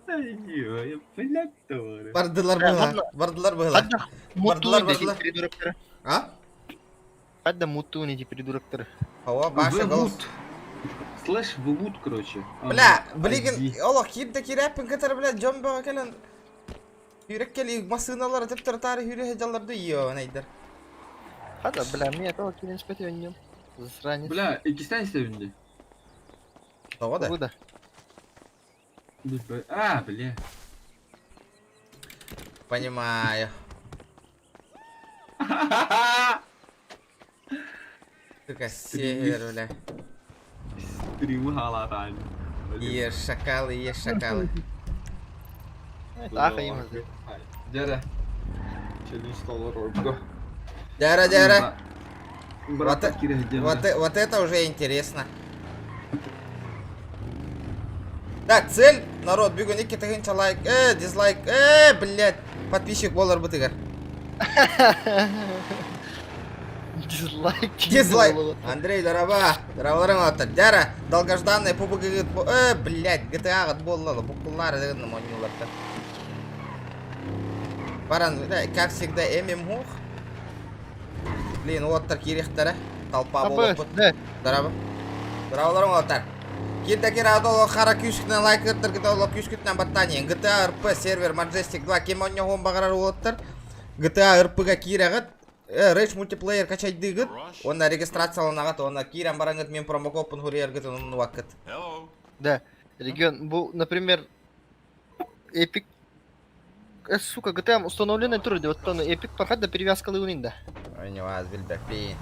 Ой, блядь, товары. Бардылар быһа. Бардылар быһа. Хадда Бардылар, муттуун эти бардылар. придуроктары. А? Хадда муттуун эти придуроктары. Ова, Баша голос. Вымут. Слэш вымут, короче. Бля, билигин олох киирдэ киирээппин кытары бля дьон бөҕө кэлэн Сүүрек кэлии массыыналары төптөрү таары сүүрэ сылдьаллар дуу ио найдар. Хадда, бля, мне этого кирин спать нем. Засранец. Бля, иккистээн истэбин дии. Тоҕо да? Тугу да? А, бля. Понимаю. Сука, север, бля. Стримы халатан. Ешь шакалы, ешь шакалы. Таах ыйымыз. Дьэрэ. Челлендж толорорго. Дяра, дяра. Брат, Вот, вот это уже интересно. Так, цель, народ, бүгүн икки тыһыынча лайк, дизлайк, блядь, подписчик буолар бытыгар. Дизлайк. Дизлайк. Андрей, дороба. Дорабаларың оттар. Дяра, долгожданный пубг блядь, GTA гыт буолла, буккуллар дегенным ойнууларда. Баран, как всегда, ММХ. Блин, оттар кириэхтэрэ. Толпа буолуохпут. Дороба. Дорабаларың оттар. Кирде кир адол хара күүскүтүнэн лайк ыттар олох күүскүтүнэн баттаанien. GTA RP сервер Majestic 2 ким онньоһуон баҕарар уолаттар. GTA RP-га киирэҕит. Rage мультиплеер качайдыгыт. Онна регистрацияланаҕыт, онна киирэн бараҥыт мин промокодпун хуруйаргытын умнубаккыт. Да. Регион, бу, например, Epic сука, GTA установленный тур, вот он Epic пархат да перевязкалыы да. Ой, не вас билбэппин.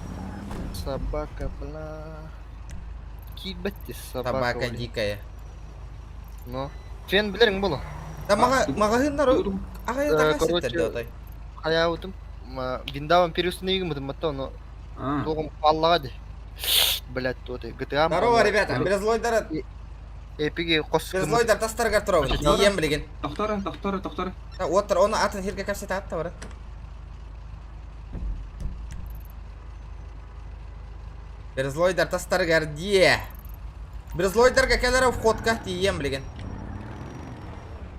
Собака, бля. Киирбэтти собака. Собака дикая. Ну. Фен билериҥ буолуо. Да маҕаһыыннар аҕай Короче, ситтэр отой. Хайаабытым. Виндаван переустановигым матта ону туоҕум паллаҕа ди. Блять, туоты GTA. Здорово, ребята. Безлойдар Эпиги хос Безлойдар тастарыгар туробун. Тиийэн билигин. Тохтор, тохтор, тохтор. Уоттар оны атын хирге кэпсэтэ атта бара. Безлойдар тастарыгар дие. Безлойдарга кэлэрэ входка тиийэн билигин.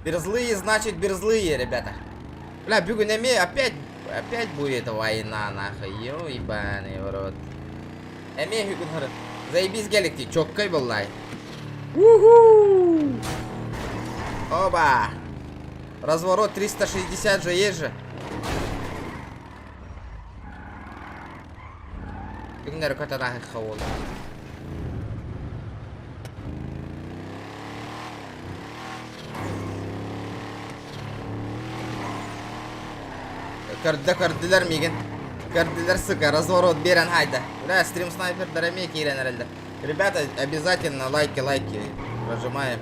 Берзлые, значит, берзлые, ребята. Бля, бүгүн эмиэ опять, опять будет война, нахуй. Ё, ебаный в рот. Эмиэ бүгүн хырыт. Заебись геликти, чоккай буоллай. Уху! Оба! Разворот 360 же есть же. Күннэр көтөн хаол. Көрдө көрдүлэр миигин. Көрдүлэр, сука, разворот биэрэн хайда. Бля, стрим снайпердар эмиэ киирэн эрэллэр. Ребята, обязательно лайки, лайки прожимаем.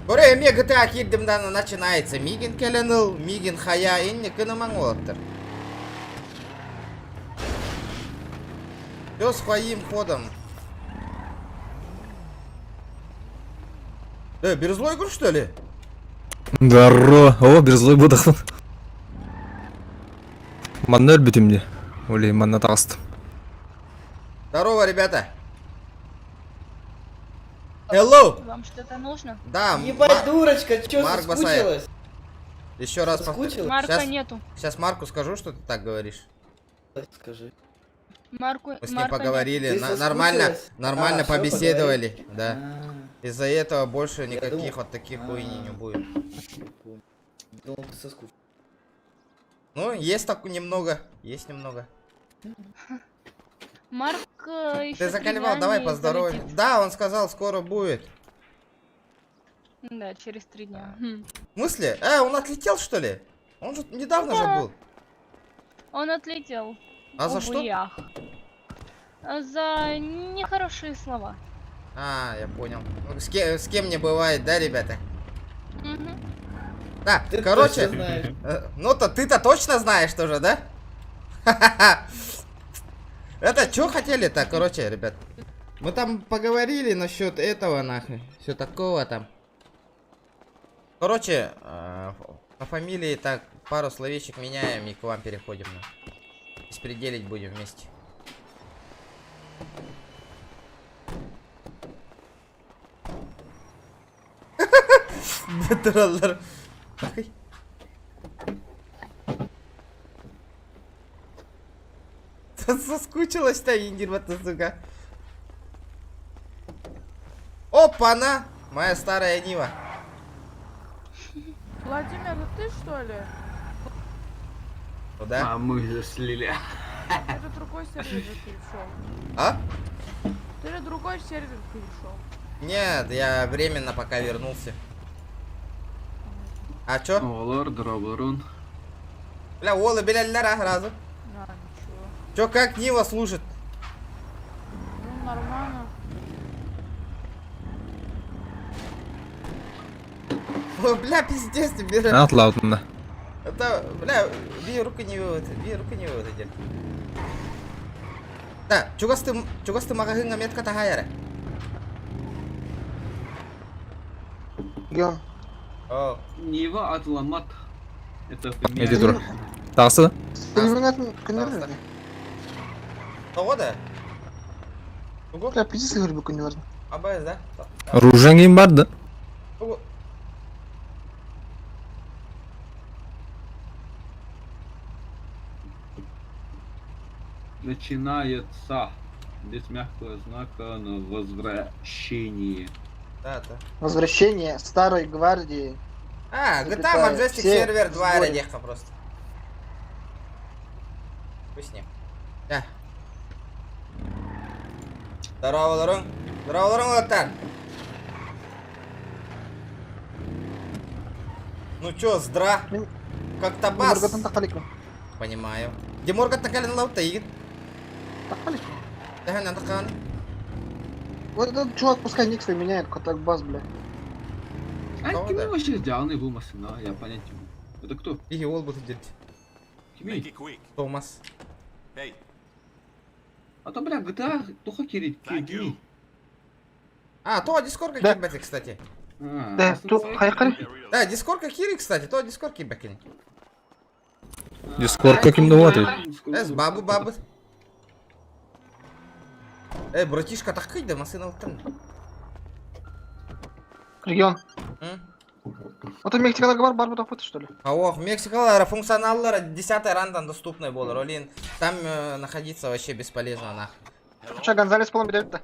Көрө эмиэ GTA киирдим да начинается. Миигин кэлэн ыл, миигин хайа, инник гынымаҥ уолаттар. Все своим ходом. Берзлой что ли? Здорово. О, Берзлой будахын. Манна өлбүтүм дии. Олей, манна таҕыстым. Здорово, ребята. Hello. Вам что-то нужно? Да, Ебать, дурочка, чё Марк Басаев. соскучилась? Еще раз повтор- Соскучилась? Марка Щас- нету. Сейчас Марку скажу, что ты так говоришь. Скажи. Марку, Мы с ним Марка поговорили, Ты на- нормально, соскучилась? нормально А, всё, побеседовали, да. А, Из-за этого больше Я никаких думал- вот таких хуйни не будет. понял. Думал, ты соскучилась. Ну, есть так немного, есть немного. нет. Марк еще Ты заколебал, давай поздороваемся. Да, он сказал, скоро будет. Да, через 3 дня. Хм. В смысле? Он отлетел, что ли? Он же недавно же Да. был. Он отлетел. А за Увы что? и ах. А За нехорошие слова. А, я понял. Ну, с кем не бывает, да, ребята? Мгм. Да, Ты короче, точно знаешь. ну-то ты-то точно знаешь тоже, да? Это что хотели-то, короче, ребят? Мы там поговорили насчет этого, нахуй. Все такого там. Короче, по фамилии так пару словечек меняем и к вам переходим. Беспределить будем вместе. Тураллар. Такый. Соскучилась-то, Индирбата, сука. Опа-на! Моя старая Нива. Владимир, это ты что ли? Куда? А мы же слили. Это другой сервер перешел. А? Ты же другой сервер перешел. Нет, я временно пока вернулся. А чё? Олор, дроборун. Бля, уолы билэллэр а, сразу. На, ничего. Чё, как Нива служит? Ну, нормально. О, бля, пиздец, тебе. Атлаутында. Это, бля, би рука не вывод, би рука не вывод идет. Да, чугасты маҕаһыыҥҥа метка таһаар эрэ. Геон. О, Нива отломат. Это Эти тур. Тасы. Таҕыста. Тоҕо да? Тугу? Бля, пиздец, говорю, күннэрин. Абайыз, да? Ружең барды. Тугу? Начинается без мягкого знака на возвращении. Да. Возвращение старой гвардии. А, GTA Запятая. Majestic Все сервер 2 в сборе. эрэ просто. Пусть не. Да. Здорово, Лорун. Здорово, Лорун, Лотар. Ну чё, здра? Как-то бас. Понимаю. Деморган такалин лаута игит. Да, надо хан. Вот этот чувак пускай ник свой меняет, как бас, бля. А Кого кими да? вообще сделанный был машина, я понять не могу. Это кто? И ол будет делать. Кими? Томас. А то, бля, GTA туха кирит, кими. А, то Дискорд Да. как кстати. А, Да, тут хайкари. Да, Дискорд Кири, кстати, то Дискорд кибекин. Дискорд каким доводит. Эс, бабу, бабу. Эй, братишка, так да машина уттан. Регион. Вот это Мексикада бар бар бу что ли? А ох, Мексикалар функционаллар 10 рандан доступный был, Ролин. Там находиться вообще бесполезно, нах. Че, Гонзалес полон бедет да?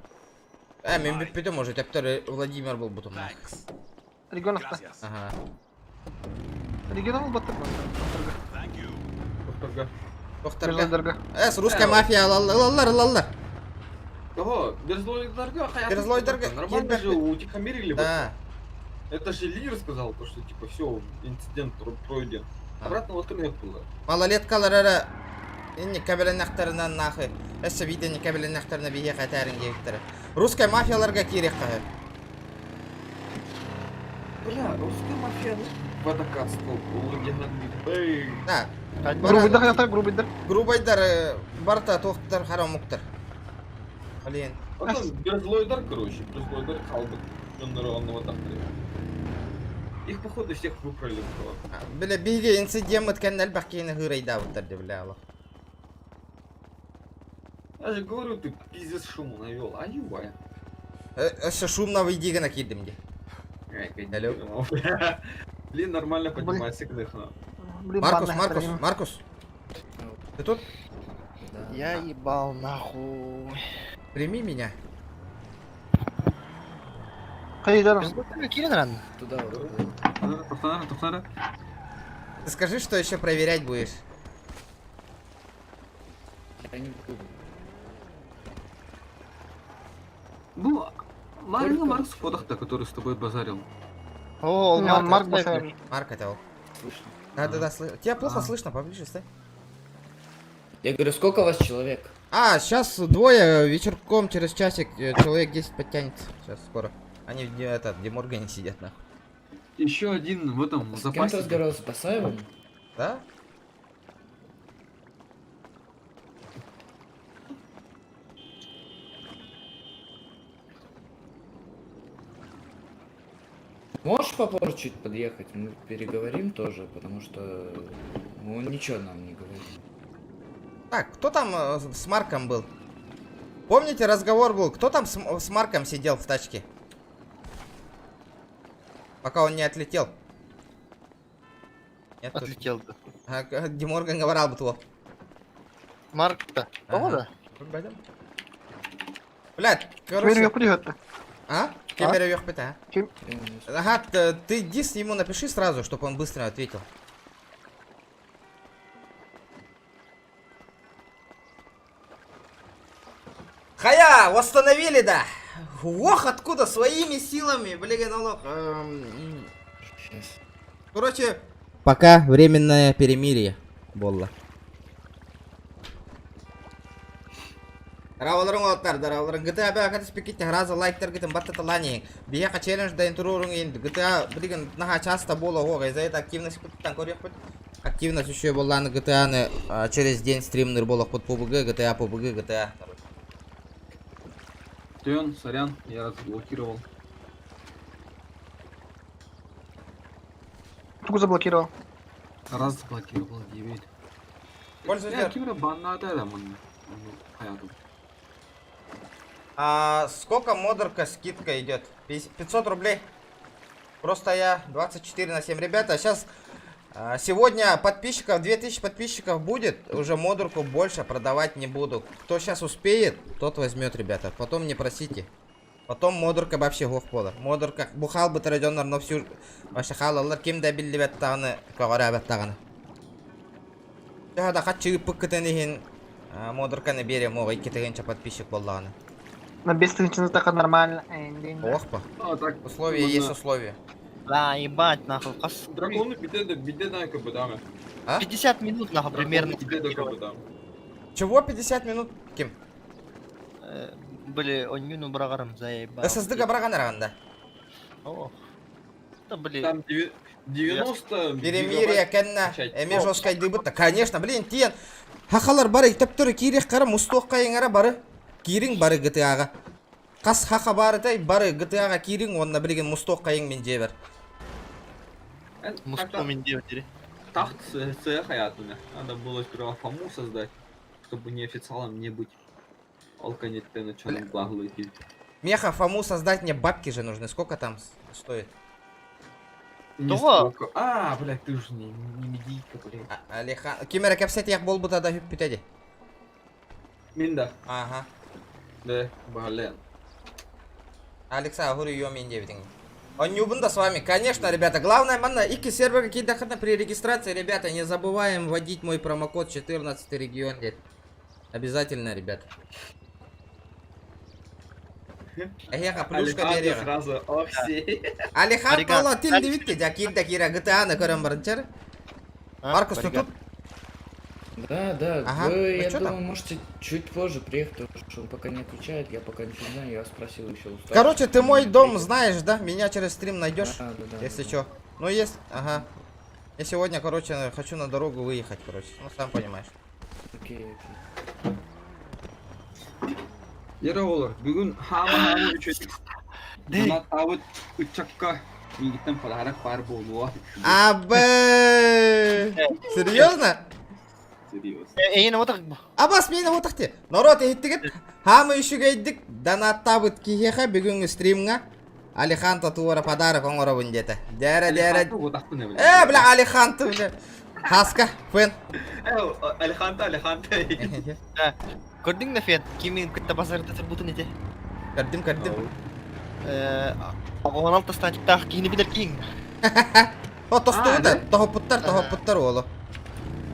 Мен бүппүтүм может, әптер Владимир был бутум. Нах. Регионов-то. Ага. Регионов был баттыр. Тохтарга. Эс, русская мафия, лаллар, лаллар. Кого? Берзлойдарга? Берзлойдарга, Нормально же утихомирили. Да. Это же лидер сказал, то, что типа все, инцидент пройден. Обратно вот нет было. Малолеткалар эрэ инни кабеленнахтарынан нахы. Эссе видени кабеленнахтарына бие кайтарын гейттер. Русская мафияларга кирек кахы. Бля, русская мафия, ну, водокатство, Бэй. Да. Грубый да, грубый да. Грубайдар барта тохтар харамуктар. Блин. Потом Берзлойдар, короче, Берзлойдар қалды. Их, походу, всех выправили. Бля, биге инцидент өткән әлбәк кейіне хырайда буттар деп бля Аллах. Я же говорю, ты пиздец шуму навел, а ебай. Өссө шумно выйдигена кирдим де. Алло. Блин, нормально поднимайся к Блин, Маркус, банная Маркус, херня. Маркус. Ты тут? Я ебал нахуй. Прими меня. Туда вот. Ты скажи, что еще проверять будешь. Я не буду. Ну, Марина Маркс Фодах-то, который с тобой базарил. О, Марк, Марк Марк, Басаев. Марк это он. Слышно. Да-да-да, слышно. Тебя плохо А. слышно, поближе стой. Я говорю, сколько вас человек? А, сейчас двое, вечерком через часик человек 10 подтянется. Сейчас скоро. Они в этот, в Деморгане сидят нахуй. Еще один в этом С кем ты запасе. разговаривал? С Басаевым? Да? Можешь попозже чуть подъехать? Мы переговорим тоже, потому что он ничего нам не говорит. Так, кто там с Марком был? Помните, разговор был, кто там с Марком сидел в тачке? Пока он не отлетел. Нет, тут- Отлетел да. А, Диморган говорил бы то. Марк-то. Ага. Блядь, короче... А? Кемере вверх а? Ага, ты дис ему напиши сразу, чтобы он быстро ответил. Хая, восстановили, да! Ох, откуда? Своими силами, блин, олох. Сейчас. Короче, пока временное перемирие, буолла. Дорооболоруҥ уолаттар, дорооболоруҥ. GTA бэ акатыс пикит раза лайктаргытын баттаталаан иһиҥ. Биһиэхэ челлендж дайын туруоруҥ иһин GTA билигин наһаа часто буола оһуох. Из-за этого активность куттан көрүөхпүт. Активность еще буоллааны GTA-ны через день стримныр буолуохпут PUBG, GTA, PUBG, GTA. Тен, сорян, я разблокировал. Тугу заблокировал. Разблокировал 9. Пользуйся. Я кимре баннада да мын. Хаятым. А сколько модерка скидка идет? 500 рублей. Просто я 24 на 7. Ребята, сейчас сегодня подписчиков, 2000 подписчиков будет. Уже модерку больше продавать не буду. Кто сейчас успеет, тот возьмет, ребята. Потом не просите. Потом модерка вообще суох буолар. Модерка бу хаалбыт районнар, но всю вообще хаалаллар ким да биллибэт даҕаны, көҕүрээбэт даҕаны. Төһө да хаччы ыыппыккытын иһин модерканы биэриэм суоҕа 2000 подписчик буоллаҕына. На без тысячи так нормально. Ох по. А, так. Условия есть условия. Да, ебать, нахуй. Хас... Драконы биде биде да кбдаме. А? 50 минут, нахуй, примерно. Биде да кбдаме. Чего 50 минут? Ким? Были, он быраҕарым, заебал. ССД быраҕан эрэҕин да. О. Да, блин. Там 90 Перемирие кэннэ. Качать. Эмиэ жесткайдыыбыт. Конечно, блин, тиэн. Сахалар бары төптөрү киириэххэ мустуоххайыҥ эрэ бары. Киириҥ бары GTA-ҕа. Хас саха баарый бары GTA-ҕа киириҥ онно билигин мустуоххайыҥ мин дьиэбэр. Мусту делать. Тахт с хаятыми. Надо было сперва Фому создать, чтобы неофициалом не быть. Алканетте начал благлыки. Меха Фому создать мне бабки же нужны. Сколько там стоит? Не Того. сколько. А, блядь, ты же не медийка, блядь. А- Алихан. Ким эрэ кэпсэтиэх буолбута да бүппүтэ дии. Минда. Ага. Да, блин. Алекса, говорю, ее мин диэбитиҥ. Оонньуубун да с вами. Конечно, ребята. Главное, манна, икки серверга киирдэххитинэ при регистрации, ребята, не забываем вводить мой промокод 14 регион. Дед. Обязательно, ребята. Эһиэхэ, плюшка Александр биэриэҕэ. сразу, ох, все. Алихан Ориган. Павло, тил дибитке, жа киирдэ киирэ GTA-ны көрөн барынчар. Маркус, ты тут? Да, Ага, вы, ну я чё там? думаю, можете чуть позже приехать, потому что он пока не отвечает, я пока ничего не знаю, я спросил еще у старших. Короче, ты мой Не дом ответил. знаешь, да? Меня через стрим найдешь, Да. если да. чё. Ну, есть, ага. Я сегодня, короче, хочу на дорогу выехать, короче. Ну, сам понимаешь. Окей. Яра олор, бүгүн хама-хама үчүгэй. Донаттаабыт ыччакка миигиттэн подарок баар буолуо. Абэ! Серьезно? Серьезно. Эйин вот так. Абас миэнэ буолбатах дии. Норуот иһиттигит. Саамай үчүгэйдик донаттаабыт киһиэхэ бүгүҥҥү стримҥа Алихан Татуара подарок оҥоробун диэтэ. Дээрэ дээрэ. Э, бля, Алихан ты, бля. Хаска, фен. Э, Алиханта, Алиханта. Көрдүҥ да фен, кими кытта базарда турбутун ити. Көрдүм, көрдүм. 16 статиктаах киһини билэр киһиҥ. О, тостубут, да? тоһуппуттар, тоһуппуттар уолу.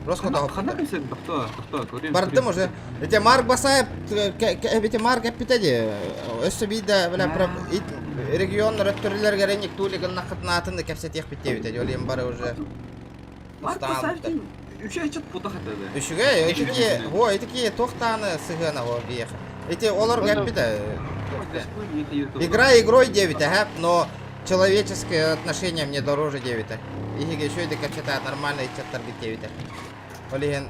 Роско Ханна тоһуппуттар. кэлсэн тохтоо, тохтоо, көрүөм. Бардым уже. Эти Марк Басаев, эти Марк эппитэ дии. Өссө биирдэ, бля, регионнар өттүлэригэр эник туулигын нахытнаатын кэпсэтиэхпит диэбитэ. Олием бары уже. Марк Устаабыттар. Басаевтин үчүгэй чат буолбатах этэ да. Үчүгэй, эти о, эти туохтааны сыһыана о биэх. Эти олор эппитэ. Игра игрой диэбитэ, ха, но человеческое отношение мне дороже диэбитэ. Иһиге еще это кэпсэтэ нормально ыччаттар диэбитэ. Ол иһин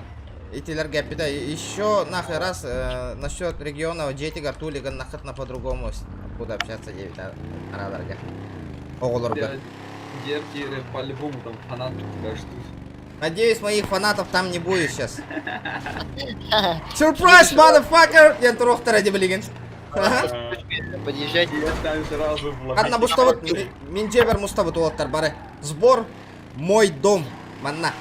итилэргэ эппитэ. Еще нахуй раз насчет региона дьиэтигэр туулигын нахытна по-другому буду общаться диэбитэ араларга. Оҕолорго. Дер по-любому там фанаты тебя ждут. Надеюсь, моих фанатов там не будет сейчас. Surprise, motherfucker! Диэн туруохтара дии билигин. Подъезжайте. Я там сразу в Ханна мустабыт, мин дьиэбэр мустабыт уолаттар бары. Сбор мой дом. Манна.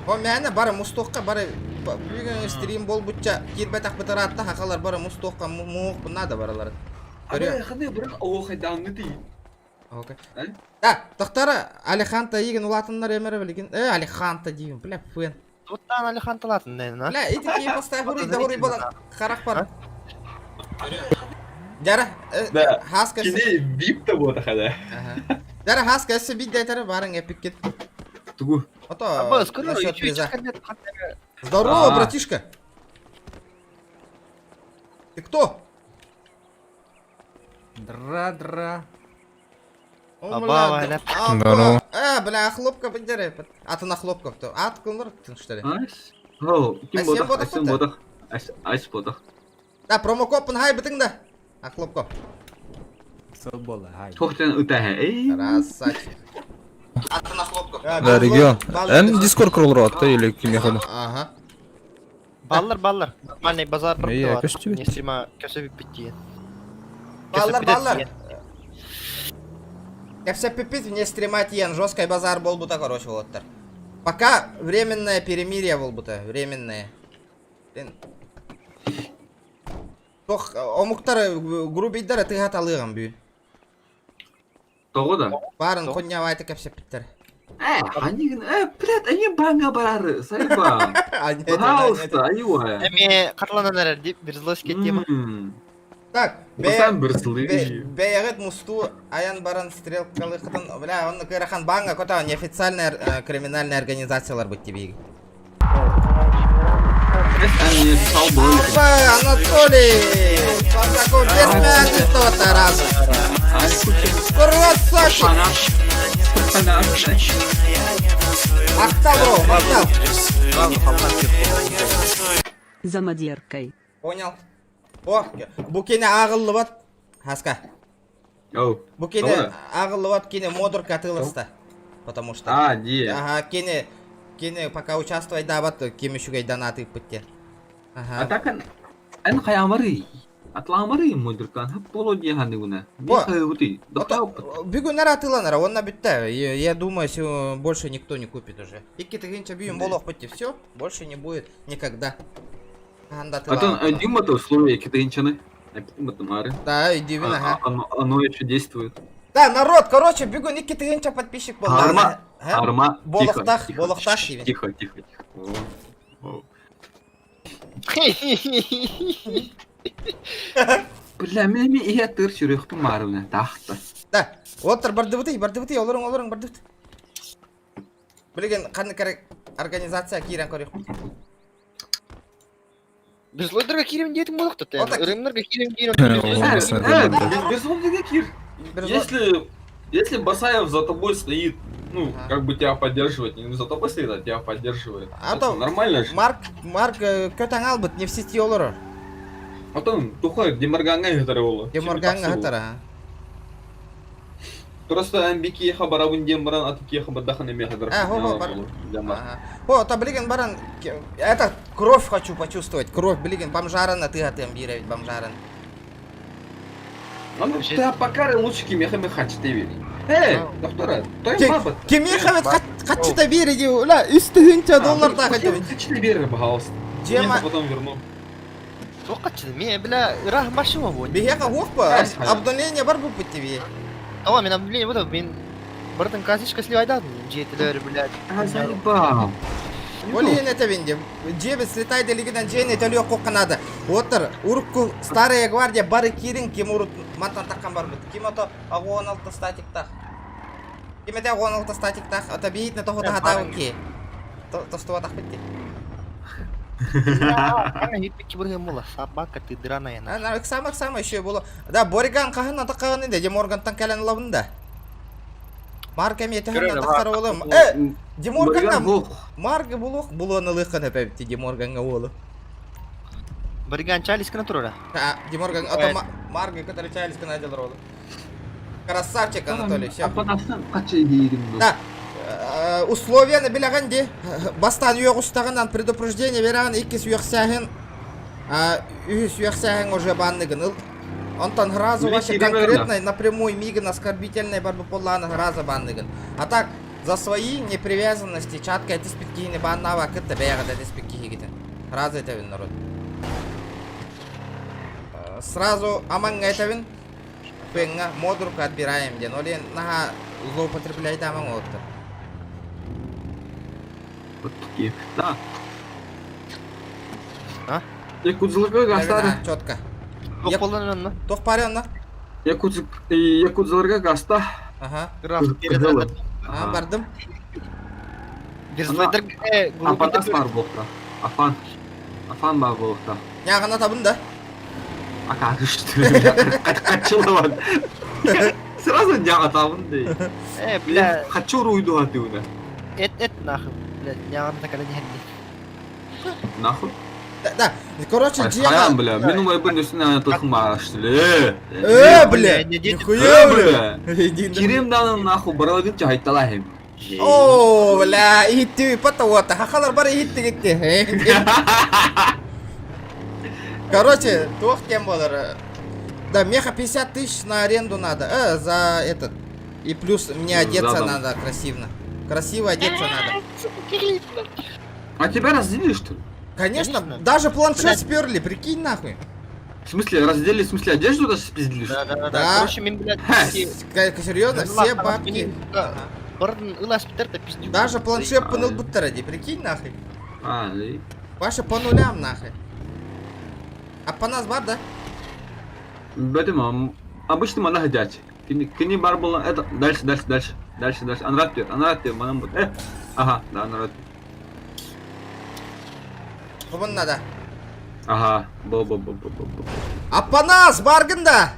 О, мээнэ бары мустуохха бары бүгүн стрим буолбучча киирбэтэх ыраатта хахалар бары мустуохха муох надо бараларын. Көрүө. Ханы бырах оохайдаанны Окей. Да, тохтара Алеханто игин улаатыннар эмэрэ билигин. Э, Алеханто диибин, бля, фен. Туттаан Алеханталаатын наверное. Бля, ити киһи поставь хуруй да хуруй болан харах бар. Жара, Да. хаска Кини вип-то буотах да. Жара хаска өссө бидде барың эпиккит. Тугу. Ото Абас, көрөр, насчет приза. Здорово, братишка. Ты кто? Дра-дра. О, Аба, бля, Здорово. А, бля, хлопка поддержи. А ты на хлопков то. А, ты кумыр, ты что ли? Ась. О, ким Ась, ботах, ботах ась ботах. Ась, ась ботах. Да, промокод пынхай бытың да. А хлопко. Свобода, хай. Тохтан утаха. Эй. Красавчик. А ты на хлопков. Да, регион. Эн Дискорд кроллар или ким яхады? Ага. Баллар, баллар. Нормальный базар Эй, бар. көстүбүт. Не стрима көсөбү битти. Баллар, баллар. Кепсе пипит вне стрима тиен, жесткий базар болбута, короче, волоттар. Пока временное перемирие болбута, временное. Тох, омуктар грубейдер тыга талыган бүй. Того да. Барын коньявайты кепсе питтер. Э, они, э, блядь, они банга барары, сайба. Пожалуйста, айуа. Эми карланан эрер дип бир злость тема. Так, Басан бір злый. Бэйгет мусту аян баран стрелкалы хытын, бля, он кырахан банга кота неофициальная э, криминальная организациялар быть тебе. Опа, Анатолий! По такому без мяса раза. Красавчик! Мактал, бро, мактал. За мадеркой. Понял. О, бу кини ааҕыллыбат. Хаска. Оу. Бу кини ааҕыллыбат кини модурка атыыласта. Потому что. А, не. Ага, кини кини пока участвовать дабат ким үчүгэй донаты ыппыт А Ага. так эн хаямары. Атламары модуркан хап боло дияханы гуна. Бо. Бу. Бүгүн атыыланар, онна бүтті. Я думаю, больше никто не купит уже. Икки тыгынча бүйүн болох бітті. Все, больше не будет никогда. Анда А то Дима-то условия китайнчаны. Да, иди ага. Оно, оно еще действует. Да, народ, короче, бүгүн икки тыгынча подписчик болды. Арма, арма, Болохтах, тихо, болохтах тихо, тихо, тихо, тихо. О, о. Бля, мен ия тыр сүрөкпүн марына тахта. Да, оттар бардыбыты, бардыбыты, олорун, олорун, бардыбыты. Билген қандай керек организация кирен көрөк. Биз лойдерге кирем диэтиң болукту Вот так. Рымнарга кирем кирем. Безумный кир. Если если Басаев за тобой стоит, ну, Ага. как бы тебя поддерживает, не за тобой стоит, а тебя поддерживает. А Это то нормально же. Марк, Марк көтәң албыт, не в сети олорор. Потом тухой Деморганга хатар Деморганга хатар, а. Просто амбики хабарабын дембаран, а такие хабардахан эме хатар. А, хо, хо, бар. Ага. О, та билген баран, это кровь хочу почувствовать, кровь, билген бомжарана ты гатым биревит бомжаран. Ну, ты пока лучше кимехами хачты вери. Эй, доктора, то им баба. Кимехавет хачты вери, ула, үстүнчө доллар да хочу. Хачты вери, пожалуйста. Жема потом верну. Тоқатчы, мен бля, рах машина бу. Бихеха хохпа, обновление бар бу тебе. Ава, мен обновление буду, мен бардын касичка сливайдадым, жетилер, блядь. А, заебал. Олин это винди. Джебе слетай делигиден джейне төлүө кокканады. Отыр, урукку старая гвардия бары кирин ким урут мантан таккан бар бит. Ким ото агуон алты статиктах. Ким эте агуон алты статиктах. Ата биит на тохота хатау ки. Тостуа тах битти. Собака ты драная. На самых самых еще было. Да, Бориган кахын атаккан инде, Деморгантан кэлен лабында. Марк эми этехин атактар олым. Э, Деморганга Марк булук булуны лыкын эпепти Деморганга олу. Бориган чалис кына турура. А, Деморган, ата Марк который чалис кына делар олу. Красавчик, Анатолий, все. Апанасынан кача иһиирим ду. Да, условияны билэҕин дии. Бастаан үөҕүстэҕинэн предупреждение берэҕин, иккис үөхсээһин, үһүс үөхсээһин уже банныгын ыл. Онтон сразу вообще конкретно напрямую мигин оскорбительный барбы поллааны сразу банныгын. А так, за свои непривязанности чатка этиспит киһини баннаава кытта бэйэҕит этиспит киһигитин. Сразу этэбин народ. Сразу амаҥҥа этэбин, Пыҥҥа модурка отбираем диэн. Ол иһин наһаа злоупотребляйдаамаҥ уолаттар. Вот такие. Да. А? Якутзлыга гастары. Четко. Туох буолан онно? Туох баары онно? Якутзларга гаста. Ага. Кызылы. А, бардым. Верзлайдер Апанас бар буолта. Афан. Афан бар буолта. Ньааҕына табын да? Акаакышты. Хачылаван. Сразу ньаҕатабын дей. Э, бля. Хачы уруйдуга тыына. Эт, эт нахуй. Бля, ньаҕаны такара диһэрди. Нахуй? Да, да. Короче, Хайан, бля, мин умайбын үстүнэн тылхын баарашты. Э, бля, нихуя, бля. Кирим данын нахуй баралагын чахайталахим. Оо, бля, иһиттиби пата уота. Хахалар бары иһиттигитти. Короче, туох кем болар. Да, меха 50 тысяч на аренду надо. За этот. И плюс мне одеться Задом. надо красиво. Красиво одеться надо. А тебя раздели, что ли? Конечно, Конечно. даже планшет Блядь. сперли, прикинь нахуй. В смысле, раздели, в смысле, одежду даже спиздили, что Да, ли? да, да. Да. Короче, мин, блядь, Серьезно, все бабки. Ага. Бардын ылас битер да пиздюк. Даже планшет А, пыныл буттара прикинь нахуй. А, и... Ваши по нулям нахуй. А по нас бар, да? Бэтим, обычно мана ходять. Кини бар было, это, дальше, дальше, дальше, дальше, дальше. Анрат тер, анрат тер, манам бут. Ага, да, анрат. Вон надо. Ага, бо бо бо бо бо бо. А по нас, баргын да!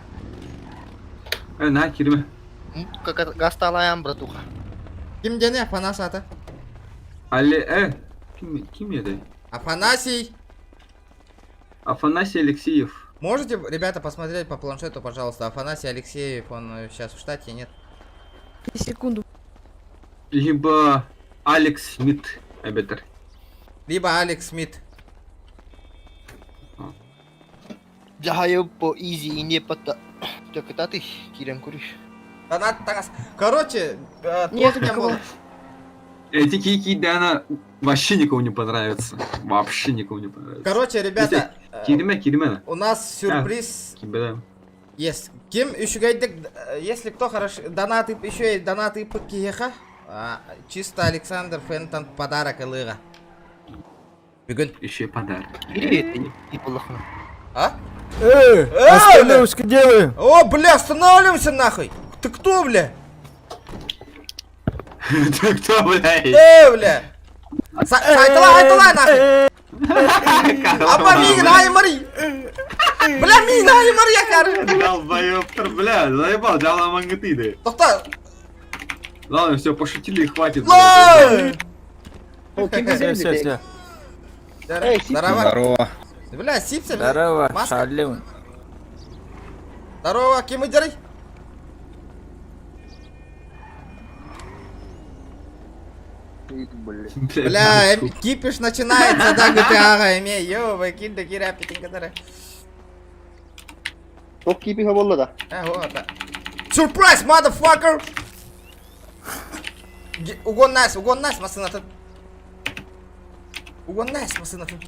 На, кирме. Как гасталаям, братуха. Ким дени Афанас ата? Али, ким, ким это? Афанасий! Афанасий Алексеев. Можете, ребята, посмотреть по планшету, пожалуйста? Афанасий Алексеев, он сейчас в штате, нет? Секунду. Либо Алекс Смит, эбетер. Либо Алекс Смит. Дьаһайы по изи и не пота. Так это ты, Кирен куришь. Донат тагас. Короче, Нет туох кем никого. болар? Эти кики, да, она вообще никому не понравится. Вообще никому не понравится. Короче, ребята, Кириме, кириме. у нас сюрприз Кибе. есть. Ким үчүгэйдик, если кто хорошо, донаты, еще и донаты киһиэхэ, чисто Александр Фентон подарок ылыга. Бүгүн. Еще и подарок. И полохну. А? Э, остановочку делаем. О, бля, останавливаемся нахуй! Ты кто, бля? Ты кто, блядь? Бля! Сайтала, айтала, нахуй! Апа, мигин, ай, мари! Бля, мигин, ай, мари, якар! Долбоёб, бля, заебал, дала мангаты, Тоқта! Ладно, все, пошутили и хватит. Лой! Все, все, все. Здорово. Здорово. Бля, сипся, бля. Здорово, Маска. Шарлин. Здорово, кем идерый? Бля, кипиш начинается, да, GTA, эме, ё, кин да кира, пятин кадары. Топ кипи хаболла да. А, вот, да. Сюрприз, motherfucker! Угон нас, угон нас, машина тут. Угон нас, машина тут.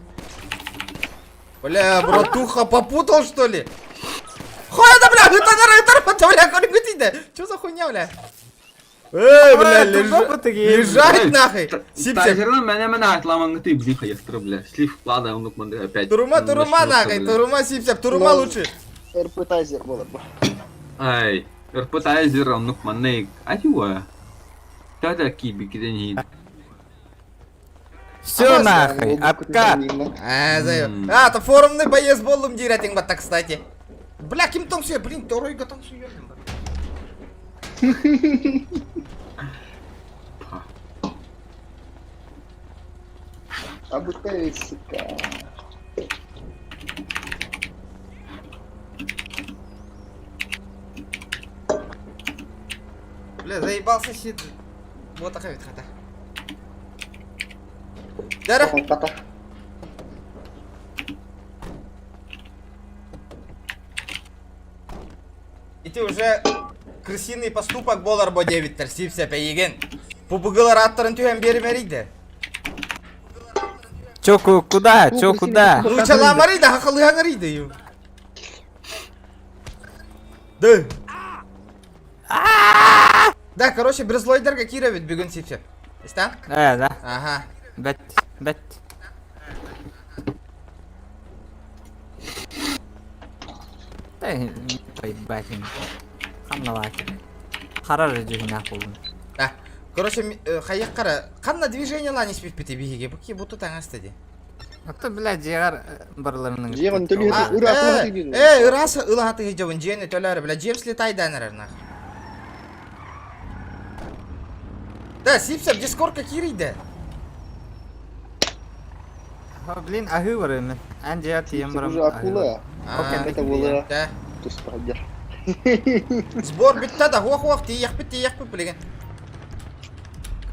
Бля, братуха, попутал что ли? Хуя да, бля, это, бля, бля, Чё за хуйня, бля? Эй, бля, лежать нахуй! Сипсик. Тазерна меня меня отламан ты, блин, хаестра, бля. Слив, ладно, он лукман опять. Турума, турума нахуй, турума, сипсик, турума лучше. РП Тайзер болар бу. Ай, РП Тайзер, он лукман, а чего? Та-та киби, где не Все нахуй, откат. А, а, это форумный боец болдум диретинг батта, кстати. Бля, ким там все, блин, второй там все Абутевич, сука. Бля, заебался щит. Вот такая ведь хата. Дара. Ити уже крысиный поступок болар бо диэбиттэр сип-сеп эйигин. Пубыгылар аттарын түһэн биэримэрийдэ. Чё куда? Чё куда? Нуучалаамарыйда хахалыһаҥарыйда Да. Да, короче, Брезлойдерга киирэбит бүгүн сип-сеп. Истан? Э, да. Ага. Бэт, бэт. Поебать. Ханналаак. Харар дьүһүнээх буоллун. Да. Короче, хайык қара, қанна движениялаан испиппити биһиги, бу ки буту таҥаста ди. Ото, бля, дьиэҕэр барыларының Дьиэҕин төлүө Э, ыраас ылаһаты дьабын дьиэни төлөөрү, бля, дьиэм слетай дан эрэр нах. Да, сипсеп, дискордка киирийдэ. Блин, аһыы барымын. Эн дьиэҕэр тиийэн барам. Уже акула. Это было Да. туспалдер. Сбор бүттэ да, хуах-хуах, тиийэхпит, тиийэхпит билигин.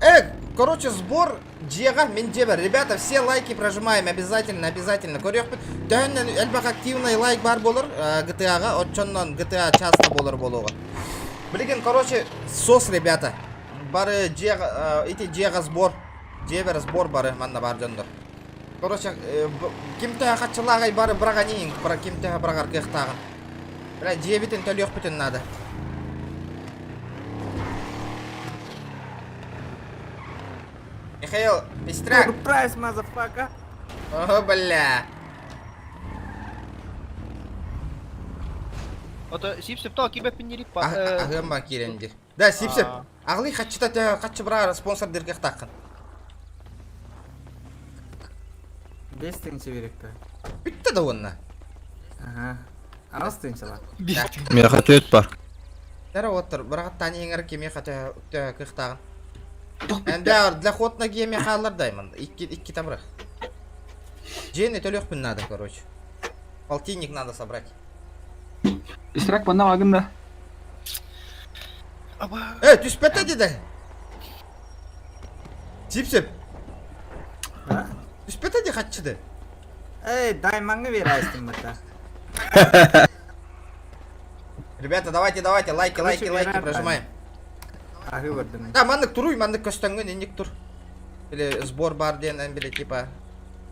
Э, короче, сбор дьиэҕэ мин дьиэбэр. Ребята, все лайки прожимаем обязательно, обязательно. Көрүөхпүт. Төһөннөн элбэх активный лайк бар болор GTA-ҕа, оччоннон GTA часто болор болуоҕа. Билигин, короче, сос, ребята. Бары дьиэҕэ, ити дьиэҕэ сбор. Дьиэбэр сбор бары, манна бар дьоннор. Короче, ким төһө хаччылааҕай бары быраҕан ким төһө быраҕар кыахтааҕын. Бля, дьиэбитин төлүөхпүтүн наада. Михаил, пестряк. Surprise, motherfucker. О, бля. Ото сип-сип то кибе пинери па. Аһыам ба киирэн дир. Да, сип-сип. Аҕылый хаччыта төһө хаччы быраар спонсор диргехтааххын. Бес тыһыынча беректе. Бүттэ да уонна. Ага. Аҕыс тыһыынчалаах. Миэхэ түөт бар. Тара оттор, бырағаттан иңер кимиэхэ төһө кыахтааҕын. Эндээр для ход на геме хаалар дайман. Икки икки табырах. Дьиэни төлүөхпүн надо, короче. Полтинник надо собрать. Истрак манна агында. Э, түспэтэ деді. Сип-сип. Түспэтэ ди хатчыды. Эй, дай маңы берайстым бата. Ребята, давайте, давайте, лайки, Короче, лайки, лайки берар прожимаем. Аһыы бардым. Да, маннык туруй, маннык көстөҥҥүн инник тур. Или сбор бар диэн эн били типа.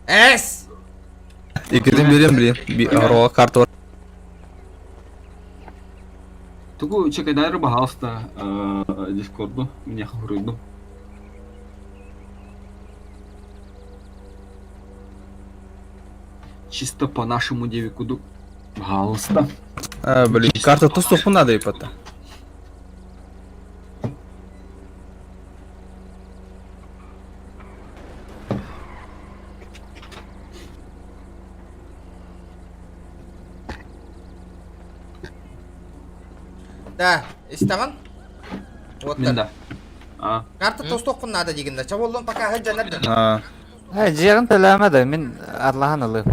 Эс! Иккитин берем, блин. Би- карта бар. Тугу чекайдайры баһаалыста дискорду мне хоруйду. Чисто по нашему девикуду. Пожалуйста. А, блин, карта тустуху надо и потом. Да, истаҕын? Вот Мен да. А. Карта тостуоххун наада диигин да. Чаболлон пока сылдьанар да. А, Э, дьиэҕин төлөөмө да, мин арлаһан ылыым.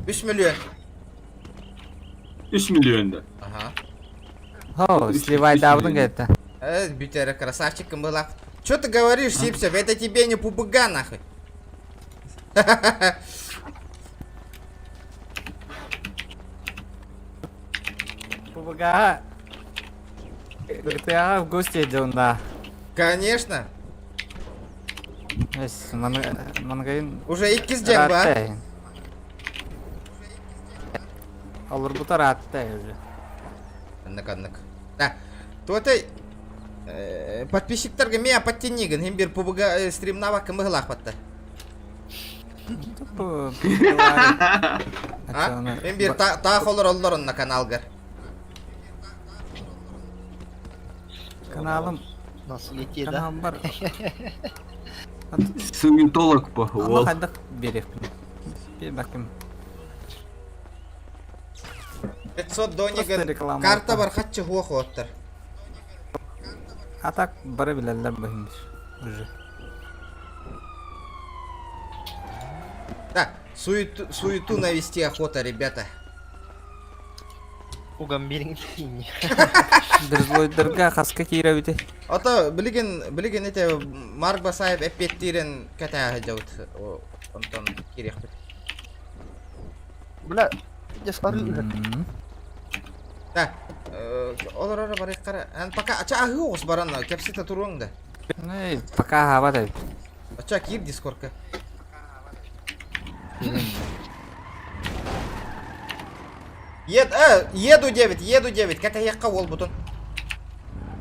3 миллион. 3 миллион да. Ага. Хо, сливайдаабытын кэлтэ. Э, бүтэрэ красавчик была. Чё ты говоришь, Сипсев? Это тебе не пубыга, нахуй. ПВГ. GTA в гости идем, да. Конечно. Эс, мангайын Уже иккис дьэҥ ба. Олорбута ыраатта уже. Аннык, аннык. Да. Туотай подписчиктарга миа подтянигин, хим бир пубыга стримнава кымыгылаах батта. А? Хим бир таах олор оллор онна каналгар. Каналым, Нас летит, да? каналым бар. Суетолог по Ама хайдах берехпин. Бакым. 500 Просто дониган реклама. карта бар хатчы хуох оттар. А так бары билеллер быһымыш уже. Да, суету, суету навести охота, ребята. Уган бириҥ Дырзлойдарга хаска киирэбити. Ото билигин билигин ити Марк Басаев эппиэттиирин кэтээһи дьабыт онтон киириэхпит. Бля, я смотрю. Да, олорор барыаххара. Эн пока ача аһыы оҕус баран кэпсэтэ туруоҥ да. Эй, пока аһаабат эбит. Ача киир дискорка. Ед, еду 9, еду 9, кэтэһиэххэ уолбутун.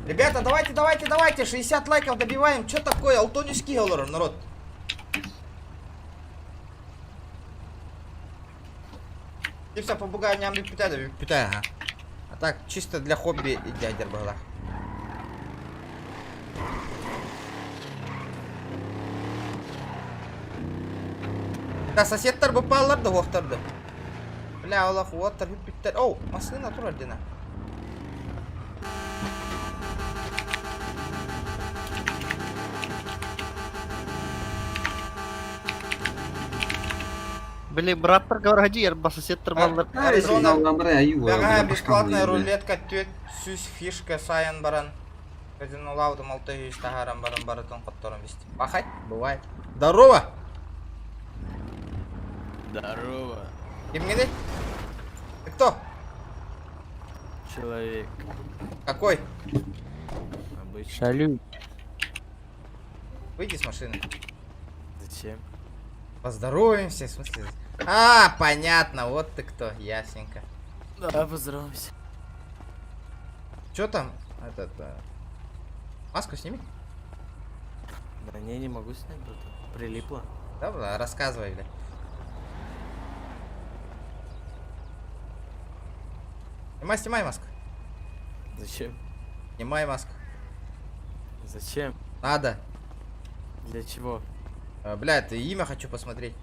Ребята, давайте, давайте, давайте, 60 лайков добиваем. Что такое? Алтонюский олорор, народ. И все, попугай ням бүппүтэ да бүппүтэ, ага. А так, чисто для хобби дядер была. Да, соседтар буппаллар да уохтар да. Бля, олох уоттар бүппүттэр. Оу, массыына турар дина. Били, браттар говори, ерба соседтар баллар. Аризона Бэҕэһээ бесплатная рулетка 400 фишка сайын баран казинулаабытым 600 таһааран баран барытын хотторон бистим. Пахай, бывает. Здорово! Здорово. Кимҥиний? Ты кто? Человек. Какой? Обычный. Шалю. Выйди с машины. Зачем? Поздороваемся, в смысле? А, понятно, вот ты кто, ясненько. Да, поздороваемся. Чё там? Этот, маску сними. Да не, не могу снять, братан. Прилипло. Да, бля, рассказывай, бля. Снимай, снимай маску. Зачем? Снимай маску. Зачем? Надо. Для чего? Бля, ты имя хочу посмотреть.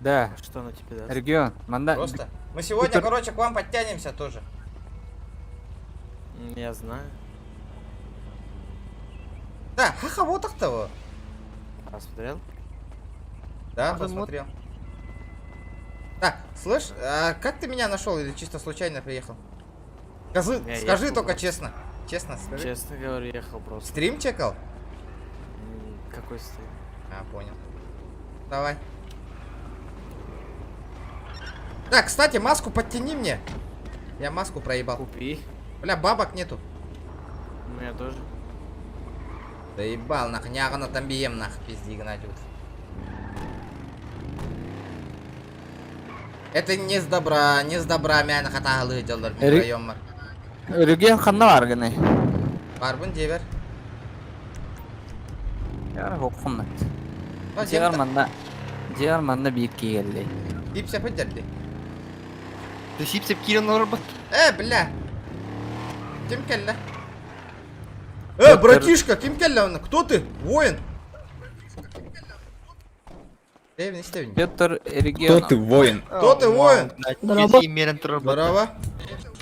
Да. Что она тебе даст? Регион. Манда. Просто. Мы сегодня, короче, к вам подтянемся тоже. Я знаю. Да, ха-ха, вот так того. Посмотрел? Да, посмотрел. Так, слышь, а как ты меня нашел или чисто случайно приехал? Скажи, Не, скажи ехал только просто. честно. Честно, скажи. Честно говоря, ехал просто. Стрим чекал? Какой стрим? А, понял. Давай. Так, кстати, маску подтяни мне. Я маску проебал. Купи. Бля, бабок нету. У меня тоже. Да ебал, нах, нягана там бием, нах, пизди, гнать вот. Это не с добра, не с добра, мяна хатаалы делар, микройоммар. Регион ханна баргыный. Барбын дебер. Яр хоккуннат. Дьиэр манна. Дьиэр манна биир кигэлли. Дип сепет дерди. Ты сипсеп кирен орбат. Э, бля. Ким кэллэ? Э, братишка, ким кэллэ он? Кто ты? Воин? Девин, истебин. Петр Регион. Кто ты, воин? Кто ты, воин? Здорово. Здорово.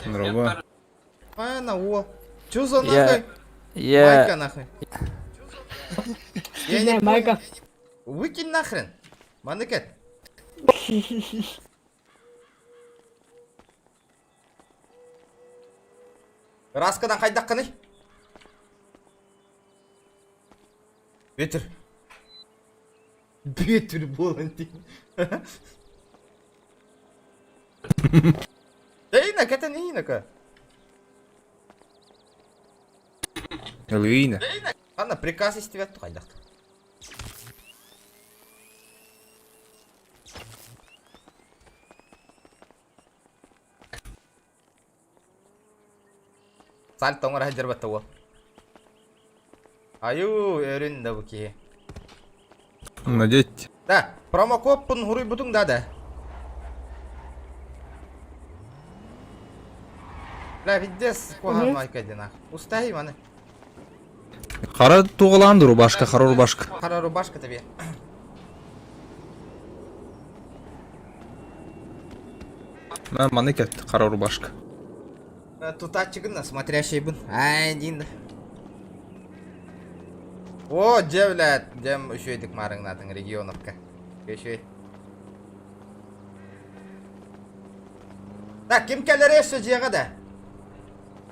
Здорово. А, на о. Чё за Я- нахуй? Я... Майка нахуй. Я не Майка. Выкинь нахрен. Маныкет. Раскадан хайдакканы. Бетер. Бетер болан дейм. Эйнак, это не Инака. Луина. Ана приказ истибет хайдак. Сальто оҥоро сылдьар уол. Айуу, өрүн да бу киһи. Надеть. Да, промокодпун хуруйбутуҥ да да. Бля, пиздец, куһаҕан майка диэн Устай маны. Хара туҕалаан рубашка, хара рубашка. Хара рубашка тебе. Мә, маны кет, хара рубашка. Тутачыгын смотрящий бун. Ай, дин. О, дьэ, блядь, дьэм үчүгэйдик маарыҥнаатыҥ регионовка. Үчүгэй. Так, ким кэлэрэ өссө дьиэҕэ да?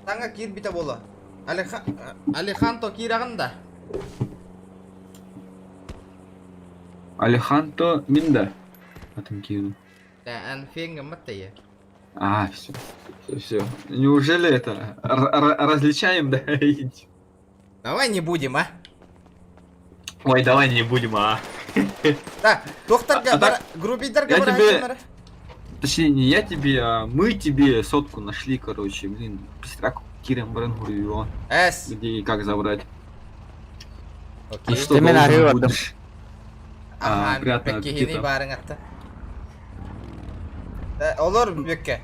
Таҥа киирбитэ буолуо. Алеханто киирэҕин да? Алеханто мин да? Атын киирдим. Да, эн фенгаммат да А, все. Все, все. Неужели это различаем, да? Давай не будем, а? Ой, давай не будем, а. Да, доктор А, грубидарга Я тебе... Точнее, не я тебе, а мы тебе сотку нашли, короче, блин, пистрак Кирем Бренгурю Эс. Где и как забрать. Окей. И что Ты меня должен орёт. будешь? Ага, приятного бэккиһини аппетита. баарыҥ атта. Олор бүккэ.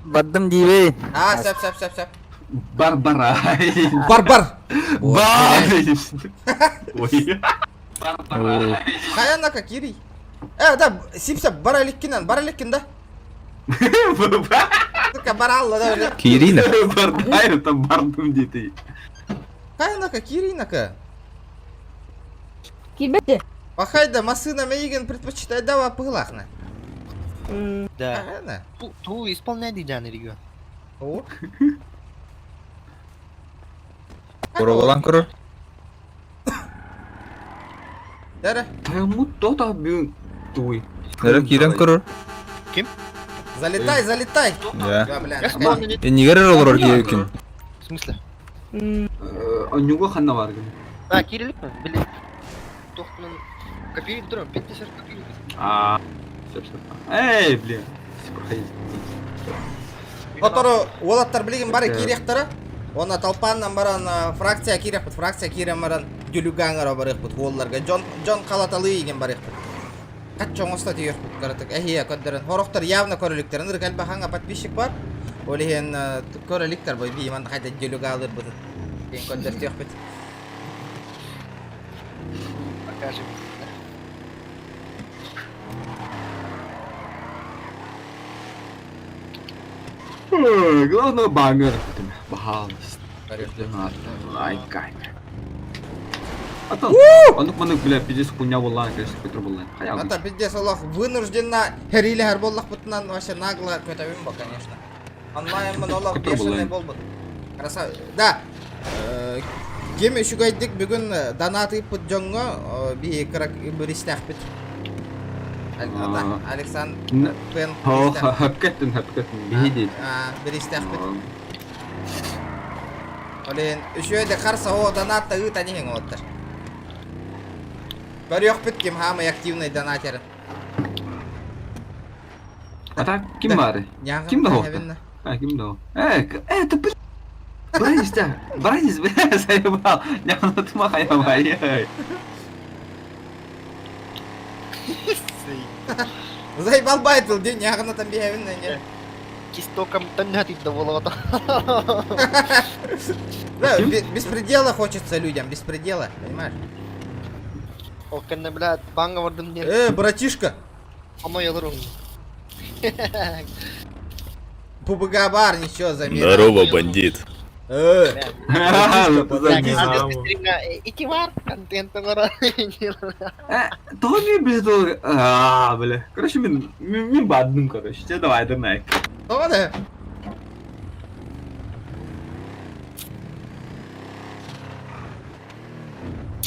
Бардым диибин. А, сөп, сөп, сөп, сөп. Барбара. Барбар! Бар! Ой. Барбара. Хайанака кири. Да, сипсеп бара иликкинен, бара иликкин да. Только баралла да өлө. Киирина. Бардай, это бардым дети. Хайанака киринака. Кибете. Пахайда масына мейген предпочитай дава пылахна. Да. Хайана. Ту, ту исполняй диян регион. О. Коробалан көрөр. Дәрі. Тайму то-то бю туй. Нэрэ киирэн көрөр. Залетай, залетай. Да. Да, бля, Я наконец. не... Эннигер олорор кииркин. В смысле? Онюга ханна бар гын. А, кириллик ми? Блин. Тохтунун копирует дрон, 50 копирует. А, все, все. Эй, блин. Проходите. Отору уолаттар билигин бары киириэхтэрэ. Уонна толпаннан баран фракция киириэхпит, фракция киирэн баран дюлюгаҥҥа барыахпыт уолларга. Дьон дьон халаталыы игин барыахпыт. Хачча оҥосто тиийиэхпит кыратык эһиэ көрдөрөн. Сорохтор явно көрө иликтэрин ырык элбэх хаҥа подписчик бар. Ол иһин көрө иликтэр бой бии манна хайда дюлюгаалыырбытын диэн көрдөртүөхпүт. Покажем. Ой, Главное бангер. Пожалуйста. Лайкай. А то, онук манук, бля, пиздец хуйня была, конечно, Петр была. Хайа, Это пиздец олох вынужденно херилэһэр буоллахпытынан вообще нагло көтөбүн бо, конечно. Онлайн олох Көтөр бешеный буоллаҕын. буолбут. Красав... Да. Ким үчүгэйдик бүгүн донат ыыппыт дьоҥҥо биһи кыра бириистэхпит. Александр Пен О, хапкеттин, хапкеттин, биһи бириистэхпит. Олен үчүгэй харса о донат ыытан иһиҥ уолаттар. Көрүөхпүт ким самый активный донатер. А так, ким бары? Ким да А, ким да? Это, блин. Братец, да, братец, бля, заебал. Не, ну ты махай, Заебал байтыл день, яғына там бейәвін не. Кистоком тоннятит до волота. Да, беспредела хочется людям, беспредела, понимаешь? Ол кэннэ, блядь, банга бардым не. Братишка, Оно ялырым. ПБГ бар, ничего, замена. Здорово, бандит. Ити бар, контент гора. То ми без А, бля. Короче, мин, мин бадным, короче. Тебе давай, донай. То да?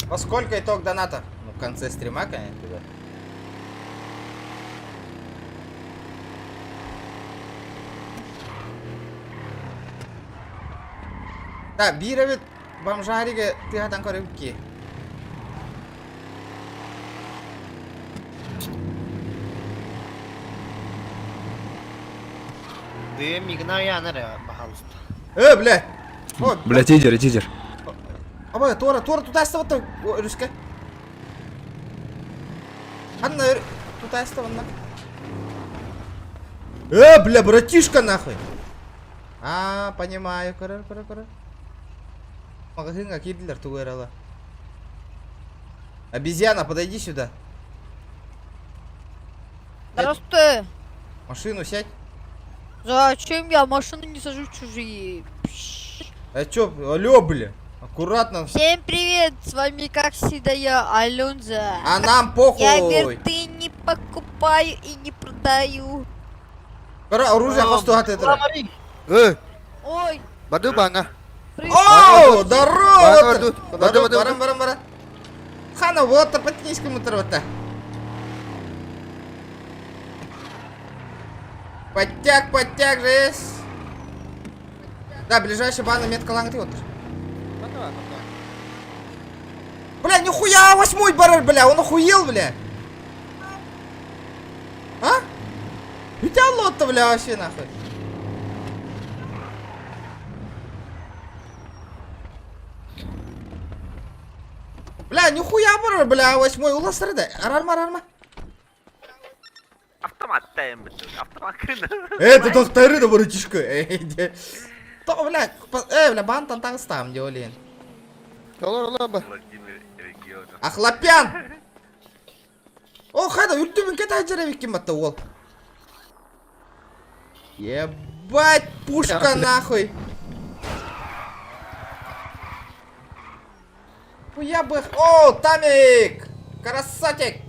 Во сколько итог доната? Ну, в конце стрима, конечно, да. Да, биир эбит бомжарига тыһатан көрөбүт Дым мигна янара, пожалуйста. Бля! О, Бля, тидер, тидер. Аба, туора, туора, тутаста вот өрүскэ. Ханна тутаста ванна. Бля, братишка, нахуй. А, понимаю, көрөр, көрөр, көрөр. Магазинга киирдилэр тугу Обезьяна, подойди сюда. Здравствуй. Машину сядь. Зачем я машину не сажу чужие? А чё, алло, бля. Аккуратно. Всем привет, с вами как всегда я, Алонза. А нам похуй. Я верты не покупаю и не продаю. Кара оружие хостуһат этэр. Э, Ой, баду баҥа. О, здорово! Баду, баду, баду. Барам, барам, барам. Хана, вот, патничка мутарвата. Подтяг, подтяг же есть. Да, ближайшая бана метка ланг вот. Бля, нихуя, восьмой барар, бля, он охуел, бля. А? У тебя лотто, бля, вообще нахуй. Бля, нихуя барар, бля, восьмой уластыр да. Арарма, арарма. Автомат тайм, автомат Это доктор, это братишка. То, бля, бля, бан там там делали. Олор, олор, ба. Владимир региона. Ахлопян! О, хада, үлтүмін кет айджара викин батта ол. Ебать, пушка нахуй. Хуя бы... О, Тамик! Красавчик!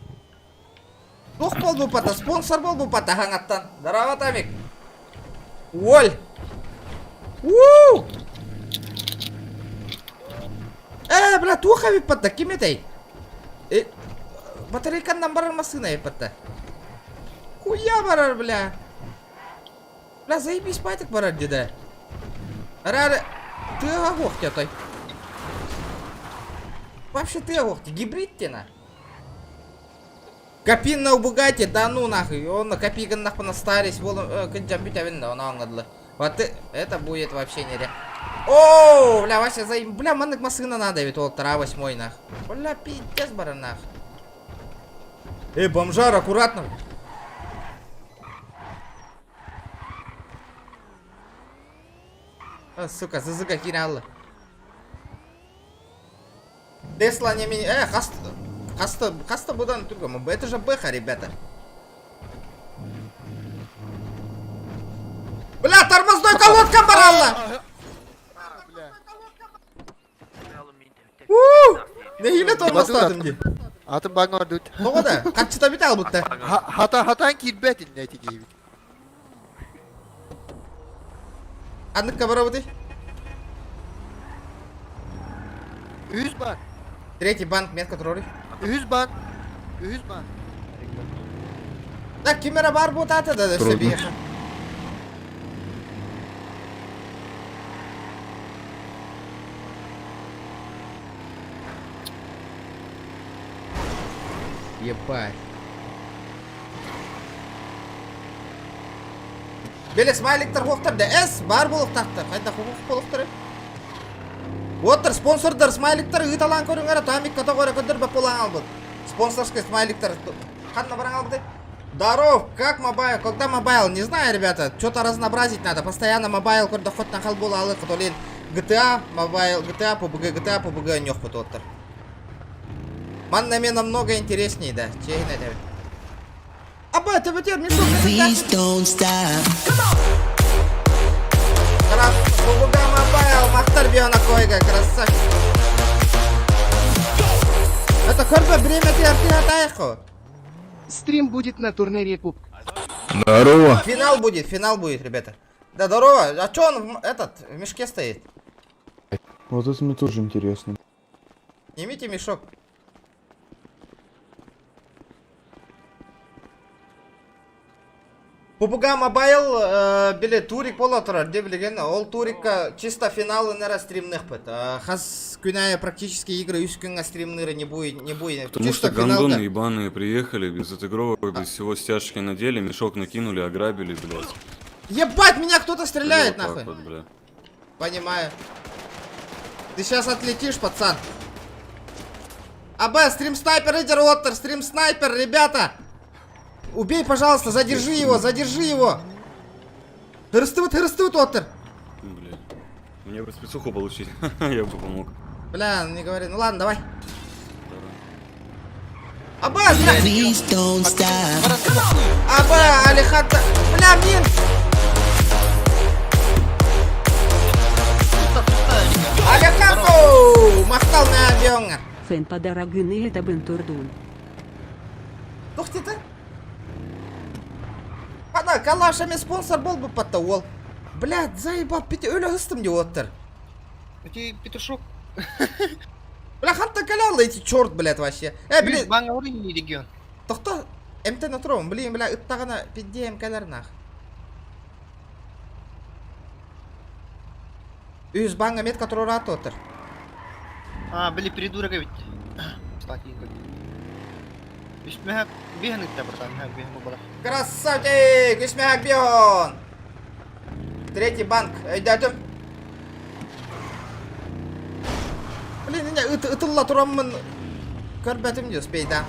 Тух бол бу пата, спонсор бол бу пата хаңаттан. Здорово, Тамик! Оль! У! Бля, туха бит пата, ким этэй? Э, батарейканнан барар масына бит пата. Хуя барар, бля. Бля, заебись байтык барар деди. Арары, тыга ох той. Вообще ты ох, гибрид тена. Копин на Бугатти, да ну нахуй, он на копиган нахуй на старость, вон, каджамбить авин, он аңладлы. Вот это будет вообще нере. О, бля, вообще за, бля, маннык машина надо ведь, вот, тра восьмой нах. Бля, пиздец, баран нах. Эй, бомжар, аккуратно. А, сука, ЗЗГ хералла. Тесла не ми... Хаста, хаста, хаста будан другому. Это же Бэха, ребята. Бля, тормозной колодка баралла! Нехиле тормоздадым ди. Атын баҥа ордут. Тоҕо да, хаччыта бит албытта. Хата хатан киирбэт инне тигиибит. Анныкка барабыты. Үс бан. Третий банк метка турары. Үс бан. Үс бан. Так, кимера бар бутата да, да, Трудно. себе. Ебать. Беле смайликтер хоқтар да С бар болуқтақты. Қайда құқық болуқтар? Оттыр спонсордар смайликтер ыталан көріңәрі тамик категория көдір бап болан албыт. Спонсорский смайликтер. Қанна баран албыт? Здоров, как мобайл? Когда мобайл? Не знаю, ребята. Что-то разнообразить надо. Постоянно мобайл, когда хоть на халбола алы, толин GTA, мобайл, GTA, PUBG, GTA, PUBG, нёх оттыр. Манна мне намного интереснее, да. Чей на тебе? Аба, ты бетер, мешок. don't stop. Крас, PUBG мобайл, махтар биона койга, красавчик. Это көрбө время ты артиратайхо. Стрим будет на турнире Кубка. Здорово. Финал будет, ребята. Да, здорово. А чё он в, этот, в мешке стоит? Вот это мне тоже интересно. Снимите мешок. PUBG Mobile биле турик бола турар деп билген. Ол турикка чисто финалы нера стримных бит. Хас күнәе практически игры үс күнгә стримныры не будет, не будет. Потому Чисто что гондоны финалда. ебаные приехали, без отыгровок, без всего стяжки надели, мешок накинули, ограбили, блядь. Ебать, меня кто-то стреляет Или вот так нахуй. вот, бля. Понимаю. Ты сейчас отлетишь, пацан. АБ, стрим снайпер, Ридер Оттер, стрим снайпер, ребята. Убей, пожалуйста, задержи его, задержи его. Хрыстывает, хрыстывает, Оттер. Бля. Мне бы спецуху получить, я бы помог. Бля, ну не говори. Ну ладно, давай. АБ, бля. don't stop. АБ, Алихата. Бля, мин. Алихату! Махтал на авионга. Фэн подарагын или табын турдун. Тух ты? Ана, калаш эмэ спонсор буолбуппатта уол. Блядь, заебал, пити өлө ыстым дии уоттар. Эти петушок. Бля, ханта калял эти черт, блядь, вообще. Э, блин. Баҥа регион. Тохто, эмтэн отуром, блин, бля, ыттаҕына пиддиэм кэлэр нах. Үс баҥҥа метка туруораат отыр. А, били придурок эбит. Кстати, Үс мөһөк биһэн ытта братан, мөһөк биһэн буолбатах. Красавчик! Үс мөһөк биһон! Третий банк, өйдөөтүм. Блин, не ытылла тураммын көрбөтүм дии успейда.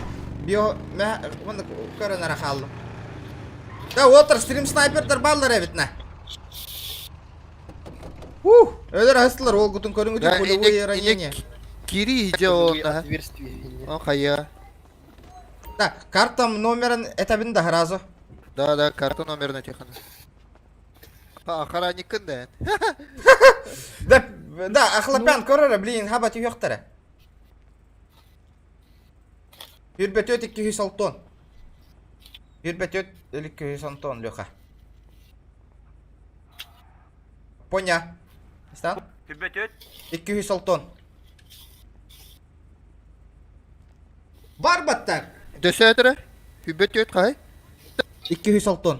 Био мөһ көрөн эрэ хааллым. Да, уотар стрим снайпердар бааллар эбит на. Ух, өлөр аһыстылар ол гутун көрүҥүтүн пулевые ранения. Кири идео О, хая. Да, картам номерын этэбин да сразу. Да, да, карта номерын этихана. Охранникын да. Да, да, Ахлопян көрөрө, блин, хаба түһүөхтэрэ. Хүрбөтүөт 200 алтон. Хүрбөтүөт 200 антон, Леха. Поня. Стан? Хүрбөтүөт 200 алтон. Бар баттар. Дөсөтөрө. Хүрбөтүөт хай? 200 алтон.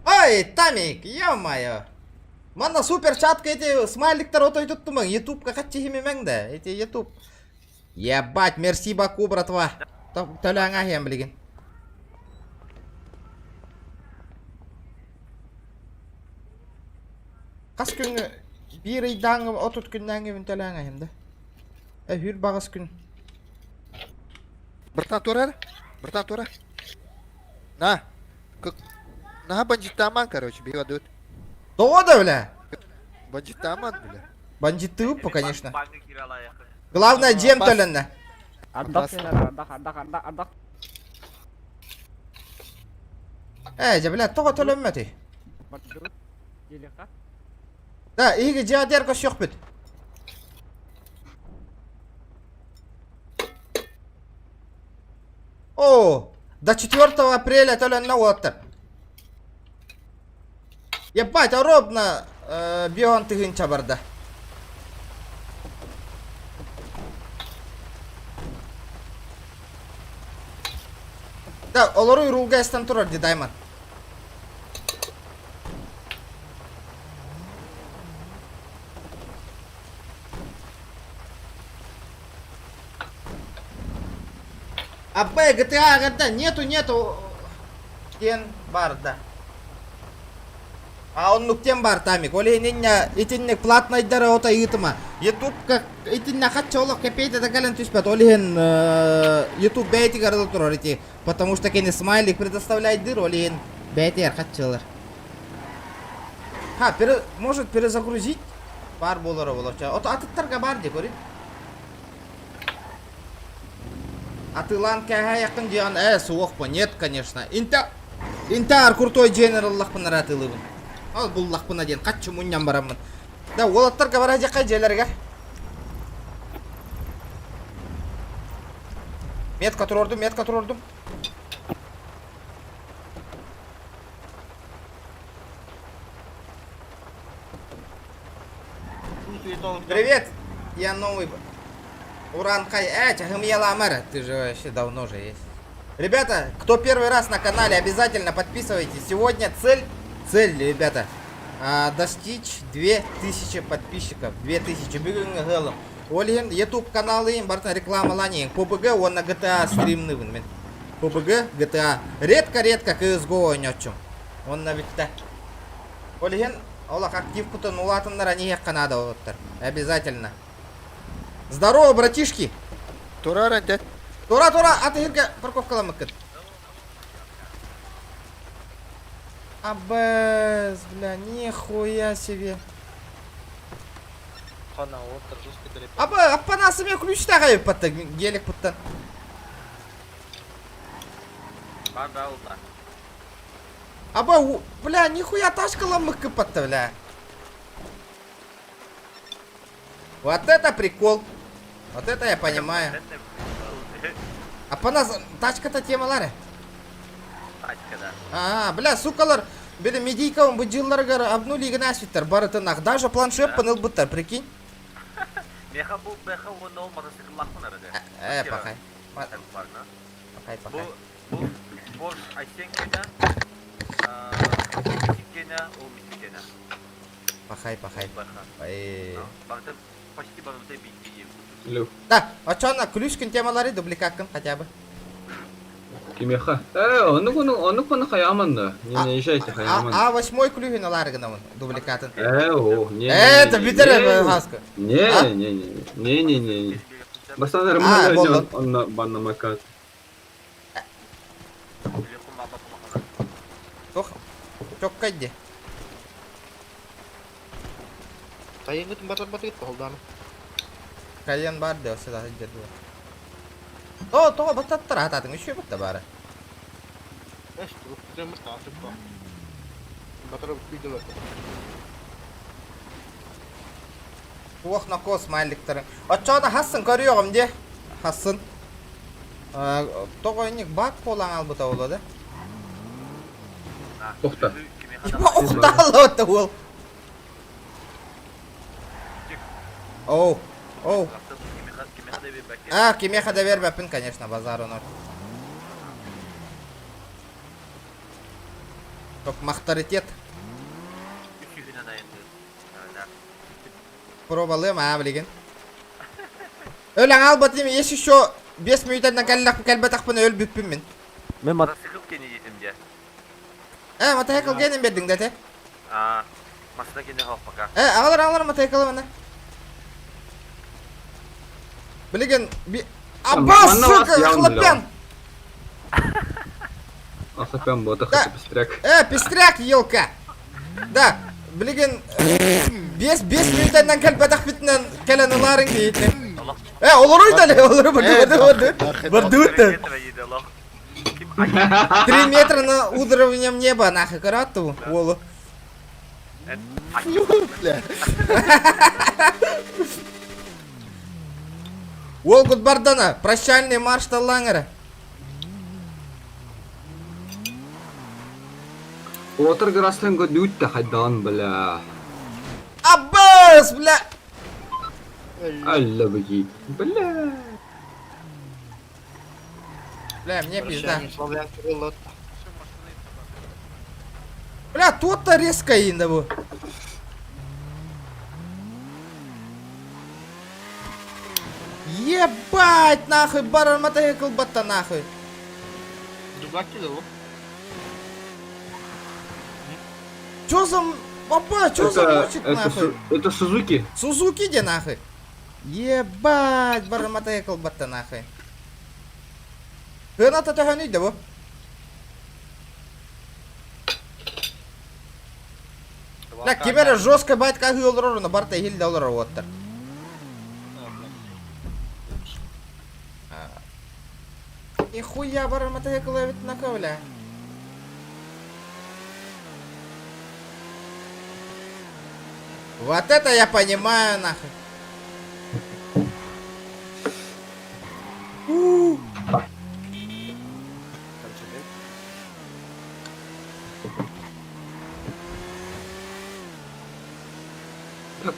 Ой, Тамик, ё-моё. Манна супер чатка эти смайликтар отой туттумаҥ, ютубка хаччы химимэҥ да, эти ютуб. Ебать, мерси баку, братва. Төлөҥ аһыам билигин. Хас күҥҥэ биир ыйдааҥы 30 күннээҥҥибин төлөөн аһыам да. Э, хүр баҕас күн. Братан тура Братан тура. На. На бандитаман, короче, бивадут. Тоҕо да, бля? Бандитаман, бля. Бандиттыыбыт конечно. Главное, дьиэм төлөннө. Ээ, дьэ, бля, тоҕо төлөммөтүй? Да, иһиги дьиэҕитигэр көрсүөхпүт. О, до 4 апреля төлөннө уолаттар. Ебать, ровно бион тыһыынча барда. Да, олору рулга эстен турар ди Даймон. АП, GTA, ГТ, нету, нету. Диэн барда. А оннук диэн бар Тамик. Ол иһин итинник платнайдары ото ыытыма. Ютубка итиннэ хачча олох кэпиэйтэ да кэлэн түспэт. Ол иһин Ютуб бэйэтигэр ыла турар ити. Потому что кини смайлик предоставляйдыр, ол иһин бэйэтигэр хаччылар. Ха, пере, может перезагрузить? Бар буолара болоча. Ото атыттарга бар дии көрүн. Атыылаан кээһээйэххин диэҕин ээ суох по нет конечно. Инта Интаар крутой дьиэн ыллахпын эрэ атыылыыбын. Ол буллахпына диэн хаччы мунньан бараммын. Да уолаттарга бара дьэххэ дьиэлэригэр. Метка туруордум, метка туруордум. Привет! Я новый Уранхай. Чахымьяламар, ты же вообще давно же есть. Ребята, кто первый раз на канале, обязательно подписывайтесь. Сегодня цель, цель, ребята, достичь 2000 подписчиков. 2000. Бүгүҥҥү сыалым. Ол иһин YouTube каналын барытын рекламалаан PUBG уонна GTA стримныыбын мин. PUBG, GTA. Редко-редко CSGO ойноччум. Онно бүттэ. Ол иһин олох активкутун улаатыннара ниһиэххэ наада олоттар. Обязательно. Здорово, братишки! Тура рэнтэ. Тура, тура, атыһырга парковкаламмыккын. Абэс, бля, нихуя себе. Аба, аппанасы мен ключ тағайып гелик пыттан. Аба, бля, нихуя тачкаламмыккын патта, бля. Вот это прикол. Вот это я понимаю. Апанас тачката темалары. Тачка, да. А, бля, сукалар, били медийкабын бу дьылларыгар обнулигин аспиттар барытын даже планшеппын ылбыттар, прикинь. Меха бу бэхэ уонна ол мотоцикллаахпын арады. Э, пахай. Пахай, пахай. Бу бу Porsche Айсен кенә, Митик кенә, ол Митик кенә. Пахай, пахай. Барыта почти барыта битти. Да, очоно ключкин темалары дубликаккын хотя бы. Кимиэхэ? Э, оннук оннук оннук оннук хайааман да. Не наезжайте хайааман. А восьмой ключин ылаары гынабын дубликатын. Э, о, не. Это бүтэр хаска. Не, не, не, не, не, не, не. Бастан нормально онно баннамакат. Тох, чоккай де. Тайынгытын батар батыр холдааны. Кайен бар де, сюда сылдьар дуо. О, тоҕо баттаттар ататын үчү бутта баара. Эш, Батар күйдү Туох нокоо смайликтарын. Оччоҕуна хассын көрүөҕүм дии. Хассын. Тоҕо инник бак буолан албыта буолуо да? Охта. Охта уол. Оу, оу. А, кимиэхэ да биэрбэппин, конечно, базар онор. Махтаритет. Пробалыам аа билигин. Өлөҥ албатым, есть еще 5 мүнүүтэннэн кэлбэтэхпин өлбүппүн мин. Мен мотоцикл кени диэтим дьэ. Э, мотоцикл генин бердиҥ да те. А, машина кени хоп пока. Э, аҕалар аҕалар мотоциклы мана. Билигин Аббас, сука, хлопян! Ахапян бота хата пестряк. Э, пестряк, елка! Да, билигин 5 мүнүүтэннэн кэлбэтэхпитинэн кэлэн ылаарыҥ диэйтин. Э, олоруй да олору барды барды барды. 3 метра на уровнем неба, нахуй, карату, уолу. Уол Гудбардана, прощальный марш таллаҥара. Отыр граслен көдүүттэ хайдаан бля. Аббас, бля! Алла быги. Бля. Бля, мне пизда. Бля, тут-то резко инде бу. Ебать, нахуй, барар мотоцикл батта нахуй. Дубаки да Чё за... Папа, чё за мочит нахуй? Это Сузуки? Сузуки де нахуй. Ебать, барар мотоцикл батта нахуй. Граната төһөнүй да бу? Бля, ким эрэ жестко байтка аһыы олорор, ону барыта иһиллэ олорор уоттар. Нихуя барар мотоцикл эбит нака, бля. Вот это я понимаю, нахуй.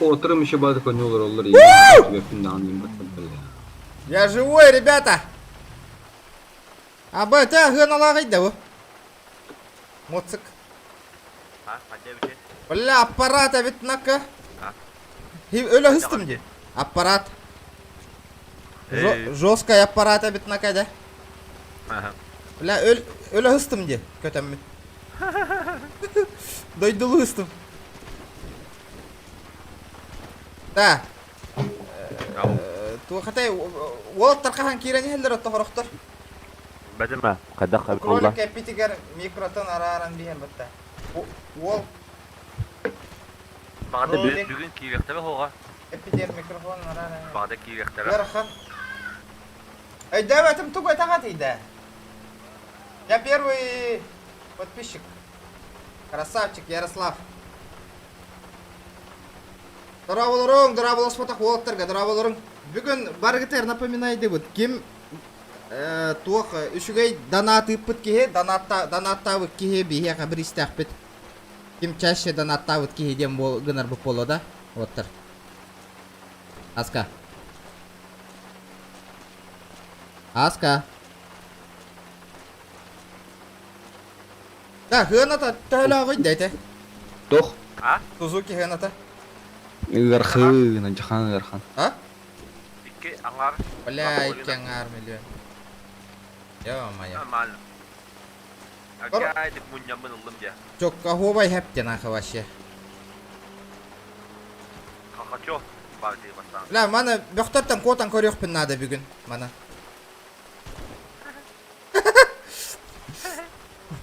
Отырым еще бады конюлар олар. Я живой, ребята! Аба, это гыналағайды бу. Моцик. Бля, аппарат эбит нака. Өлө хыстым ди. Аппарат. Жесткий аппарат эбит нака да. Бля, өл өлө хыстым ди. Көтөммүн. Дойдулу хыстым. Да. Туохатай уолаттар хаһан киирэн иһэллэр отто хорохтор. Бәдемә, кайда Кролик эппитигэр микротон арааран биһэн батта. Уол Бағада бүгін киирехтебе хоға. Эппитигэр микрофон арааран. Бағада киирехтебе. Ыарахан. Өйдөөбөтүм тугу этаҕат да. Я первый подписчик. Красавчик Ярослав. Дорооболоруҥ, дорооболоспотох уолаттарга, дорооболоруҥ. Бүгүн барыгытыгар напоминайдыбыт. Ким Туох үчүгэй донат ыыппыт киһи, донаттаабыт киһи биһиэхэ бириистээхпит. Ким чаще донаттаабыт киһи диэн гынарбыт буолуо да, уоттар. Аска. Аска. Да, хыаната төһөлөөҕүй да ити? Туох? Сузуки хыаната. Ыархан, адьахан ыарахан. А? Икки аҥаар. Бля, икки аҥаар миллион. Ё-моё. Нормально. Акай мунньаммын ыллым дьэ. Чокка хэптен ахы вообще. Хахачо бар дии бастаан. Бля, маны бөхтөртөн куотан көрүөхпүн наада бүгүн. Мана.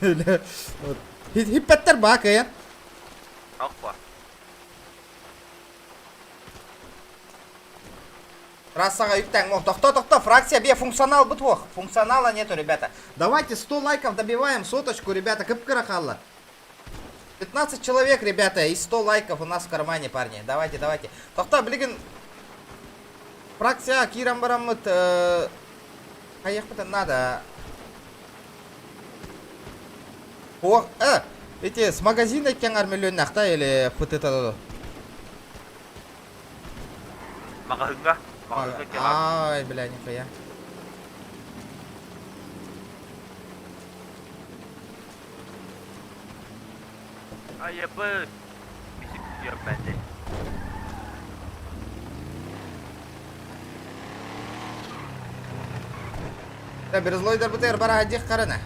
Бля, вот. Хиппеттер баа кыйан. Акпа. Трассаҕа үктэҥ мох. Тохто, тохто, фракция бе функционал бутвох. Функционала нету, ребята. Давайте 100 лайков добиваем, соточку, ребята, кып-кыра хаалла. 15 человек, ребята, и 100 лайков у нас в кармане, парни. Давайте, давайте. Тохто, блин, фракция киирэн бараммыт, хайыахпытын надо. О, эти с магазина кеҥар миллионнахта или ФТ Маҕаһыыҥҥа. Маҕаһыыҥҥа кеҥар. Ай, бля, нихуя. Айыбы. Бисик көрмәде. Да, Берзлойдер БТР бара дих карана.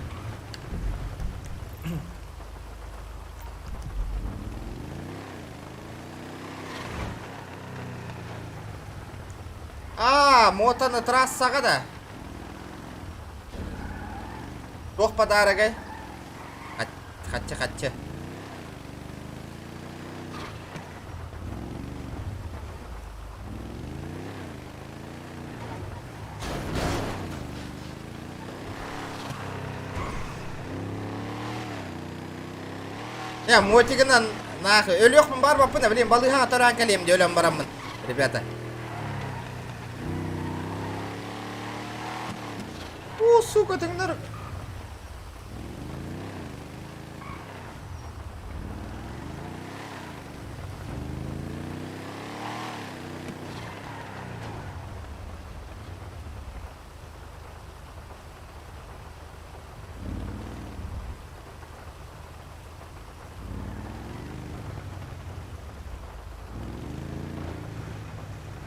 А, мотоны трассаҕа да. Туох подарогай? Хатчы, хатчы. Я мотигынан нахуй. Өлүөхпүн бар баппын, блин, балыыһаҕа тараан кэлиэм дии өлөн бараммын. Ребята. О, сука, тыңнар.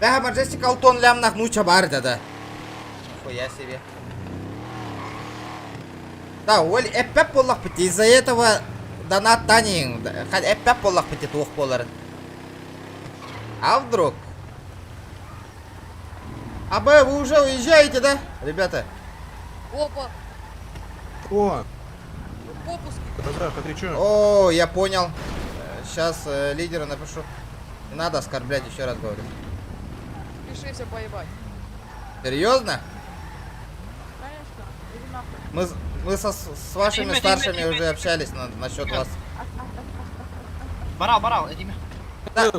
Да, Маджестик Алтон лямнах нуча бар да. Нихуя себе. Да, ол эппэп буоллахпыт. Из-за этого донат танин. Эппэп буоллахпыт туох буоларын. А вдруг? А Б, вы уже уезжаете, да, ребята? Опа, О, попуск. казах, ты чё? О, я понял. Сейчас лидера напишу. Не надо оскорблять, еще раз говорю. Пиши все поебать. Серьезно? Конечно. Иди нахуй. Мы с вашими старшими уже общались насчет вас. Барал, барал, этими. Да.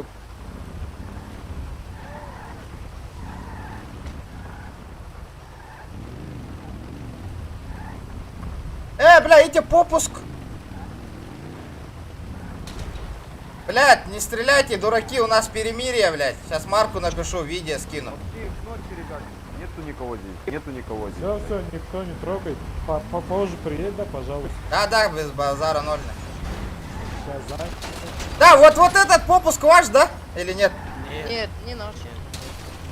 Бля, эти попуск. Блядь, не стреляйте, дураки, у нас перемирие, блядь. Сейчас Марку напишу, видео скину. Нету никого здесь, нету никого здесь. Все, все, никто не трогай. Попозже приедь, да, пожалуйста. Да-да, без базара ноль. Сейчас, за. Да, вот этот попуск ваш, да? Или нет? Нет, не наш.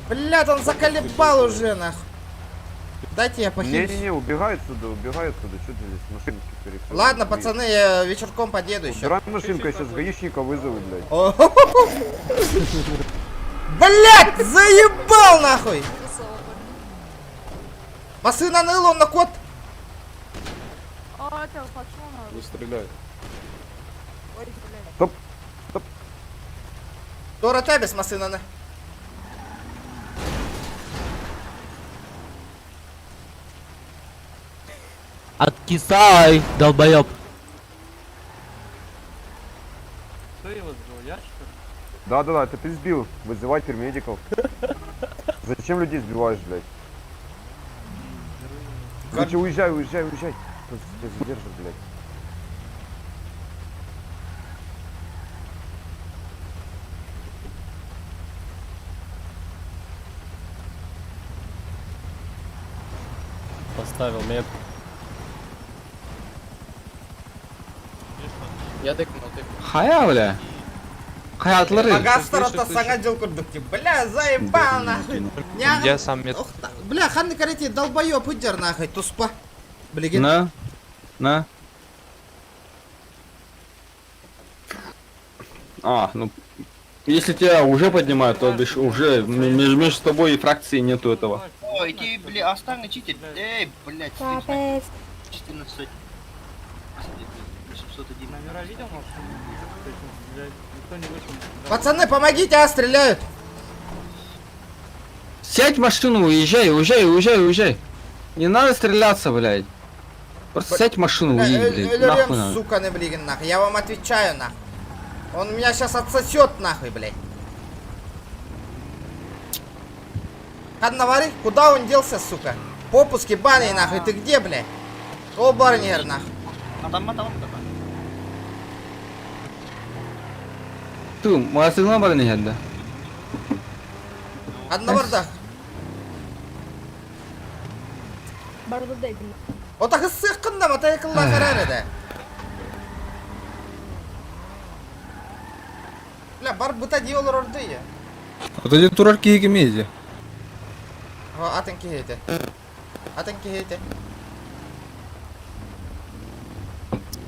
Блядь, он заколебал уже, нахуй. Дайте я похилюсь. Не-не-не, убегай отсюда, убегай отсюда. Что ты здесь машинки перекрыл? Ладно, пацаны, я вечерком подъеду еще. Убирай машинку, я сейчас гаишника вызову, блядь. Блядь, заебал нахуй! Машина ныла, он на код. О, это пацана. Не стреляй. Ой, блядь. Стоп, стоп. Дора табис машина на. Откисай, долбоеб. Кто его сбил? Я что ли? Да-да-да, это ты сбил. Вызывай теперь медиков. Зачем людей сбиваешь, блядь? Короче, уезжай, уезжай, уезжай. Тебя задержат, блядь. Поставил метку. Я тыкнул, тыкнул. Хайа, бля. Хайатлары. Магастар это саҥа дьыл курдук тип. Бля, заебал нахуй. Я сам мет. Ох, бля, ханны карете долбоёб ыдер нахуй, туспа. Блин. На. На. А, ну, если тебя уже поднимают, то бишь уже между тобой и фракцией нету этого. Ой, иди, бля, остань, читер. Эй, блядь, 14. 801. Номера видел, может? Никто не вышел. Пацаны, помогите, а, стреляют. Сядь в машину, уезжай, уезжай, уезжай, уезжай. Не надо стреляться, блядь. Просто сядь в машину, Бля, уедь, э, блядь. э, Нахуй надо. сука, не блин, нахуй. Я вам отвечаю, нахуй. Он меня сейчас отсосет, нахуй, блядь. Ханна куда он делся, сука? Попуски баны, нахуй, ты где, блядь? О, барнер, нахуй. Ты, мотоцикл бар не да? Ханна бардах. Ота хыссык кында мотоциклла карар эде. Бля, бар бута диолор орды я. Вот эти турарки кимеди. Атын кихете. Атын кихете.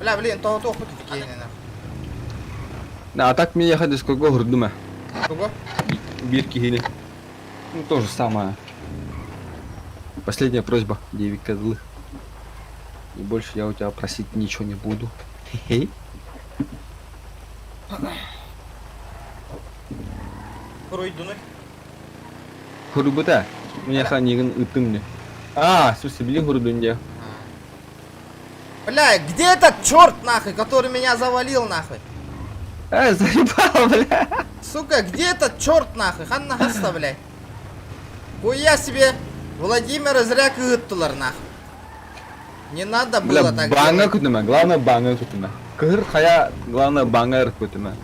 Бля, блин, того того хоть кихене нахуй. Да, а так мне ехать сколько грудума. Кого? Бирки гили. Ну, то же самое. Последняя просьба, 9 козлы. И больше я у тебя просить ничего не буду. Хе-хе. Хуруйдуну. Хурубута. Меня ханиган ытымни. А, в смысле, били хурудунде. Бля, где этот черт нахуй, который меня завалил нахуй? Заебал, бля. Сука, где этот черт нахуй? Ханна хаста, блядь. Хуя себе Владимира зря кыттылар нахуй. Не надо Бля, было так банга делать. күтүмэ, главное банга күтүмэ. Кыһыр хая, главное банга күтүмэ.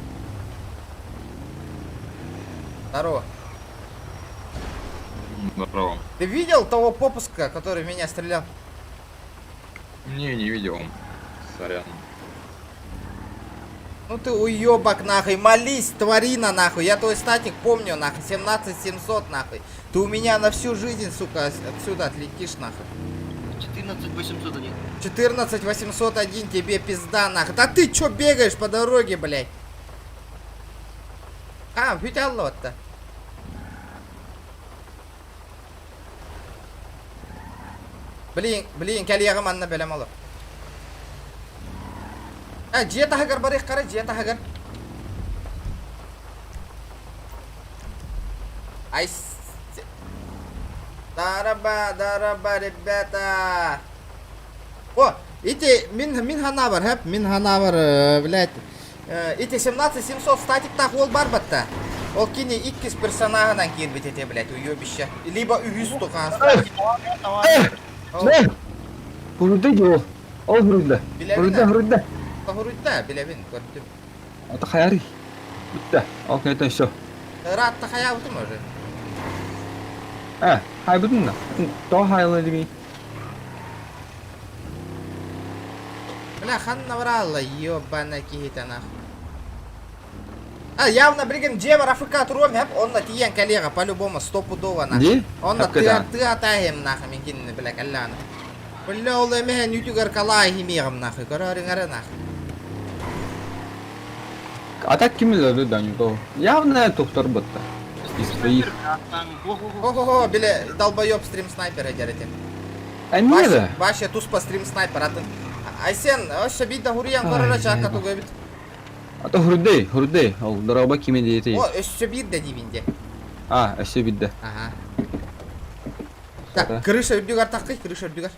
Здорово. Здорово. Ты видел того попуска, который меня стрелял? Не, не видел. Сорян. Ну ты уебок нахуй, молись, тварина нахуй. Я твой статик помню нахуй, 17700 нахуй. Ты у меня на всю жизнь, сука, отсюда отлетишь нахуй. 14801. 14801 тебе пизда нахуй. Да ты чё бегаешь по дороге, блядь? А, вот-то. Блин, блин, кәлиягым анна бәлем алыр. А, дьиэ таһыгар барыах кара, дьиэ таһыгар. Ай, Дараба, дараба, ребята. О, ити, мин, мин ханабар, хэп, мин ханабар, блядь. Ити 17 700 статиктаах уол баар батта. Ол кини иккис персонажынан киирбит этэ, блядь, уебище. Либо үһүс тухан. Не! Хуруйда ол. Ол хуруйда. Хуруйда, хуруйда. Хуруйда, билэбин, көрдүм. Это хаяри. Бүтте. Ол это все. Ыраатта хаябытым уже. А, хай бүтүн да. То хайлы дими. Бля, ханна баралла, ёбана киһитэ нах. А, явно, блин, дьиэбэр АФК туруом хэп, онно тиийэн коллега, по-любому, стопудово, нах. Ди? Онно ты ты атаем, нахуй, мин кинини, бля, калляны. Бля, ол эмэһэн үтүгэр калаа химиэҕим, нахуй, көрөөрүҥ нахуй. А так ким билэр да не то. Явно тоқтар бытта. Из своих. Хо-хо-хо, биле, долбоёб стрим снайпер эдерете. А не да. Вася туспа стрим снайпер атын. Айсен, өссө биирдэ хуруйан көрөрө чаакка тугу эбит. А то хурдей, хурдей. Ол дороба киме дейти. О, өссө биирдэ диибин А, өссө биирдэ. Ага. Так, крыша үрдүгэр таххый, крыша үрдүгэр.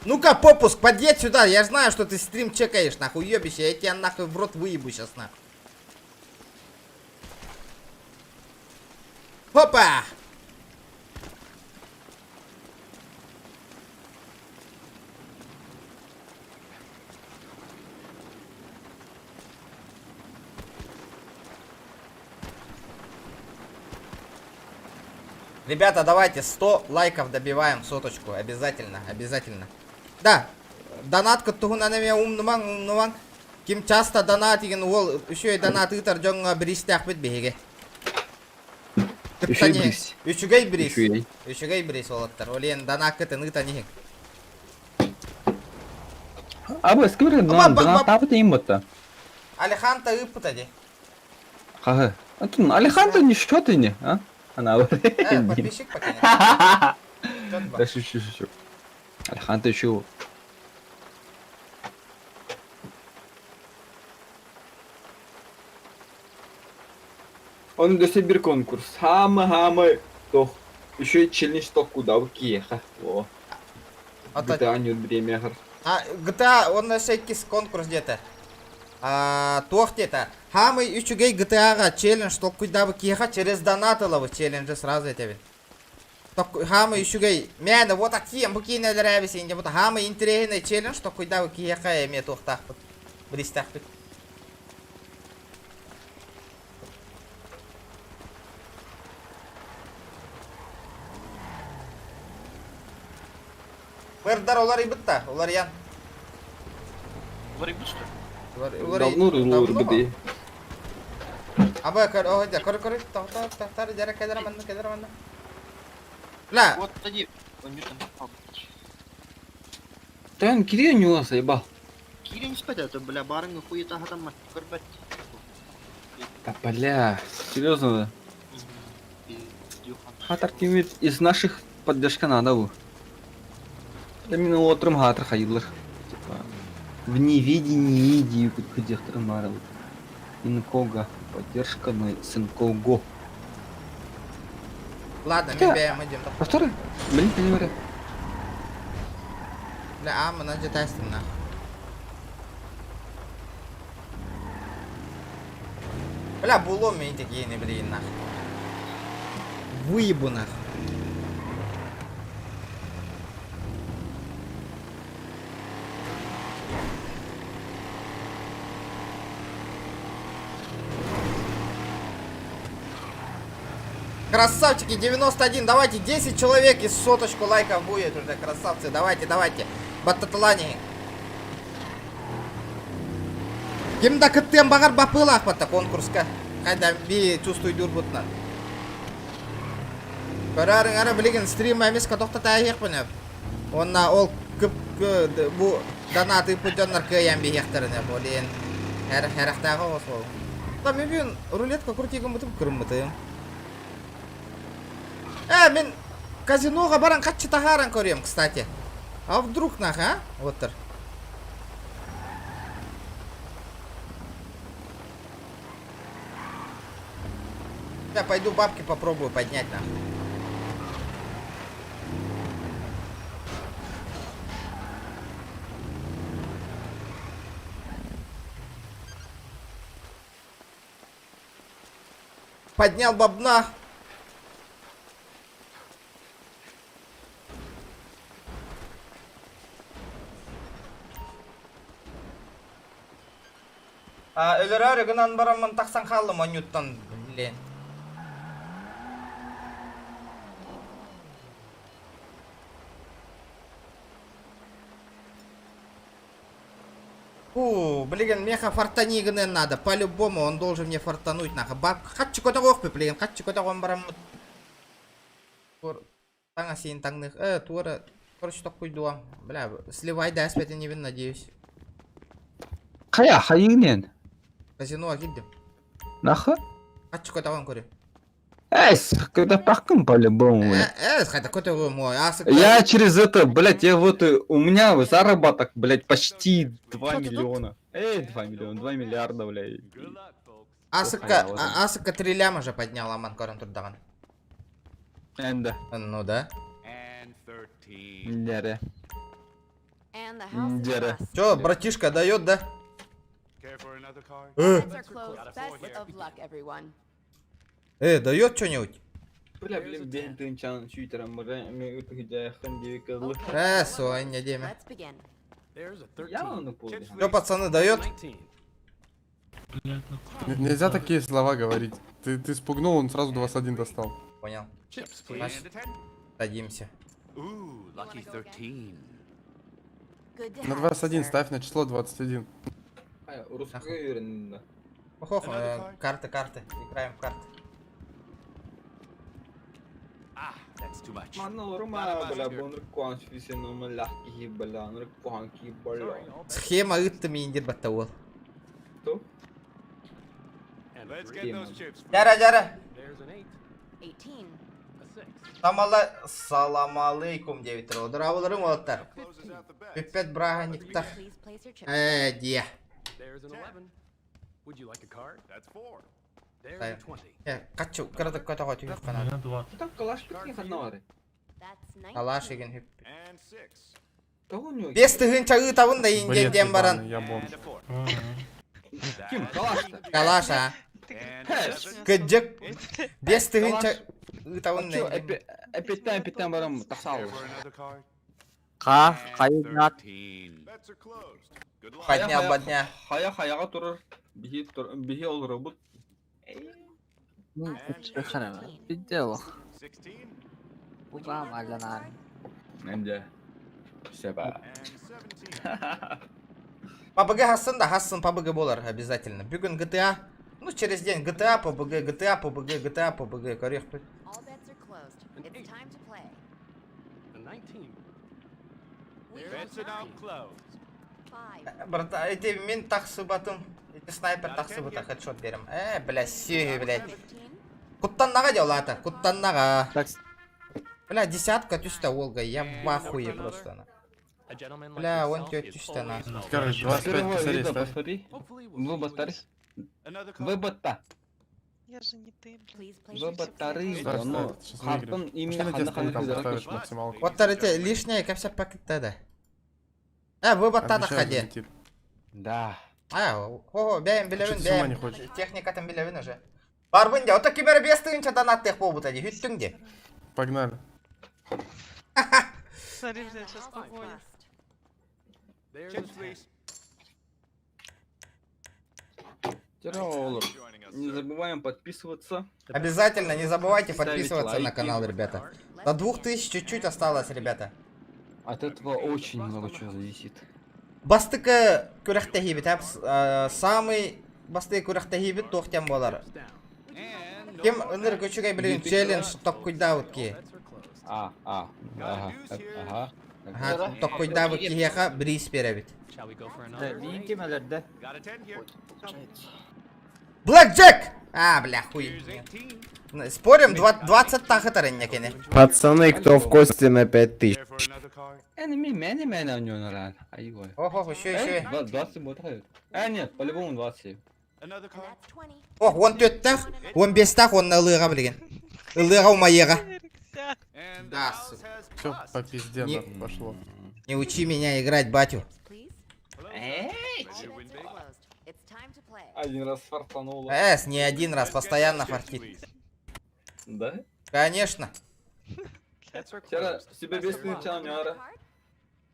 Ну-ка, попуск, подъедь сюда, я знаю, что ты стрим чекаешь, нахуй, уебище, я тебя нахуй в рот выебу сейчас, нахуй. Хопа! Ребята, давайте 100 лайков добиваем соточку. Обязательно, обязательно. Да, донат туһунан эмиэ умнумаҥ, умнумаҥ. Ким часто донат деген ол үчүгэй донат ыытар дьоҥҥо бириистээхпит биһиги. Үчүгэй бириис. Үчүгэй бириис. Үчүгэй. Үчүгэй бириис уолаттар. Ол иһин донаккытын ыытан иһиҥ. Абы, сквер, донат им батта. Алеханто ыыппыта дии. Хаһы. Антон, Алехандро не что ты не, а? Она Э, подписчик пока не. Да шучу, шучу. Алехандро еще. Он өссө бир конкурс. Хамы-хамы тох. Еще и челлендж тох куда киеха. О. GTA не время. А, GTA, он иккис конкурс где-то. А, туох где-то. Хамы үчүгэй GTA-га челлендж толкуйдабы киеха через донат ылабы челленджи сразу этебин. Хамы үчүгэй, мээнэ вот акием бу киинэлэр эбисинде бу хамы интириэһинэй челлендж толкуйдабы киеха эме туохтаахпыт. Биристаахпыт. Мэрдар уларыйбыт да, уларыйан. Уларыйбыт что? Давно уларыйбыт. Аба, көр, о, дьэ, көр, көр, тохтор, тохтор, дьэрэ, кэлэр манна, кэлэр манна. Бля. Вот, тоди, он не там. Тэн кириэн нюа заебал. Киирэн испэт это, бля, барыҥ хуета хатаммат, көрбөт. Да бля, серьезно да? Хатар кимит из наших поддержка надо бу. Именно утром хатар хайылар. Типа в невидении иди кудехтар марал. Инкога. Поддержка на Синкого. Ладно, мы бэм идем. Повторы? Блин, понимаю. Бля, а, мы на где-то нах. Бля, булом мен такие не блин нах. Выебу нах. Красавчики, 91, давайте 10 человек и соточку лайков будет уже, красавцы, давайте, давайте. Баттаталани. Ким да кыттыан баҕар бапыылаах батта конкурска. Хайда би чувствуйдуурбутунан. Көрөөрүҥ ара билигин стрим эмискэ тохтотааһыахпын өп. Уонна ол кып бу донаты ыппыт дьоннор кыайан биһиэхтэринэ болен хэрэхтээҕи оҕус буолуҥ. Там бүгүн рулетка крутигыммытым кырыммытым. Э, мин казиноға баран хаччы таһааран көрүөм, кстати. А вдруг нах, а? Оттор. Я пойду бабки попробую поднять нах. Поднял бабна. Өлөрөөрү гынан бараммын тахсан хааллым онньуттан, блин. Фу, блин, меха фартани гынан надо, по-любому он должен мне фартануть, нахуй. Баб, хатчы көтөҕүөхпүт, блин, хатчы көтөҕөн бараммыт. Таҥа сиин таҥных, э, туора, короче, токкуйдуам. Бля, сливай да эспэтин надеюсь. Хайа, хайыгнен. Казино киирдим. Нахы? Хатчы көтөҕөн көрү. Эс, когда пахком по-любому. Э, э, хайда көтөҕүм, ой, асык. Я через это, блядь, я вот, у меня заработок, блядь, почти 2 миллиона. Эй, 2 миллиона, 2 миллиарда, блядь. Асыкка, асыкка 3 ляма же поднял Аман көрөн турдаҕын. Энда. Ну да. Дере. Дере. Чё, братишка дает, да? Э, э, дает что-нибудь? Бля, блин, бэйэн тыынчаан сүүйтэрэн баран эмиэ ытыһыдьаайаххын диэбиккэ дылы. Э, Соня диэмэ. Явно поздно. Что, пацаны, дает? Нельзя такие слова говорить. Ты спугнул, он сразу 21 достал. Понял. Значит, садимся. На 21 ставь на число 21. Хайа, русская үөрэннэ. Ох, карты, карты. Играем в карты. Манна олорума, бля, бонр куан фисенума лахки бля, нр куан ки бля. Схема ытты миндир баттауыл. То? Жара, жара. Тамала салам алейкум диэбиттэр. Дорооболоруҥ уолаттар. Бүппэт бырааһынньыктар. Ээ, дьиэ. Э, качу, кыратык көтөҕө түһүөх канаа. Там калаш пикни ханнары. Калаш еген хүп. Того у него? 5000 ыытабын да индиэн Бред диэн баран. ебаный, я бомж. Ким, калаш-то? Калаш, а. Кыдьык. 5000 ыытабын да индиэн. Эпиттэн эпиттэн барам тахсаалы. Ха, хайнат. Поднял, подня. Хая хаяга турар. Биһи тур биһи олоробут. Видела. Уга малянар. Энде. Себа. ПБГ хассын да хассын ПБГ болар обязательно. Бүгүн GTA. Ну, через день GTA, ПБГ, GTA, ПБГ, GTA, ПБГ. Көрүөхпүт. Брат, эти мин тахсыбатым. Эти снайпер тахсыбыта хедшот берем. Э, бля, сүйі, блядь. Куттаннаға делата, куттаннаға. Бля, десятка түстә Волга, я в ахуе просто. на. Бля, он тёт түстә на. Короче, 25 Первого косарей вида ставь. посмотри. Выбор. Выбор-то. Я же не ты, блин. Выбор Ставь, но ставь, сейчас выиграем. хартын Пошли именно на те ханна столы, там ханна поставишь максималку. Вот эти лишнее, как вся пакет да. Э, выбор та Обещаю, ходи. залетит. Да. А, о, бэйм, билевин, Чё ты с ума не бэйм. хочешь? Техника там билевин уже. Барбын де, ото кимер 5000 донаттых болбута ди, хүттүң де. Погнали. Смотри, блядь, сейчас погонят. Здорово, Не забываем подписываться. Обязательно не забывайте Ставить подписываться на лайки. канал, ребята. До 2000 чуть-чуть осталось, ребята. От этого очень много чего зависит. Бастыкы күрэхтэһиибит, самый бастыкы күрэхтэһиибит туох буолар. Ким ыныр көчүгэй билин челлендж токкуйдаабыт ки. А, а, ага, ага. Аха, токкуйдаабыт киһиэхэ бириис биэрэбит. Да, Блэк Джек! А, бля, хуй. Спорим, 20 тахытар кene. Пацаны, кто в кости на 5000? Энеми, мэни, мэни у него наран. Айгой. Охо, еще, еще. 20 будет. А, нет, по-любому 20. Ох, он төттах, он бестах, он ылыға билген. Ылыға умайыға. Да, сука. Все, по пизде Не- нахуй пошло. Не учи меня играть, батю. Один раз фартануло. Эс, не один раз, постоянно фартит. Да? Конечно. Вчера себе без начала не ара.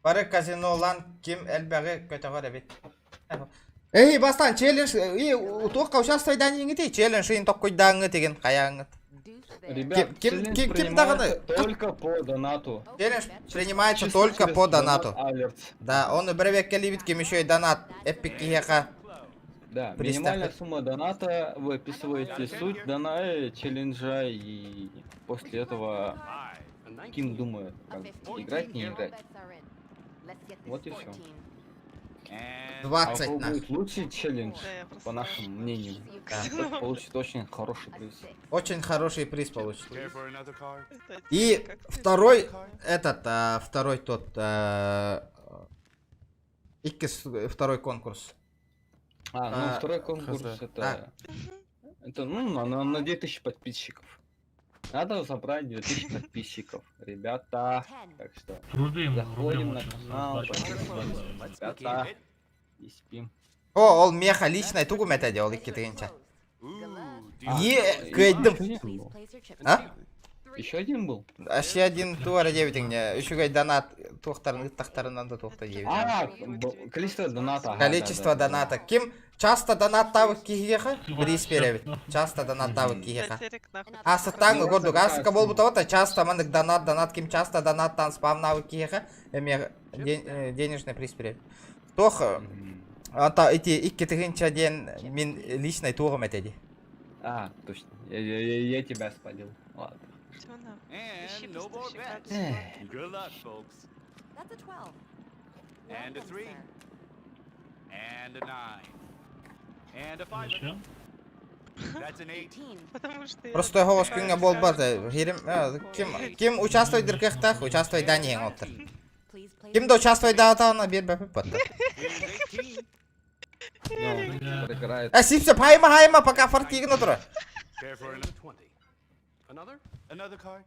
Бары казино лан ким элбэҕи көтөҕөр эбит. Эй, бастан челлендж, и туохха участвуйдаан челлендж ин токкуйдааҥҥы тигин хайааҥҥыт. Ребят, Ким- челлендж ким- ким даганы? принимается только по донату. Челлендж принимается Чисто только через по донат донату. Алерт. Да, он бэрэбиэккэлиибит ким еще и донат. Эпик киһиэхэ. Да, Представь. минимальная сумма доната, вы описываете суть дона челленджа и после этого Ким думает, как играть, не играть. Вот и все. 20 а у кого нах. будет лучший челлендж, Да, я просто по нашему мнению, Да. тот получит очень хороший приз. Очень хороший приз получит. Это И как ты второй, этот, второй тот, второй конкурс. А, ну А, второй конкурс хз. это... Да. Это, ну, на 2000 подписчиков. Надо забрать 2000 подписчиков, ребята. Так что заходим на канал, подписываемся, ребята, и спим. О, ол меха личный тугу мета ол икки тыһыынча. А, Е, и кыайдым. ещё не было. А? Еще один был? Еще один туара диэбитиҥ үчүгэй донат туохтарын ыттахтарынан да туохта диэбитиҥ. А, количество доната. Ага, Количество да, да, доната. Ким часто донаттаабыт киһиэхэ бириис биэрэбит. Часто донаттаабыт киһиэхэ. Аасыттааҥы курдук аасыкка буолбутабыт часто маннык донат донат ким часто донаттаан спамнаабыт киһиэхэ эмиэ денежный приз биэрэбит. Туох ата ити икки тыһыынча диэн мин личный туоҕум этэ дии. А, точно. Я, я, я, я тебя спалил. Ладно. Ищи поставщика. Good luck, folks. That's a 12. And a 3. And a 9. And a 5. That's an 8. Потому что я Просто голос күҥҥэ буолбат. Хирим ким ким участвует диркехтах, участвует Дани оттар. Please place Ким да участвует даатаана биэр бэппит батта. Here's 18. Ну, проиграет. Э, сипсе хайма хайма пока фортигна тура. Care for another 20. Another? Another card?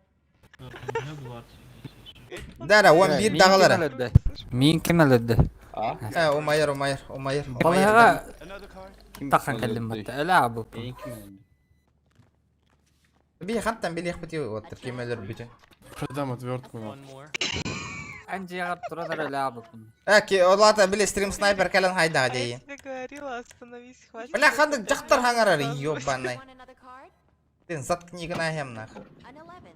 Дара, он бир даҕалара. Мин ким өлөрдө? А? Э, умайар, умайар, умайар, умайар. Балыга Another card? Ким тахан кэллим өлөрдүй? батта. Эле абы. Мен ким өлдү? Би хантан билиэхпит оттар ким өлөр бүтүн. Продам отвертку нахуй. Анжыга турар эле абы. Э, ки олата били стрим снайпер кэлэн хайдаҕа А я дейин. тебе говорила, остановись, хватит. Бля, ханнык дьахтар хаҥарар, ёбаный. Want another card? Тин заткни гына нах. An 11.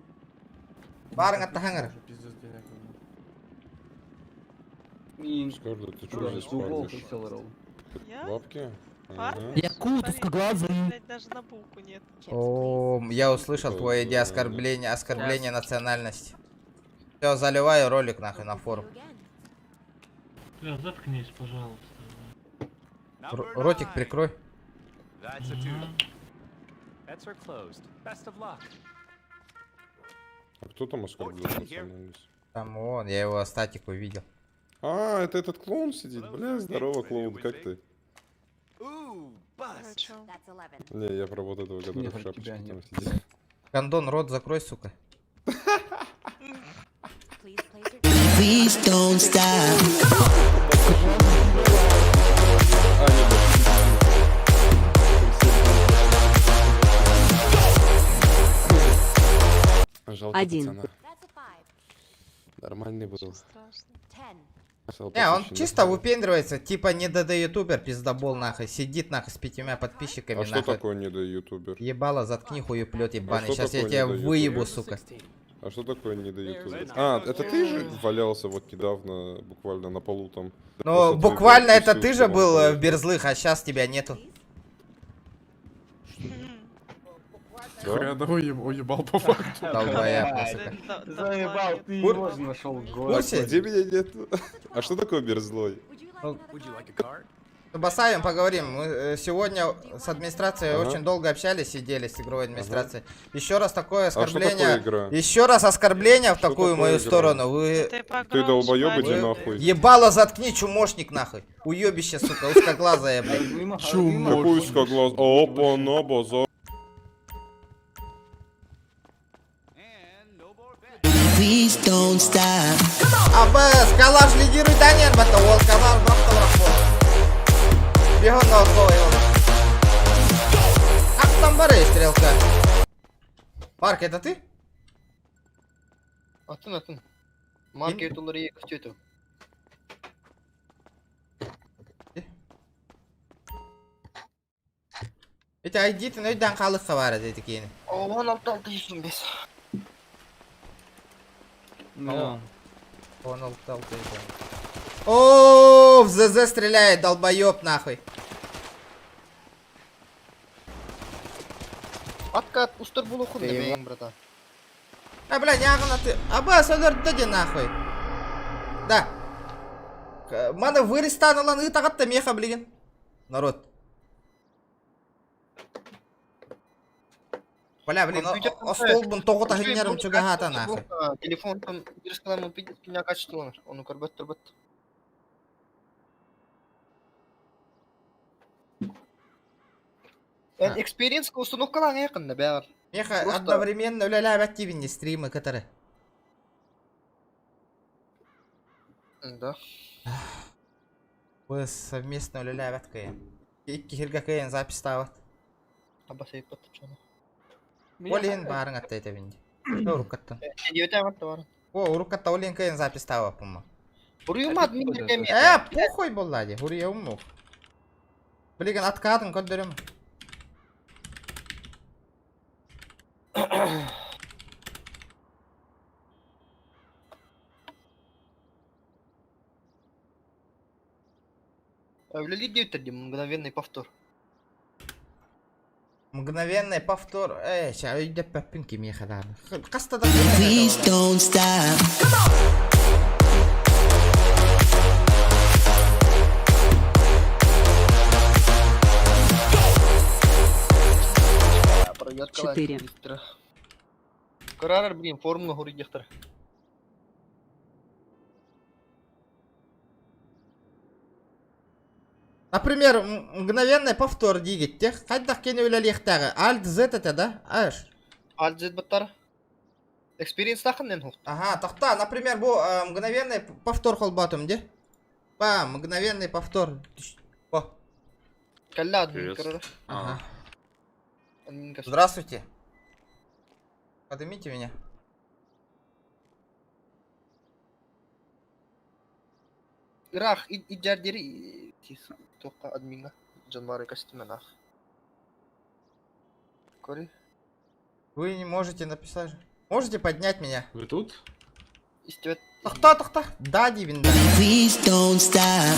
Барың атта хаҥар. Уже пиздец денег у меня. Мин. Скарлетт, ты Чё здесь парнишь? Я? Бабки? Парни? Якут, узкоглазый. Блядь, даже на булку нет. Chips, О, я услышал твое иди оскорбление, оскорбление национальности. Все, заливаю ролик нахуй на please. форум. You again. Заткнись, пожалуйста. Ротик прикрой. That's a 2. Bets are closed. Best of luck. А кто там оскорбил национальность? Там он, я его статику видел. А, это этот клоун сидит? Бля, здорово, клоун, как ты? Ooh, bust. Чё? That's 11. Не, я про вот этого, который Не, в про шапочке тебя там нет. сидит. Гондон, рот закрой, сука. Please place your Please don't stop. А, не, да. Жалко Один. пацана. That's a 5. Нормальный был. Страшно. 10. Стал Не, он посвящен чисто нахуй. выпендривается, типа не ДД ютубер, пиздобол нахуй, сидит нахуй с пятьюмя подписчиками А что нахуй. такое недо-ютубер? Ебало, заткни хуеплет ебаный, А что сейчас я такое тебя недоютубер? выебу, сука. А что такое недо-ютубер? А, это ты же валялся вот недавно, буквально на полу там? Ну, После буквально твоего это ты же присутствия был он в Берзлых, а сейчас тебя нету. Да? Хуя одного уебал по факту. Долбоеб, сука. Заебал, ты Кур- его же нашел А город. Курсе? где меня нет? А что такое Берзлой? Would you like Ну, another card? С Басаем поговорим. Мы сегодня с администрацией Ага. очень долго общались, сидели с игровой администрацией. Еще раз такое А что такое оскорбление. игра? Еще раз оскорбление в Что такую такое мою игра? сторону. Вы Ты Ты погромче, долбоёб, иди Вадик. нахуй. ебало заткни, чумошник нахуй. Уебище, сука, узкоглазая, блядь. Чумошник. Какой узкоглаз? Опа, на базар. And no more bets. Please don't stop. Абас, калаш лидирует, а нет, бата, ол калаш, бахта, Бегом на его. Ах, там бары, стрелка. Марк, это ты? Атын атын. Маркет улары күтөтү. Эти айдитин өйден қалыққа бар деді кейін. 16 625. Да. 16 6 О, в ЗЗ стреляет, долбоеб нахуй. Откат устар болу хун демейин, братан. А, бля, неғына ты. Абас, өлөрдү нахуй. Да. Маны вырыстан алан ытағатта меха билген. Народ. Бля, блин, остолбун тоғыта хиннерим чугахата нахуй. Телефон там бир пидет киня качестволар. Оны көрбөт турбут. Эн экспириенс установкалаң якында бәгәр. Меха Просто- одновременно үлеләбәт тибинни стримы кытары. Да. Вы совместно үлеләбәт кыйын. Икки хирге кыйын запись табат. Аба сейпат чана. Олин барың атта этебинди. Уруккаттан. О, уруккатта ол ленкайын запись таабаппын. Буруйума админ Э, похуй буолла дии, хуруйабым Билигин откатын көрдөрүм. Үлэлиир диэбиттэр дии, мгновенный повтор. Мгновенный повтор. Э, ща өйдөппөппүн кимиэхэ даҕаны. Хаста да Please don't stop. Четыре. Карарар, блин, форумҥа хоруйдуохтара. Например, мгновенный повтор диигиттэх. Хайдах кини үлэлиэхтээҕи? Alt Z этэ да? Аш. Alt Z баттар. Experience тахын эн Ага, тохта, например, бу мгновенный повтор холботум де. Па, мгновенный повтор. О. Кэллэ админ көрөр. Ага. Здравствуйте. Поднимите меня. Ыраах иддьэр диэри туохха адмиҥҥа дьон бары костюмнаах. Кори. Вы не можете написать. Можете поднять меня? Вы тут? Истибэт. Тохта, тохта. Да, Дивин, да. Please don't stop.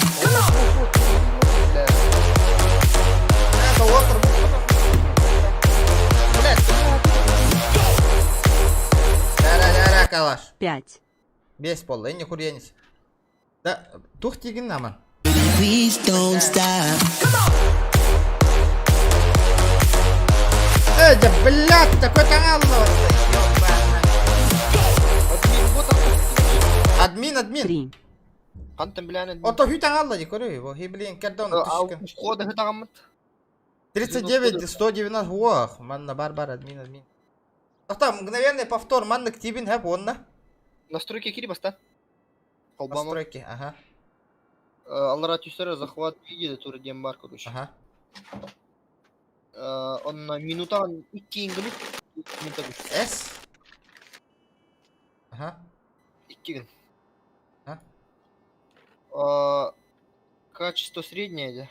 Это вот. Блядь. Да-да-да, калаш. Пять. Бес пол, не хуренись. Да, тух тигин наман. Please don't stop. Э, да, блядь, такой канал. Админ, админ. Три. Хантан билээн админ. Ото хүтэн алла ди көрү, бу хи блин кердон түшкөн. Входа хытаҕаммыт. 39 190 ох, манна бар бар админ админ. Тохта мгновенный повтор маннык тибин хэп онна. Настройки кири баста. Холбама. Настройки, ага. Аллара түстэр захват видео тур диэн бар короче. Ага. Онно минутаҕын икки гын. Минута С. Ага. Икки гын. А? Качество среднее де.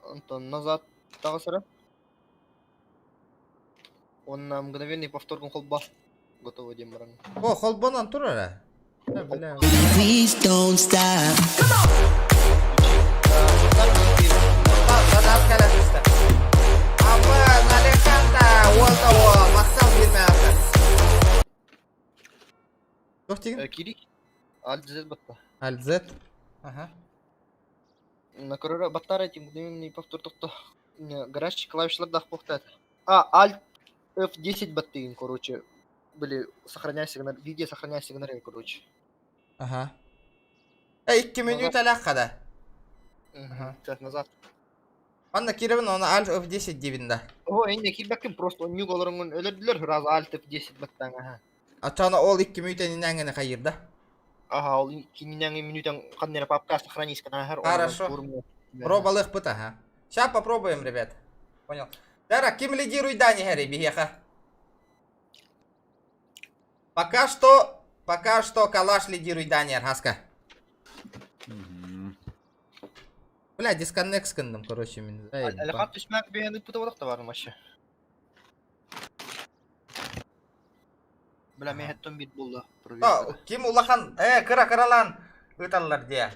Антон назад таҕысара. Онно мгновенный повторгун холба. Готово диэн баран. О, холбонон турара. Да, бля. Please don't stop. Аман, Алехандро, уолта о, махтал бирме апта. Туох тигин? Кири. Alt Z батта. Alt Z. Ага. На көрөрө баттар эти мгновенный повтор тохто. Гараж клавишалар похтат. А, Alt F10 баттыгын, короче. Были, сохраняй сигнал, видео сохраняй сигнал, короче. Ага. Э, 2 минута лахада. Ага. Сейчас назад. Анна Кировна, оны Alt F10 дибин да. О, энне кирбеккин просто нюк олорон өлөрдүлөр раз Alt F10 баттаң, ага. Ачана ол 2 минута нинәңгене хайыр да. Ага, ол кининәңе минутан каннера папка сохранись канахар. Хорошо. Пробалых пыта, ага. Сейчас попробуем, ребят. Понял. Дара, ким лидирует Дани Хэри, бихеха? Пока что Калаш лидирует Дани, Архаска. Бля, дисконнект скындым, короче, мен. Алехат түшмәк бейәнде пыта бодак та бар вообще. Бля, мен хеттон бит булды. О, ким улахан, кыра кыралан ыталлар дия.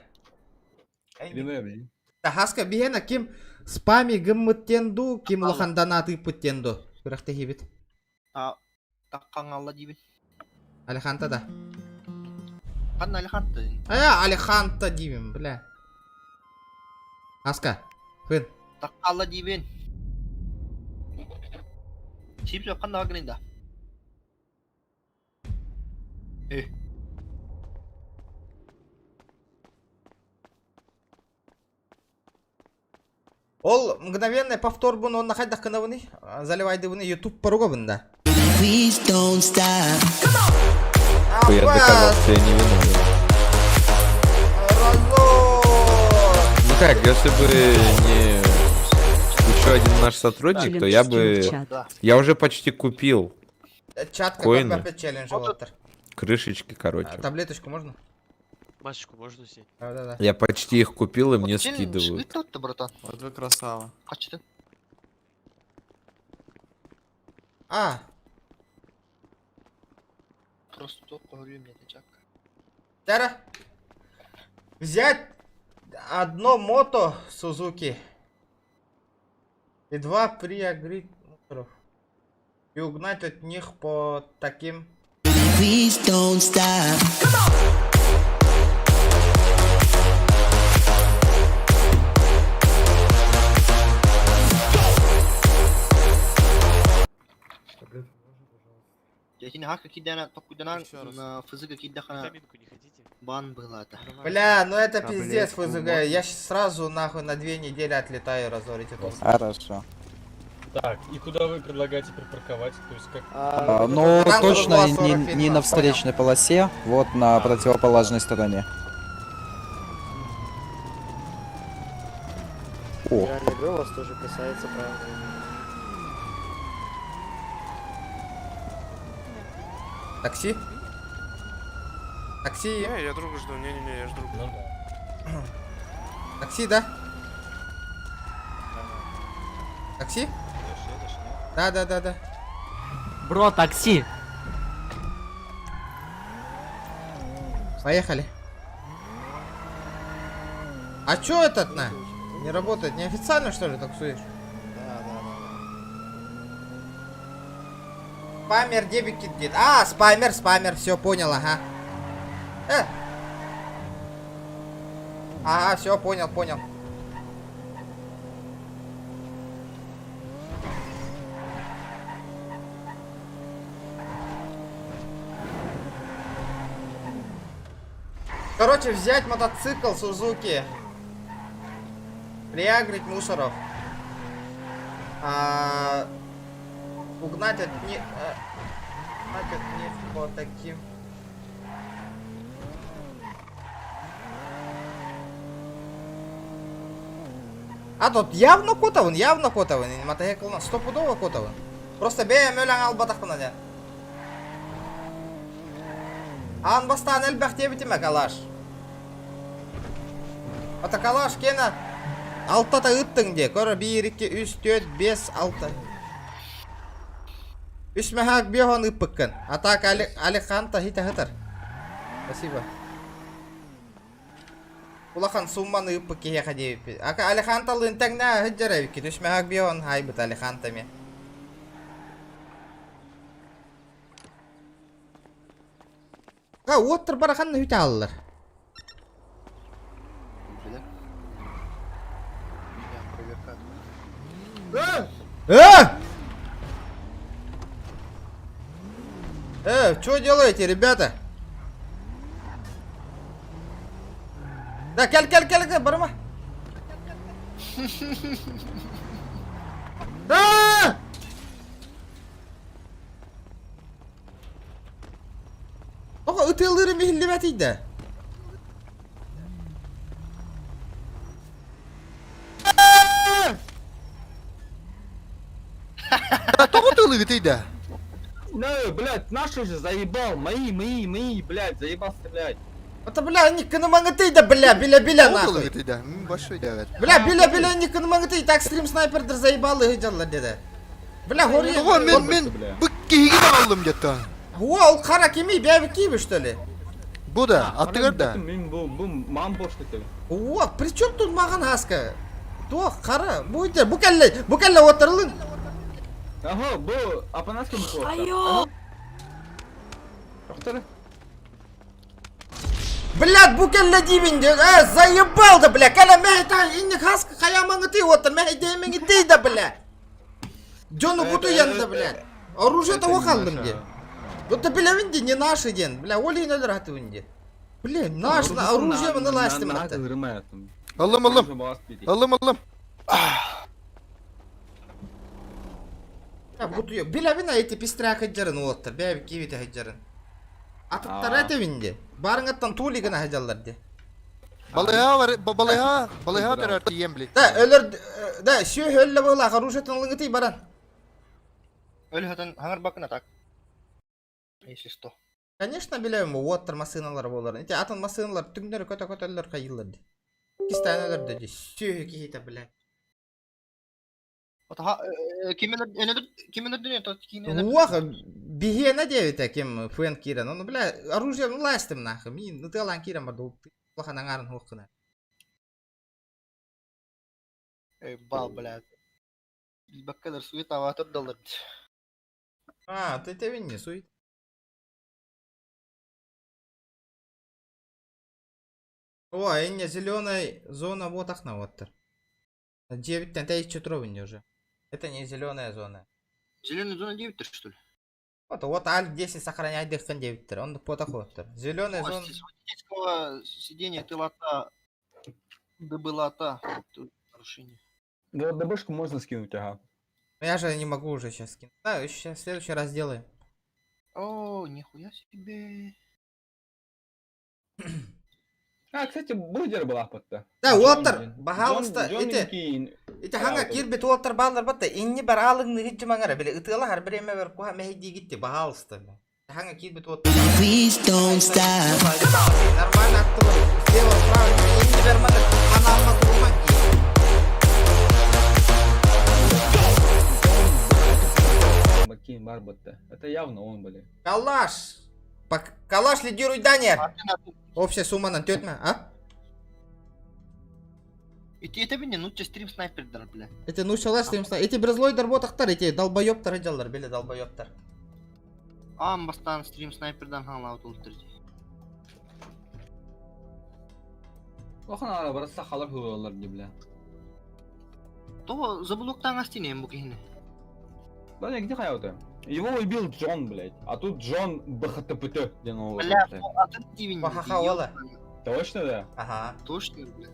Та хаска бихена ким спами гыммыттенду, ким улахан донаты пыттенду. Кырахты хибит. А, таккан алла дибин. Алеханта да. Канна Алеханта. Алеханта дибин, бля. Хаска, хын. Такка алла дибин. Чип жоқ канна багрында. Э. Ол мгновенный повтор буну онна хайдах кынабыны, заливайды буны YouTube поруга бында. Please don't stop. Я доказал, что я не виновен. Разор! Ну как, если бы не еще один наш сотрудник, то я бы... Я уже почти купил Чат какой коины, опять челлендж уолаттар. крышечки, короче. Таблеточку можно? Масочку можно снять? Да, да, да. Я почти их купил, и мне Челлендж скидывают. тут, братан. Вот вы красава. Качты. А, Просто говорю мне, чак. Тара. Взять одно мото Сузуки и два приагрит мусоров. И угнать от них по таким... Please don't stop. Я не какие токуданан Еще раз. на ФЗ какие дахана Витаминку не хотите? бан было это. Бля, ну это пиздец, Таблетку ФЗГ. Я щас сразу нахуй на 2 недели отлетаю, разорить это. Хорошо. Так, и куда вы предлагаете припарковать? То есть как... А, ну, Там точно было не, 40 не на фильмов, встречной полосе, вот на противоположной стороне. О, игры у вас тоже касается правильно. Такси? Такси? Не, я друга жду, не-не-не, я жду. Ну да. Такси, да? Такси? Да, да, да, да. Бро, такси! Поехали. А чё этот на? Не работает? Неофициально что ли таксуешь? Да, да, да. Спамер дебикит дед. А, спамер, спамер, все понял, ага. Ага, все понял, понял. Короче, взять мотоцикл Сузуки. Приагрить мусоров. А, угнать от них... Угнать от них по таким... А тут явно кутабын, явно кутабын. Мотоциклна стопудово кутабын. Просто бэйэм өлөн албатахпына дьэ. Аан бастаан элбэх диэбитим калаш. Ата калаш киэнэ алтата ыыттыҥ дии. Көр 1, 2, 3, 4, 5, 6. Үс мөһөөк 50 ыыппыккын. А так Али, Алихан хите сытар. Спасибо. Улахан сумманы ыыппыт киһиэхэ диэбиппит. Ака Алиханталыын тэҥнээ сылдьар эбиккит. Үс мөһөөк 50 хаайбыт Алиханта эмиэ. А, уоттар бараханна үтэ аллар. Да? Меня проверка. Э! Что делаете, ребята? Да, кэл, кэл, кэл, кэл, барыма. Да! Тоҕо ытыалыырым иһиллибэтий да. Тоҕо ытыалыыгытый да? Ну, блядь, наши же заебал, мои, мои, мои, блядь, заебал стрелять. Это, бля, никканымаңытый да, бля, билэ-билэ нахуй. да? Большой дядя. Бля, билэ-билэ никканымаңытый, так стрим снайпердер заебал и дьалла деде. Бля, гори. Тоҕо мин мин бу киһиги аллым где-то. Ол хара кимий, бэйэбит киһибит, что ли? Бу да, аттыгар да. Мин бу, бу мам бош это. Вот, при чем тут маҕан хаска? Туох, хара, бу иде, бу кэллэ, бу кэллэ уоттарылын. Ага, бу Апанаска бу. Айо! Доктор. Блядь, бу кэллэ диибин дии, заебал да, бля, кэлэ мэһэ инник хаска хайамаңытый уоттар, мэһэ дэмиҥитий да, бля. Дьону бутуйан да, блядь. Оружие того халлым дии. Вот билэбин дии, не наши диэн, бля, ол иһин өлөр хатыбын дии. Бля, наш, на оружие мы ластим это. Ыллым ыллым. Ыллым ыллым. Бутуйа, билэбин эти пистря сылдьарын уолаттар, бэйэбит киһибит сылдьарын. Атыттара этэбин дии. Барыҥҥыттан туули гына сылдьаллар дии. Балыыһа бар, балыыһа, балыыһа төрөр тиийэн били. Да, өлөр. Да, сүө өллө быһылаах, оружиетын ылыҥытый баран. Өл хатын хаңар бакына так. Если что. Конечно, билэбин бу уоттар массыыналар буолар. Ити атын массыыналар түҥнэри көтө-көтөллөр хайыылар ди. Кистээн өлөрдө ди. Сүөһү киһитэ, блядь. Уох, биһиэнэ диэбитэ ким фэн киирэн. Ону, бля, оружие ну ластым нахуй. Мин ытыалаан киирэн барды. Улахан аҥаарын хуох гына. Эй, бал, блядь. Билбэккэлэр сует аватар далар. А, ты тебин не сует. О, инне зеленая зона вот ахна вот. Дьиэбиттэн тэйиччи туруобун уже. Это не зеленая зона. Зеленая зона 9 что ли? Вот, вот Альт 10 сохраняй дыххын диэбиттэр. Он потах оттор. Зеленая зона... С водительского сиденья ты лата, добыла-та. Тут нарушение. Да, ДБшку можно скинуть, ага. Ну, я же не могу уже сейчас скинуть. Да, сейчас в следующий раз сделаем. О, нихуя себе. А, кстати, бургер была подта. Да, уолтар, баһаалыста, ити, ити ханга кирбит уолтар баалар батта, инни бар аалыҥны хитчи маңара, биле ытыала хар бир эме бар куха мэһи гитти, баһаалыста. Ханга кирбит уолтар. Please don't stop. Нормально аттылар, сделал правильно, инни бар мана, мана алмат Бакин бар батта. Это явно он, были. Калаш! Калаш лидируй Дания! Общая сумма на тетма, а? Ити это меня, ну тебе стрим снайпер дар, бля. Эти ну шалаш стрим снайпер. Эти бразлой дарботахтар, эти долбоёбтар жаллар, били долбоёбтар. Ам бастан стрим снайпердан ханлаут ултырды. Охан ара бар сахалар хуалар ди бля. То заблоктан астине бу кихини. Да не, где хаяута? Его убил Джон, блядь. А тут Джон БХТПТ. Бля, атын тивин. Бахахауала. Точно, да? Ага. Точно, бля.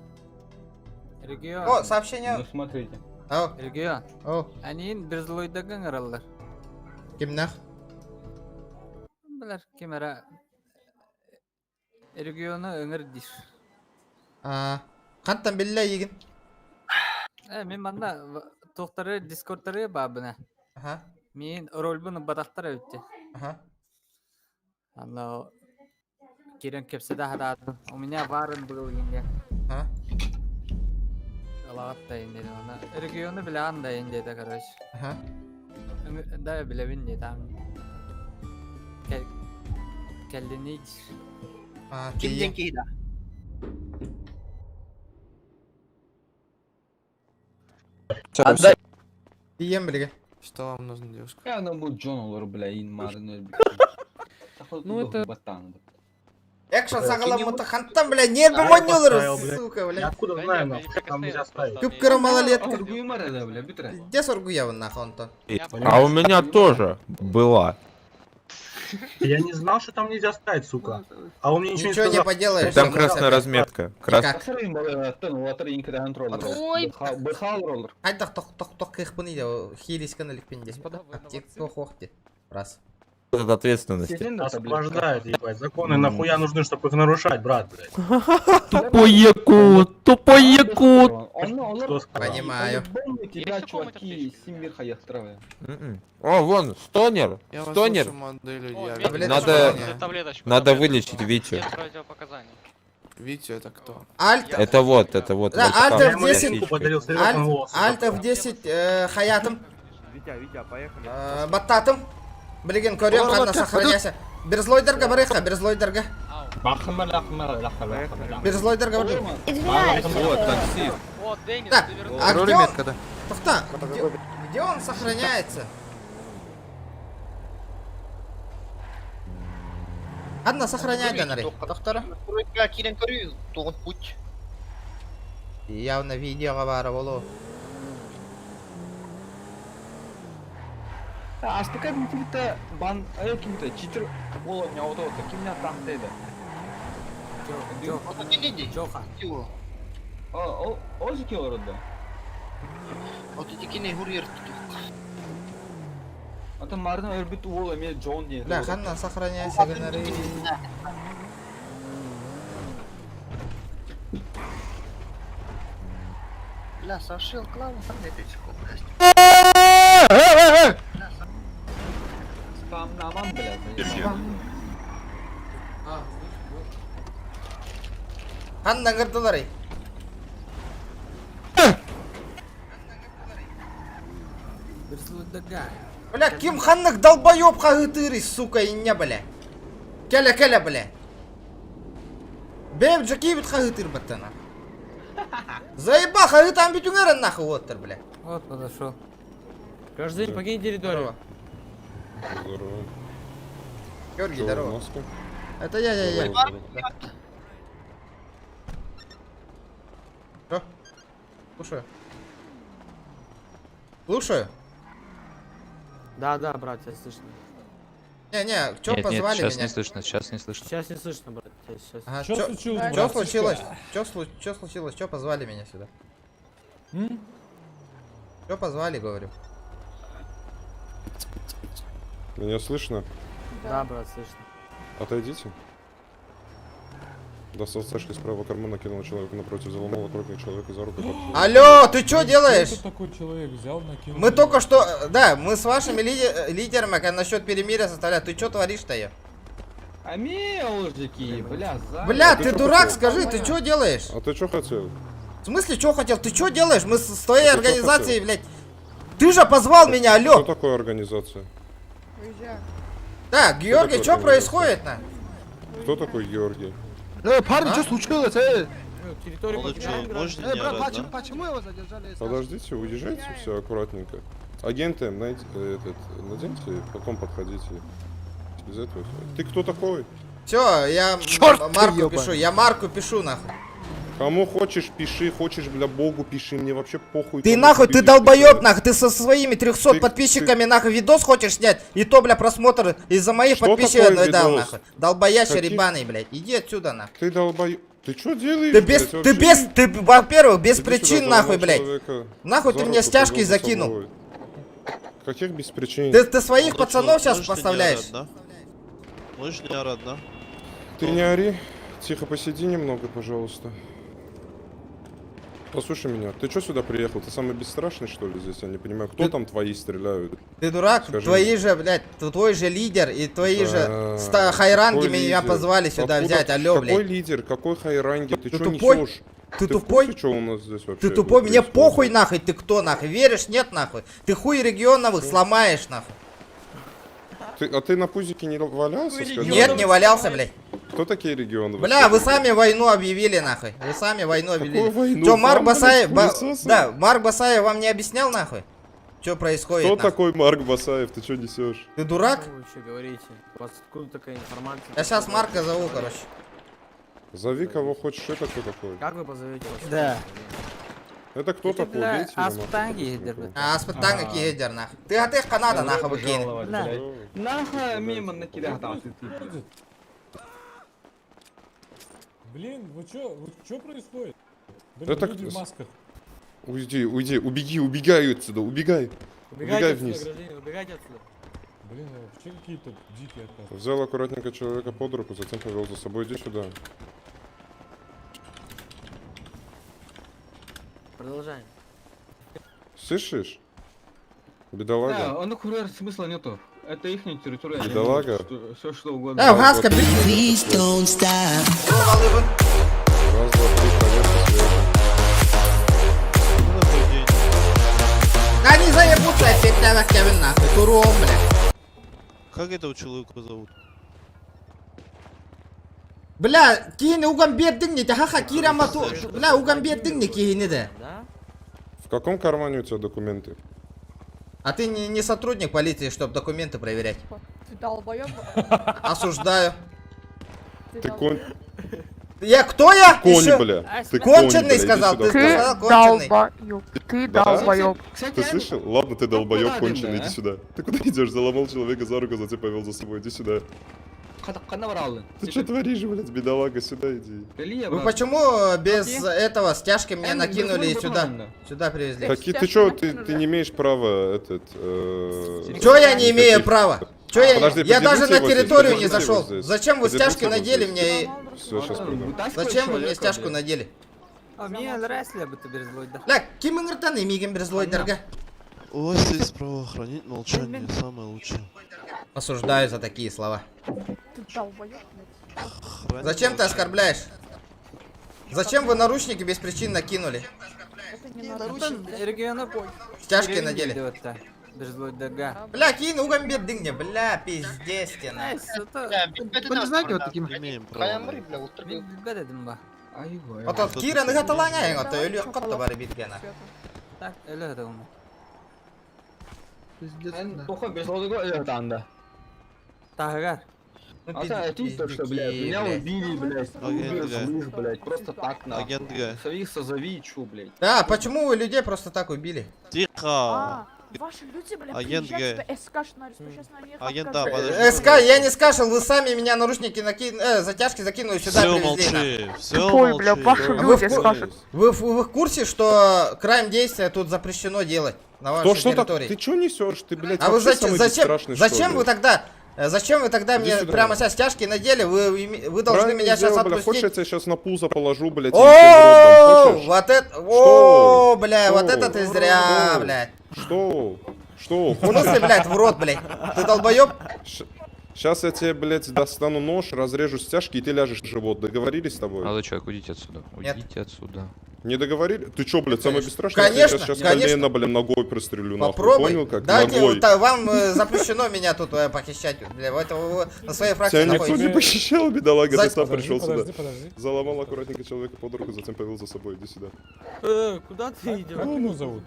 Регион. О, сообщение. Ну смотрите. О. Регион. О. Они безлойдаган араллар. Кимнах? Билер кемера. Региону өңір диш. А, қанттан билле егин. Э, мен манна тоқтары дискордтары бабына. Ага. Мен рольбун батақтар өтті. Ага. Ана кирен кепседе хададым. У меня варын был инде. А? Алаат да инде ана. Региону билан да инде да, короче. Ага. Да билебин де там. Кел келдини. А, Кимден кейда? Отдай. Тием билге. Что вам нужно, девушка? Я ну был Джон олар, бля, ин марын. Ну это... Батан. Экшн сагаламыты ханттан, бля, нервы монёлар, сука, бля. Откуда знаю, нахуй, там нельзя ставить. Күп малолетка. бля, битре. Где соргуя нахуй он-то? А у меня тоже была. Я не знал, что там нельзя ставить, сука. А он мне ничего, Ничего не не сказал. поделаешь. Там красная разметка. Крас... Ой. Бхал роллер. Хайдах тох тох тох кыхпын иде, хилискан эликпин Тик тох ох де. Раз. От ответственности. Освобождает, ебать. Законы нахуя нужны, чтобы их нарушать, брат, блядь. Тупой якут, тупой якут. Что сказал? Понимаю. Тебя, чуваки, Симир хаехтравы. О, вон, стонер, Я вас стонер. слышу, молодые люди. Я Надо, Таблеточку, надо вылечить Витю. противопоказаний. Витю это кто? Альт. Это вот, это вот. Да, вот Альт там, Я ему F10. лесенку подарил, Альт, Серега, он волосы Альт заплел. F10 э, хаятым. Витя, Витя, поехали. Баттатым. Билген көрем қанна сохраняйся. Берзлойдерга барыха, берзлойдерга. Берзлойдерга барыха. Вот, такси. О, Денис, Так, ты вернулся. а где он? да. Тохта, где, где он сохраняется? Одна сохраняй, Данари. Доктора? Настройка кирен көрүү, тоғын путь. Явно видеоға бары болу. А спекай ким-то бан, ким-то читер ола не ауто, ким не там теде. Жоха. О, о, же кило да. Вот эти кине хурьер тут. А там марна өрбүт уол эме Джон диэн. Бля, ханна сохраняйся, Генри. Бля, сошил клаву, Спамнаман, блядь. заебал. Ханна кырдылар. Бля, ким ханнык долбоеб хаһыытыырый, сука, инньэ, бля. Кэлэ, кэлэ, бля. Бэйэм Джакиевит хаһыытыыр баттана. Заеба, хаһыытаан бүтүҥэр нахуй уоттар, бля. Вот подошел. Гражданин, покинь территорию. Здорово. Георгий, Чё, здорово. маска? Это я, я, я. Здорово, Да. Что? Слушаю. Слушаю. Да, да, брат, тебя слышно. Не, не, чё Нет, нет, позвали сейчас меня? не слышно, сейчас не слышно. Сейчас не слышно, брат, тебя сейчас. Ага, Чё чё, случилось, чё братишка? случилось? Чё случилось? Чё позвали меня сюда? М? Чё позвали, говорю? Меня слышно? Да, брат, слышно. Отойдите. Достал стяжки с правого кармана, кинул человека напротив, заломал аккуратно человека за руку. подсунул. Алло, ты чё делаешь? Кто такой человек взял, накинул? Мы только что, да, мы с вашими лидерами как насчет перемирия составляли. Ты чё творишь-то, я? А мелжики, бля, за... Бля, А ты ты чё дурак, хотел? скажи, ты чё делаешь? А ты чё хотел? В смысле, чё хотел? Ты чё делаешь? Мы с твоей А ты чё организацией, хотел? блядь. Ты же позвал меня, Что алло. такое организация? Да, Георгий, такое чё организация? происходит, на? Кто такой Георгий? Парни, А? что случилось, эй? Ну, территорию покидаем, гражданин. Эй, брат, почему, почему его задержали? Подождите, уезжайте все аккуратненько. Агенты, найдите, этот, наденьте, потом подходите. Без этого всё. Ты кто такой? Все, я Чёрт ты Марку ёбаный. пишу, я Марку пишу, нахуй. Кому хочешь, пиши, хочешь, бля, богу пиши, мне вообще похуй. Ты кому нахуй, ты будешь долбоеб, писать. нахуй, ты со своими 300 подписчиками, нахуй, видос хочешь снять, и то, бля, просмотр из-за моих Что подписчиков такое дал, видос? нахуй. Долбоящий Каких- ребаный, блядь, иди отсюда, нахуй. Ты долбоеб. Ты что делаешь, Ты без, блядь, ты вообще? без, ты, во-первых, без Иди причин, сюда, нахуй, заломал блядь. человека Нахуй за ты мне руку, стяжки повел за закинул. собой. Каких без причин? Ты своих пацанов сейчас поставляешь? Можешь не орать, да? Ты не ори. Тихо посиди немного, пожалуйста. Послушай меня, ты чё сюда приехал? Ты самый бесстрашный, что ли, здесь? Я не понимаю, кто там твои стреляют? Ты дурак, Скажи твои мне. же, блядь, твой же лидер и твои же Да, хайранги какой меня лидер? позвали сюда Откуда- взять, алло, Какой блядь. лидер? Какой хайранги? Ты, Ты чё тупой? несешь? Ты в тупой? курсе, чё у нас здесь вообще Ты тупой, мне происходит? похуй нахуй, ты кто нахуй, веришь, нет нахуй? Ты хуй регионовых сломаешь нахуй. А ты на пузике не валялся, скажи? Нет, не валялся, блядь. Кто такие регионы? Бля, вы сами войну объявили, нахуй. Вы сами войну объявили. войну? Чё, Марк Вам, блядь, Басаев... хуесосы? Да, Марк Басаев вам не объяснял, нахуй? Чё происходит, Кто нахуй? такой Марк Басаев? Ты чё несешь? Ты дурак? Что вы вообще говорите? У вас откуда такая информация? Я сейчас Марка зову, короче. Зови кого хочешь, это кто такой? Как вы позовете? Да. Это кто Это, такой? бля, Бейте его нахуй, Аспанги, быстренько. А, Аспатанга киедер, нахуй. Ты а ты Канада, нахуй, выкинь. блядь. Нахуй мимо накидал ты, ты. Блин, вы чё, вы чё происходит? Блин, Это люди в масках. Уйди, уйди, убеги, убегай отсюда, убегай. Убегайте Убегай отсюда, вниз. гражданин, убегайте отсюда. Блин, вы вообще какие-то дикие оказываются. Взял аккуратненько человека под руку, затем повел за собой. Иди сюда. Продолжаем. Слышишь? Бедолага. Да, он нахуй смысла нету. Это их территория. они Бедолага. могут Все что угодно. Да, Гаска, Please don't stop. Раз, два, три, проверка связи. Да они заебутся опять на Кевин, нахуй. Туром, бля. Как этого человека зовут? Бля, киһини уган биэрдиҥ не ха-ха кирама ту. Бля, уган биэрдиҥ не киһини да. Да? В каком кармане у тебя документы? А ты не сотрудник полиции, чтобы документы проверять. Ты долбоёб. Осуждаю. Ты конь. Я кто я? Конь, Ещё? бля. Ты конь, Конченый бля, иди сказал, сюда. ты сказал конченый. Ты Да? долбоёб. Ты слышал? Ладно, ты долбоеб куда, конченый, да? иди сюда. Ты куда идешь? Заломал человека за руку, затем повел за собой. Иди сюда. Ты что творишь, блядь, бедолага, сюда иди. Вы почему без этого стяжки мне накинули и сюда? Сюда привезли. Какие, ты чё, ты не имеешь права этот... Чё я не имею права? Чё я, Подожди, я даже подержите на его здесь, территорию не подержите его зашел. здесь. Зачем вы Подержите стяжки его надели здесь. мне? Все, сейчас приду. Зачем вы мне стяжку надели? А мне нравится ли бы берзлойда? Бля, ким ыҥыртан эмиигин берзлойдарга? У вас есть право хранить молчание, самое лучшее. Осуждаю за такие слова. Ты долбоёб, блядь. Зачем ты оскорбляешь? Зачем вы наручники без причин накинули? Региона Стяжки надели. Бля, киин уган биэрдиҥ бля, пиздец тебе. Вы не знаете вот такими? Имеем право. Отон киирэн ыһаталааҥ ото өлүөх хотто бары биргена. Так, өлө да Пиздец. Плохо, без анда. Тагар. А ты то, что, блядь, меня убили, блядь, убил, блядь, просто так нахуй. Агент Г. Своих созови, чё, блядь. Да, почему вы людей просто так убили? Тихо! А, ваши люди, бля, Агент приезжают Г. сюда, СК шнарис, сейчас на них Агент, да, подожди. СК, я не скашил, вы сами меня наручники накинули, затяжки закинули сюда, Все привезли. нахуй. молчи, все Тупой, бля, молчи. ваши А вы в люди ку- скажут. Вы в курсе, что крайм действия тут запрещено делать на Кто вашей что так? территории? Ты чё несешь? Ты, блядь, А вы вообще зачем, самый зачем, бесстрашный, что зачем ли? вы тогда, зачем вы тогда Иди мне сюда. прямо сейчас стяжки надели? Вы должны Правильно меня сейчас сделал, бля. Хочешь, я отпустить. тебя сейчас на пузо положу, блядь, и тебе в рот дам? О, Хочешь? вот это, о, бля, вот Что? это ты зря, Что? блядь. Что? Что? В смысле, Хочешь? блядь, в рот, блядь? Ты долбоеб? Сейчас я тебе, блядь, достану нож, разрежу стяжки, и ты ляжешь в живот. Договорились с тобой? Молодой человек, уйдите отсюда. Нет. Уйдите отсюда. Не договорили? Ты чё, блядь, самый бесстрашный? Я Конечно, тебе сейчас конечно. колено, блин, ногой прострелю, нахуй. Попробуй. Понял как? Дайте, Ногой. вам запрещено меня тут похищать. Бля, вот вы на своей фракции Тебя никто не находитесь. похищал, бедолага, ты сам Подожди, пришел сюда. подожди, подожди. Заломал аккуратненько человека под руку, затем повел за собой. Иди сюда. Куда ты идешь? Как его зовут?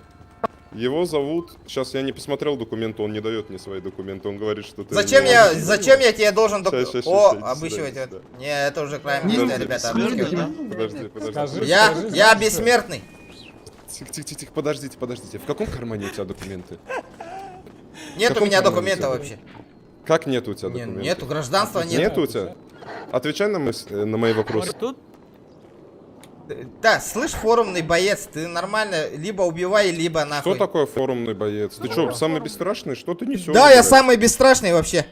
Его зовут... Сейчас я не посмотрел документы, он не дает мне свои документы, он говорит, что ты... Зачем не я, можешь. зачем я тебе должен док... Щас, щас, щас, О, иди сюда, обыщивать иди это. сюда. Не, это уже крайм Подожди, действия, ребята, обыскивать. Подожди, подожди. Скажи, Я, скажи, я знаешь что? бессмертный. Тихо, тихо, тихо, тихо, подождите, подождите. В каком кармане у тебя документы? Нет у каком меня кармане документа у тебя? вообще. Как нет у тебя Не, документов? нету, гражданства нет. Нету у тебя? Отвечай на мои вопросы. Тут Да, слышь, форумный боец, ты нормально либо убивай, либо нахуй. Что такое форумный боец? Ты что, самый бесстрашный? Что ты несешь? Да, я блядь? самый бесстрашный вообще.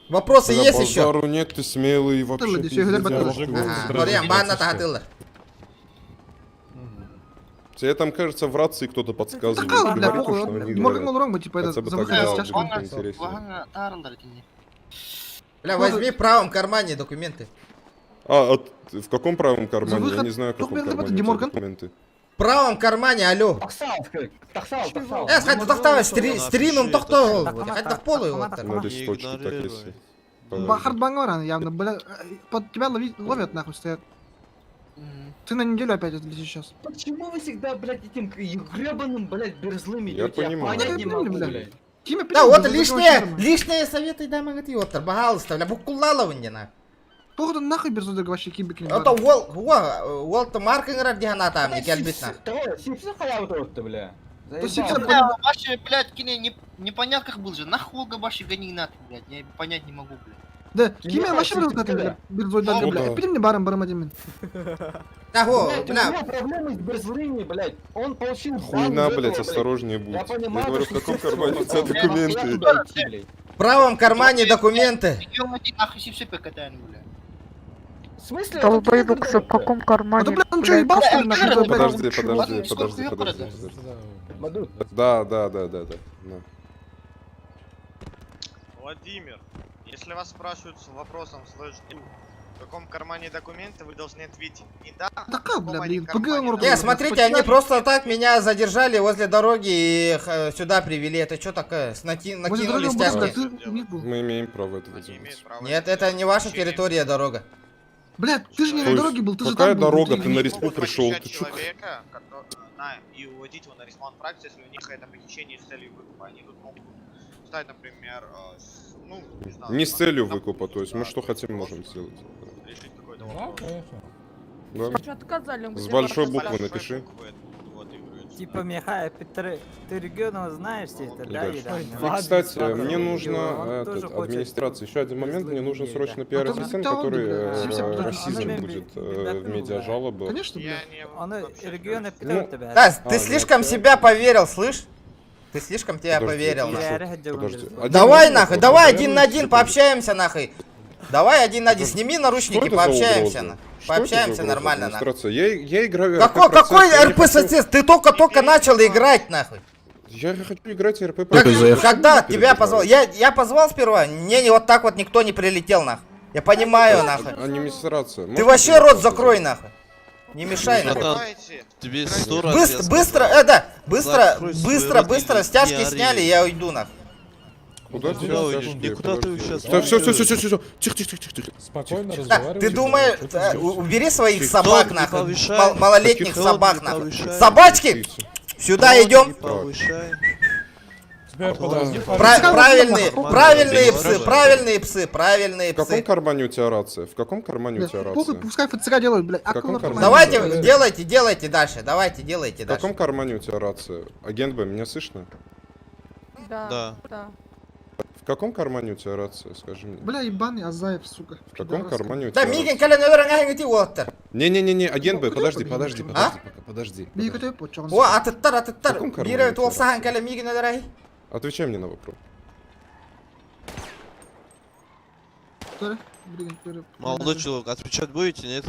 Вопросы Бля, есть еще? базару нет, ты смелый вообще. Ты, пиздец. Ага, Мариам, банна тахатылар. Тебе там, кажется, в рации кто-то подсказывает. Такая, бля, Говори то, похуй. что они Морган говорят. Молронг, типа, это Хотя бы за так выход из да, стяжки. будет поинтереснее. Бля, возьми в правом кармане документы. А, в каком правом кармане? Я выход не знаю, в каком документы, кармане у тебя Деморган. документы. В правом кармане, алло. Хайда тохтоо, стримом тохтоо. Хайда полу его. На листочке так если. Хардбанг явно, бля, под тебя ловят нахуй стоят. Ты на неделю опять отлетишь сейчас. Почему вы всегда, блядь, этим гребаным, блядь, берзлым Я идете? понимаю. Я понять не могу, блядь. Да, вот лишнее, лишние советы да могут и Пожалуйста, бля, букулалова не на. Походу нахуй берзлы вообще кибик не Это уол, уол, уол, маркингер диханата мне кельбитна. Сипсы халяву то бля. Бля, вообще, блядь, кине непонятках был же. Нахуй вообще гони на блядь. Я понять не могу, блядь. Да, кими вообще бля, берзлы да, бля. Пидем не баром, баром один. Того, бля. У него проблемы с берзлыми, блядь. Он получил Хуйна, блядь, осторожнее будь. Я Я говорю, в каком кармане у тебя документы? В правом кармане документы. В смысле? Долбоебок, в каком кармане? А то, бля, он что, ебал, что ли, нахуй? Подожди, подожди, подожди, подожди. Да, да, да, да, да. Владимир, если вас спрашивают с вопросом слэш в каком кармане документы, вы должны ответить не да, Така, бля, блин, Не, смотрите, они просто так меня задержали возле дороги и сюда привели. Это что такое? Накинули стяжки. Мы имеем право этого делать. Нет, это не ваша территория, дорога. Бля, ты же не на дороге был, ты же Какая там был. дорога? Ты на респу пришел. Ты чё? человека, и уводить его на респаун фракции, если у них это похищение с целью выкупа. Они тут могут стать, например, ну, не знаю. Не с целью выкупа, то есть мы что хотим можем сделать. Решить какой-то вопрос. Да. Что отказали? С большой буквы напиши. Типа, Михай, ты, ты регионов знаешь это, да? И, кстати, мне нужно этот, администрация. Еще один момент, мне нужен срочно пиар-ассистент, который расизм будет в медиа-жалобы. Конечно, Он регионы питают тебя. Да, ты слишком себя поверил, слышь? Ты слишком тебя поверил. Подожди. Давай нахуй, давай один на один пообщаемся нахуй. Давай один на один, сними наручники, пообщаемся. Что это за Пообщаемся угроза нормально, нахуй. администрация? Я играю Какой, РП-процесс, какой я не РП хочу- сосед? Ты только-только начал играть, нахуй. Я хочу играть РП Как- процесс. когда тебя позвал? Я позвал сперва, мне не вот так вот никто не прилетел, нахуй. Я понимаю, нахуй. Администрация. Ты Можно вообще тебе рот вопрос закрой, задать? нахуй. Не мешай, нахуй. Братан, тебе сто раз я Быстро, быстро, сказал. это, быстро, Закрой свой быстро, рот быстро и стяжки не ори. сняли, я уйду, нахуй. Куда ты Куда уйдешь? стяжки? Никуда ты Подожди. сейчас Стой, все, все, все, все, все, тихо, тихо, тихо, тихо. Спокойно Да, разговаривайте. ты думаешь, Что ты убери своих Тихо. собак, Тон не нахуй, повышай. малолетних Тихо. собак, Тон не нахуй. повышай. Собачки, сюда Тон идем. не повышай. Теперь подожди, Правильные, правильные псы, Хорошо. правильные псы, правильные В каком псы. кармане у тебя рация? В каком кармане у тебя Бля, похуй, рация? пускай ФЦК делают, блядь. В каком Акула кармане? Давайте, делайте, делайте дальше, давайте, делайте В дальше. каком кармане у тебя рация? Агент Б, меня слышно? Да. Да. Да. В каком кармане у тебя рация, скажи мне? Бля, ебаный Азаев, сука. В каком кармане у Да, тебя Мигин, рация? кэлэн өлөрөн аһыҥ уолаттар. Не-не-не-не, агент Б, Куда подожди, побегнешь, подожди, а? подожди, пока, подожди. подожди. О, атыттар, атыттар. В каком кармане Биир у тебя ол сахан рация? кэлэн миигин өлөрөй. Отвечай мне на вопрос. Молодой человек, отвечать будете, нет?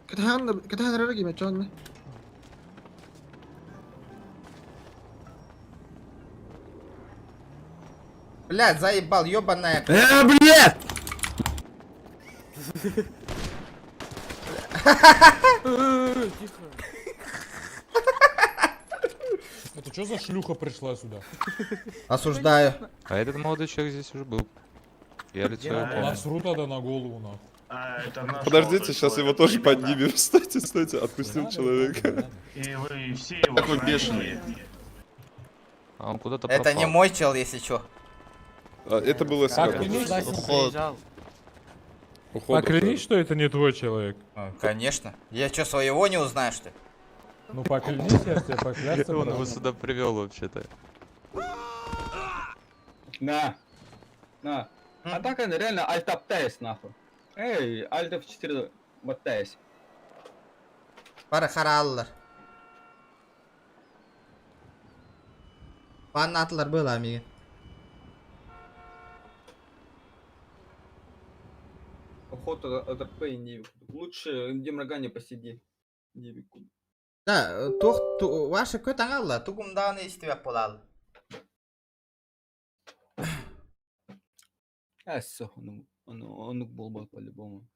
Катахан рарги мечон. Блядь, заебал, ёбаная. Блядь! Это что за шлюха пришла сюда? Осуждаю. А этот молодой человек здесь уже был. Я лицо его помню. Насру тогда на голову, нахуй. Подождите, сейчас его тоже поднимем. Стойте, стойте, отпустим человека. И вы все его Такой бешеный. А он куда-то Это не пропал. мой чел, если чё. А, Это был СК. Поклянись, Уход. Уход. поклянись, что это не твой человек. Конечно. Я чё, своего не узнаю, что ли? Ну поклянись, я ж тебе поклясться. Он его сюда привел вообще-то. На. На. А так она реально Alt Аптайс, нахуй. Эй, Alt F4 Баттайс. Бары хараллар. Баннатлар было миигин. Уход от РП и не Лучше Демрогане посиди. Девику. Да, туох ваша көт аңалла, тугумдааны истибэп болал. А, все, он был по-любому.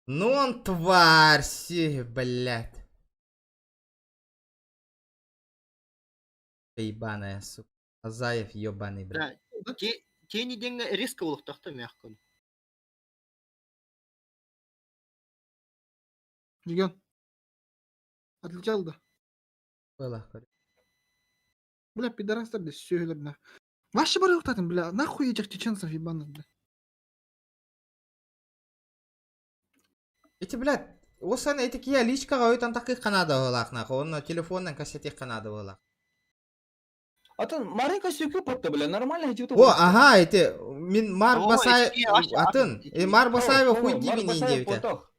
Ну он тварь, си, блядь. Ебаная, сука. Азаев ебаный, блядь. Бля, тени деньги резко улуктахта мягко. Регион. Отлетел, да. Было. Бля, пидорастар, бля, все, бля. Ваши бары бля, нахуй этих чеченцев ебаных, бля. Эти, блядь, Осан эти кия личкаға өтен тақи қанады олақ, нахуй. Оны телефоннан кассете қанады олақ. А то Маринка сюкю потто, бля, нормально идет. О, ага, эти, мин Марк О, Басаев, эти, аш- атын, атын, Марк Басаева хуй Марк дибин Басаев индевите. ботох.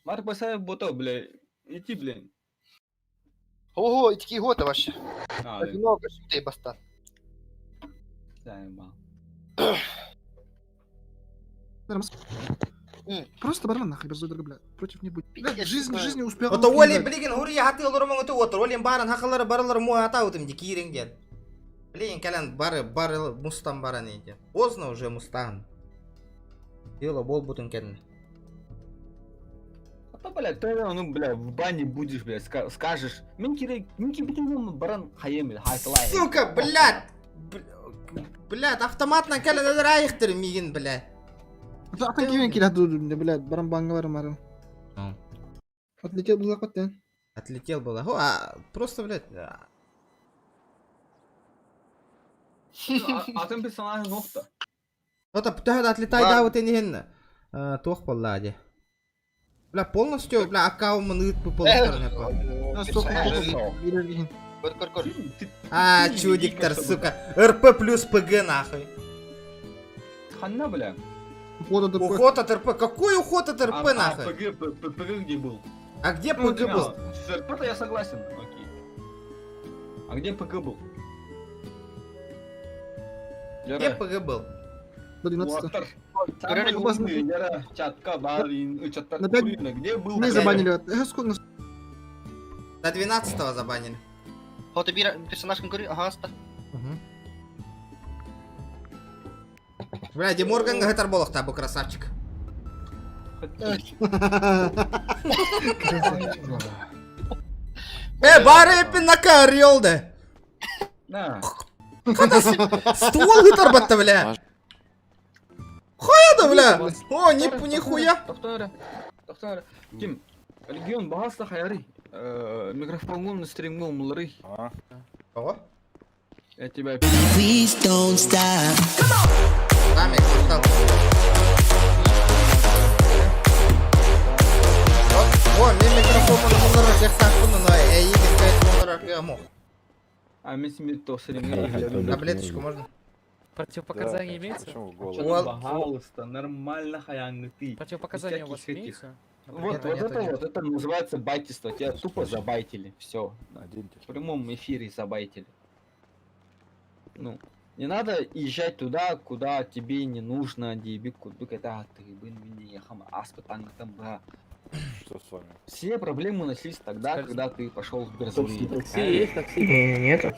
Марк Басаев ботох, бля. Иди, блин. Ого, итики гота вообще. А, да. Много сюда бастар. Заебал. Просто барман нахуй, без бля. Против не будет. Бля, жизнь, жизнь не успел. Ото Оли билигин хури хаты олор өтө отыр. Олин барын хақылары барылар му ата өтім ди киринген. Блин, кәлән бары бары мустан баран екен. Поздно уже мустан. Дело бол бутын кәдін. А то, бля, ты, ну, бля, в бане будешь, бля, скажешь. Мен керек, мен кебітін баран хайем, хайтылай. Сука, блядь! Блядь, автоматнан кәлән өлөр айықтыр мигин, бля. Атын кимен килә бля, баран банга барым барым. Отлетел был захват, Отлетел было. О, а, просто, блядь. Атын персонаж нохта. Ота бүтәһәд отлетай да вот энен. Туох болла Бля, полностью, бля, аккаунтын ыт полностью. Көр, көр, көр. А, чудиктар, сука. РП плюс ПГ, нахуй. Ханна, бля. Уход от РП. Уход от РП. Какой уход от РП, А нахуй? ПГ, ПГ где был? А где Ну, ПГ был? С РП-то я согласен, окей. А где ПГ был? Где ПГ был? До 12. Самый умный, Лера, чатка, бар, чатта, На пять где был? Мы забанили. Сколько До 12 забанили. Вот и персонаж конкури, ага, аста. Бля, Ди Морган гытар болохта бу красавчик. Бары пинака орел да. На. Ствол гытар батта, бля. Хуя да, бля. О, не, нихуя. Тоқтар, тоқтар. Ким, регион бағаста хаяры. Микрофонгун стримгун мулары. Кого? Я тебя Please don't stop. Тамик, мақтал. О, мен микрофонун мулары жақтақпын, но эйигин кайт мулары мох. А мен сен то стримгун. Таблеточку можно? Противопоказания имеются? Пожалуйста, нормально хаянгы ты. Противопоказания у вас всяких этих. имеются? Вот, Нету, вот нету, это нету. вот, это называется байтиство. Тебя тупо забайтили. Все. В прямом эфире забайтили. Ну, не надо езжать туда, куда тебе не нужно, деби кудук это ты бы не хам аспатанг там ба. Что с вами? Все проблемы нашлись тогда, когда ты пошел в Берзлы. Такси есть, такси? Нет.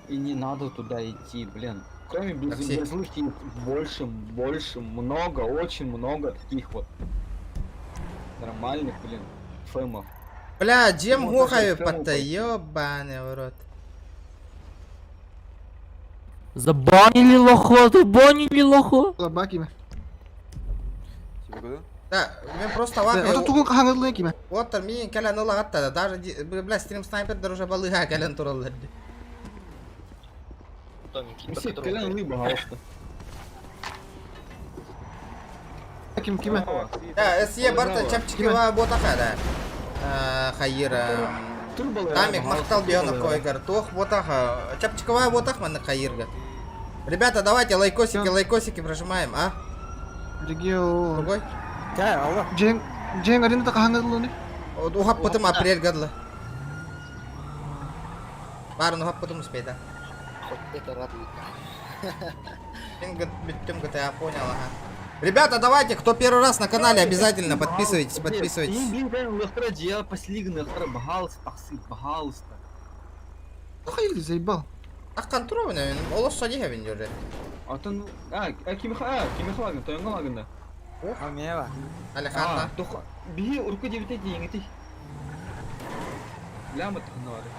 И не надо туда идти, блин. Кроме Такси. Берзлых есть больше, больше, много, очень много таких вот нормальных, блин, фэмов. Бля, джем Ну, гохаю даже фэму патта, ёбаный в рот. Забанили лохо, забанили лохо. Бакиме. Да, мен просто Это вахаю. тугун кахаңырлы киме. Оттар мен кэлэн ылагатта да, даже, бля, стрим снайпердер уже балыга кэлэн тураллар. Все, кэлэн лыбы, пожалуйста. Ким киме. Да, СЕ барта чапчикева ботаха, да. Хайыр. Тамик мақтал бионов койгар. Тох ботаха. Чапчиковая ботах манна хайырга. Ребята, давайте лайкосики, лайкосики прожимаем, а? Регион. Другой? Джен Джен аренда кахаңырлы. Ухап потом апрель гадла. Барын ухап потом успей, да. Хоть это радует. Мен бүттім, я понял, ага. Ребята, давайте, кто первый раз на канале, обязательно подписывайтесь, подписывайтесь. Блин, блин, лохтра дела последний, лохтра пожалуйста, тахсы, пожалуйста. Хайыр заебал. Аққан тура мен, олос садиха мен уже. А то ну, а, а кимиха, а, кимиха лагын, тойонга лагын да. Амева. Алихан, Тоха, бии урку дебите дейингити. Ляма тахнары.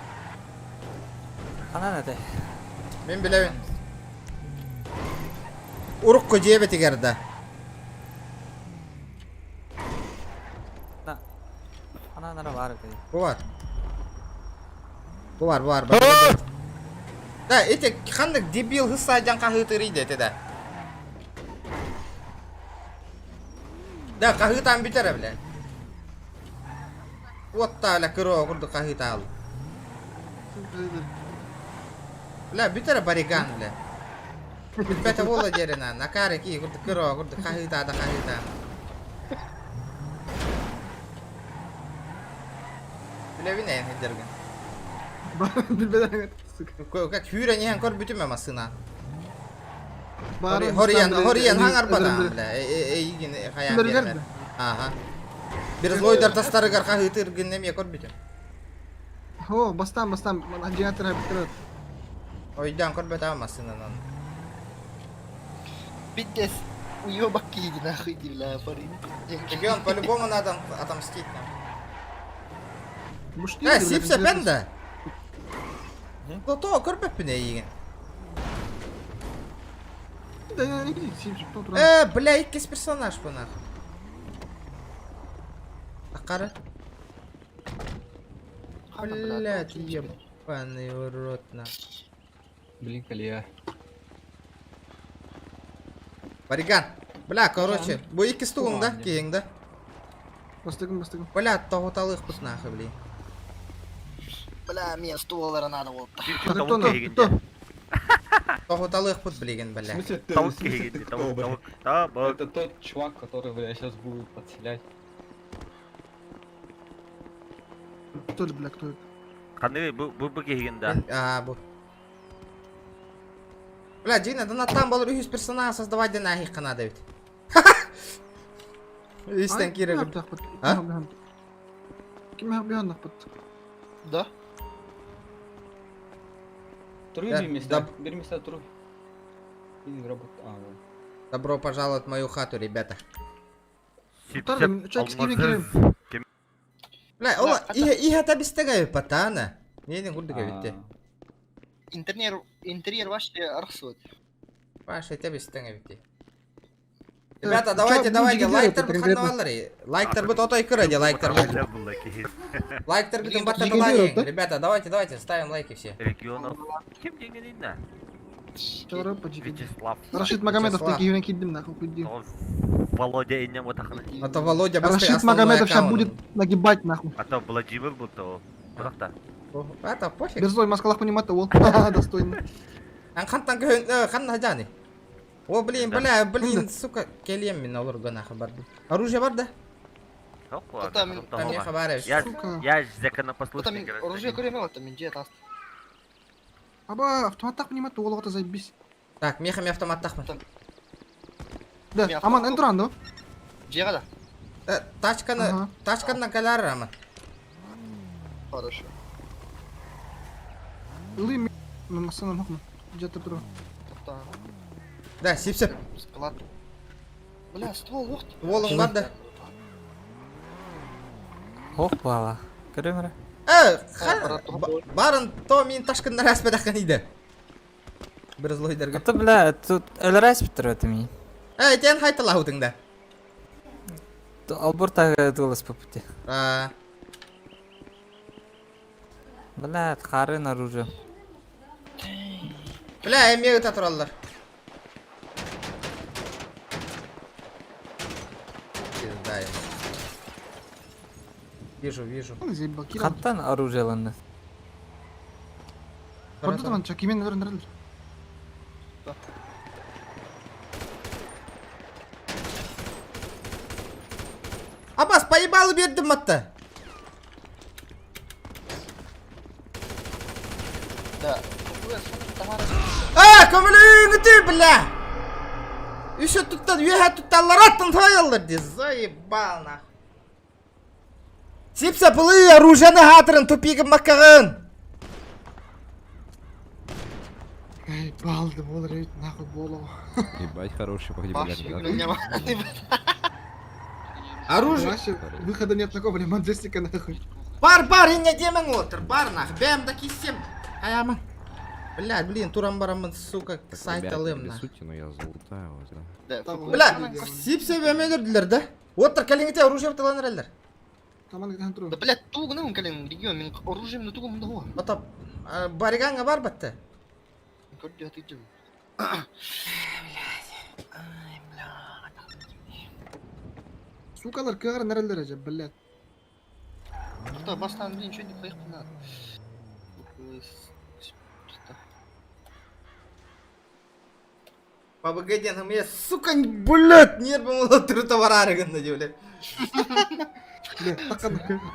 Ана нәте. Мен билебин. Урукку жебети керді. Ана нара бар экен. Бу бар. Бу бар, бу бар. бар. Да, эти хандык дебил хысса жан кахытыр иди да. Да, кахытан бүтере бля. Вот та бля кыро курду кахытал. Бля, бүтере бариган бля. Бүппәтэ буола дерина, накары ки курду кыро курду кахыта да кахыта. Билебин эйн хедерген. Билбеден сука. Как хүрен ехан көр бүтүмө масына. Хориен, хориен хаңар бада, бля. Эйгин хаян берер. Ага. Бир злойдар тастарыгар кахытыр гиннеме көр бүтүм. О, бастан, бастан, генератор битирет. Ойдан көр бөтө масынанан. Пиздец, уёбок иди нахуй, иди, бля, парень. Регион по-любому надо отомстить нам. Мушти. Э, сипсе пенде. То көрбөппүн эйигин. Да, я не сипсе, кто Бля, иккис персонаж бу нах. Акары. Блядь, ебаный в рот на. Блин, колея. Бариган. Бля, короче, бу иккис тугун да, кийин да. Бастыгын, бастыгын. Бля, тогуталык бут нахуй, блин. Бля, мне 100 долларов надо вот. Кто, кто? Тогуталык бут, блин, бля. В смысле ты, в смысле ты кто, бля? Это тот чувак, который, бля, сейчас будет подселять. Кто это, бля, кто это? А, бу. Бля, Дина, да там был үһүс персонаж создавать ден ахих надо ведь. Истен кире. А? Ким бит? Да. Туру Да, бир места, да. бир места туру. Добро пожаловать в мою хату, ребята. Бля, ола, иха иха табистега патана. Не не гурдыга битте. Интерьер, интерьер вообще архсует. Паша, табистега битте. Ребята, давайте, давайте, лайктар бит ханналары. Лайктар бит отой кыра лайктар бит. Лайктар бит баттар лайк. Ребята, давайте, давайте, ставим лайки все. Регионов. Кем деньги не Вячеслав. Рашид Магомедов такие юнаки кидим нахуй хуйди. Володя инем вот так. А то Володя быстрее Рашид основной Магомедов сейчас аккаунт. будет нагибать нахуй. А то Владимир будто. Куда-то. Это пофиг. Берзой, Москва понимать ол. Достойно. Ан хантан көн хан хажани. О, блин, бля, блин, сука, келем мен оларга нахуй барды. Оружие бар да? Там я хабарыш. Я, Сука. я законопослушный Там оружие көрем там менде тас. Аба, автомат так понимать ол это заебись. Так, меха ми автомат тахман. Да, аман энтран, да? Жега да. Тачканы, тачканы калар аман. Хорошо. Лы масана мохман. Жата туру. Да, сипсеп. Склад. Бля, ствол вот. Стволың бар да. Ох, бала. Көрөмөр. Э, барын то мин ташкыннар аспедаккан иде. Бир злойдерге. Это, бля, тут өлөрөс битер өтө мин. Э, тен хайтала хутыңда. Албор тагы дулас по пути. А. Бля, харын оружие. Бля, эме өтө тураллар. Пизда им. Вижу, вижу. Каттан оружие ланны. Барды там чакимен өрөндөрдүлөр. Абас, поебалу бердим атта. Да. А, көмөлүңүтү, бля! Еще туттан, үйе тутталар аттан таялар де, заебал нахуй. Сипса пылы оружиені хатырын тупигін маккағын. Эй, балды бол рейд нахуй боло. Ебать, хороший погребляк, Оружие. Вообще, выхода нет такого, бля, Маджестика нахуй. Бар, бар, ине демен отыр, бар нахуй. Бәм да кисем. Аяма. Бля, блин, турам барамын, сука, сайт алым нахуй. сути, но я залутаю вас, да? Бля, сипсе бәмелерділер да? Отыр, кәліңіте оружие біталаныр әлдер. Да, блядь, тугы ну, калин, регион, мен оружием на тугу мында Потом, бариганга бар батты. Көрдү атыйдым. Сукалар кыгыр нерелер эже, блядь. Что, бастан, блин, ничего не поехал надо. ПБГ ден, я, сука, блядь, нервым отыры товарарыгында деп, блядь.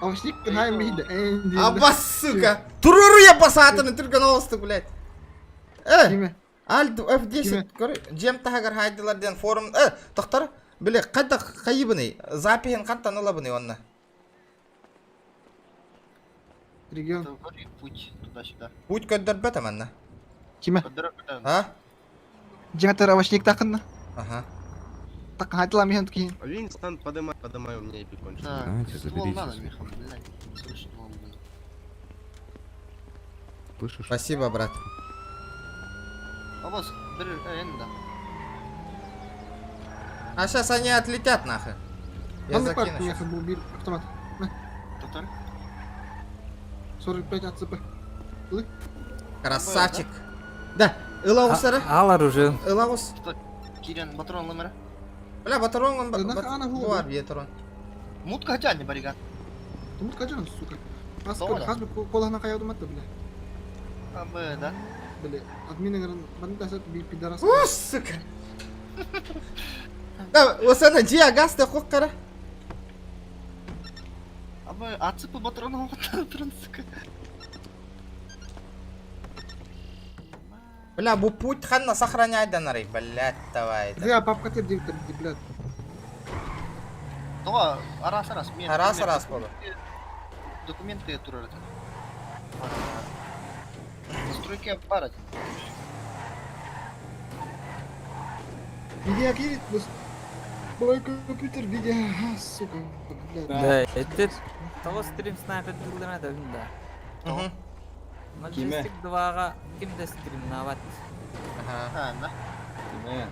Овощник найм миде. Абас, сука. Туруру я басатыны түрген олысты, блядь. Э, Альт F10, көр, жем тагар хайдылар ден форум, э, тоқтар, биле, қайда қайыбыны, запихин қанттан ылабыны онна. Регион. Путь туда-сюда. Путь көддір бәтім анна. Киме? А? Жеңатар овощник тақынна. Ага. Так хайтла михан ткин. Винстон, подымай, подымай, у меня эпик кончился. Давайте, Ствол заберите. надо, Миха, блядь. Срочно надо, блядь. Слышишь? Спасибо, брат. Абас, бери, энда. А сейчас они отлетят нахуй. Я Анда закину парк щас. михан был бир автомат. На. Тоқтар. 45 АЦП. Лы. Красавчик. Да, ылауыз сары. Ал оружие. Ылауыз. Кирен, патрон ламера. Бля, батарон он Да бар, батарон. Мутка хотя не барига. Мутка жан, сука. Хас Дома, да? хас колахна каядым атты, бля. А, Б, да? Бля, админ банда би пидорас. У, сука. Да, осана жия гасты қоқ қара. А, Б, АЦП патрон патрон, сука. Бля, бу путь ханна сохраняйданарый, блядь, давай. Зря папка тебе блядь. Тоҕо араас араас. Мен Араас араас болу. Документы турар это. Настройки бар один. Видео кинет, мой компьютер, видео, сука, блядь. Да, это того стрим снайпер дылдырма да да. Угу. Majestic 2-га ким да стримнават. Ага. А, да. Киме?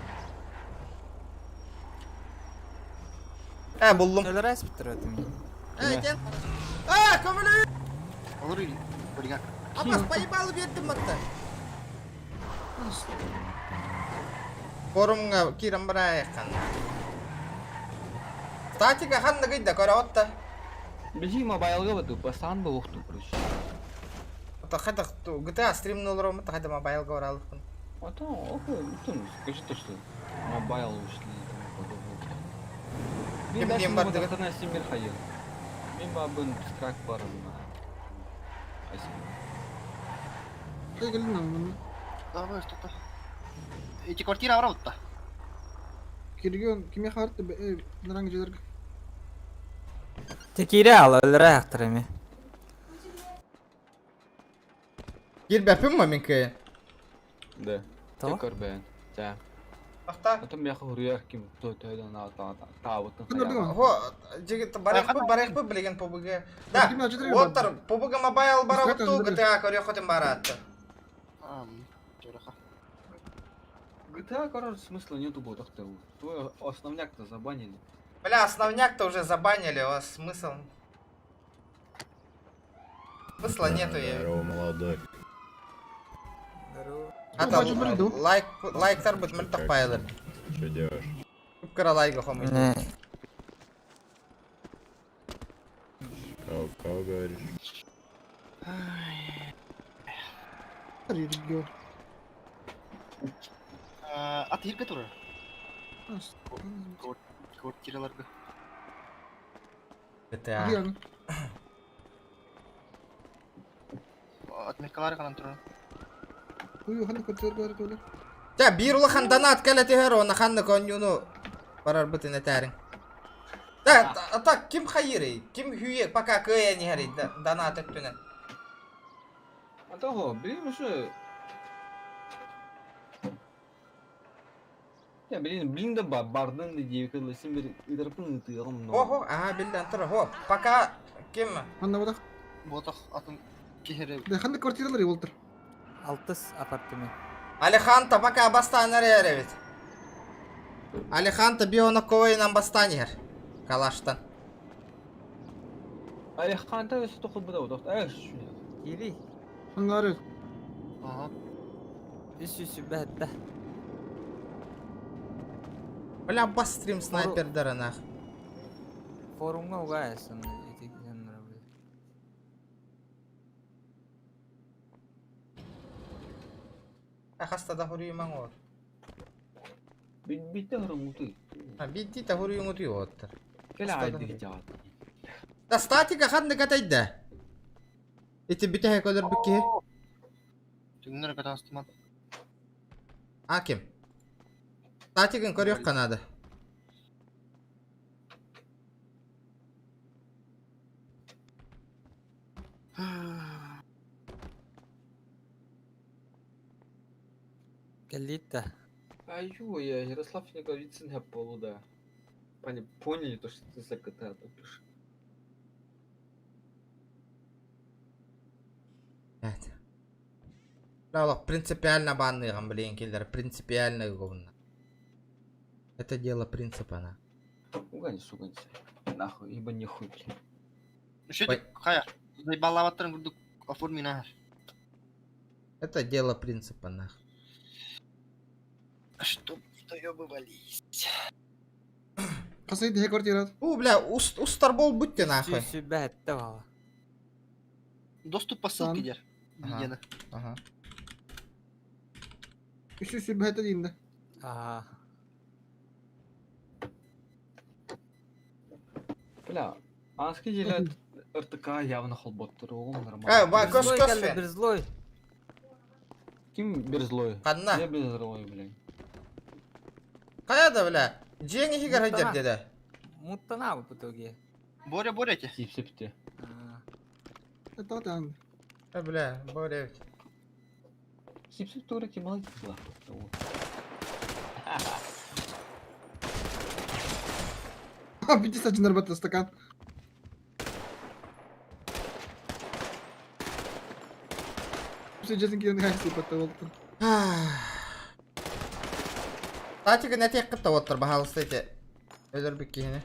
Э, буллум. Өлөрөс бүтүр өтүм. Э, ден. А, көмөлө! Olur Полигар. Абас, поебалы бердим атта. Форумга кирен барайыккан. Статика ханна гыйда көрө отта. Бежи мобайлга бату, бастан бы ухту, короче. Ота хата GTA стримни олором, хата мобайлга оралыкпын. А то, охуй, ну скажи то, что мобайл ушли и тому подобное. Ким Мен ким даже бар не деген? буду симир хайыр. Мен бабын страх барым. Давай что-то. Эти квартиры авраутта. Киргион, киме харты, наранг жедерге. Текире ал өлөрө актырыми. Кирбәпим ма мен кыйын? Да. Того? Көрбен. Тя. Ахта. Потом я хурьяр ким то то да на та та та вот Хо, жигит барайыкпы, барайыкпы билеген PUBG. Да, оттар PUBG Mobile барабытту GTA көрө хотим баратты. GTA, короче, смысла нету будет, ах ты. Твой основняк-то забанили. Бля, основняк-то уже забанили, у вас смысл. Смысла нету я. Здорово, молодой. Ата лайк лайктар бут мөлтөх пайылыр. Что делаешь? Кыра лайк хомый. Кого, кого говоришь? Ат ерге турар. Квартираларга. GTA. Отметкалары канан турар. Та бир улахан донат кэлэ түһэр, уонна ханна конньуну барарбытын этээриҥ. Да, а так ким хайырый, ким хүе, пока кыайан иһэрий донат өттүнэн. А того, блин, уже... Я, блин, блин, да бардын да девка, сен бир ыдырпын ытыгым, но... Ого, ага, билден тур, хо, пока ким? Ханна бодах. Ботах атын кехере. Да, ханна квартиралар болтыр. Алтыс апартамент. Алеханто пока бастан эрэ Алеханто бионаковайнан бастан иһэр. Калаштан. Алеханто өсө тохол буда бодох. Эй, шү. Кири. Ханнары. Ага. Үс үс бәтті. Бля, бас стрим снайпердер нах. Форумга угаясын. Эти жанры, блядь. Хаста да хуруймаң ол. Битте хөрөңүтүй. Битти та хуруйуңутуй оттар. Кэлэ айды жаат. Да статика ханны катайда. Эти битэ көлөр бүкки. Түгүннөр катастымат. А ким? Статигын көрөк канады. Кэллиитта. Аю, я Ярослав Наговицын полу, да. Поняли, поняли то, что ты за GTA топишь. Evet. Бля, принципиально банныган блин киллер, принципиально говно. Это дело принципа, на. Угани, суганься. Нахуй, ибо нехуй, блин. Үшет, хая. Заебалаваттарын күрдүк оформи нахер. Это дело принципа, нах. Чтоб доебывались. Касай дихе квартира. У, бля, устар бол будьте нахуй. Үс бәтті бала. Доступ по ссылке дер. Ага. Видеоны. Ага. Үс үс бәтті дейін да. Ага. Бля, анский делят РТК явно холботтер, оғым нормально. Э, ба, Бір көс злой көс кэллэ, фен. бір злой. Ким берзлой? Ханна? Я беззлой, блядь. Хайа да, бля. Дьиэҥ иһигэр сылдьар диэтэ. Муттана в итоге. Боря, Боря эти. Сипсепте. Это там. Э, бля, Боря ведь. Сипсеп тура ти молодец была. А, 51 работа стакан. Все, честно, киэн хайсы потолок. Татика не тех кытта оттор баһалыста ити. Өлөр киһини.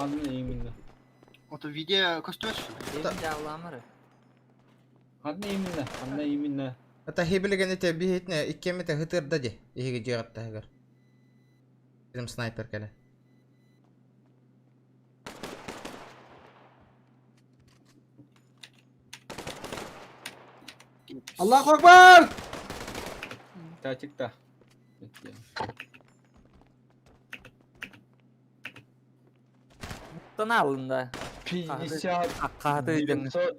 Анна именно. Вот в виде костюм, что ли? Анна именно, Анна именно. Это хибилеген ити биһитне иккемите хытырда ди. Иһиги дьиэҕиттаһыгар. Бирим снайпер кэлэ. Аллаху Акбар! Татик-та. Муттана алында. 50 Қаты 900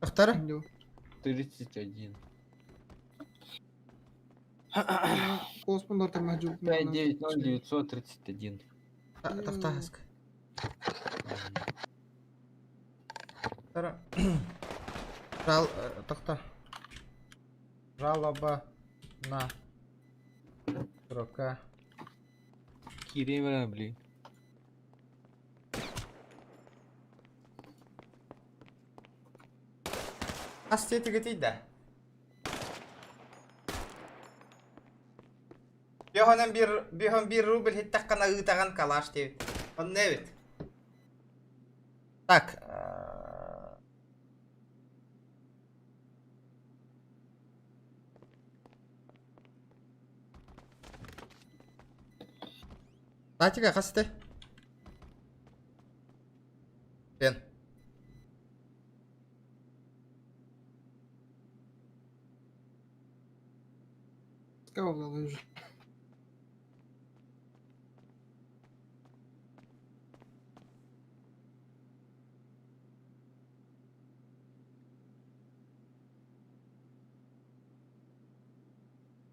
Тохтары? 31. Коспундар там наджу. 5 9 0 931. Тохтаһаска. Тара. Жал, тохта. Жалоба на игрока. Кирилл, блин. Ас тетиге да. Бихонан бир бихон бир рубль хиттаккана ыытаган калаш деп. Он не бит. Так. Татика хасты. Бен. Сказал уже.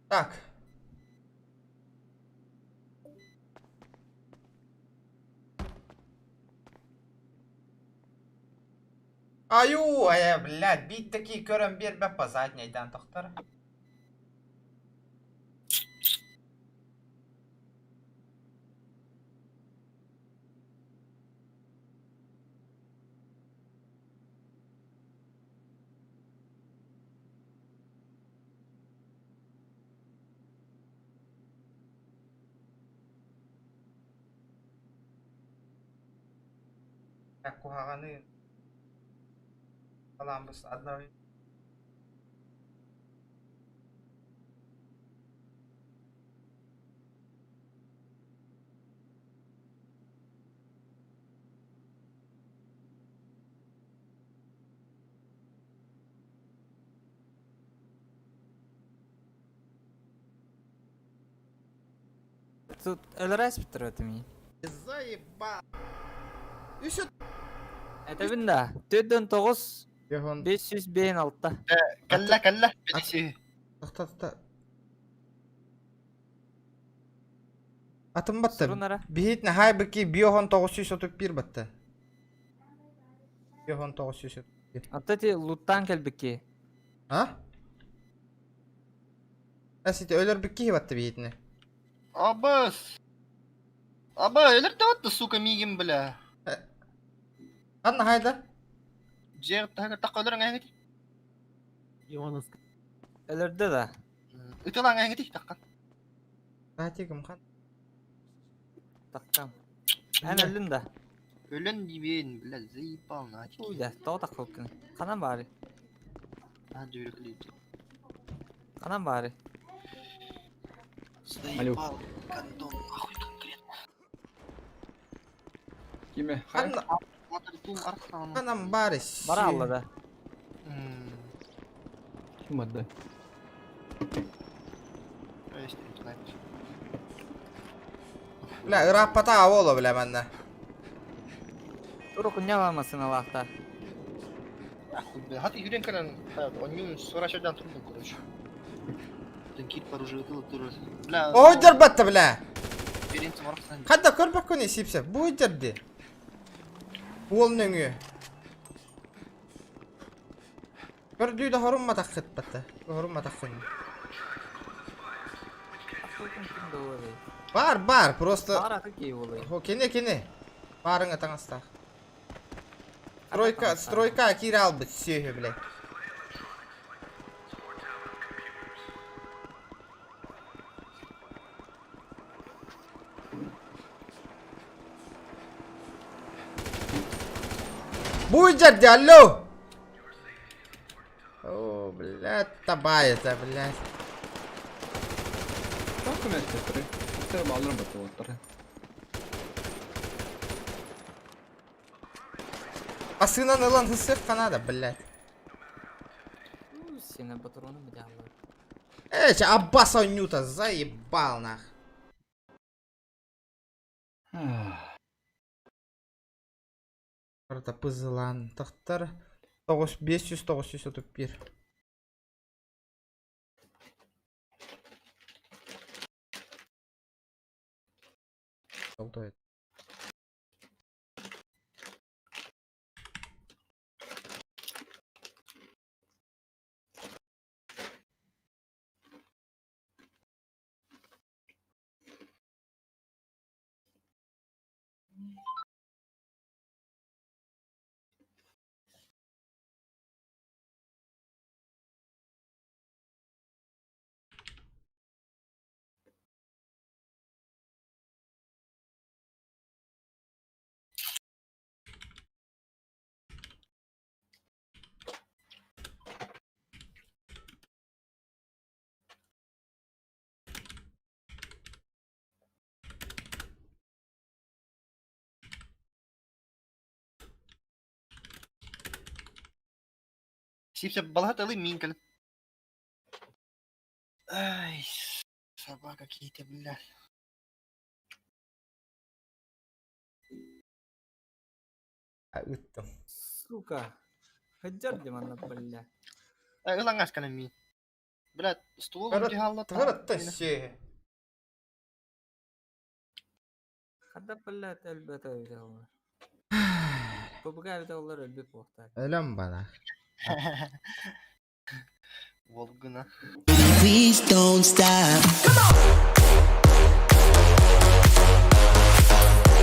Так. Аю, ая, блядь, бит такие көрөн бербе по заднейдан тохтар. Так, куһаҕаны Аламбыс одновременно. Тут ЛРС пітірөтімей. Заеба. Еще Это бинда. Төдөн 9 556. Калла, калла. Бенеси. Тохта, тохта. Атым батты. Биһит нахай бики биохон 931 батты. Биохон 931. Ата ти луттан келбики. А? Әсите өлөр бики батты биһитне. Абас. Аба, элер сука, мигим, бля. Анна хайда. Жер тагы так өлөр аңа Өлөрдө да. Ытылаң аңа таккан. Татигым хан. Таккан. Эн өлүн да. Өлөн дибен, бля, заебал нафиг. Уйда, тоо таккын. Канан бары. А, дөрөклü. Канан бары. Заебал, гондон, нахуй конкретно. Киме? Ханна. Ханам барыс. Бара алла да. Ким отдай? Бля, ыраппата аволо, бля, манна. Турук не алмасын Аллахта. Нахуй, бля. Хат юрен кэлэн, онньуун сворачивайдан турдум, короче. Тен киир оружие тылы турар. Бля. Ойдор батта, бля. Беренцем арахсан. Хадда көрбөккүн сипсе. Бу дерди. Уол нөҥүө. Көрдүү да хорумматаххыт батта. Хорумматаххын. Бар, бар, просто... Бар аты кей болай. Хо, кene, кene. Барыңа таҥастаах. Стройка, стройка киирэ албыт сүөһү, блядь. Буйдер, алло! О, блядь, табаета, блядь. Сколько места? Три. Все, баллар батыл. Асынан ылан хысык канада, блядь. Сена патроны бля. Эй, Аббас Нюта, заебал нах. Карта пызылан тахтар. 500 931. Солдат. Сипсе балат ылы мин кэлэн. Ай, собака какие-то, бля. Ыттым. Сука. Хаджар диманна, бля. Ай, ылаңас кэлэн мин. Бля, ствол Тыгырат дихалла. сүөһү. Хадда, бля, әлбәтә бит олар. Көбүгә бит олар өлбүт буохтар. Өлөм бана. Волгына. Please don't stop.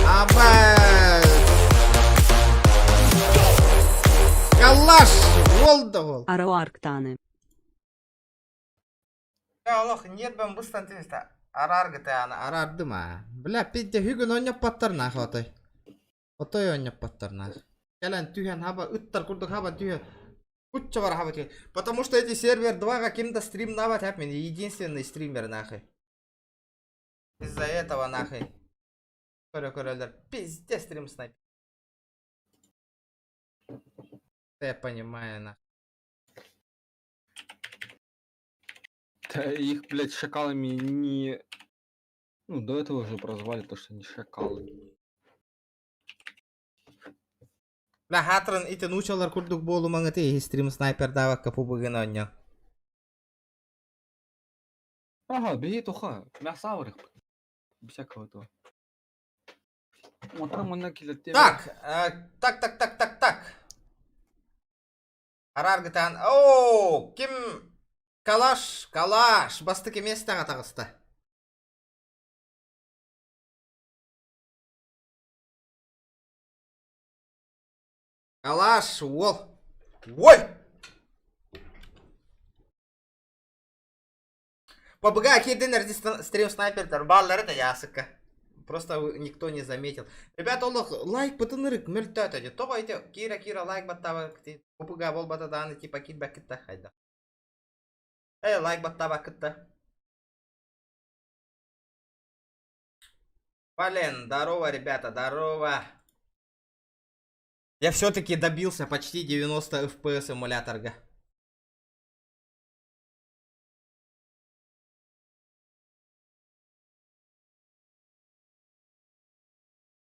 Абас! Калаш! Ол да ол. Ароарктаны. Олох, нет бен быстан тимиста. Арар гыта аны арардым а. Бля, пидде хүгүн ойноп баттар нах отой. Отой ойноп баттар нах. Кэлэн түһэн хаба ыттар курдук хаба түһэн. Куча бар хаба түһэн. Потому что эти сервер 2 каким-то стрим нават мен единственный стример нахуй. Из-за этого нахуй. Көрө көрөлөр. Пиздец стрим снайпер. Я понимаю, нахуй. Да их, блядь, шакалами не... Ну, до этого уже прозвали то, что они шакалы. Бля, хатрын ити нучалар курдук болумаң ити стрим снайпер давакка пубыгын онньо. Ага, беги туха, мясо аврых. Без всякого этого. Вот там он Так, так, так, так, так, так. Арар гытан. О, ким Калаш, Калаш, бастыки местаға тағысты. Калаш, ол. Ой! Побыга кирдинер стрим снайпер баллары да ясыкка. Просто никто не заметил. Ребята, олох лайк бытынырык мөлтөт эди. Того эти кира кира лайк баттаба попуга бол батаданы типа кит бакытта хайда. Эй, лайк баттаба кытта. Блин, здорово, ребята, здорово. Я все-таки добился почти 90 FPS эмуляторга.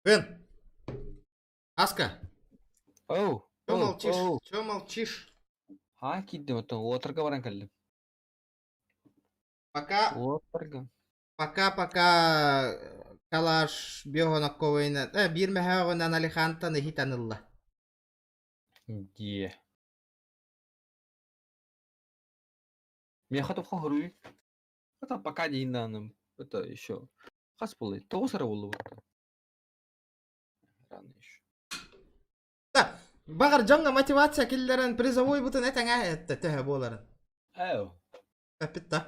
Эн! Аска! Оу, Чё оу, молчишь? оу. Чё молчишь? А, киирдим оттон уотарга баран кэллим. Пока, Уотарга. пока, пока Калаш биоһонокковайна, биир мөһөөҕүнэн Алихантан иһит анылла. Дии. Миэхэ тухха хоруй. Это пока дейін Это еще. Хас буолай? Тоҕус эрэ буоллубут. Рано еще. Да, баҕар дьоҥҥо мотивация киллэрэн призовой бутун этэҥэ этте төһө буоларын. Эу. Эппит да.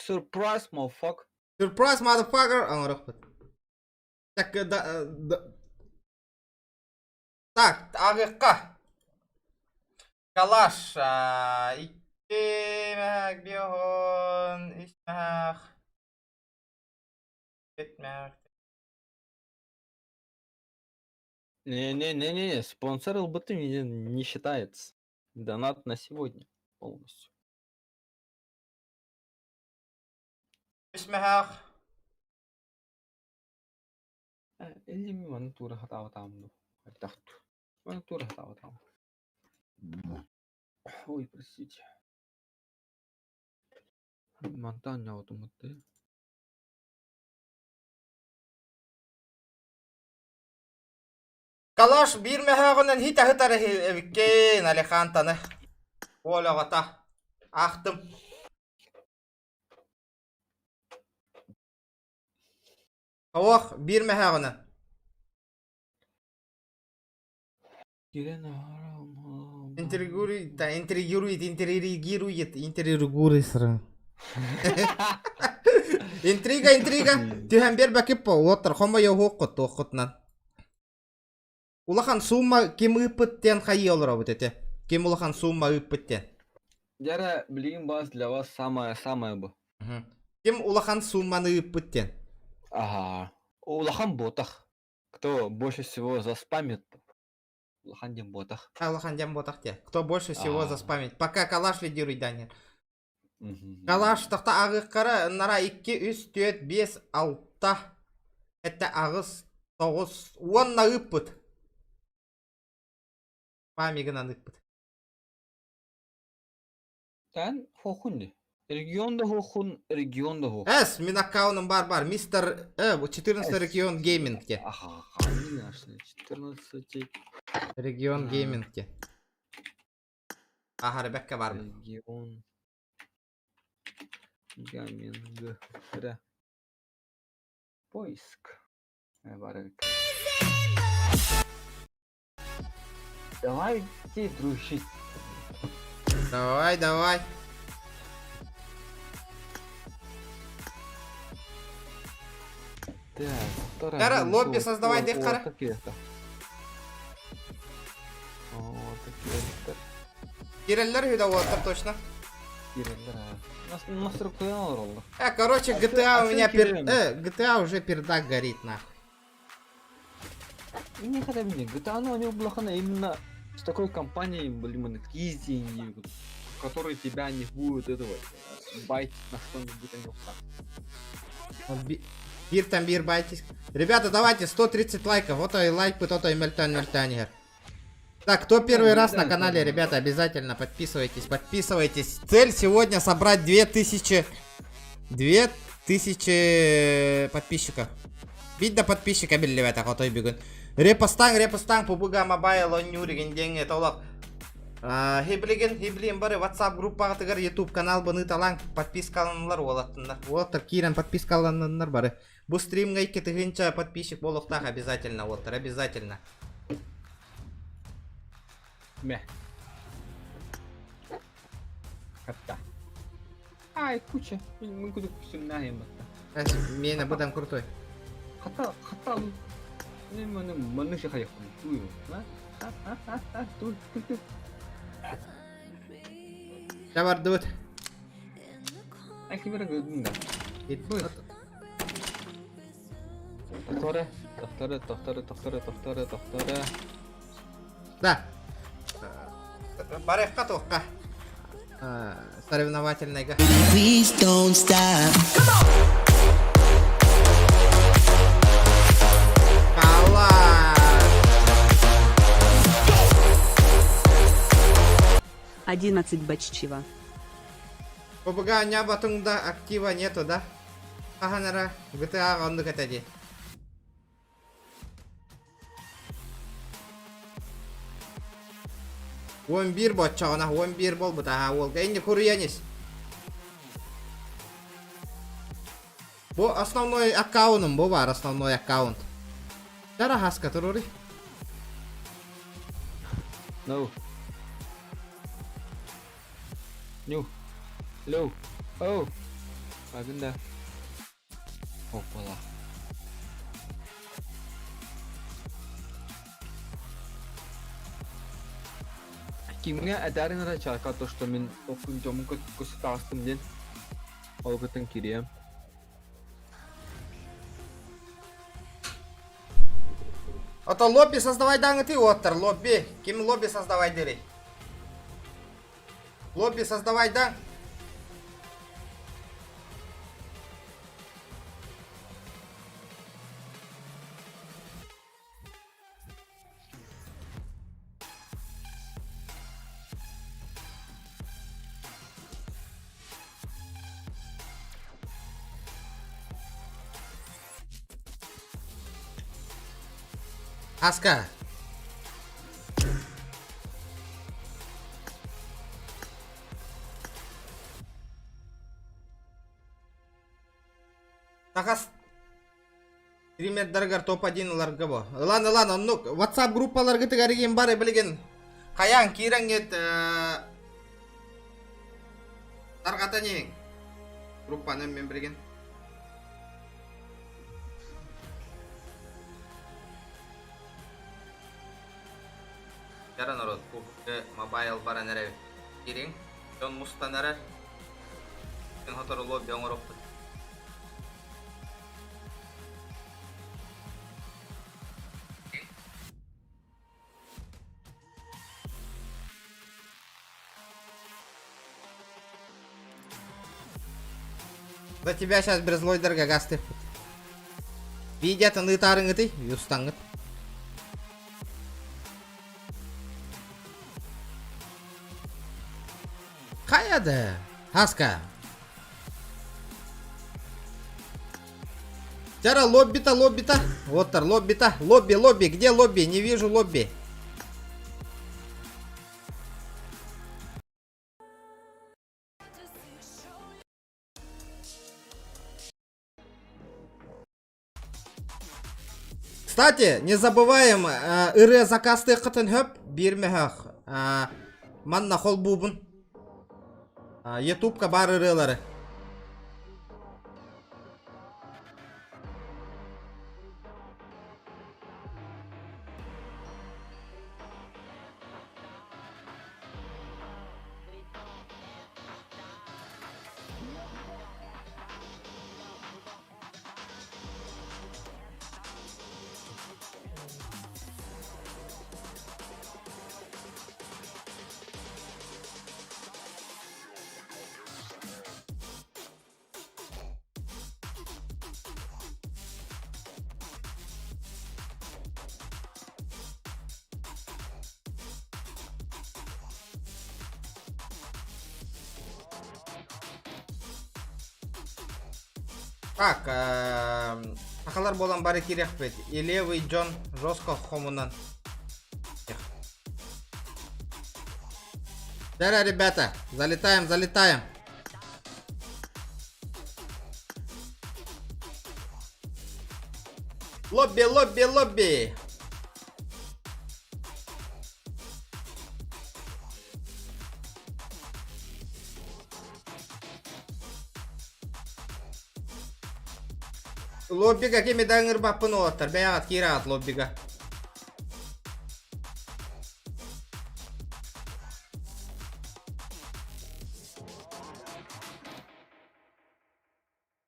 Surprise, motherfucker. Surprise, motherfucker, оҥорохпут. Так, да, да. Так, ааҕыахха. Калаш, икки мэһэк биоһун, үс мэһэх, үт мэһэх. Не-не-не-не, спонсор ылбытым не, не считается. Донат на сегодня полностью. Үс мэһэх. Или маны тура хатаабатаам дуу. Хайдах Маны тура хатаабатаам. Ой, простите. Мантан ньоҕутуммут Калаш биир мөһөөҕүнэн хит аһытар эбиккин Алихантаны. Оля Аахтым. Ох, биир мөһөөҕүнэн. Интригурует, да, интригирует, интригирует, интригирует. Интрига, интрига. Түһэн биэрбэккит уоттар хомойоһуоххут туоххутунан. Улахан сумма ким ыыппыт диэн хайыы олоробут этэ. Ким улахан сумма ыыппыт диэн. Дьэрэ, билигин баас для вас самое-самое бу. Ким улахан сумманы ыыппыт диэн. Ага. Улахан буотах. Кто больше всего заспамит? Улахан диэн буотах. А, улахан диэн буотах диэ. Кто больше всего заспамит. Пока Калаш лидирует, Даня. Калаш тахта ааҕыаххара нара икки, үс, түөрт, биэс, алта, этэ аҕыс, тоҕус, уонна ыыппыт. Памигынан ыыппыт. Тэн хохун ди. Регион да хохун, регион да хохун. Эс, мин аккаунтум бар бар, мистер, 14 регион гейминг те. Ага, нашли, 14 регион гейминг те. Ага, Ребекка бар. Регион гейминг. Поиск. Бар. Давайте дружить. Давай, давай. Так, Кара, лобби создавай дэх кара. Киреллер үдә уоттар точно. Киреллер, настройка олороллор. Короче, GTA у меня пер... GTA уже пердак горит нахуй. Не хотя бы не GTA, но они улахана именно с такой компанией, блин, изи, который тебя не будет этого байтить на что-нибудь они усак. Бир там бир байтись. Ребята, давайте 130 лайков. Вот и лайк, вот и мельтан мельтанер. Так, кто первый раз на канале, ребята, обязательно подписывайтесь, подписывайтесь. Цель сегодня собрать 2000... 2000 подписчиков. Бит да подписчика биллибэтэх отой бүгүн. Репостаҥ, репостаҥ, PUBG Mobile оонньуур диэн толох. Хиблигин, хиблин бары WhatsApp группаҕытыгар YouTube канал быны талаҥ подпискаланылар уолаттыннар. Уолаттар киирэн подпискаланныннар бары. Бу стримҥа икки тыһыынча подписчик буолуохтаах обязательно, уолаттар, обязательно. Мэ. Хатта. Ай, куча. Мин кудук күсүмнааһын батта. Миэнэ быдан крутой. Хата, хата. Не маны маны шахайхын. Туй. А? Туй, туй, туй. Дьэ бардыбыт. Ай, кимere gördün да. Тохторе, тохторе, тохторе, тохторе, тохторе, тохторе. Да. Барыахха туохха. Соревновательныйга. Please don't stop. Калаш! 11 баччева. ПБГ нябатың да актива нету, да? Хаһан эрэ GTA-ҕа оннук этэ дии. 11 боччоҕуна, 11 буолбута аһаа уолга. Инни куруйан ис. Бу основной аккаунум, бу бар основной аккаунт. Тара хаска турури. No. Ню. Hello. Oh. Агында. Опала. Кимҥэ этээриҥ эрэ чарка то, что мин оккун дьоммун көсө таҕыстым диэн. Ол кытын кириэм. А то лобби создавай даңыты оттар, лобби. Ким лобби создавай дери? Лобби создавай да. Аска. Тахас стримердарыгар топ-1 ыларга бо. Ылан ылан оннук WhatsApp группаларгытыгар игин бары билигин хайаан киирэҥҥит тарҕатан иһиҥ. Группаны мен билигин. Кара народ, PUBG Mobile баран эрэ кириҥ. Дьон мустан эрэр. Сотору лобби оҥоруохпут. За тебя сейчас Берзлойдерга гастыхпыт. Видеотын ыытаарыҥытый, юстаҥҥыт. Хайа да, Хаска. Тяра, лобби-то, лобби-то. Вот тар, лобби-то. Лобби, лобби, где лобби? Не вижу лобби. Кстати, не забываем, ырыа заказтыаххытын хөп, биир мөһөөх. Манна холбуубун. Ютубка бар ырыалары. Так, сахалар буолан бары кириэхпит. И левый дьон жестко хомунан. Да, ребята, залетаем, залетаем. Лобби, лобби, лобби. Лоббига кими да ыҥырбаппын уолаттар, бэйэҕит киирэҕит лоббига.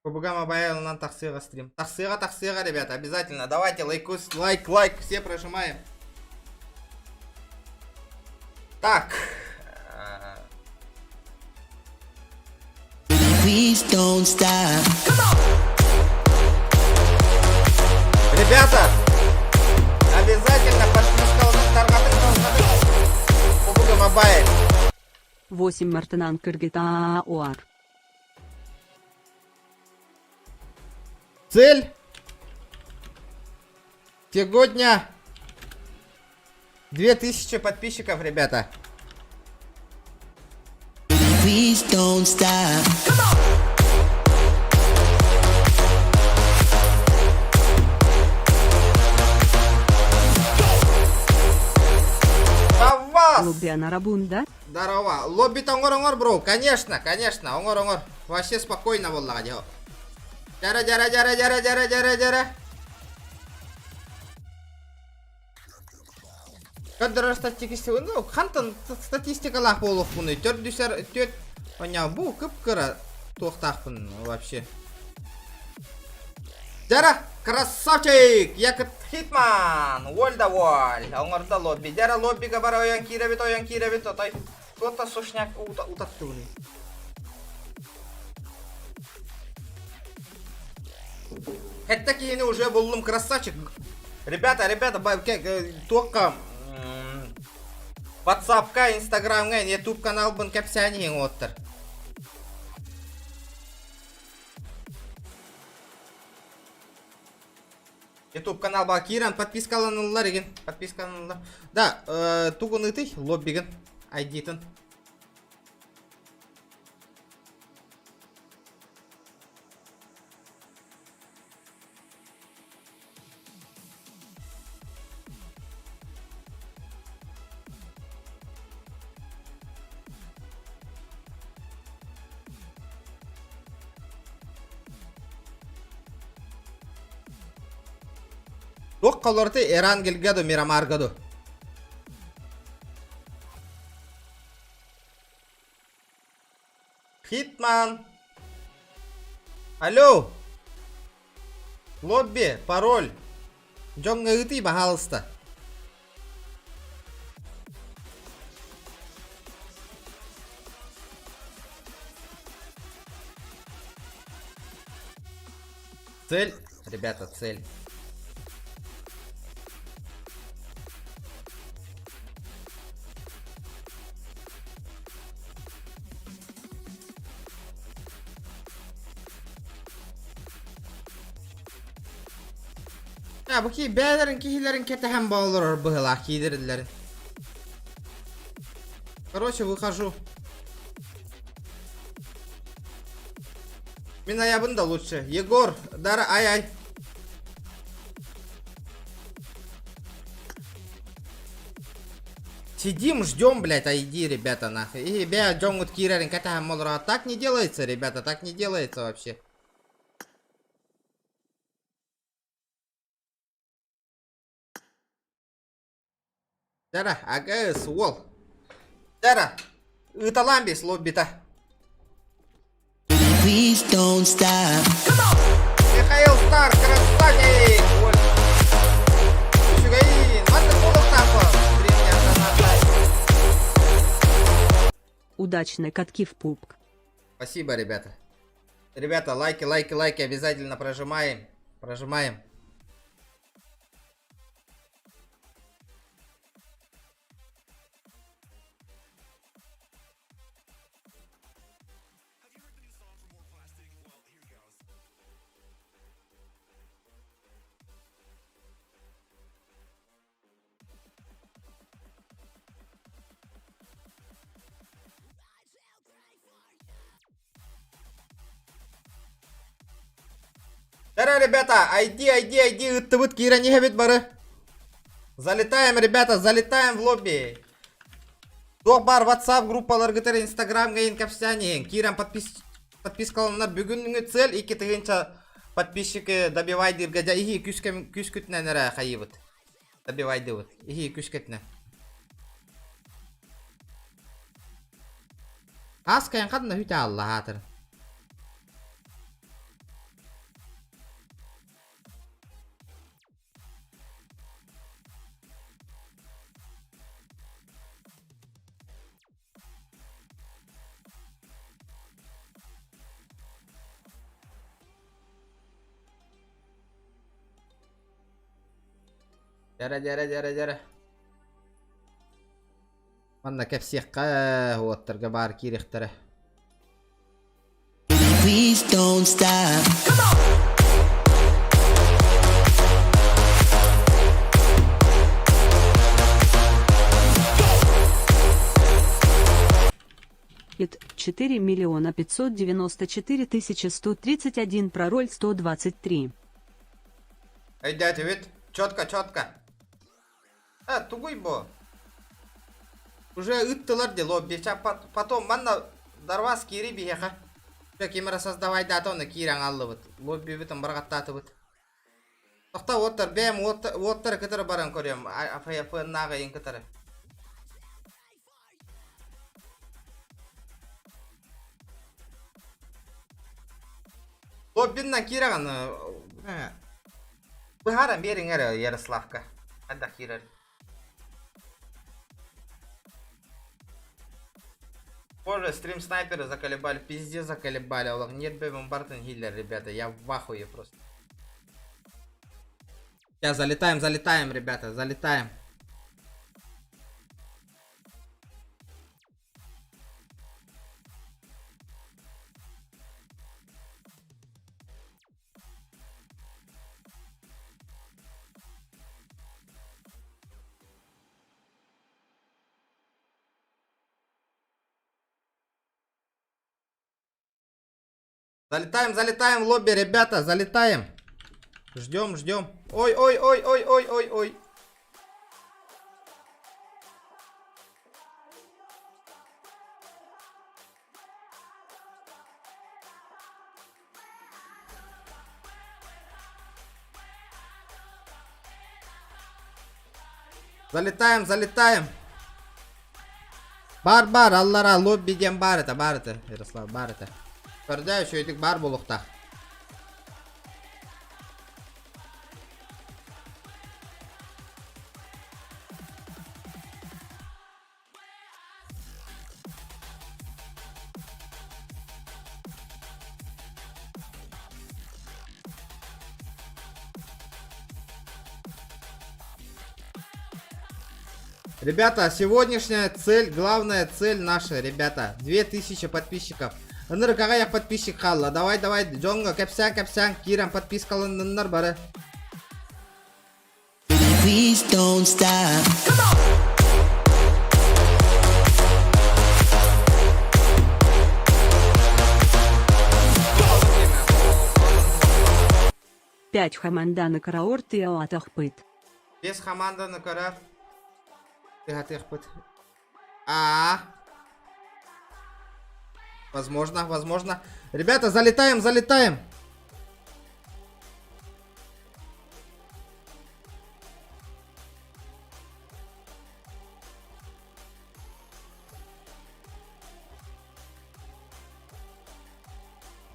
ПБГ Мобайлынан тахсыаҕа стрим. Тахсыаҕа, тахсыаҕа, ребята, обязательно. Давайте лайкус, лайк, лайк, все прожимаем. Так. Please don't stop. Ребята, обязательно подписка тарҕатыҥ, тарҕатыҥ. PUBG Mobile. 8 мартынан кыргытаа. Цель сегодня 2000 подписчиков, ребята. Please don't stop. Давас! Лубяна рабунда. Здорово. Лобби оҥор оҥор, бро. Конечно, конечно. Оҥор оҥор. Вообще спокойно буоллаҕа дии. Дьара дьара дьара дьара дьара дьара дьара. Көрдөрөр статистика, ну, хантан статистикалаах буолуохпунуй? Төрдүсэр түөт оня бу кып-кыра туохтаахпын вообще. Дьара, красавчик! Якут Хитман! Воль да воль! Оҥордо лобби. Дьара лоббига бар ойон киирэбит, ойон киирэбит, отой. Туота сушняк утаттыбыный. Хэтта киһини уже буллум, красавчик. Ребята, ребята, туохха WhatsApp-ка, Инстаграмҥа, YouTube каналбын кэпсээн иһиҥ уоттар. YouTube канал баа киирэн подпискаланыллар игин. Подпискаланыллар. Да, тугун ытый лоббигын, ID-тын. Туох холорты Эрангельга ду Мирамарга ду. Хитман. Алло. Лобби, пароль. Дьоҥҥо ыытый, баһаалыста. Цель, ребята, цель. Я бу ки бээлэрин киһилэрин кэтэһэн боолорор быһылаах киидириллэрин. Короче, выхожу. Мин аябын да лучше. Егор, дара ай-ай. Сидим, ждем, блядь, а иди, ребята, нахуй. И, бля, дьоҥҥут киирэрин кэтэһэн олорор. Так не делается, ребята, так не делается вообще. Дара, АГС, уол. Дара, ыыталаан бис лоббита. Please don't stop. Михаил Стар, красавчик! Оль. Үчүгэйин, маннык буолуохтаах Стримня Удачной катки в пупк. Спасибо, ребята. Ребята, лайки, лайки, лайки обязательно прожимаем. Прожимаем. Здорово, ребята! ID, ID, ID, ыттыбыт киирэн иһэбит бары. Залетаем, ребята, залетаем в лобби. Туох баар WhatsApp группаларгытыр, Instagram иһин кэпсээн иһин. Киирэн подпис подпискаланнар бүгүҥҥү цель 2000 подписчики добивайдыырга дьэ иһи күскүтүнэн эрэ хайыбыт. Добивайдыбыт. Иһи күскэтинэн. Ааскайын ханна хүтэ аллаһаатыр. Дьэрэ, дьэрэ, дьэрэ, дьэрэ. Манна кэпсиэххэ уоттарга баар киириэхтэрэ. Please don't stop. Come on. Ит 4 миллиона 594 тысячи 131 пророль 123. Өйдөөтүбүт. Четко, четко. А, тугуй бу? Уже ыттылар де лобби. Потом манна дарвас киири биһиэхэ. Ким эрэ создавайдаата онно киирэн аллыбыт. Лоббибитин барҕаттаатыбыт. Тохто уоттар бэйэм уоттары кытары баран көрүөм. АФН-нааҕы кытары. Лоббиннан киирэҕин. Быһааран биэриҥ эрэ Ярославка. Хайдах киирэр? Боже, стрим снайперы заколебали, пиздец заколебали. Олох нет бэбин Бартон хиллер, ребята, я в ахуе просто. Сейчас залетаем, залетаем, ребята, залетаем. Залетаем, залетаем в лобби, ребята, залетаем. Ждем, ждем. Ой, ой, ой, ой, ой, ой, ой. Залетаем, залетаем. Бар бар, аллара лобби диэн баар этэ, баар этэ, Ярослав, баар этэ. Көрдөө, үчүгэйдик баар буолуохтаах. Ребята, сегодняшняя цель, главная цель наша, ребята, 2000 подписчиков. Ынырык аҕыйах подписчик хаалла. Давай, давай, дьоҥҥо кэпсээн кэпсээн киирэн подпискаланныннар бары. Please don't stop. Come on. Пять хаманданы караорт и алатахпыт. Без хаманданы көрөр. Тыһатыахпыт. А. Возможно, возможно. Ребята, залетаем, залетаем.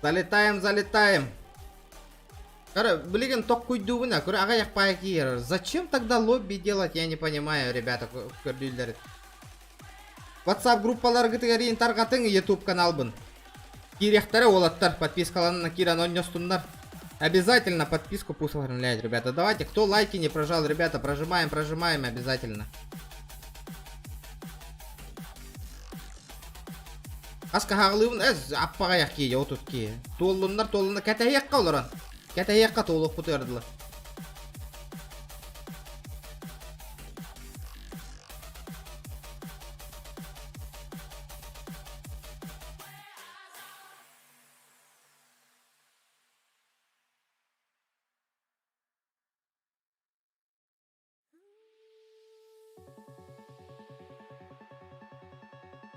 Залетаем, залетаем. Блин, токкуйдуубун, көрө аҕыйах киирэр. Зачем тогда лобби делать, я не понимаю, ребята, көрдүүллэр. WhatsApp группаларгытыгар тарҕатыҥ YouTube каналбын. Киириэхтэрэ уолаттар, подпискаланна киирэн оонньостуннар. Обязательно подписку пусть оформляют, ребята. Давайте, кто лайки не прожал, ребята, прожимаем, прожимаем обязательно. Аска хаҕылыыбын эс аппаҕайах киһи отут киһи. Туоллуннар туоллунна кэтэһиэххэ олорон. Кэтэһиэххэ туолуохпут ыардылар.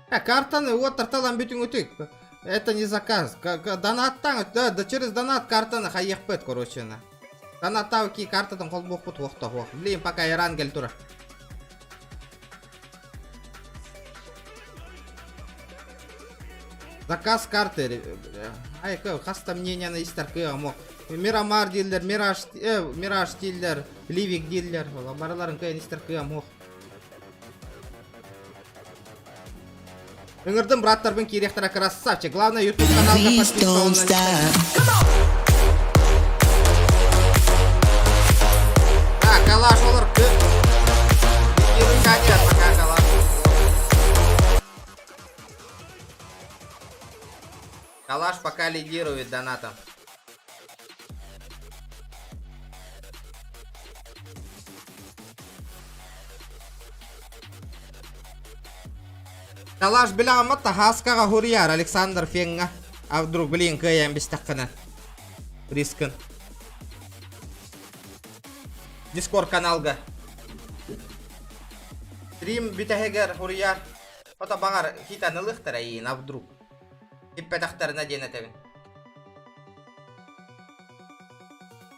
А, картаны вот тарталан бүтүҥүтүк. Это не заказ. Донаттан, да, да через донат картаны хайыахпыт, короче, на. Донаттау ки картадан холбуохпут хуохта хуох. Блин, пока Иран турар. Заказ карты. Ай, хаста мнение на истер мог. Мирамар дииллэр, Мираж, Мираж дииллэр, Ливик дииллэр. Барыларын кыайан истэр кыам Ыҥырдым браттарбын киириэхтэрэ красавчик. Главное YouTube каналга подписка. Так, калаш олор. Нет, пока калаш. Калаш пока лидирует донатом. Калаш билэҕиммат таһааскаҕа хуруйар Александр Феҥҥа. А вдруг блин кыайан бистэххинэ. Рискын. Дискорд каналга. Стрим бүтэһигэр хуруйар. Ото баҕар хитан ылыахтара иин, а вдруг. Иппэтэхтэринэ диэн этэбин.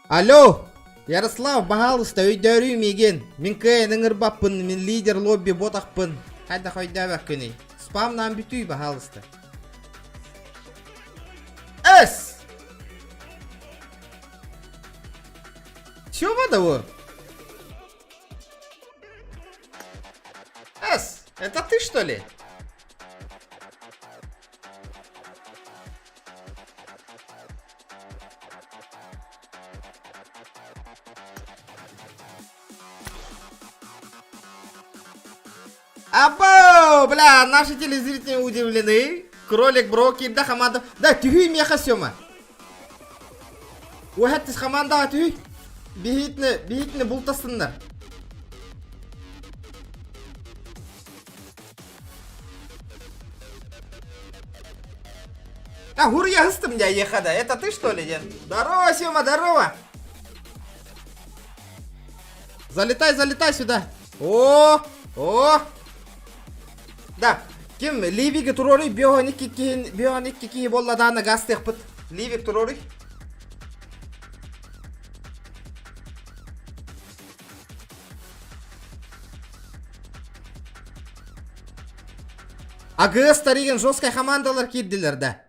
Алло! Ярослав, баһаалыста өйдөөрүй миигин. Мин кыайан ыҥырбаппын, мин лидер лобби ботахпын. Хайдах өйдөөбөккүнүй? Спамнаан бүтүй, баһаалыста. Эс! Чего того? Эс, это ты что ли? Або, бля, наши телезрители удивлены. Кролик бро киирдэ хамаанда. Да, түһүй миэхэ Сёма. Уһэттис хамаандаҕа түһүй. Биһитини, биһитини бултастыннар. А, гур я ыстым я ехада. Это ты что ли, Ден? Здорово, Сёма, здорово. Залетай, залетай сюда. О, о. Да, ким Ливиги туруоруй бионик киһин бионик киһи буолла даана гастыахпыт. Ливик туруоруй. АГС таригин жесткая командалар киирдилэр да.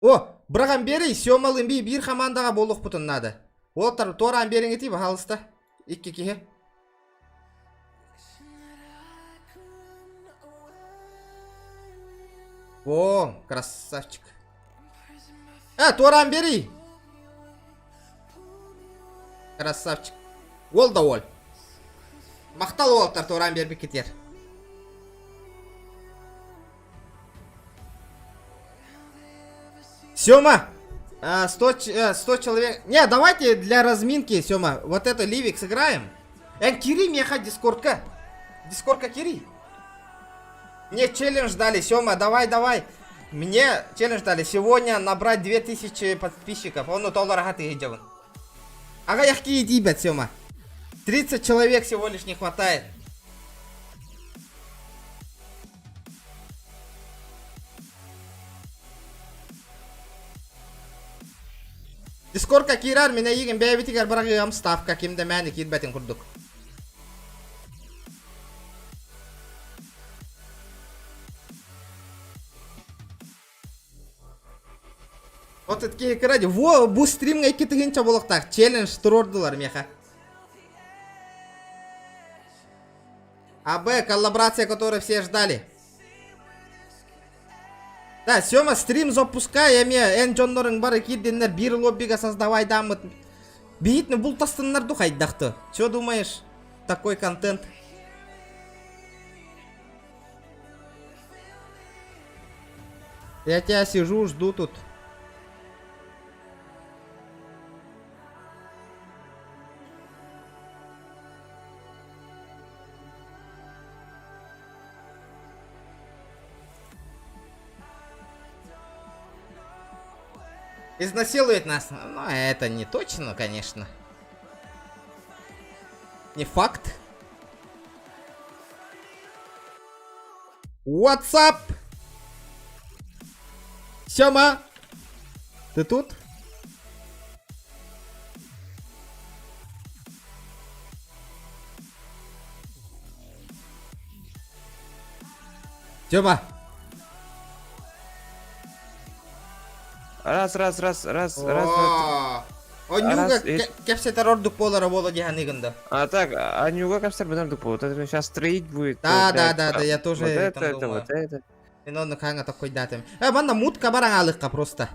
О, быраҕан биэрий, Сёмалыын би биир хамаандаҕа буолуохпутун наада. Уолаттар туораан биэриҥитий, баһаалыста. Икки киһи. О, красавчик. Э, туораан биэрий. Красавчик. Уол да уол. Махтал уолаттар туораан биэрбиккитигэр. Сёма! 100, 100 человек... Не, давайте для разминки, Сёма, вот это Ливик сыграем. Эн, кири меха дискордка. Дискордка кири. Мне челлендж дали, Сёма, давай, давай. Мне челлендж дали сегодня набрать 2000 подписчиков. Он доллар ты идёт. Ага, я иди, Сёма. 30 человек всего лишь не хватает. Дискордка киирэр мин эйигин бэйэбитигэр быраҕыам ставка ким да мээнэ киирбэтин курдук. Вот киһи кыра Во, бу стримҥа икки тыһыынча буолуохтаах челлендж туруордулар миэхэ. АБ, коллаборация, которую все ждали. Да, Сёма, стрим запускай, эме, эн дьонноруҥ бары киирдиннэр, биир лоббига создавай даммыт. Биһитни бултастыннар ду хайдахты. Чё думаешь, такой контент? Я тебя сижу, жду тут. Изнасилует нас. Но это не точно, конечно. Не факт. What's up? Сёма, ты тут? Тёма. Раз, раз, раз, раз, раз, два, Онньууга кэпсэтэр ордук буолара буолуо дии саныыгын да? А так, Анюга кэпсэтэр быдан ордук буолуо. Сейчас строить будет. Да, да, да, да, я тоже Вот это, там это, думаю. вот это. Мен онну хаҥа токкойдаатым. Э, манна мутка баран аалыкка просто.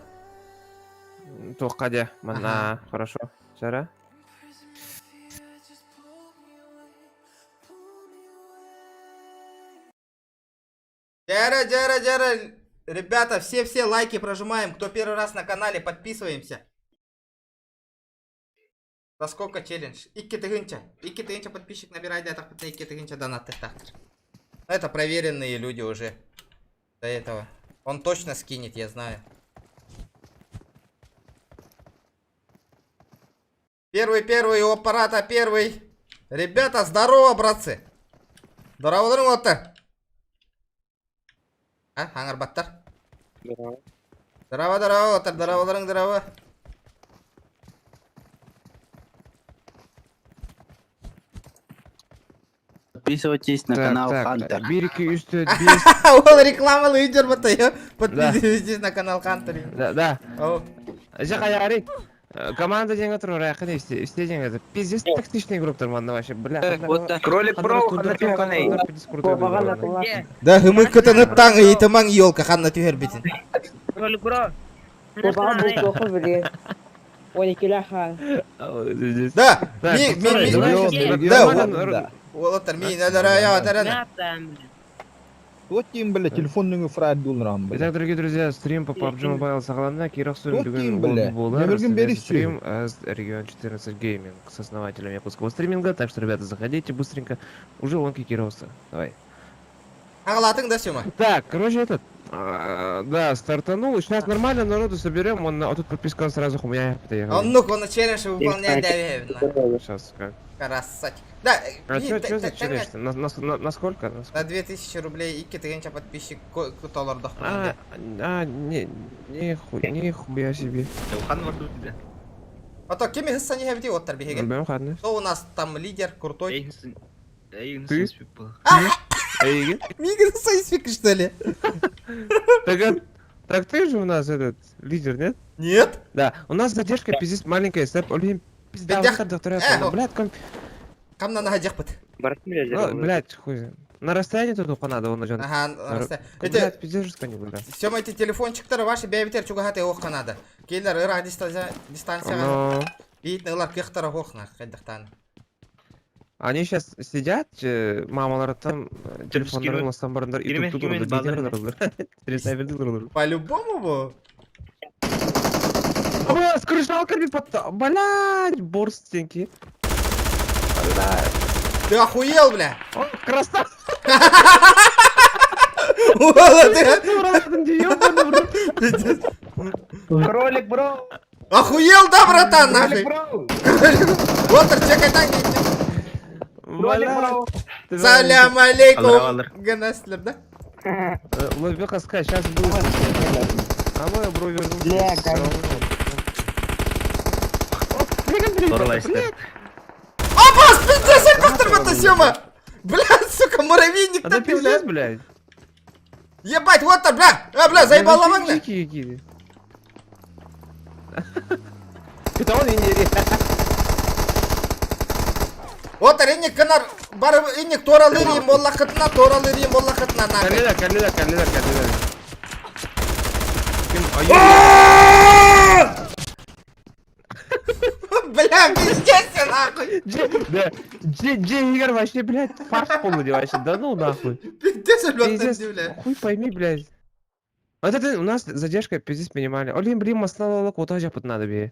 Туохха дьэ, манна, хорошо. Сара. Дьэрэ, дьэрэ, дьэрэ. Ребята, все-все лайки прожимаем. Кто первый раз на канале, подписываемся. За сколько челлендж? Икки тыһыынча. 2000 подписчик набирай, да, 2000 донат тахтыр. Это проверенные люди уже. До этого. Он точно скинет, я знаю. Первый, первый у аппарата, первый. Ребята, здорово, братцы. Здорово, здорово, А, саҥарбаттар. Здорово, здорово, здорово, здорово. Подписывайтесь на Так, канал так, Хантер. Бирики үстө бес. Он реклама лидер бата, Подписывайтесь на канал Хантер. Да, да. О. Жакаяри. Команда деньги турар, все все деньги. Это пиздец тактичный игрок манна вообще, бля. Вот так. Кролик бро, Да, хымы кытыны таң ыйтымаң елка ханна түһэр битин. Кролик бро. Да, ми ми ми да, уолаттар мин өлөрөйө өтөрөн. Вот тим, бля, телефонный фрайд дулрам, бля. Итак, дорогие друзья, стрим по PUBG Mobile саҕаланна, Киров Вот бүгүн тим, бля. буолар. Нөміргін бери Стрим с Регион 14 Gaming с основателем якутского стриминга. Так что, ребята, заходите быстренько. Уже лонки Кировца. Давай. Агалатың да Сёма. Так, короче, этот... Да, стартанул. Сейчас нормально народу соберем. Он, а тут подписка сразу у меня поехал. Оннук, он челлендж выполняет да, Сейчас как. Красавчик. Да, А чё за челлендж? На сколько? На На 2000 рублей 2000 подписчик толордох. А, не, не хуй, не хуя себе. А то кеми хыссани хебити оттар биһиги. Бэм хадны. Кто у нас там лидер крутой? Ты? Эйген? Мигин сайспик что ли? Так, так ты же у нас этот лидер, нет? Нет. Да, у нас задержка пиздец маленькая, сэп, олим пизда, блядь, комп... Камна на быт. Ну, блядь, хуй. На расстоянии тут надо, он идет. Ага, на расстоянии. Блядь, пиздец жестко не бля. Все эти телефончиктары ваши бэйбитер чугахаты ох надо. Келлер ыра дистанция дистанция. Бит нылар кыхтара хохна кайдахтан. Они сейчас сидят, мамалар там, телефоннарын ластан барындар, и тут тут По-любому бу. Бля, с крышалками под... Блядь, борстенький. Блядь. Ты охуел, бля? О, красава! Кролик, бро! Охуел, да, братан, нахуй? Вот, чекай так. Салям алейкум. Ганаслер, да? Лобеха ска, сейчас будет. А мой бро вернулся. Опа, пиздец, повтор Сёма! Бля, сука, муравейник Да пиздец, блядь. Ебать, вот там, бля! А, бля, заебал ломан, Дикие Это он и не Вот инник канар, бар инник торалы рим, боллахытна, торалы рим, боллахытна, нахуй. Каледа, каледа, каледа, каледа. Бля, пиздец, нахуй. Да, Джей Игорь вообще, блядь, фарш полный вообще, да ну нахуй. Пиздец, блядь, Хуй пойми, блядь. Вот это у нас задержка пиздец минимальная. Олим, блин, маслало лок, вот надо бе.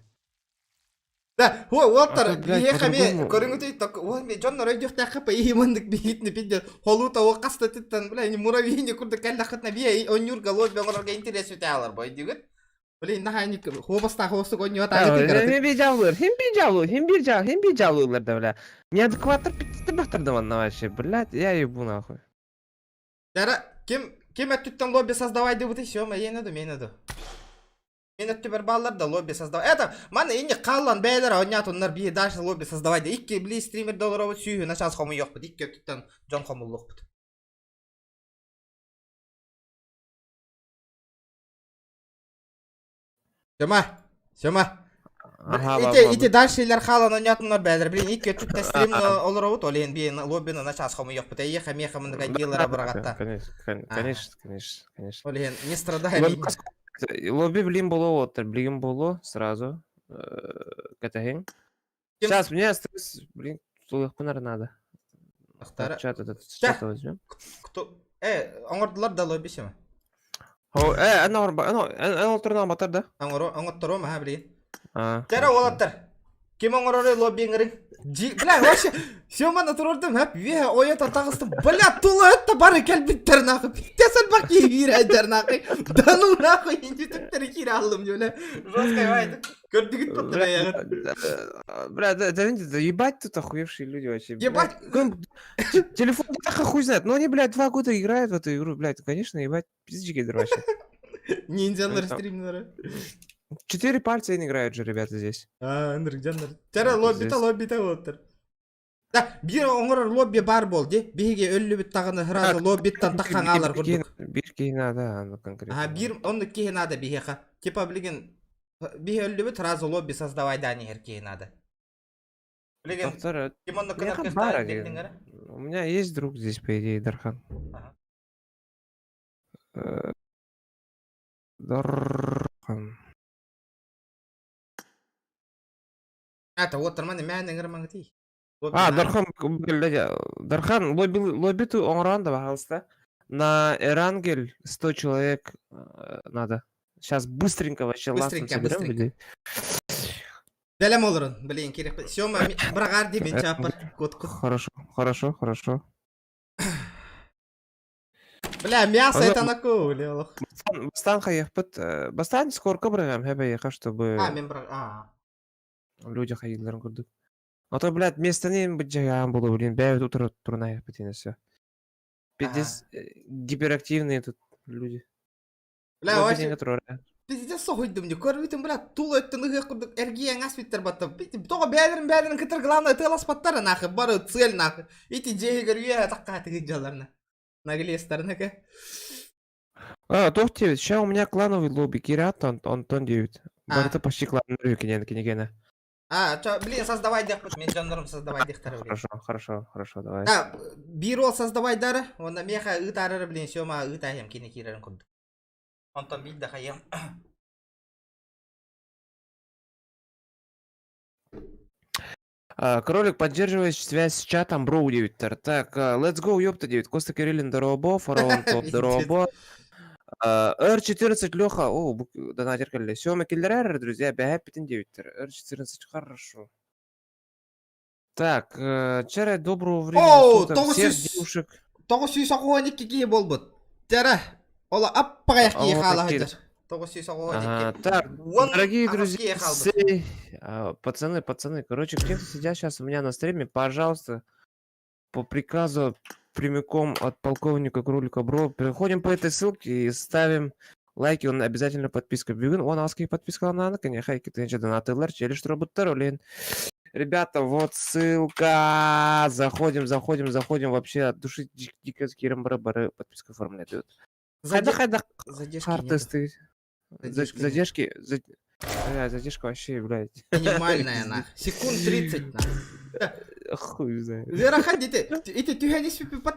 Да, о, Уолтер, биһиэхэ көрүҥүтүй ток, о, дьон өрөйдүөхтээххэ пэйи мандык биһитни пидде, холута о каста титтан, бля, не муравейник курдук кэллэххитнэ бие онньуурга лобби оҥорорго интерес үтэ бой дигит. Блин, наһаа хуобастаах хуостук онньуа тааны Хим бир жабылыр, хим бир жабылыр, хим бир жабылыр, хим бир жабылыр да, бля. Неадекваттар питти бахтырды манна вообще, блядь, я ебу нахуй. Дара, ким ким өттүттэн лобби создавай дебут все, мейене ду, мейене ду. Мен өттүбер баллар да лобби создавай. Это, маны инни қаллан бәйлер оннар би дальше лобби создавай. Икки бли стример долларовы сүйү на час хому yok бит. Икки өттүттэн жон хомуллук бит. Сема, Сема. Ити, ити дальше илер халан онятуннар бәйлер. Блин, икки өттүттэн стрим олоробут, олен би лоббини на час хому yok бит. Еха меха мындыга дилера барагатта. Конечно, конечно, конечно, конечно. Олен, не страдай. Лобби блин было вот, блин было сразу. Катагин. Сейчас, мне стресс, блин, наверное, надо. Чат этот, чат возьмем. Кто? Оңордулар да лобби сема. О, э, эн ор, эн эн олтурун батар да? Оҥоро, оҥотторуом аха билигин. А. Тера уолаттар. Ким оҥоророй лоббиҥҥарын? Бля, вообще, Сёманы турурдум, хэп, үөһэ ойо татаҕыстым. Бля, тула өттө бары кэлбиттэр нахуй. Пиздец элбэх киһи киирээдэр нахуй. Да ну нахуй, интитүктери киирэ аллым, бля. Жестко ебать. Көрдүгүт потом аяҕын. Бля, да, да, да, ебать тут охуевшие люди вообще. Ебать. Телефон так хуй знает. Ну они, блядь, 2 года играют в эту игру, блядь, конечно, ебать, пиздички вообще. Ниндзялар стримнері. Четыре пальца не играют же, ребята, здесь. А, ынырык жаннар. Тара лоббита лоббита болуптар. Да, биир оҥорор лобби бар бол, ди. Биһиги өллүбүт даҕаны сразу лоббиттан таххан хаалар курдук. Биир киһи надо, ну конкретно. Ага, биир оннук киһи надо биһиэхэ. Типа, билигин биһи өллүбүт сразу лобби создавай даан иһэр киһи надо. Билигин Доктор, ким оннук миэхэ гынар баар кыахтаах один. диэн У меня есть друг здесь, по идее, Дархан. Ага. Дархан. Это вот нормально, мээнэ ыҥырмаҥытый. А, Дархан, блядь, Дархан, лобби, лобби ты оҥорон да, пожалуйста. На Эрангель 100 человек надо. Сейчас быстренько вообще ластом Быстренько, соберем быстренько. людей. Бэлэм олорун, блин, керек. Сёма, быраҕаар дии мин чааппар. Кот кот. Хорошо, хорошо, хорошо. Бля, мясо Аны- это на бля, олох. Бастан, бастан хайыахпыт, бастан скорка быраҕам, хэбэйэха, чтобы А, мен быра... А. люди хайыыларын курдук. А то, блядь, местаны быдьагаан буолу, блин, бэйэбит утары турунайахпыт и все. Пиздец, гиперактивные тут люди. Бля, Лобби вообще, диэҥҥэ туруора. Пиздец соһуйдум дии. Көрбүтүм, бля, тула өттүн ыһыах курдук эргийэн аспиттар батта. Тоҕо бээлэрин бээлэрин кытар главное тыаласпаттар нахуй, бары цель нахуй. Ити дьиэһигэр үөһэ тахха тыгыдьаларна. Наглестарна ка. А, туох диэбит, сейчас у меня клановый лобби, Кират, Антон диэбит. Барыта почти клановый кинен кинигene. А, чо, блин, создавай диэхпит, мин дьоннорум создавай диэхтэрэ, блин. Хорошо, хорошо, хорошо, давай. Да, биир уол создавай дары, уонна миэхэ ыытаарары, блин, Сёма ыытаайым кини киирэрин курдук. Онтон биир да хайыам. А, Кролик поддерживает связь с чатом Броу 9. Так, let's go, ёпта 9. Коста Кириллин, дорообо, Фараон топ, дорообо. R14 Леха, о, донатер кэллэ. Сема киллэрээр, друзья, бэһэппитин 9. R14, хорошо. Так, чэ эрэ, доброго времени О, суток. тоҕус Всех сүүс девушек. 982 киһи буолбут. Тара, ола аппаҕайах киһи О, хаала такие. сылдьар. 982. Ага, так, Уон дорогие аҕыс друзья, киһи хаалбыт. пацаны, пацаны, короче, те, кто сидят сейчас у меня на стриме, пожалуйста, по приказу прямиком от полковника Кролика Бро, переходим по этой ссылке и ставим лайки, он обязательно подписка. Бүгүн, он аски подписка на конечно, хайки тенче донатылар, челлендж роботтар, олен. Ребята, вот ссылка. Заходим, заходим, заходим. Вообще от души дико бары подписка оформляют. Хайда, хайда, Задержки карты нету. стоит. Задержки нет. Задержки, бля, задержка вообще, блядь. Минимальная, нах. Секунд 30, нах. Хуй знает. Вера, ходите. Эти тюхани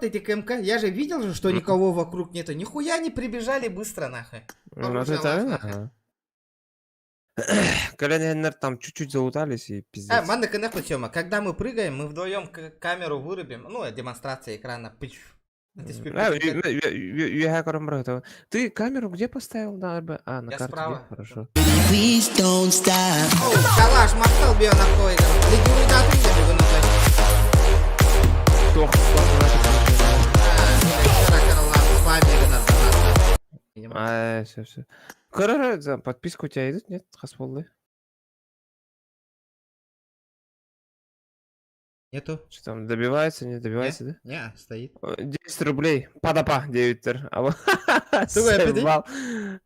эти КМК. Я же видел же, что никого вокруг нету. Нихуя не прибежали быстро, нахуй. Ну, это Побежала, ага. Колян там чуть-чуть залутались и А, пиздец. манна кынах Тёма, когда мы прыгаем, мы вдвоем камеру вырубим. Ну, демонстрация экрана. Пыч. А, я көрөн барар. Ты камеру где поставил на РБ? А, на Я карте, справа. где? Хорошо. Please don't stop. Калаш, махтал био нахуй. Лидируй да ты Тох, тох, А, все, все. Короче, подписка у тебя идут, нет, Хасболлы? Нету. Что там, добивается, не добивается, да? Не, стоит. 10 рублей. Падапа, 9 тыр. А вот Тугай, опять? заебал.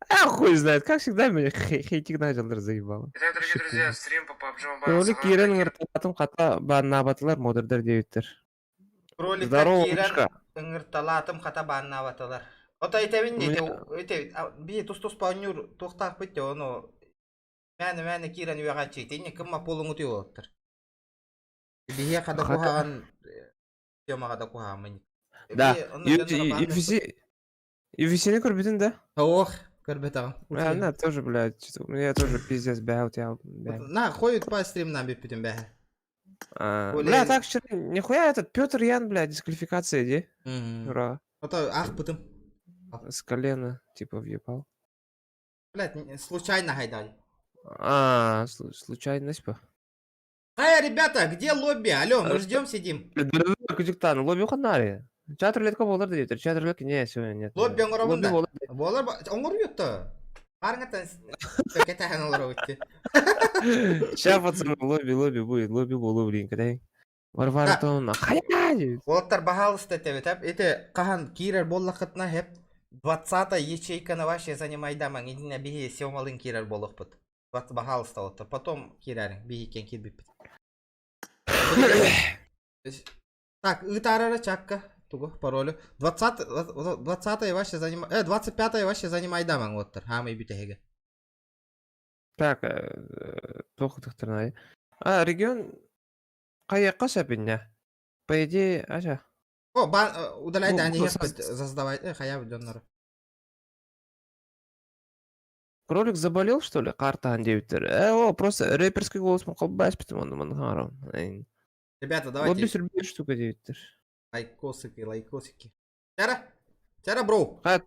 А хуй знает, как всегда меня хейтик начал заебало. Итак, дорогие друзья, стрим по PUBG Mobile. Кролик киирэн ыҥырталаатым хата бааннаабатылар модердер диэбиттэр. Кролик Здорово, мышка. ыҥырталаатым хата бааннаабатылар. Ото этэбин У меня- эте би тус-тус паанньуур туохтаахпыт те ону мээнэ мээнэ киирэн үөҕээччи итинни кымма пуолуҥутуй уолаттар. Биһиэхэ да Хата- куһаҕан темаҕа да куһаҕаммын. Да. UFC UFC-ни көрбүтүн да? Ох, көрбөтөҕүм. А, на, тоже, блядь, что-то у меня тоже пиздец бэйэт я, бля. На, ходит по стримнам бүппүтүм бэһэ. А, Более- Бля, так вчера, нихуя этот Петр Ян, блядь, дисквалификация, иди. Ура. Ото аахпытым. С колена, типа, въебал. Блядь, случайно хайдали. А, случайность по. Эй, ребята, где лобби? Алло, мы ждем, сидим. Күдүктан, лобби ханари. Чат рулетка болар дейт. Чат рулетка не, сегодня нет. Лобби оҥоробун Лобби да. болар. Буолар оҥоруйутта. Барыңаттан кэтэһэн олоробут. Сейчас, пацаны, лобби, лобби будет, лобби болу, блин, когда Варвара Томовна, хайа! Уолаттар баһаалыста этэбит, эп. Ити хаһан киирэр буоллаххытына эп 20 ячейканы вообще занимайдамаҥ, итиннэ биһи Семалыын киирэр буолуохпут. Баһаалыста уолаттар. Потом киирээриҥ, биһи иккиэн киирбиппит. Так, ыытаарара чакка. Тугу, паролю. 20 20 вообще занимай... 25 вообще занимайдамаҥ уолаттар. Хаамай бүтэһигэ. Так, туох тахтарнай. А, регион хайыахха сөп иннэ? По идее, аша. О, бан, удаляй Ну, да, не ну, создавай, хая дьоннору. Кролик заболел, что ли? Картаан диэбиттэр. О, просто рэперский голос холбаспытым онно манхаарам. Ребята, Лобби давайте. сүрбүт штука диэбиттэр. Лайкосики, лайкосики. Тара, Тара, бро. А,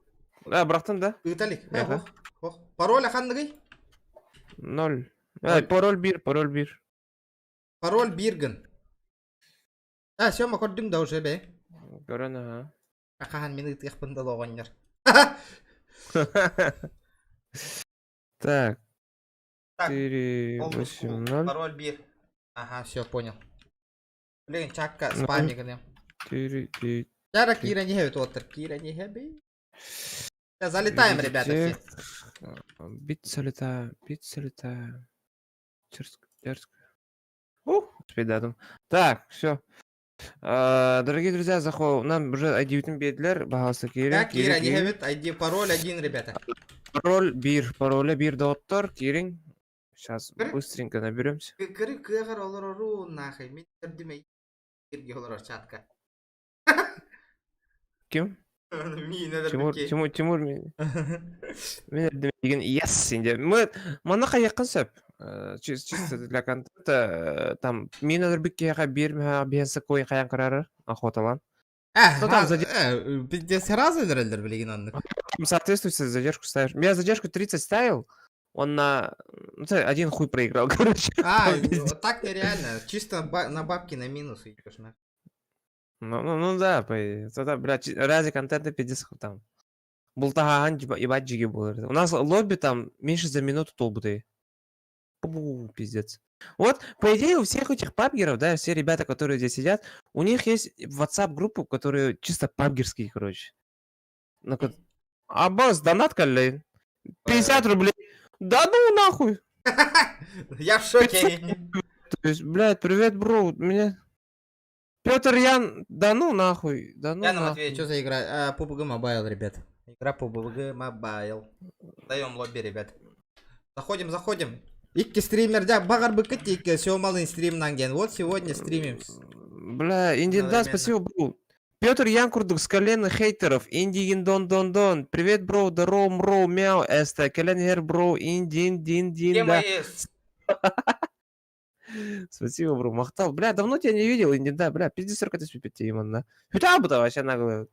бырахтын да? Ыыталик. Ага. Ох, Пароль ханныгый? Ноль. Пароль биир, пароль биир. Пароль биир гын. А, Сема көрдүҥ да уже бе. Көрөн, ага. Хаһан мин ыытыахпын да оҕонньор. Так. Так, 4, Old 8, school. 0. Пароль биир. Ага, все, понял. Блин, чакка, Ноль. спамик гыныам. 4, 9. Тара киирэн иһэбит уолаттар, киирэн иһэбит. Залетаем, ребята, все. Бит залетаем, бит залетаем. Дерзко, дерзко. Ух, успеть датум. Так, все. Дорогие друзья, заход. Нам уже ID биэрдилэр, баһаалыста киириҥ, Так, киириҥ, киирэн киириҥ. иһэбит, ID пароль один, ребята. Пароль биир, пароля биир доҕоттор, киириҥ. Сейчас быстренько наберемся. Кыры кыаҕар олорору нахай, мин көрдүм кирге олорор чатка. Ким? Мин Тимур, Тимур, Тимур, мин. Мин деген yes инде. Мы манна хайыахха сөп. Чисто для контента там мин өлөрбүт киһиэхэ биир биһэн кой хайан көрөр охоталан. Ну там Пиздец, сразу өлөрөллөр билигин оннук. Там соответствует задержку ставишь. Я задержку 30 ставил, он на ну, один хуй проиграл, короче. А, Там пиздец. так нереально. Чисто на бабки на минус идешь, на. Ну да, по идее. Тогда, блядь, ради контента пиздец там. Бултахан ебать джиги был. У нас лобби там меньше за минуту толбуты. Пу, пиздец. Вот, по идее, у всех этих пабгеров, да, все ребята, которые здесь сидят, у них есть WhatsApp группу, которые чисто пабгерские, короче. Ну, А босс, донат кэллэ? 50 рублей. Да ну нахуй! Я в шоке. То есть, блядь, привет, бро, меня... Петр Ян, да ну нахуй, да ну Яна нахуй. Матвей, что за игра? А, PUBG Mobile, ребят. Игра PUBG Mobile. Даем лобби, ребят. Заходим, заходим. Икки стример, да, багар бы икки, все малый стрим нанген. Вот сегодня стримим. Бля, Индин, да, Одновременно. спасибо, бро. Петр Ян курдук с колена хейтеров. Индиин дон дон дон. Привет, бро, здорово, мро, мяу, эста. Колен хер, бро, индин, дин, дин, Где да. мои Спасибо, бро, махтал. Бля, давно тебя не видел, Индин, да, бля, пиздец, 40 тысяч именно. Хотя бы вообще нагло.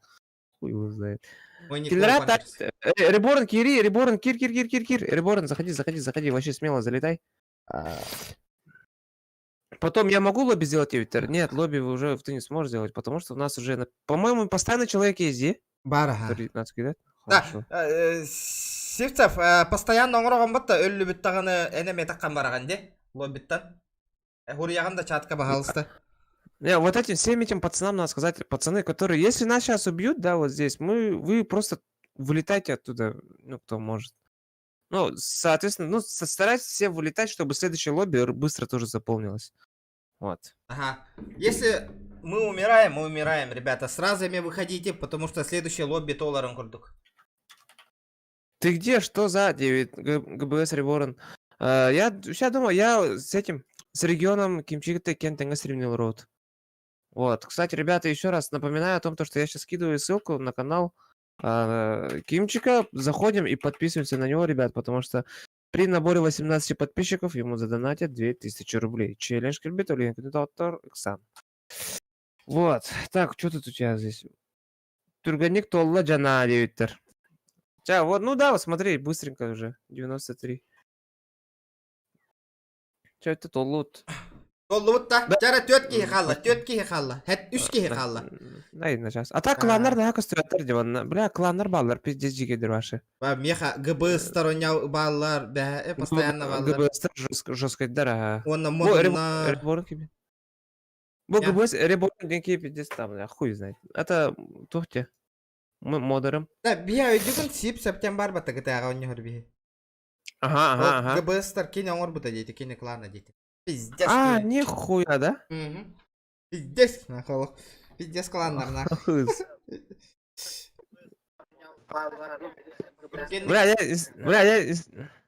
Хуй его знает. Мой Никола Киллера, так, Памперс. Реборн, Кири, Реборн, Кир, Кир, Кир, Кир, Кир. Реборн, заходи, заходи, заходи, вообще смело залетай. Потом я могу лобби сделать, Виктор? Нет, лобби уже ты не сможешь сделать, потому что у нас уже, по-моему, постоянно человек есть, де? Бар, ага. Который нас кидает. Да, Хорошо. Сивцев, постоянно оҥороҕун батта өллүбүт даҕаны эн эмиэ таххан бараҕын дии лоббиттан. Хуруйаҕын да чатка баһаалыста. Не, вот этим, всем этим пацанам надо сказать, пацаны, которые, если нас сейчас убьют, да, вот здесь, вы просто вылетайте оттуда, ну, кто может. Ну, соответственно, ну, старайтесь все вылетать, чтобы следующее лобби быстро тоже заполнилось. Вот. Ага. Если мы умираем, ребята. Сразу ими выходите, потому что следующее лобби толорун курдук. Ты где? Что за 9? ГБС Реборн? Я сейчас думаю, я с этим, с регионом Кимчикта Кентенга сравнил рот. Вот. Кстати, ребята, еще раз напоминаю о том, то, что я сейчас скидываю ссылку на канал Кимчика. Заходим и подписываемся на него, ребят, потому что при наборе 18 подписчиков ему задонатят 2000 рублей. Челлендж кэлбит, Оксан. Вот. Так, что тут у тебя здесь? Түргэнник туолла дьэ диэбиттэр. Ча, вот, ну да, вот смотри, быстренько уже. 93. Че это толут? Толлубут да. Чара түөрт киһи хаалла, түөрт киһи хаалла. Хэт үс киһи хаалла. Най, сейчас. А так кланнар да көстүбэттэр диванна. Бля, кланнар баллар, пиздец жигедер ваши. Ба, меха ГБ стороння баллар, бә, э, постоянно баллар. ГБС жестко, жестко ага. Онна Бу, модуннар. Реборн киби. Бу ГБС Реборн денки пиздец там, бля, хуй знает. Это тухте. Мы модером. Да, бия өйдүгүн сип септен бар бата гытаага онньохор биһи. Ага, ага, ага. ГБСтар кини оҥорбута диэти, кини клана диэти. Пиздец. А, нихуя, да? Мгм. Пиздец, нахуй. Пиздец кланнар, нахуй. Бля, я, бля, я...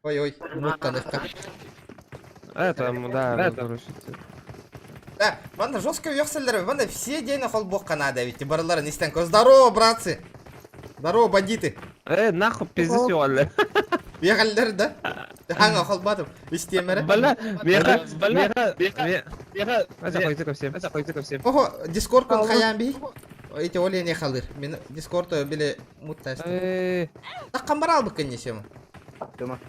Ой, ой, муттаныхка. Это, да, Да, короче. Да, манна жестко уехсаллар, манна все день холбок Канада, ведь баралар не стенко. Здорово, братцы! Здорово, бандиты! Э, нахуй, пиздец, ёлы. Бегаллер, да? Ханга холбатым, истемере. Бля, меха, меха, меха, меха, заходите ко всем, заходите ко всем. Ого, Дискорд кон хаян би. Эти оли не халыр. Мен Дискорд биле муттасты. Э, Таккан бар албык кеннесем. Тема.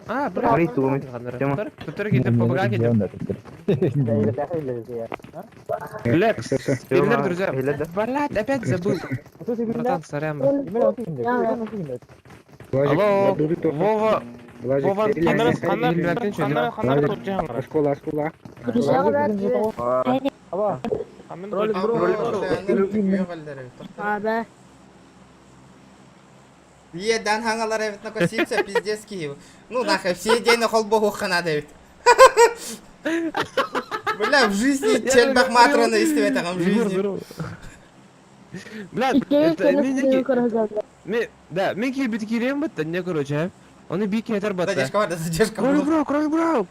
А, бля, Туттар кетіп, ПБГ кетіп. Бля, передам, друзья. Блядь, опять забыл. Братан, сорян. Алло, Вова. Вова, Школа, школа. Abi. Едан хангалар эбит на косипся, пиздец Киев. Ну нахуй, все день на холбогу хана эбит. Бля, в жизни челбах матрона истебет агам в жизни. Бля, это мен да, мен келбет келем бітті, не короче, а? Оны бике айтар батта. Задержка бар, да, задержка Кролик бро, кролик бро.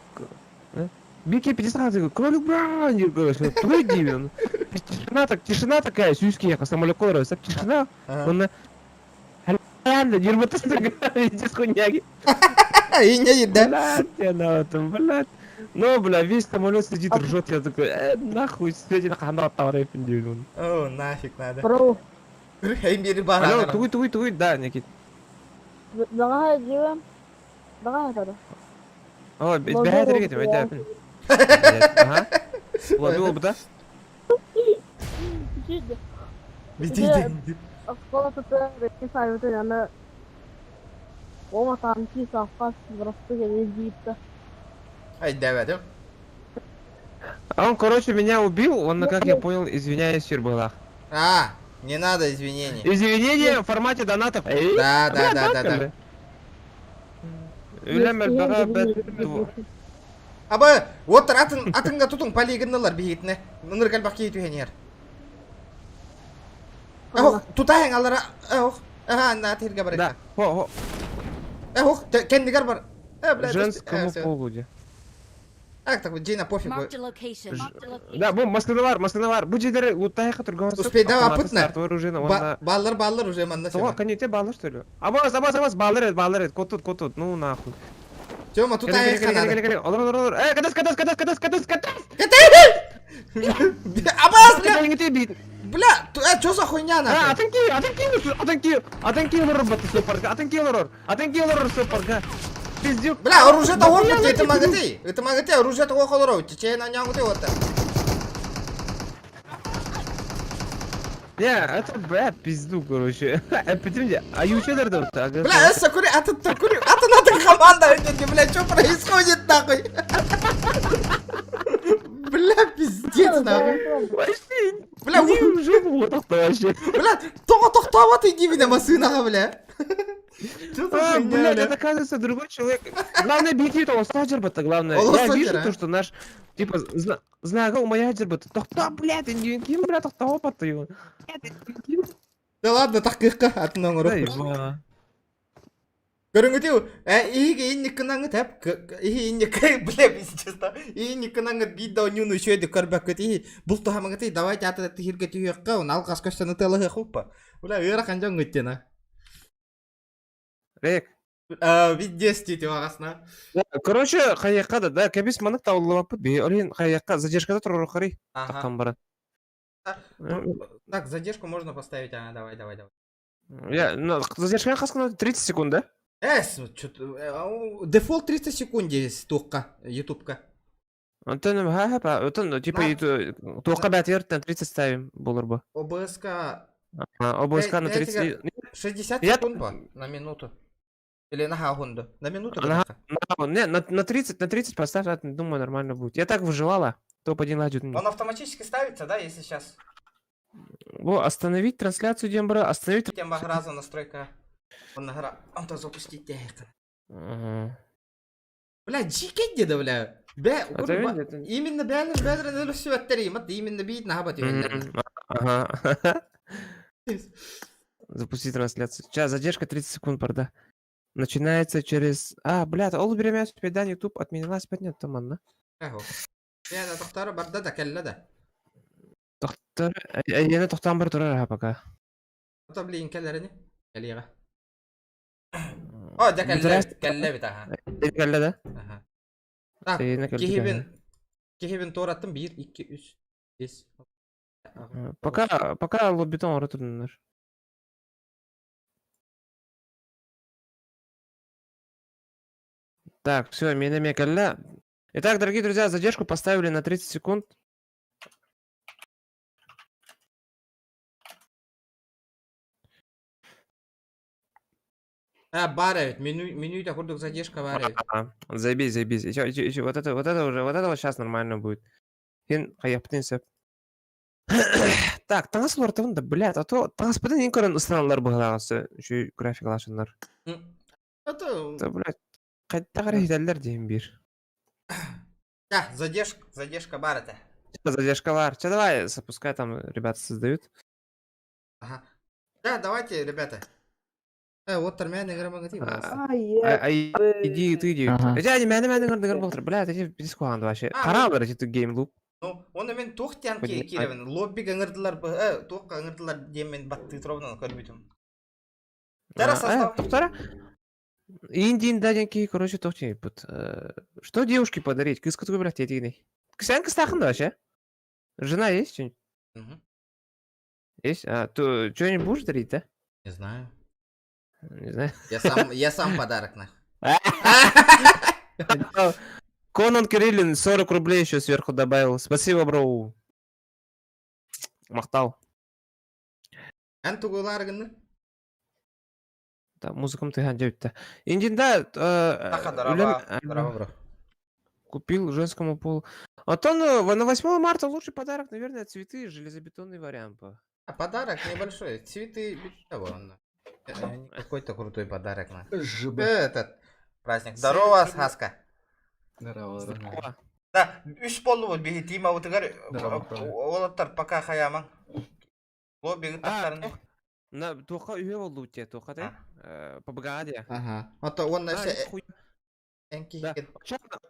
Бике 50 кролик бро, не короче, твой дивен. Тишина так, тишина такая, сюськи ехал, самолет тишина. Он Реально, нервотостык, пиздец хуйняги. И не да? Блядь, я на этом, блядь. Ну, бля, весь самолет сидит, ржет, я такой, э, нахуй, сидите на ханра таврай пиндюлюн. О, нафиг надо. Бро. Эй, мири бар. Алло, тугуй, тугуй, тугуй, да, Никит. Давай делаем. Давай это. О, бегай, дорогие, да. Ага. Ладно, да? Бити, Оскола тут Ома там киса фас просто не Ай, давай, да? А он, короче, меня убил, он, как я понял, извиняюсь, была. А, не надо извинений. Извинения в формате донатов. Да, да, да, да, да. Аба, вот атын атынга тутун полигоннолар бигитне. Ныр калбак кийит үхенер. Ох, тутаң алара. Ох, ага, на тирге бар. Да. Хо, хо. Ох, кендигер бар. Э, бля, Женскому полу. Так, так, Джейна пофиг. Да, бу маскалар, маскалар. Бу жерлер лутайга турган. Успей, да, опытно. Баллар, баллар уже манна. Того, конете баллар что ли? Абас, абас, абас, баллар, баллар, кот тут, кот тут, ну нахуй. Тёма, тут аяққа надо. Олар, олар, олар. Э, катас, катас, катас, катас, катас, катас. Абас, бля! Бля, э, чё за хуйня нахуй? А, атанки, атанки, атанки, атанки олар батты сопарга, атанки олар, атанки олар сопарга. Пиздюк. Бля, оружие того хоть это магаты. Это магаты, оружие того холоров. Тече на нем вот это. Не, это, бля, пизду, короче. Подожди, а ючедер да Бля, это кури, а тут кури, а то надо команда, бля, что происходит нахуй? Бля, пиздец нахуй. Вообще, бля, вообще. Бля, тоға тоқтап иди меня машинаға, бля. А, блядь, это оказывается другой человек. Главное, беги, то он саджер бата, главное. Я вижу то, что наш, типа, знаю, моя бата. Тохта, блядь, ким, бля, тохта опа его. Да ладно, так кыққа атынан ұрып. Көріңгітеу, иге инник кынаңы тәп, иге инник, бля, честно, иге инник кынаңы бидда нюну еще көрбәк көт, иге бұл тухамаңы тей, давайте аты тихирге түйекка, он алғаш көстені тылығы хуппа. Бля, ыра қанжан көттен, Рек. Видес дейді ағасына. Короче, қаяққа да, да, кәбес манық таулап би, олин қаяққа задержкада тұрыр қарай. Таққан бара. Так, задержку можно поставить, а, давай, давай, давай. Я, ну, задержка хаскана 30 секунд, да? Эс, дефолт 30 секунд здесь туохха, ютубка. Онтон ха ха, отон типа туохха бәтер 30 ставим булыр бу. ОБСК ОБСК на 30. 60 секунд ба, на минуту. Или на хагунду. На минуту. На, не, на 30, на 30 поставь, думаю, нормально будет. Я так выживала. Топ-1 ладит. Он автоматически ставится, да, если сейчас? Во, остановить трансляцию Дембра, остановить... Тема раза настройка. Он на Он то запустить. Ага. Бля, дьикет где бля. Бля, именно бля, бля, все именно бит на Ага. Запусти трансляцию. Сейчас, задержка 30 секунд, правда. Начинается через... А, бля, ол время да, YouTube отменилась, понятно, туманно. Я тохтары барда да кэллэ да. Тохтар, я тохтан бар турар пока. Ото блин кэллэрини. Кэлиэҕэ. О, дьэ кэллэ, кэллэ бит аха. Кэллэ да? Аха. Так, киһибин киһибин туораттым 1 2 3 5. Пока пока лоббитон оротуннар. Так, все, меня кэллэ. Итак, дорогие друзья, задержку поставили на 30 секунд. А, баар эбит, меню, меню курдук задержка баар эбит. Заебись, заебись. Еще, еще, еще, вот это уже, вот это вот сейчас нормально будет. Хин, хайапытын сөп. Так, таҥас улартабын да, блядь, а то таҥаспытын ин көрөн ыстаналар быһылааҕысы, үчүгэй графикалаашыннар. Это... Да, блядь, хайдах эрэ иһитэллэр диэн биир. Да, задержка, задержка баар этэ. Задержка баар. Че, давай, запускай там, ребята создают. Ага. Да, давайте, ребята. Вот армяне громадим. А иди, ты иди. Эти они мяне мяне гыр болтыр. Блядь, эти пискуан вообще. Каралар эти гейм луп. Ну, он мен туох тян киревин. Лобби гаңырдылар, туох гаңырдылар диэн батты тробынан көрбүтүм. Тара состав. Тоқтара. Индин даденки, короче, тохти. Что девушке подарить? Кыска такой, блядь, тетигный. Ксян кыстахын вообще? Жена есть что-нибудь? Есть? А, то что-нибудь будешь дарить, да? Не знаю. Не знаю. Я сам подарок, нах. Конан Кириллин 40 рублей еще сверху добавил. Спасибо, бро. Махтал. Эн тугулар гынны? Да, музыкам ты ганжабитта. Индинда Здорово, бро. Купил женскому полу. А то ну, на 8 марта лучший подарок, наверное, цветы, железобетонный вариант. А подарок небольшой. Цветы того. Какой-то крутой подарок на. Этот праздник. Здорово, Хаска. Здорово, здорово. Да, үс болду биһи тима утыгар олаттар пока хаяман. Лобби тахтарын. На туха үһө болду те туха те. ПБГ Ага. А то он на Да.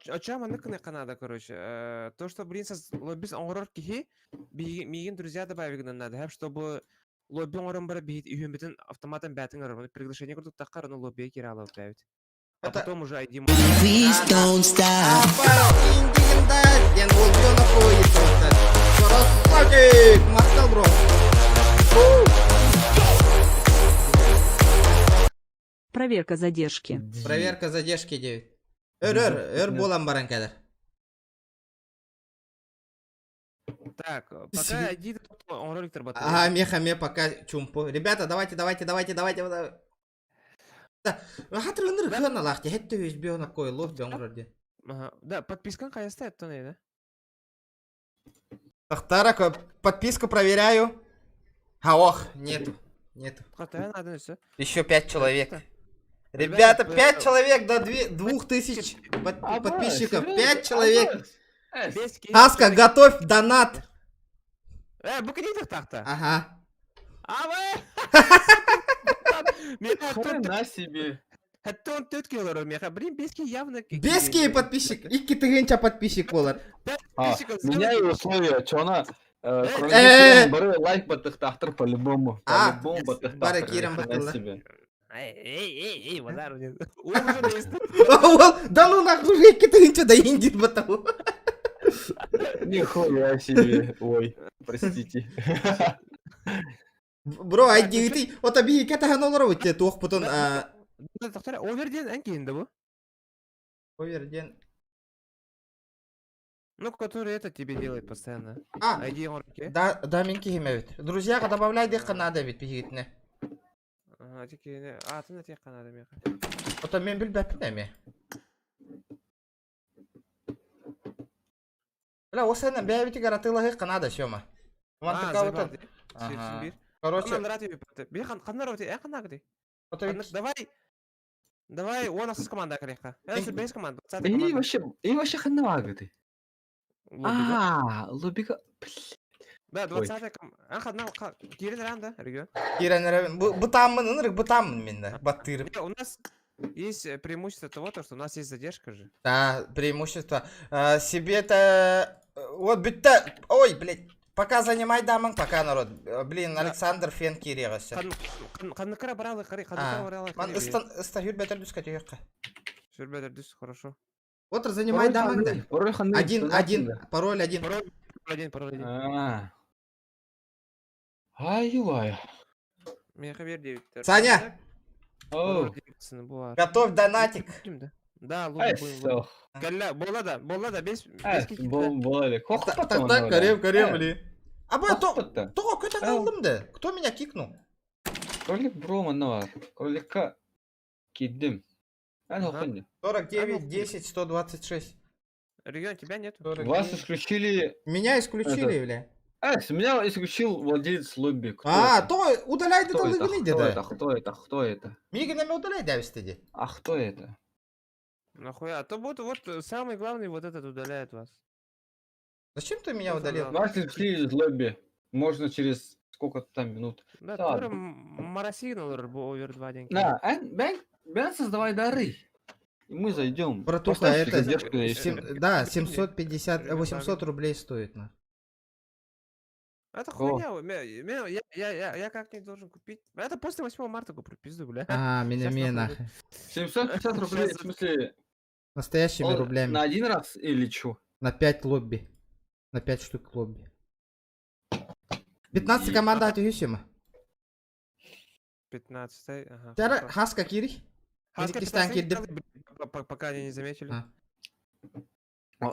Очам аны кына канада, короче. То, что, блин, лоббис оңорор киһи, миигин друзья добавить надо, чтобы лобби оңорон бара биһит үһүмбүтүн автоматом бәтин ырыр. Приглашение курдук таххар, аны лобби кире алып бәбит. А потом уже ID... Please don't stop. Ден Красавчик! Махтал, бро! Проверка задержки. Проверка задержки 9. Өр, өр, өр буолан баран кэлэр. Так, пока иди он ролик Ага, меха, ме пока чумпу. Ребята, давайте, давайте, давайте, давайте. Да, хатыр ыныр хына лахти, хетте өз биона кой лов бион вроде. Ага, да, подписка кая стоит, то не, да? Тахтара, подписку проверяю. А, ох, нету, нету. Еще 5 человек. Ребята, 5 человек до 2000 подписчиков. 5 человек. Аска, готовь донат. Букини так-то. Ага. А вы? Хрена себе. Хаттон төт килор меха. Блин, бески явно. Бески подписчик. Икки тыгынча подписчик болар. А, меняю условия, чё она? Бары лайк баттыхтахтыр по-любому. По-любому баттыхтахтыр. Бары кирем баттылар. Эй, эй, эй, эй, базар. Да ну нахуй, уже икки тыгынча да индит баттау. Нихуя себе. Ой, простите. Бро, айдигити, ота биһи кэтэһэн олоробут те туохпутун Овер диэн эн киһин да бу? Овер диэн Ну, который это тебе делает постоянно. А, ID оҥорке. да, да, мин киһим эбит. Друзьяга добавляй диэххэ наада эбит биһигитинэ. Ага, ити киһини аатын этиэххэ наада миэхэ. Ото мен билбэппин эмиэ. Бля, ол сен бэйэбитигэр атыылаһыахха наада, Сёма. А, заебал, Ага. Короче, Давай, давай, он асыс команда калеха. Это без команда. И вообще, и вообще ханна ты. А, лобика. Да, 20 ком... А, хадна, кирен ран, да, регион? Кирен ран. Бытаммын, ынырык бытаммын мен да, баттырып. У нас есть преимущество того, то, что у нас есть задержка же. Да, преимущество. А, себе-то... Вот битта... Ой, блядь. Пока занимай дамын, пока народ. Блин, Александр Фен кириэҕэ Ханныкара баралы, ханныкара баралы. Ман ыстан ыста хүрбэтер дүс көтүөххэ. Хүрбэтер дүс, хорошо. Вот занимай дамын да. Пароль ханны. Один, один, пароль один. Пароль один, пароль один. Ай-юай. Саня! Готовь донатик. Да, лучше будем. Калля, бола да, бола да, без без Бола Так, так, карем, карем, блин. А бо то, то, кто алдым да? Кто меня кикнул? Кролик бро манна Кроликка киддим. 49, 10, 126. Регион, тебя нет. Вас исключили... Меня исключили, бля. Эс, меня исключил владелец лобби. Кто а, это? то удаляй кто это это? Кто это? Кто это? Кто это? Мигина меня удаляй, да, стыди. А кто это? Нахуя? А то вот, вот самый главный вот этот удаляет вас. Зачем ты меня удалил? Вас исключили из лобби. Можно через сколько там минут. Да, да. Марасигнал овер 2 деньги. Да, бен, бен создавай дары. И мы зайдем. Братуха, это... 7, да, 750, 800 рублей стоит, на. Это хуйня, я, я, я, я как-нибудь должен купить. Это после 8 марта куплю, пизду, бля. А, меня, меня нахуй. 750 рублей, в смысле... Настоящими Он рублями. На один раз или чё? На 5 лобби. На 5 штук лобби. 15 команда от Юсима. 15 ага. Тара, Хаска кири. Хаска 15 пока они не заметили.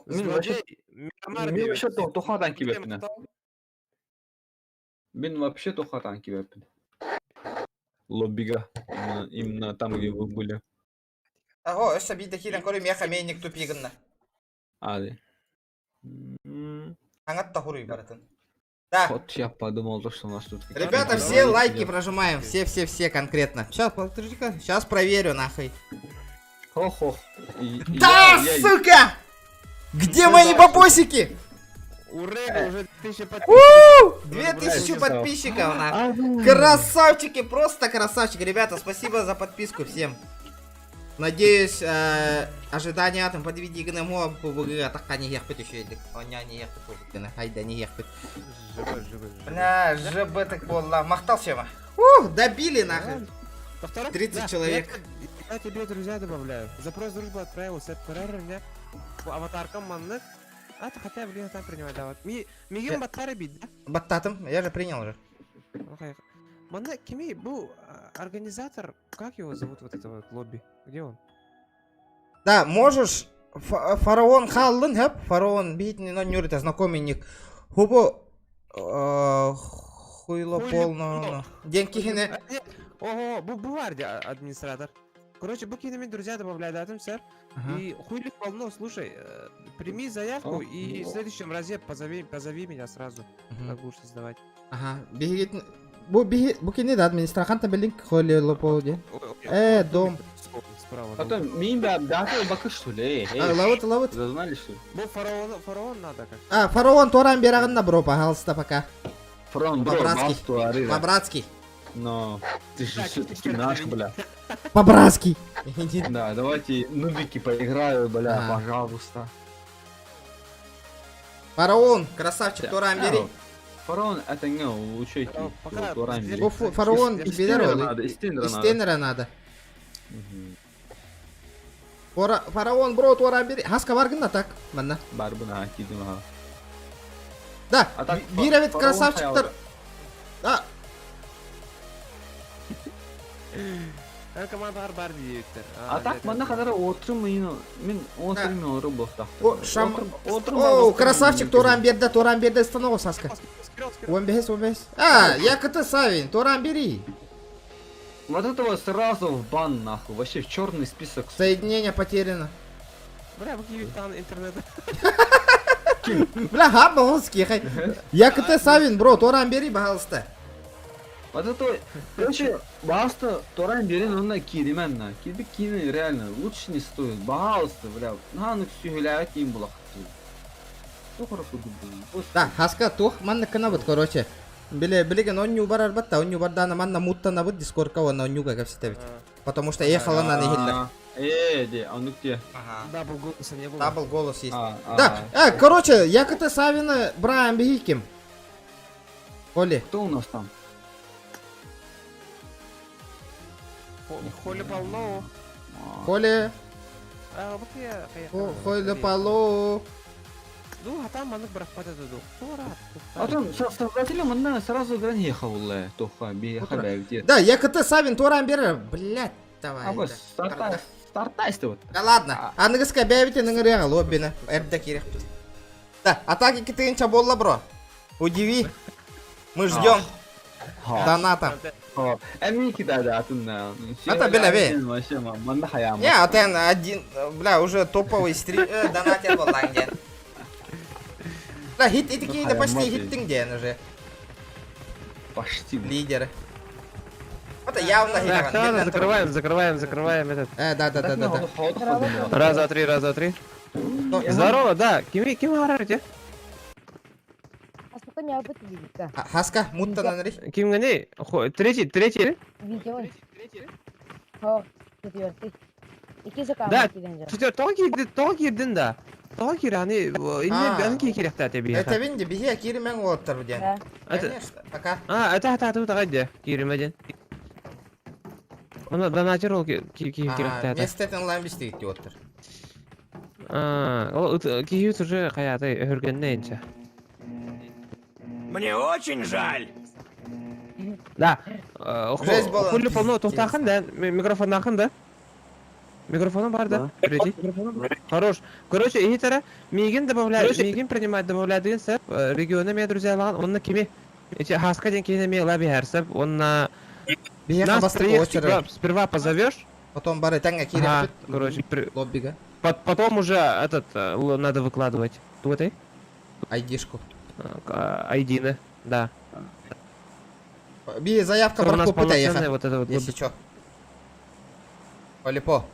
Мин вообще... Мин вообще тухадан кибеппин. Мин вообще тухадан кибеппин. Лоббига. Именно там, где вы были. Аго, өссө биир киирэн көрүм меха мейник тупигынна. А, да. Аңат хуруй баратын. Да. Вот я подумал, то, что у нас тут... Ребята, все лайки прожимаем. Все-все-все конкретно. Сейчас, подожди-ка. Сейчас проверю, нахуй. Хо-хо. Да, сука! Где мои бабосики? У Рега уже 2000 подписчиков. 2000 подписчиков, нахуй. Красавчики, просто красавчики. Ребята, спасибо за подписку всем. Надеюсь, ожидания там подведи гнемо, так не ехать еще едик. Оня не ехать Хайда не ехать. Бля, ЖБ так была. Махтал всем. Ух, добили нахуй. 30 человек. Я тебе друзья добавляю. Запрос дружбы отправил, сет меня аватаркам маннык. А, то хотя, блин, там принимать, да, вот. Мигим баттары бит, да? Баттатым, я же принял уже. Манна, кими был организатор, как его зовут, вот этого лобби? Где он? Да, можешь, фараон Халлын, хэп, фараон бит, но нюрит, знакомый Хубо, хуйло полно, деньги хине. Ого, буварди администратор. Короче, букинами друзья добавляют, да, там, сэр. И хуйли полно, слушай, прими заявку и в следующем разе позови, позови меня сразу, как будешь создавать. Ага, бегит, бу бихи, букини да администратор билинг хуйли лопо дом. Справа. Потом, мин да, да, бакы что ли? Лавыт, лавыт. Зазнали что ли? Бу фараон, фараон надо как. А, фараон Торан берагында бро, пожалуйста, пока. Фараон, бро, По-братски. По-братски. Но ты же все-таки наш, бля. По-братски. Да, давайте нубики поиграю, бля, пожалуйста. Фараон, красавчик, Торан бери. Фараон это не лучший. Фараон, Истенера надо. Фараон, бро, Торан бери. Хаска баргында так, манна. Барбына, кидим, ага. Да, биравит красавчиктар. Да. Эн командаҕар баар диэбиттэр. А так манна хадара отрым мин отрым ору буолтахтар. О, шам... О, красавчик, Туран берді, Туран берді, станок Саска. 15, 15. А, я КТ Савин, Туран бери. Вот этого сразу в бан нахуй, вообще в черный список. Соединение потеряно. Бля, выкинь там интернет. Бля, хаба он хай. Я КТ Савин, бро, Туран бери, пожалуйста. Вот это, короче, Баста, Торан берин онна киримен на. Кирбик кини реально лучше не стоит. Пожалуйста, бля. На ну сюхляет им было. Да, хаска тух манна кына короче. Биле билеген он нюбар арбатта, он нюбардана манна муттана бут дискорка он нюга кепсетебит. Потому что ехала на нехиллер. Де, он где? Дабл голоса не было. Дабл голос есть. Да, короче, я КТ Савина Брайан Бихиким. Оли. Кто у нас там? Холи полно. Холи. Холи поло. Ну, а там маннык брахпата дуду. А там создателем он сразу гран ехал, тоха, беха, где. Да, я КТ Савин Туран берер. Блять, давай. А вот стартай вот. Да ладно. Аныгыска бәбите ныңырыга лоббина. Эрдә кирәк. Да, атаки китегенчә болла, бро. Удиви. Мы ждем. Доната. Эмики да да, атынна. Это бля бе. Вообще, манда хаям. Не, а ты один, бля, уже топовый стрим донатер был ланге. Да, хит и такие, да почти хиттинг ден уже. Почти. Лидеры. Это явно Так, ладно, закрываем, закрываем, закрываем этот. Да. Раз, два, три, раз, два, три. Здорово, да. Ким, ким харарите? Хаска, мутта на Ким гани? Третий, третий. Да, четвертый, тоға кирдин да. Тоға кир, аны, инне аны ки керек та тебе. Это винди, бихи киримен оттар ден. Конечно, пока. А, это это это где? Киримен. Оны донатер ол ки керек та. Место онлайн бистик оттар. А, ол киют уже каяты өргеннен. Мне очень жаль. Да. Хули полно тухтахан да, микрофон нахын да. Микрофоном бар да? Третий. Хорош. Короче, и Мигин добавляет, Мигин принимает, добавляет деген сәп, регионы меня друзья лан, он на кими. Эти хаска ден кейіне ме лаби хәрсәп, он на... Нас сперва позовешь. Потом бары таңга киреп. Короче, лоббига. Потом уже этот надо выкладывать. Тут этой? Айдишку. Айдины, да. Би заявка У нас бар полноценная вот это вот. Если чё. Полипо.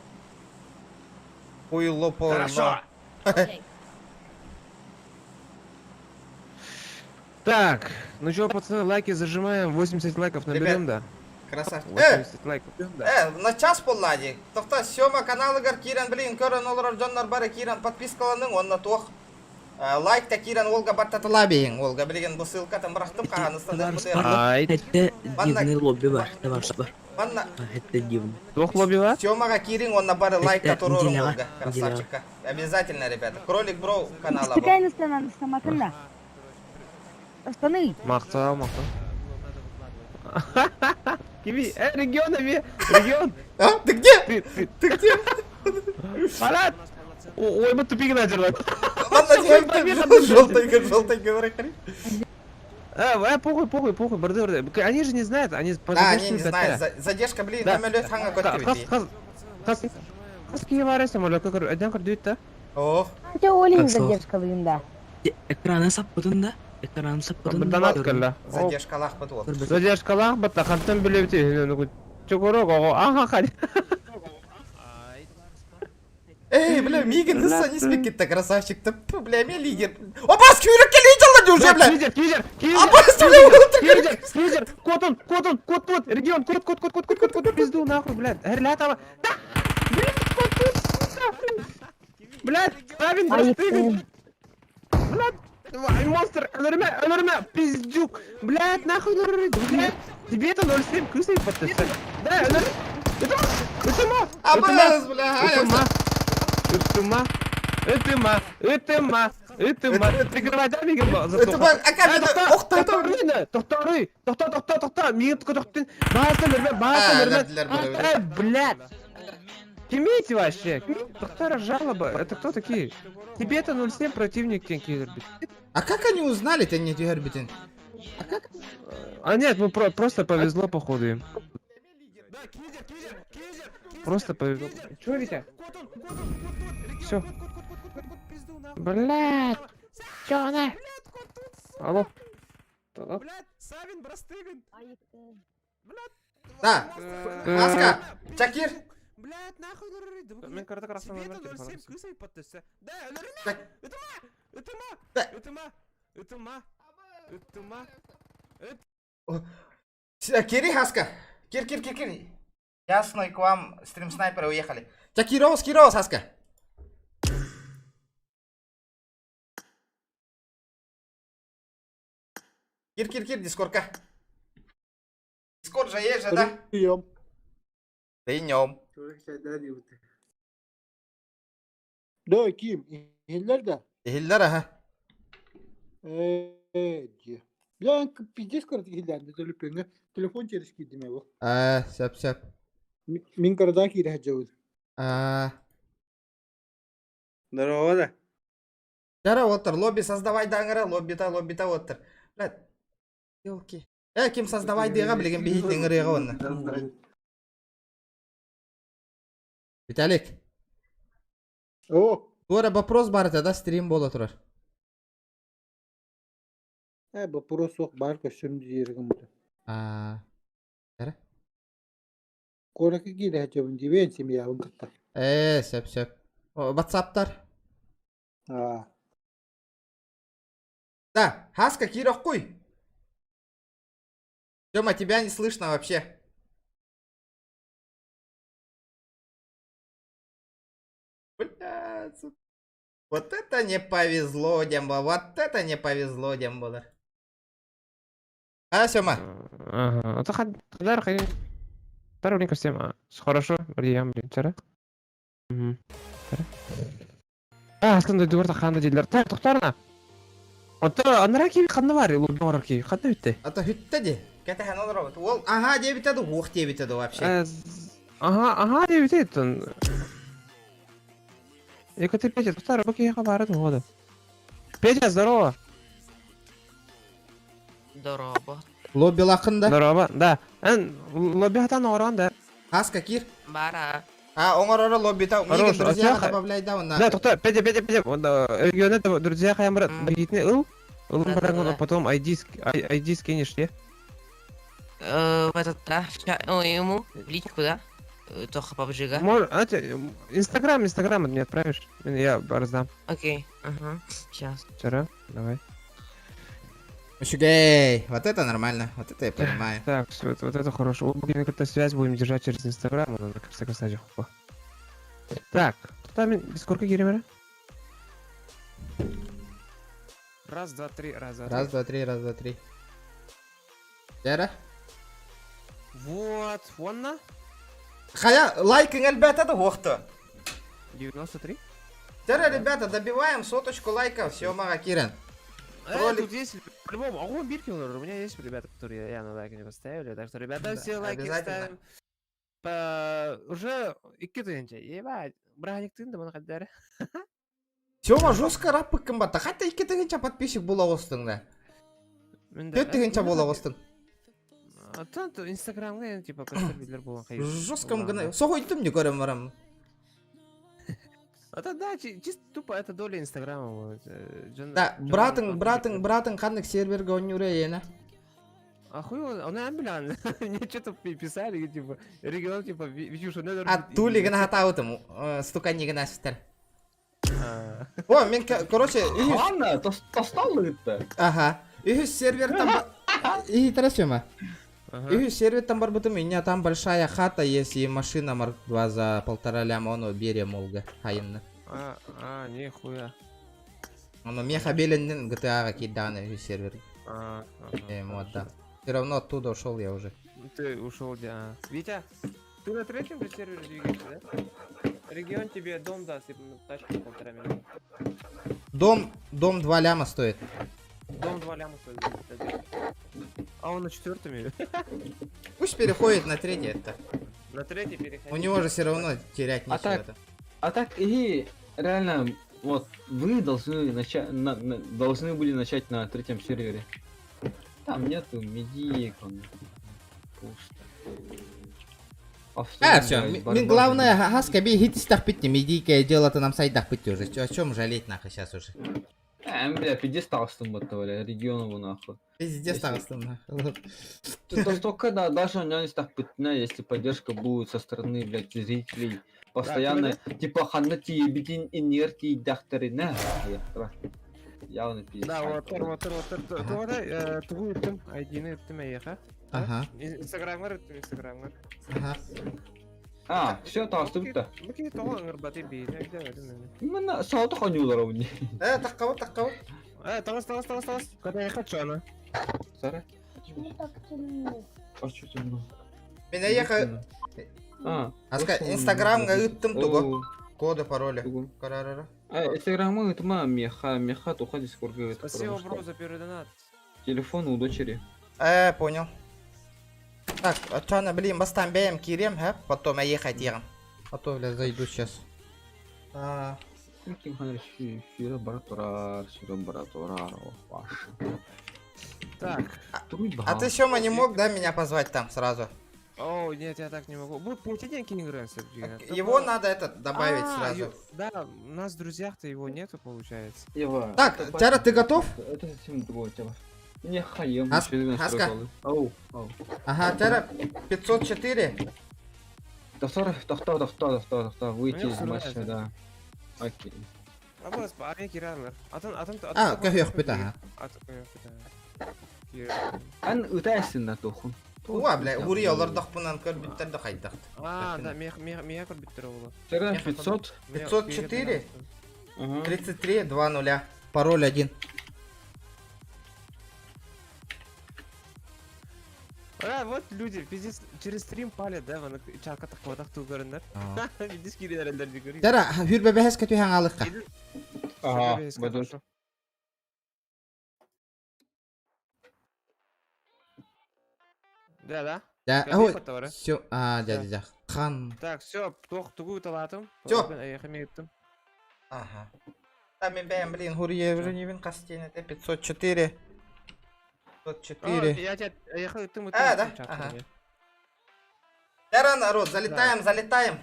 Хуйлопо. Хорошо. Так, ну чё, пацаны, лайки зажимаем, 80 лайков наберем, да? Красавчик. 80 лайков. На час поллади. Тоқта Сёма каналыгар Киран, блин, көрін олар жоннар бары Киран подпискаланың, онна тоқ. Лайк та Киран Олга баттатыла бейін. Олга білген бұл ссылка там бұрақтым қағаныстан. Хәтта дивный лобби бар, бар. Манна. Хәтта дивный. Двух лобби бар? Сёмаға Кирин, онна бары лайк та турурун Олга. Красавчика. Обязательно, ребята. Кролик Бро канала был. Мақтау, мақтау. Киви, регион, регион. А, ты где? Ты где? Марат! Ой, мы тупик начали. Ладно, желтый, желтый, говори. Похуй, похуй, похуй, барды, барды. Они же не знают, они... Да, они не знают. Задержка, блин, там лед ханга көтті. Қаз, қаз, қаз кие бар самолет, көр, әден көр да. Ох. Олин задержка да. Экраны саппытын да. Экраны саппытын. Донат кэллэ. Задержка лах бит ол. Задержка лах бит, хантан билебит. Чукурок, ага, хали. Эй, бля, Миган, ты не спикит-то, красавчик-то. Бля, меня лидер. Аббас, күйрекке лидер уже, бля. Лидер, лидер, лидер. Аббас, бля, лидер, лидер. Кот он, кот он, кот, кот, регион, кот, кот, кот, кот, кот, кот, кот, пизду, нахуй, блядь. Эрля там. Да! Блядь, кот, кот, сука. Блядь, Савин, блядь, блядь, монстр, өлөрмө, өлөрмө, пиздюк. Блядь, нахуй, блядь. Тебе это 0,7 крысы подписать. Да, өлөр. Это, это ма. Аббас, бля, Это ма. Это ма. Это ма. Ытыма, прикрывай, да, миигин Ытыма, ака, Тохтоо, тохтооруй, тохтоо, тохтоо, тохтоо, миигин көтөхтүн, бааса өлөрбө, бааса өлөрбө. Э, блядь! Кимите вообще? Доктора жалоба, это кто такие? Тебе это 07 противник киллер. А как они узнали, ты не Дюгербитин? А нет, ну просто повезло походу им. Просто повезло. Чё, Витя? Все. Блядь! Чё она? Алло. Да. Аска, Чакир. Мен карта красный номер телефона. Кири, Хаска. Кир, кир, кир, кир. Ясно, и к вам стрим снайперы уехали. Чакирос, Кирос, Хаска. Кир, кир, кир, дискорка. Дискорд же есть же, да? Прием. Прием. Да, ким? Иһиллэр да? Иһиллэр, ага. Э, дии. Я пиздец корот иһиллэр төлөпүөҥҥэ телефон через киирдим его. А, сөп, сөп. Мин карада киирэ сылдьабын. А, Здорово, да. Дара, оттор, лобби создавай даңара, лобби-та, лобби-та, оттор. Блядь, елки. Э, ким создавай дыга, билген бихит ыңырыга онна. Виталик. О. Тура вопрос бар да, стрим бола турар. Э, вопрос суох бар көссөм диэргим. А, Дара? Куоракка киирэ сылдьабын дибэн семьябын кытта. Э, сөп, сөп. Ватсаптар. А. Да, Хаска, Кира, хуй. Тёма, тебя не слышно вообще. Блядь, сука. Вот это не повезло, Демба. Вот это не повезло, Демболар. А, Сёма? Ага, а то хадар хай. Второй блин, всем. Хорошо, я, блин, вчера. Угу. А, астында дуарда ханда диделер. Так, тохтарна. Ото анара ки ханна бар, лубнор ки. Ханна битте. А то хүтте ди. Кете хан олар робот. Ол, ага, дебите ду, ух дебите ду вообще. Ага, ага, дебите тон. Эко ты Петя, тохтар, баки я бар года. Петя, здорово. Здорово. Лобби лақында. Здорово, да. Эн лобби хатан оран да. Хаска кир. Бара. А, оңор лобби та. Миге Хорош, друзья а добавляй да, он Да, тохта, Петя, Петя, Петя, регион это друзья хаям брат, бегитне ыл, ыл барангон, потом ID, ID скинешь, не? В этот, да, ну, ему в личку, да? Тоха побжига. Мож, а, Инстаграм, Инстаграм мне отправишь, я раздам. Окей, ага, сейчас. Вчера, давай. Офигей, вот это нормально, вот это я понимаю. Так, все, вот это хорошо. Будем как-то связь будем держать через Инстаграм, надо как-то кстати, хопа. Так, там сколько гиремера? Раз, два, три, раз, два, три. Раз, два, три, раз, два, три. Дера? Вот, вон на. Хая, лайк ребята, это охта. 93? Дера, ребята, добиваем соточку лайков, все, мага Кирен. Тут есть, по-любому, огонь бирки, у меня есть ребята, которые я на лайк не поставили, так что, ребята, Да, все лайки обязательно. ставим. Уже икки тысяча, ебать, браник тын да мана хаддары. Тёма жестко рап кымбатта. Хотя 2000 подписчик була остың да. 4000 була остың. А то инстаграмга типа көстөр билер болгон кайы. Жестко гына. Согойтум не көрөм барам. Это да, чисто тупо это доля инстаграма. Да, братың, братың, братың кандык серверге ойнур ена. А хуй он, он бля, мне что-то писали, типа, регион, типа, Витюша, ну, А тули гына хатаутым, стукани гына сестер. О, мен, короче, Ладно, тостал это. Ага. Үһүс сервер там... И тарасема. Үһүс сервер там барбытым, у меня там большая хата есть и машина Марк 2 за 1,5 ляма, он бере молга, хайынна. А, нихуя. Оно меха беленден GTA киданы үһүс сервер. Вот, да. Все равно оттуда ушел я уже. Ты ушел, да. Витя, ты на третьем же сервере двигаешься, да? Регион тебе дом даст и тачку 1,5 миллиона. Дом, дом 2 ляма стоит. Дом 2 ляма стоит. Дадим. А он на четвертом или? Пусть переходит на третий это. На третий переходи. У него же все равно терять А нечего. так, это. а так, и реально, вот, вы должны начать, должны были начать на третьем сервере. Там нету медик, он пусто. А А, втором, все, блядь, мин барбары. главное, хаска би хит битти, медийка дело-то нам сайдах битти уже. О чем жалеть нахуй сейчас уже? Бля, пьедестал с бля, регионову нахуй. Пиздец Если- нахуй. То столько, да, даже у меня не так пытна, если поддержка будет со стороны, блядь, зрителей. Постоянно, типа, ханати, битин, инертий, дахтарина. Явно пиздец. Да, вот, вот, вот, вот, вот, тугу ыттым, айдины ыттым эйеха. Ага. Инстаграмгар ыттым, инстаграмгар. Ага. А, все, таастыбыта. Бу тоҕо ыңырбаты бейді, Именно сааты ханюлар у Э, таккабы, таккабы. Э, таҕыс, таҕыс, таҕыс, таҕыс. Когда я хочу, она. Сара? Почему так темно? А что темно? Мен эйеха... А, Аска, вот он, инстаграмга ыттым тугу. О. Коды, пароли. Тугу. Карарара. А, инстаграмы это меха, меха, туха дискорд говорит. Спасибо, потому бро, что за первый донат. Телефон у дочери. Понял. Так, а чё на, блин, бастан бэйм кирем, ха? Потом я ехать ем. А то, бля, зайду сейчас. А, Так. а ты, Сёма, не мог, да, меня позвать там сразу? О, нет, я так не могу. Будет получить деньги Его надо этот добавить А, сразу. Да, у нас в друзьях-то его нету, получается. Ева. Так, Тяра, ты готов? Это совсем другое тема. Не хаем. Аска. Ау, ау. Ага, Тяра, 504. Доктор, доктор, доктор, доктор, доктор, выйти Ну, из я матча, да. Окей. А вот, а я киранлар. Атын, атын, А, көһүөх бит, ага. Атын, көһүөх бит, ага. Ан үтәсен да тохун. Уа, бля, ури олордохпунан көрбүттэр да хайдахт. А, да, мех көрбүттэр оҕолор. Тяра, 500. 504 33 2 0. Пароль 1. А, вот люди, пиздец, через стрим палят, да, вон, чарка такого так тугарындар. Пиздец, кирилер дигөр. Тяра, хүрбе бэхэс көтү алыкка. Ага, бодот. Да, да. Да, Кәбей ой, фотолары. все, а, дядя, дядя. Хан. Так, все, туох тугу талатым. Всё. Аяхами ыттым. Ага. Там мен блин, хурье уже не вин кастин, это 504. 504. Я тебя, аяха ыттым, ыттым. А, да? ыттым, чатка Ага. мне. Тяра, народ, залетаем, залетаем.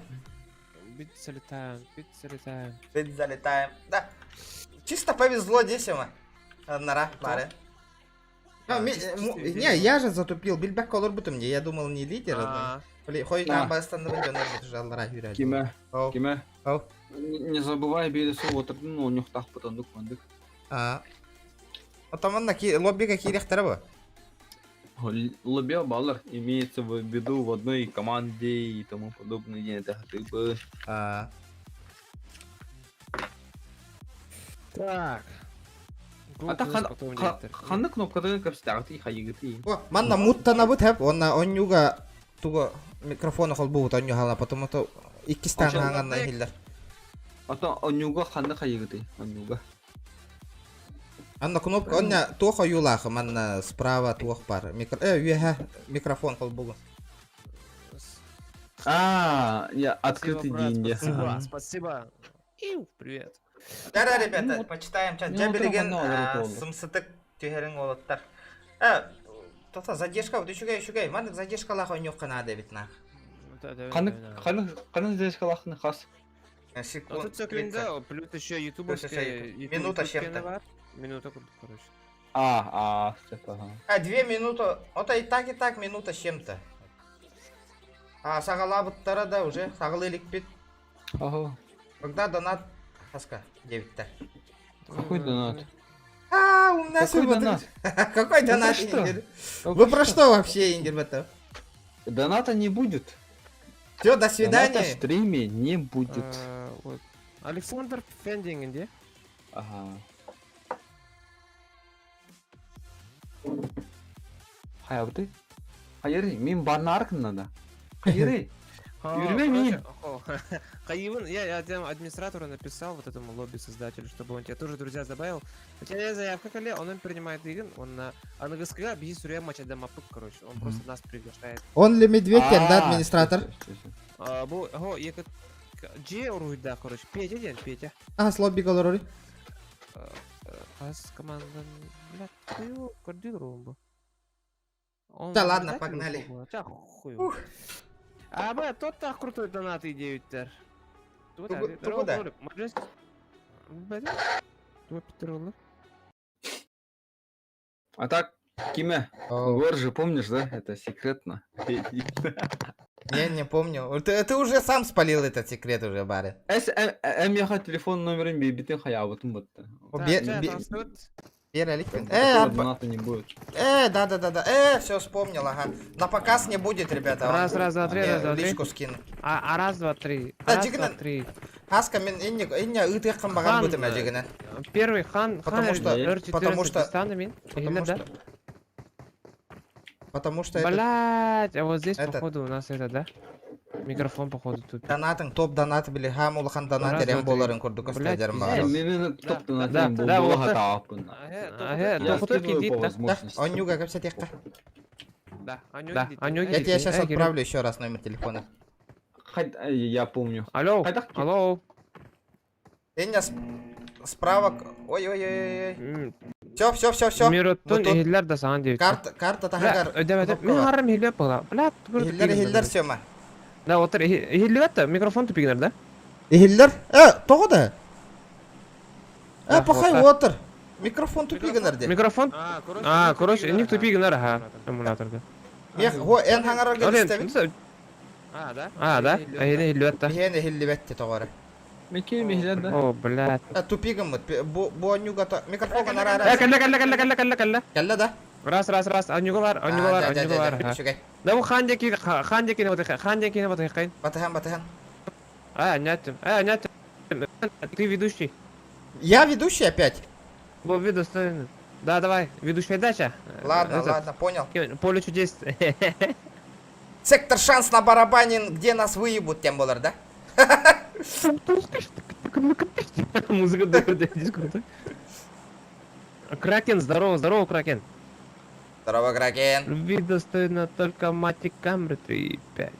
Бит залетаем, бит залетаем. Бит залетаем. Да. Чисто повезло, десимо. Нара, бары. А, Ну, чисто Не, везло. я же затупил. Билбек колор бутым мне. Я думал, не лидер. А. Блин, хоть А. там бастан жаллара юря. Киме, Ау. киме. Ау. Не забывай бересу отырдын, у них так потандык мандык. А. Отаман на лоббига кирехтера бу. Лобби баллар имеется в виду в одной команде и тому подобное. Это ты бы. А. Так. А так Google потом директор. ханны кнопкада капстарты хайгыты. О, манна муттана бут хеп, онна оннюга туго микрофона холбу онню хала, потому то иккистан Ошо- ханганна хиллер. А то оннюга ханны хайгыты. Оннюга. Анна кнопка, онна туох оюлах, манна справа туох бар. Микро, юха, микрофон холбугу. А, я открытый Спасибо, брат, деньги. Спасибо, Ага. спасибо. Иу, привет. Да, ребята, почитаем чат. ну, Жабелеген вот это вот. сымсытык түһэрин олоттар. Тота задержка, вот үчүгэй, үчүгэй. Мандык задержкалах ойнук надо ведь нах. Ханны ханны ханны задержкалахны хас. Ну, Секунд. тут секунда, плюс еще ютубовская... Минута с чем-то. Минута, короче. А, а, всё, ага. А, 2 минуты. Вот и так минута с чем-то. А, сагала буттара да уже, сагалы ликпит. Ага. Когда донат? Хаска, 9-то. Какой донат? А, у нас Какой вот- донат? Какой Вы донат, про что? Индер? Вы Вы про что вообще, Индер, это? Доната не будет. Все, до Доната в свидания. стриме не будет. Вот. Александр Фендинг, где? Ага. Хайабыты? Хайыры, мен барнаркын надо. Хайыры. Юрий мин. Хаиван, я там администратору написал, вот этому лобби-создателю, чтобы он тебя тоже друзья добавил. У тебя есть заявка, Кале, он им принимает игн, он на АНГСК, биһи сурья матч мапык, короче, он просто нас приглашает. Он ли медведь, да, администратор? А, бу, го, екі Же уруйда, короче, Петя ден, Петя. А, с лобби голорори. Ас команда, бля, ты его координировал бы. Он Да ладно, обязательно погнали. был? Ча хуй. А, бля, тот так крутой донат и 9 Тугу да? А так, Киме, Гор же помнишь, да? Это секретно. Я не помню. Ты уже сам спалил этот секрет уже, барин. Эс эм яха телефон номерин бибитин хаябытын бытты. Бер Доната не будет. Да. Все вспомнил, ага. На показ не будет, ребята. Раз, раз, два, три, Мне раз, два, три. Личку скину. А, раз, два, три. Да, Раз, жигинен. два, три. Хаска мен инне инне ытыаккан багар Хан, бутым жигинен. Первый хан, Потому хан, что- R14 потому что- Пакистана, мин. Потому Или да? что Потому что этот Блять, а вот здесь, этот- походу, у нас это, да? Микрофон, походу, тупит. донатың топ донат били хам улахан донат Раз, эрем два, три. боларын курдук Блядь, өстөдерим пиздец. багар. Мен топ донат Да, да, вот это. Я Ага, топ скидываю кидит, по да? возможности. Онюга кепсетекка. Да, Анюга Я тебе сейчас Э, Кирилл. отправлю еще раз номер телефона. Я помню. Алло, алло. Инне справа. Ой-ой-ой-ой. Все, все, все, все. Мироттон эхиллер да саған девять. Карта, карта тахагар. Мен харам хиллер была. Бля, Хиллер, хиллер сема. Да, вот хиллер это микрофон тупигнер, да? Хиллер? Того да? Да, Пахай вот, отыр. Микрофон тупигнер де. Микрофон? А, короче, них тупигнер, ага, эмуляторга. Мех, го эн хаңарга истебит. А, да? А, да? Эхиллер хиллер да. Хене хиллибетти тогары. Меке мехлер да. О, блядь. Тупигаммыт. Бу бу анюга та микрофон нара Э, кэллэ, кэллэ, кэллэ, кэллэ, кэллэ, кэллэ. Кэллэ да? Раз, раз, раз, анюга бар, анюга бар, да, да, анюга да, бар. да, ага. үчүгэй. Да бу хан деки, хан деки вот хан деки вот хайын. Батыхан, батыхан. А, нятым, а, нятым. Ты ведущий. Я ведущий опять? Был ведущий. Да, давай, ведущая дача. Ладно, Этот, ладно, понял. Поле чудес. Сектор шанс на барабанин, где нас выебут, тем болар, да? Музыка здесь круто. Кракен, здорово, здорово, Кракен. Здорово, Кракен. Любви достойна только мать камеры 3, 5.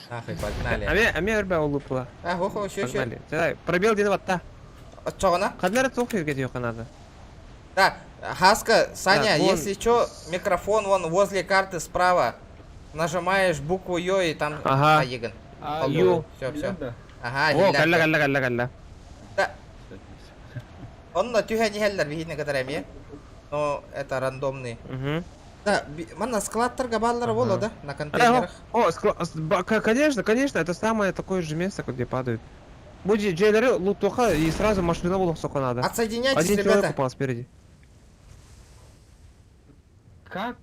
Нахуй, погнали. А меня, а меня ребя улупла. А, охо, еще, еще. Погнали. Давай, пробел где вот та. Чогона? Хаднер цухи где ее надо. Да, Хаска, Саня, Так, вон. если чё, микрофон вон возле карты справа. Нажимаешь букву Ё и там... Ага. А, Егон. А, Ю. Все, все. Ага, О, калла, калла, калла, калла. Да. Онно түһэн иһэллэр биһине кытары эмиэ. Но это рандомный. Угу. Да, манна складтарга бааллара буолла да, на контейнерах. О, конечно, конечно, это самое такое же место, где падают. Будет джейлеры лутоха и сразу машина была сколько надо. Отсоединяйтесь, Один человек ребята. упал спереди. Как?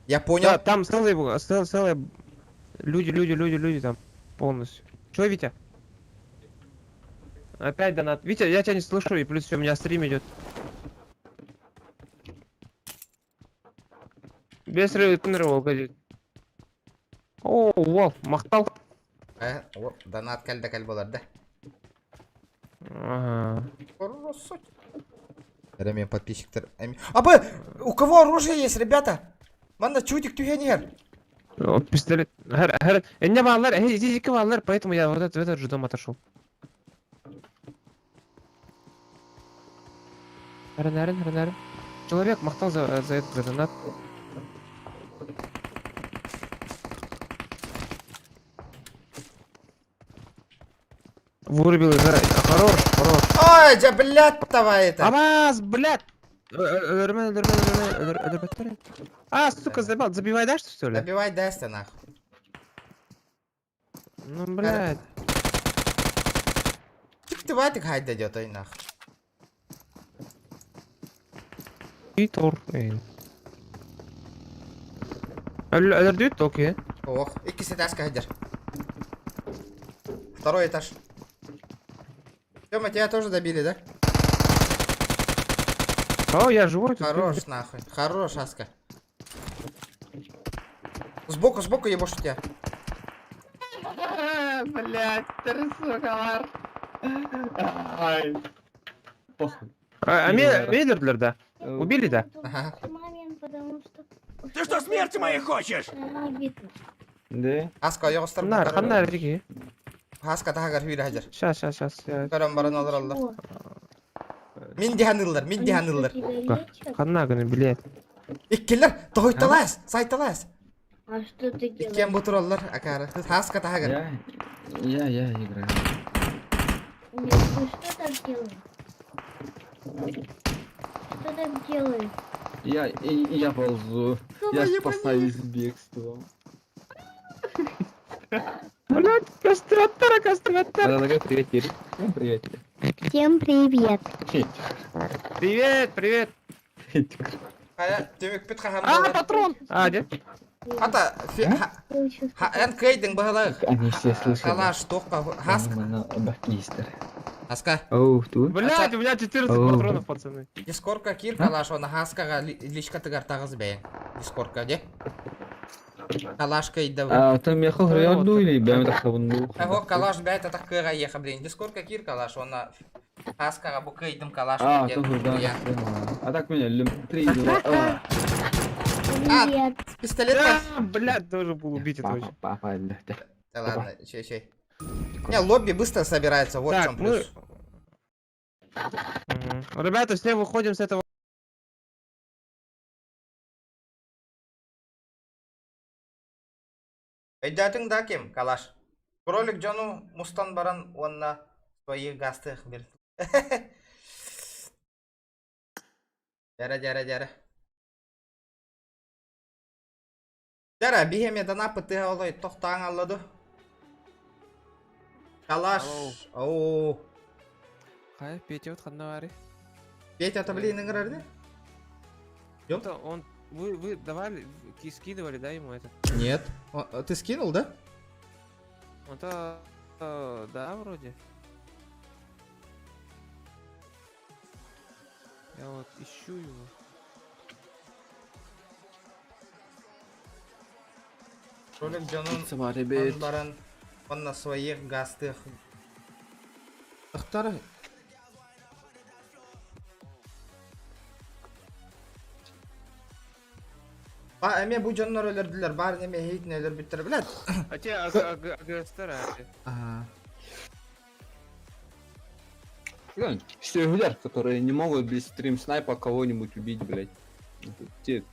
Я понял. Да, там целые, целые, целые люди, люди, люди, люди там полностью. Чё, Витя? Опять донат. Витя, я тебя не слышу, и плюс у меня стрим идет. Без рывок. О, вау, махтал. О, донат кэлдэ кэл болар да. Ага. Ремень подписчиктер. Абы, у кого оружие есть, ребята? Манна чудик түһэнигэр. О, пистолет. Хэр, хэр. Не баллар, здесь баллар, поэтому я вот этот, в этот же дом отошел. Рен, рен, рен, рен. Человек махтал за этот за донат. Вырубил из Хорош, хорош. Ой, да блядь, давай это. Абаз, блядь! А, сука, забил. Забивай дашь, что ли? Забивай дастя, нахуй. Ну, блядь. Тик ты хайда идет, ой, нахуй. И тор. Өлөрдүйт, окей. Ох, икки этажка хайдер. Второй этаж. Тёма, тебя тоже добили, да? О, я живой тут. Хорош, нахуй. Хорош, Аска. Сбоку, сбоку ебошу тебя. Блять, сука, Ай. Похуй. А, Мидердлер, да? Убили, да? Ага. Ты что, смерти моей хочешь? Да. Хаска ойоҕостор Нар, ханна эрдики. Хаска таһыгар хүүрэ сылдьар. Сейчас, сейчас, сейчас. Көрөн баран олороллор. Мин диһаныллар, мин диһаныллар. Ханна гына, блядь. Иккилэр тоһуйталаас, сайталаас. А что ты делаешь? Иккиэн бу тураллар, акаары. Хаска таһыгар. Я играю. Нет, ты что так делаешь? Что так делаешь? Я ползу. Я спасаюсь бегством. Блядь, кастратора, кастратора. Предлагаю привет, Кирилл. Всем привет. Всем привет. Привет, привет. Хайа, түмүкпүт хаһан А, буолар? патрон! А, где? Ата, эн кыайдыҥ быһыылаах. Они все слышали. Калаш, туохха, хаска. Хаска. Оу, тут. Блядь, у меня 14 Оу. патронов, пацаны. Дискордка киир калаш, оны хаскаҕа личкатыгар таҕыс бэйэҥ. Дискордка, дьэ. Калашка идда. А, там я хохряду или бэм тахабынду? Аго калаш бэйт атах кыаҕа иэхэ блин. Дискордка киир калаш, оны хаскаҕа бу кыайдым калаш А, диэн тоже да. суруйа. А так меня лим три, два, а. Привет. Пистолет. А, блядь, должен был убить этого. Папа, да. Да ладно, щей, щей. Не, лобби быстро собирается, вот в Так, чем плюс. Мгм. Ребята, все выходим с этого. Өйдөөтүҥ да ким, калаш. Кролик дьону мустан баран уонна своих гастых бил. Дьэрэ, дьэрэ, дьэрэ. Дьэрэ, биһиэм дана пытыа олой тохтаан алладу. Калаш. Оу. Хай, Петя, вот ханна баарый. Петя, это блин ыҥырар да? Это он, вы давали, скидывали, да, ему это? Нет. Ты скинул, да? Он-то, да, вроде. Я вот ищу его. Кролик дьонун Сама, ребят. баран он на своих гастых. Тахтар. Ба, эме бу дьоннор өлөрдүлэр, бар неме хейтин өлөрбүттэр, блядь. А те АГСТР, Ага. Все которые не могут без стрим снайпа кого-нибудь убить, блядь. Это те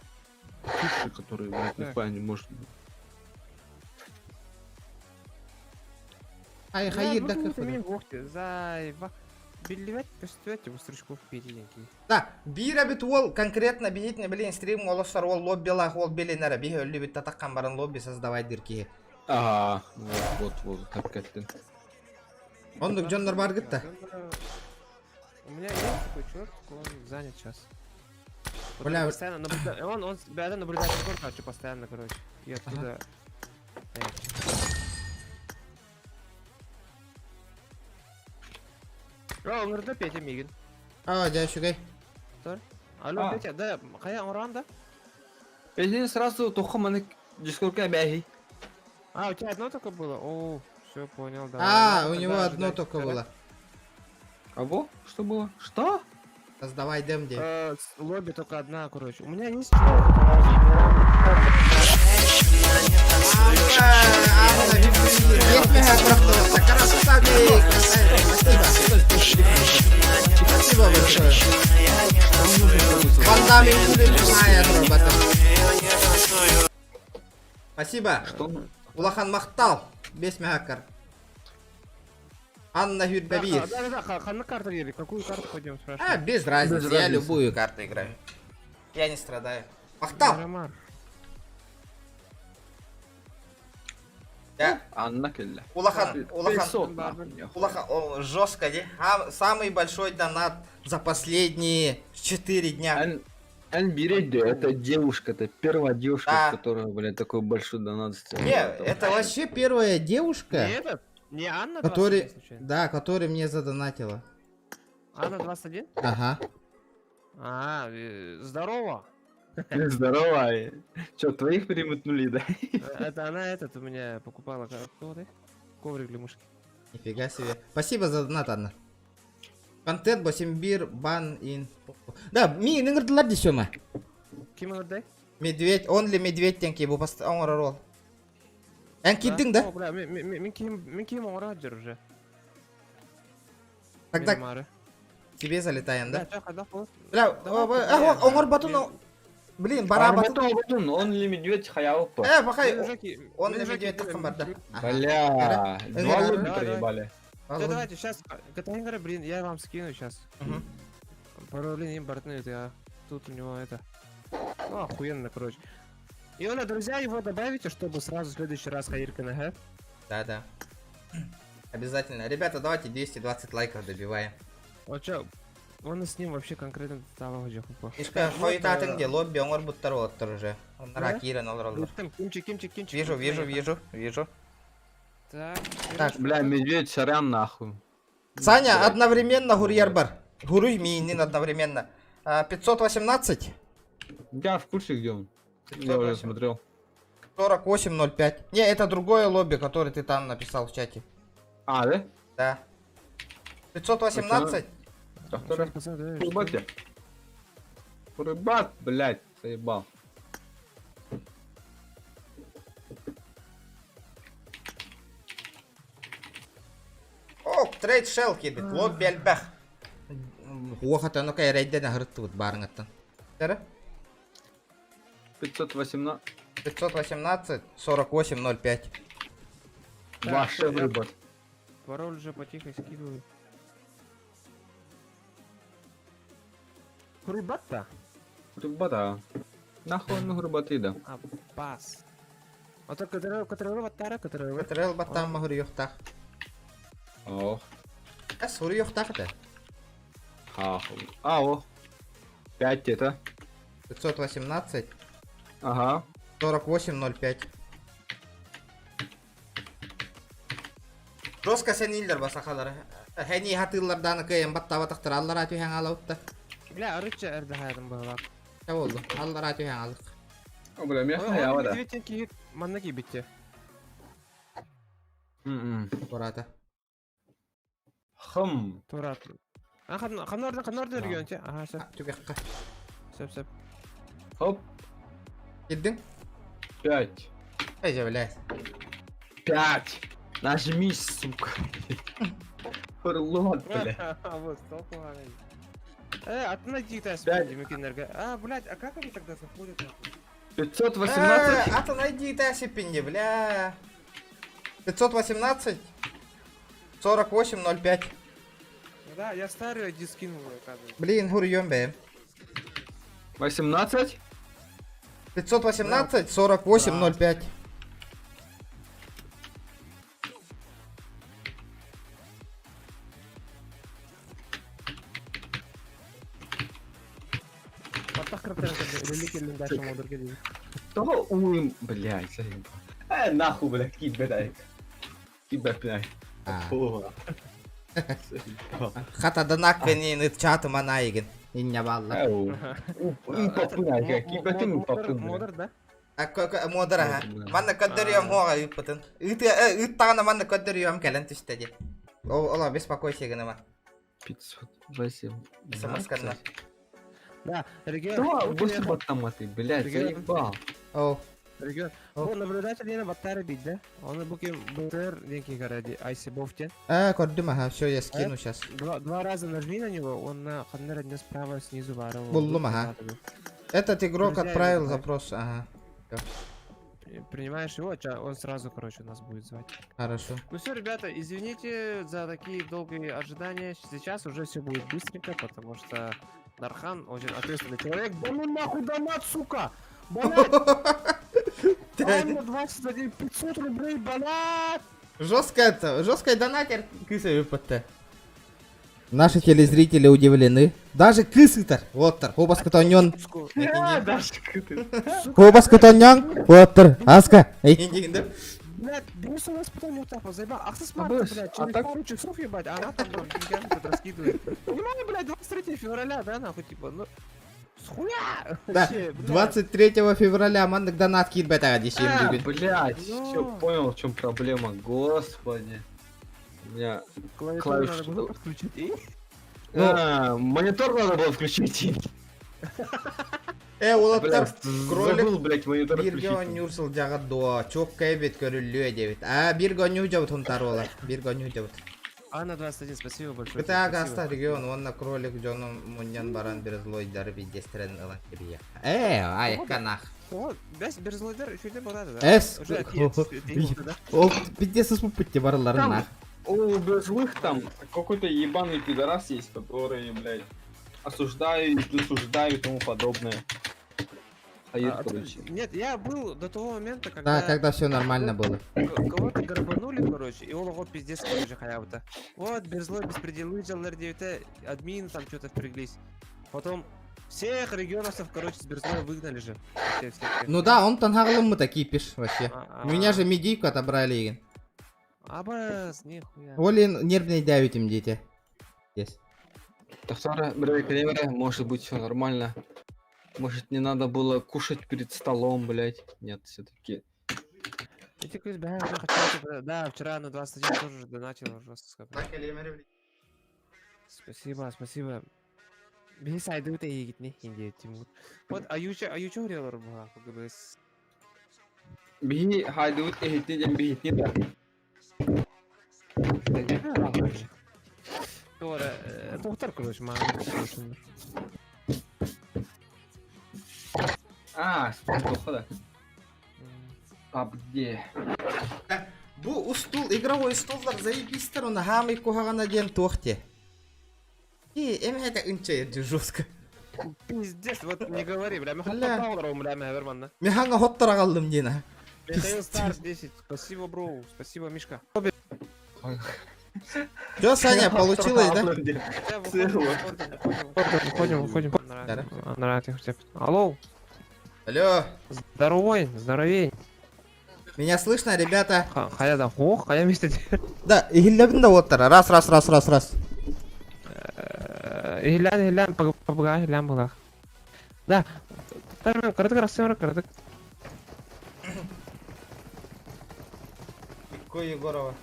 туши, которые, блядь, нихуя не может. Ай, хайыр да кыфыр. Зайва. Биллибэт көстүбэт бустручков Петя. Да, биир эбит уол конкретно биһитне билин стрим олоссар ол лоббилаах ол билинere биһи өллүбүт татаккан баран лобби создавай дир киһи. Ага, вот, вот, вот, так это. Оннук дьоннор бар гытта. У меня есть такой человек, он занят сейчас. Вот Бля, он постоянно наблюдает, он бля, наблюдает короче, постоянно, короче. И оттуда... О, ыҥырда Петя миигин. А, дьэ, үчүгэй. Алло, А. Петя, да, хайа оҥорон да? Петя сразу тухха маны дискордка бэһи. А, у тебя одно только было? О, все, понял, да. А, Ну, у него тогда одно ожидайте только тебя, да? было. Кого? Что было? Что? Создавай дем де. Лобби только одна, короче. У меня есть человек, который- Красота, Спасибо. Спасибо большое. Ван Спасибо. Что? Улахан махтал. Бес мягкар. Анна Хюрбабир. Да, да, да, ханна карта или какую карту пойдем спрашивать? А, без разницы, Без я разницы. любую карту играю. Я не страдаю. Махтал! Ромар. Да. Анна кэллэ. Улахан, Улахан, 500, нахуй, Улахан, о, жестко, де. А, самый большой донат за последние 4 дня. Эн Биредди, это девушка, это первая девушка, Да. которая, блядь, такой большой донат сделала. Не, это вообще первая девушка, Не этот? Не Анна 21 который, случайно? да, которая мне задонатила. Анна 21? Ага. А, здорово. Здорово. Че, твоих переметнули, да? Это она этот у меня покупала. Кто ты? Коврик для мышки. Нифига себе. Спасибо за донат, Анна. Контент Босимбир бан ин. Да, ми ыңырдылар дии Сёма. Ким ыңырдай? Медведь, он ли медведь тенки бу пост оҥорор ол. Эн киирдиҥ да? О, бля, мин киһим мин киһим оҥоро сылдьар уже. Тогда Мары. тебе залетаем, да? Бля, хайдах бол? Бля, оҥорботун Блин, барабатын. Барабатын, он ли медведь хаялпа. Бахай, он ли медведь таххан барда. Бля, два лобби проебали. Все, давайте, сейчас, Катангара, блин, я вам скину сейчас. Пароль им бортны, я тут у него это. Ну, охуенно, короче. И он, друзья, его добавите, чтобы сразу в следующий раз Хаирка на Да-да. Обязательно. Ребята, давайте 220 лайков добиваем. Вот чё, он с ним вообще конкретно того Ишка, хойутатын де лобби оҥорбуттар уолаттар уже. Оннара киирэн олороллор. Кимчик, кимчик, кимчик. Вижу, вижу, вижу, вижу. Так, Так. Бля, медведь, сорян нахуй. Саня, одновременно гурьер бар. Гуруй миинин одновременно. А, 518 Я в курсе, где он. Я уже смотрел. 48.05. Не, это другое лобби, которое ты там написал в чате. А, да? Да. 518. Рыбат, Рыбат, блядь, заебал. О, трейд шелл кидит. Лобби элбэх. Уохата, ну-ка, эрейден аһырыттыбыт баарыҥаттан. Тара? 518. 518 48.05. Ваше выбор. Пароль уже потихо скидываю. Рыбата? Рыбата. Нахуй ну рыбаты да. А, пас. А то который который баттара, который Который баттам махур юхтах. Ох. Эс хур юхтах это. Ахуй. А, о. 5 это. 518. Ага. 48.05. Жестко сэниллэр басахалар. Хэни хатыыллардааны кыайан баттаабатахтар аллараа түһэн аалабытта. Бля, арычча эрдэ хайдым быһалаах. Чэ буолла, аллараа түһэн аалык. О, бля, меха хаява да. Медведь киһи манна киирбитте. Турата. Хм. Турат. А ханнардан ханнардан үргөнче. Ага, сөп. Түгэххэ. Сөп, сөп. Хоп. Кирдиҥ? 5. Эй, дьэ, блядь. 5. Нажми, сука. Хурлот, бля. Вот, толку атын дикта спинди А, блядь, а как они тогда заходят нахуй? 518. Атын ID та бля. 518 48.05. Да, я старый ID скинул, оказывается. Блин, хур бе. 18? 518 48.05. Того уим, блядь, заебал. Нахуй, блядь, кибер, Кибер, блядь. Хата данак кэнин чаты манайгин. Иння балла. Модер, да? Модер, ага. Манна көддөрүөм хуага ыыппытын. Ыыттаҕына манна көддөрүөм кэлэн түстэ дии. Ола беспокойся гыныма. 508. СМС-канна. Да, регион. Да, больше батаматы, блядь, заебал. О. Регион. Бу наблюдатель диэн баттары бит, да? Оны бу ким БТР денки гаради, Айсибов тен. А, көрдүм, ага, все, я скину сейчас. Два раза нажми на него, он на ханнер не справа снизу варил. Буллум, ага. Этот игрок отправил запрос, ага. Принимаешь его, он сразу, короче, нас будет звать. Хорошо. Ну все, ребята, извините за такие долгие ожидания. Сейчас уже все будет быстренько, потому что Дархан очень ответственный человек. Да ну нахуй донат, сука! Блядь! Анна 21 500 рублей, блядь! Жестко это, жесткий донатер кысы выпадте. Наши телезрители удивлены. Даже кысытар. Вот Хобас катаньон. Даже кыты. Хобас катаньон. Вот Аска. Блядь, бросил нас потом не так, заебал. Ах ты смарт, блядь, через пару часов, ебать, а она там деньгами тут раскидывает. Понимаю, блядь, 23 февраля, да, нахуй, типа, ну... Схуя? Да, 23 февраля маннык донат киирбэтэҕэ дии сиэм А, бүгүн. блядь, все понял, в чем проблема, господи. У меня Клавиатуру клавиш... надо было подключить. И? Ну. А, монитор надо было включить. Э, уолаттар, Блядь, кролик забыл, блядь, монитор бииргэ включить. оонньуур сылдьаҕыт дуо, чуоккай эбит көрүллүө диэбит. А, бииргэ оонньуу дьабыт хунтаар уола, бииргэ оонньуу дьабыт. Анна 21, спасибо большое. тебе, Кытаа спасибо. гаста регион уонна кролик дьону мунньан баран березлойдары биирдэстэрин ылан кэбиһиэх. Э, айыкка нах. О, бэс берзлойдар үчүгэй болады да. Эс, Уже отъедь, да? Ол пиздец сыспыппыт барыларын Там нах. у безлых там какой-то ебаный пидорас есть, который, блядь, осуждаю, присуждаю и тому подобное. Хаир, А, короче. Нет, я был до того момента, когда... Да, когда все нормально было. Кого-то грабанули, короче, и ол пиздец, короче, хаябыта. Вот, Берзлой беспределы дебите, админ там что-то впряглись. Потом всех регионовцев, короче, с Берзлоя выгнали же. Все, все, всех. Ну да, он танхаглым кипиш вообще. А, У меня же медийку отобрали. игин. Абас, нихуя. Олин нервный давит им дети. Здесь. Тахтара, может быть, все нормально. Может, не надо было кушать перед столом, блядь. Нет, все-таки. Эти күз бля, я хотел, типа, Да, вчера на 21 тоже донатил жестко. Спасибо, спасибо. Бей сайды өте егитне хинде Тимур. Вот аюча аюча урелар буга КГБС. Биһи хайдыбыт эһитни диэн биһитни да. Тора, тоқтар, короче, маған. А, плохо да. Пап, где? Бу устул, игровой столлар заебистер, он хамый кухагана ден туохте. И эм это ынча жестко. Пиздец, вот не говори, бля, мен Бля. хаттап бля, мен верманна. Механга хоттара қалдым дена. Михаил Старс 10, спасибо, бро, спасибо, Мишка. Чё, Саня, получилось, да? Выходим, выходим. Нравится. Алло. Алло. Здоровой, здоровей. Меня слышно, ребята? Хая да, ох, хая вместе. Да, ихиллебин да оттара. Раз, раз, раз, раз, раз. Илян, илян, пабга, илян была. Да. Тармен, кырдык, расымыр, кырдык. Икко Егорова.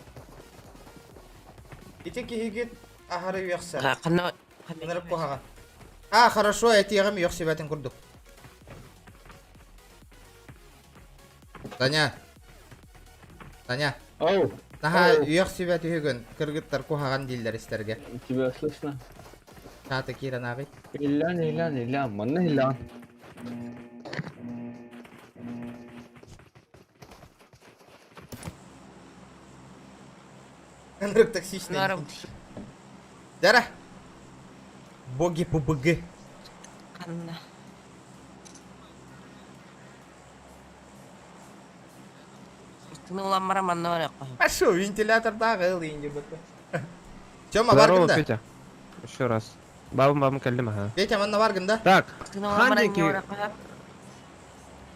Ити киһигит аһары үөхсэ. Ханна Ынырып куһаҕан. А, хорошо, этиэҕим үөхсүбэтин курдук. Таня. Таня. Оу. Наһаа Оу. үөхсүбэт үһүгүн кыргыттар куһаҕан дииллэр истэргэ. Тебя слышно? Чаата киирэн ааҕый. Илян, Илян, Илян, манна Илян. Ынырык токсичный. Дара. Боги ПБГ. Ханна. Тыныламара манна барыахха. Пошел, вентилятор дагы инде быты. Тёма Здорово, баргын да? Петя. Еще раз. Бабам, бабам кэллим, ага. Петя, манна баргын да? Так, Тыныламара хандики. барыахха.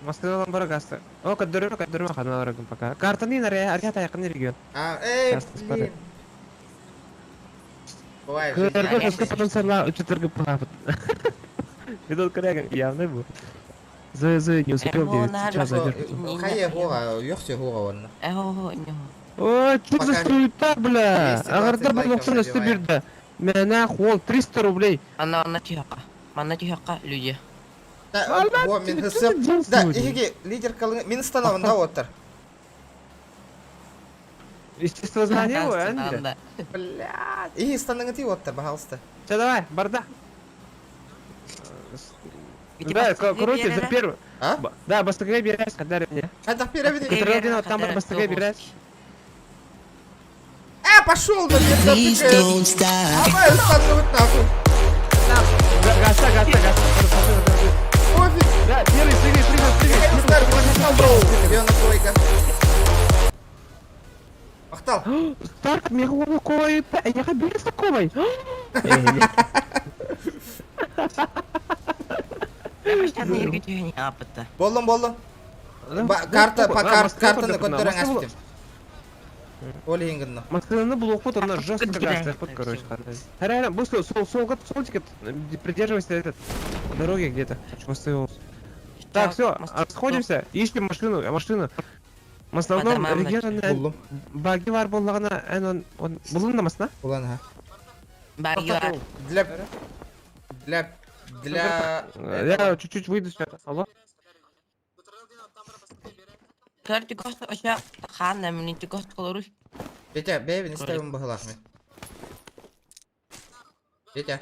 Москвадан бар гаста. О, каддырма, каддырма, ханна баргын пока. Картаны наре, арята якын регион. А, эй, Сейчас блин. Бывает в жизни. Кыргыз, өскө потенциалла үчүтөргө папыт. Видел коллега, явный был. Зоя, Зоя, не успел, Эмо, девять, сейчас надо. зайдешь. Хайа хуга, ёхсе хуга онна. Эхо, не. О, что за Пока суета, бля? 220 Агарда лайков барлықсын үсті забиваем. берді. Мәнә хол 300 рублей. Анна анна тихака. Манна тихака люди. Да, во, мин хысып. Да, иһиги лидер калың, мин станавында оттар. Естествознание ғой, әнді. Блядь. Иһи станыңы ти оттар, пожалуйста. Все, давай, барда. Да, короче, за первую. А? Да, бастыгай берәс, кадар мне. Хайдах берәбин. Көтөрөлдүн оттан бар бастыгай берәс. Э, пошел на Давай, стану нахуй. Гаста, гаста, гаста. Пофиг. Да, первый, прыгай, прыгай, прыгай. Стар, Где тройка? Махтал. Старк, меха кой, я бирес такой. Болдум, болдум. Карта, по картаны көтөрөң астым. Ол иһин гынна. Массыынаны булуохпут, онно жестко гастыахпыт, короче. Харара, бу сол сол солтик придерживайся этот дороги где-то. Так, все, расходимся, ищем машину, машину. В основном регион баги бар буоллаҕына, эн он он булун да масна? Булан ха. Баги бар. Для Я чуть-чуть выйду сейчас. Алло. Петя, бэйбин истэбин быһылаах мен. Петя.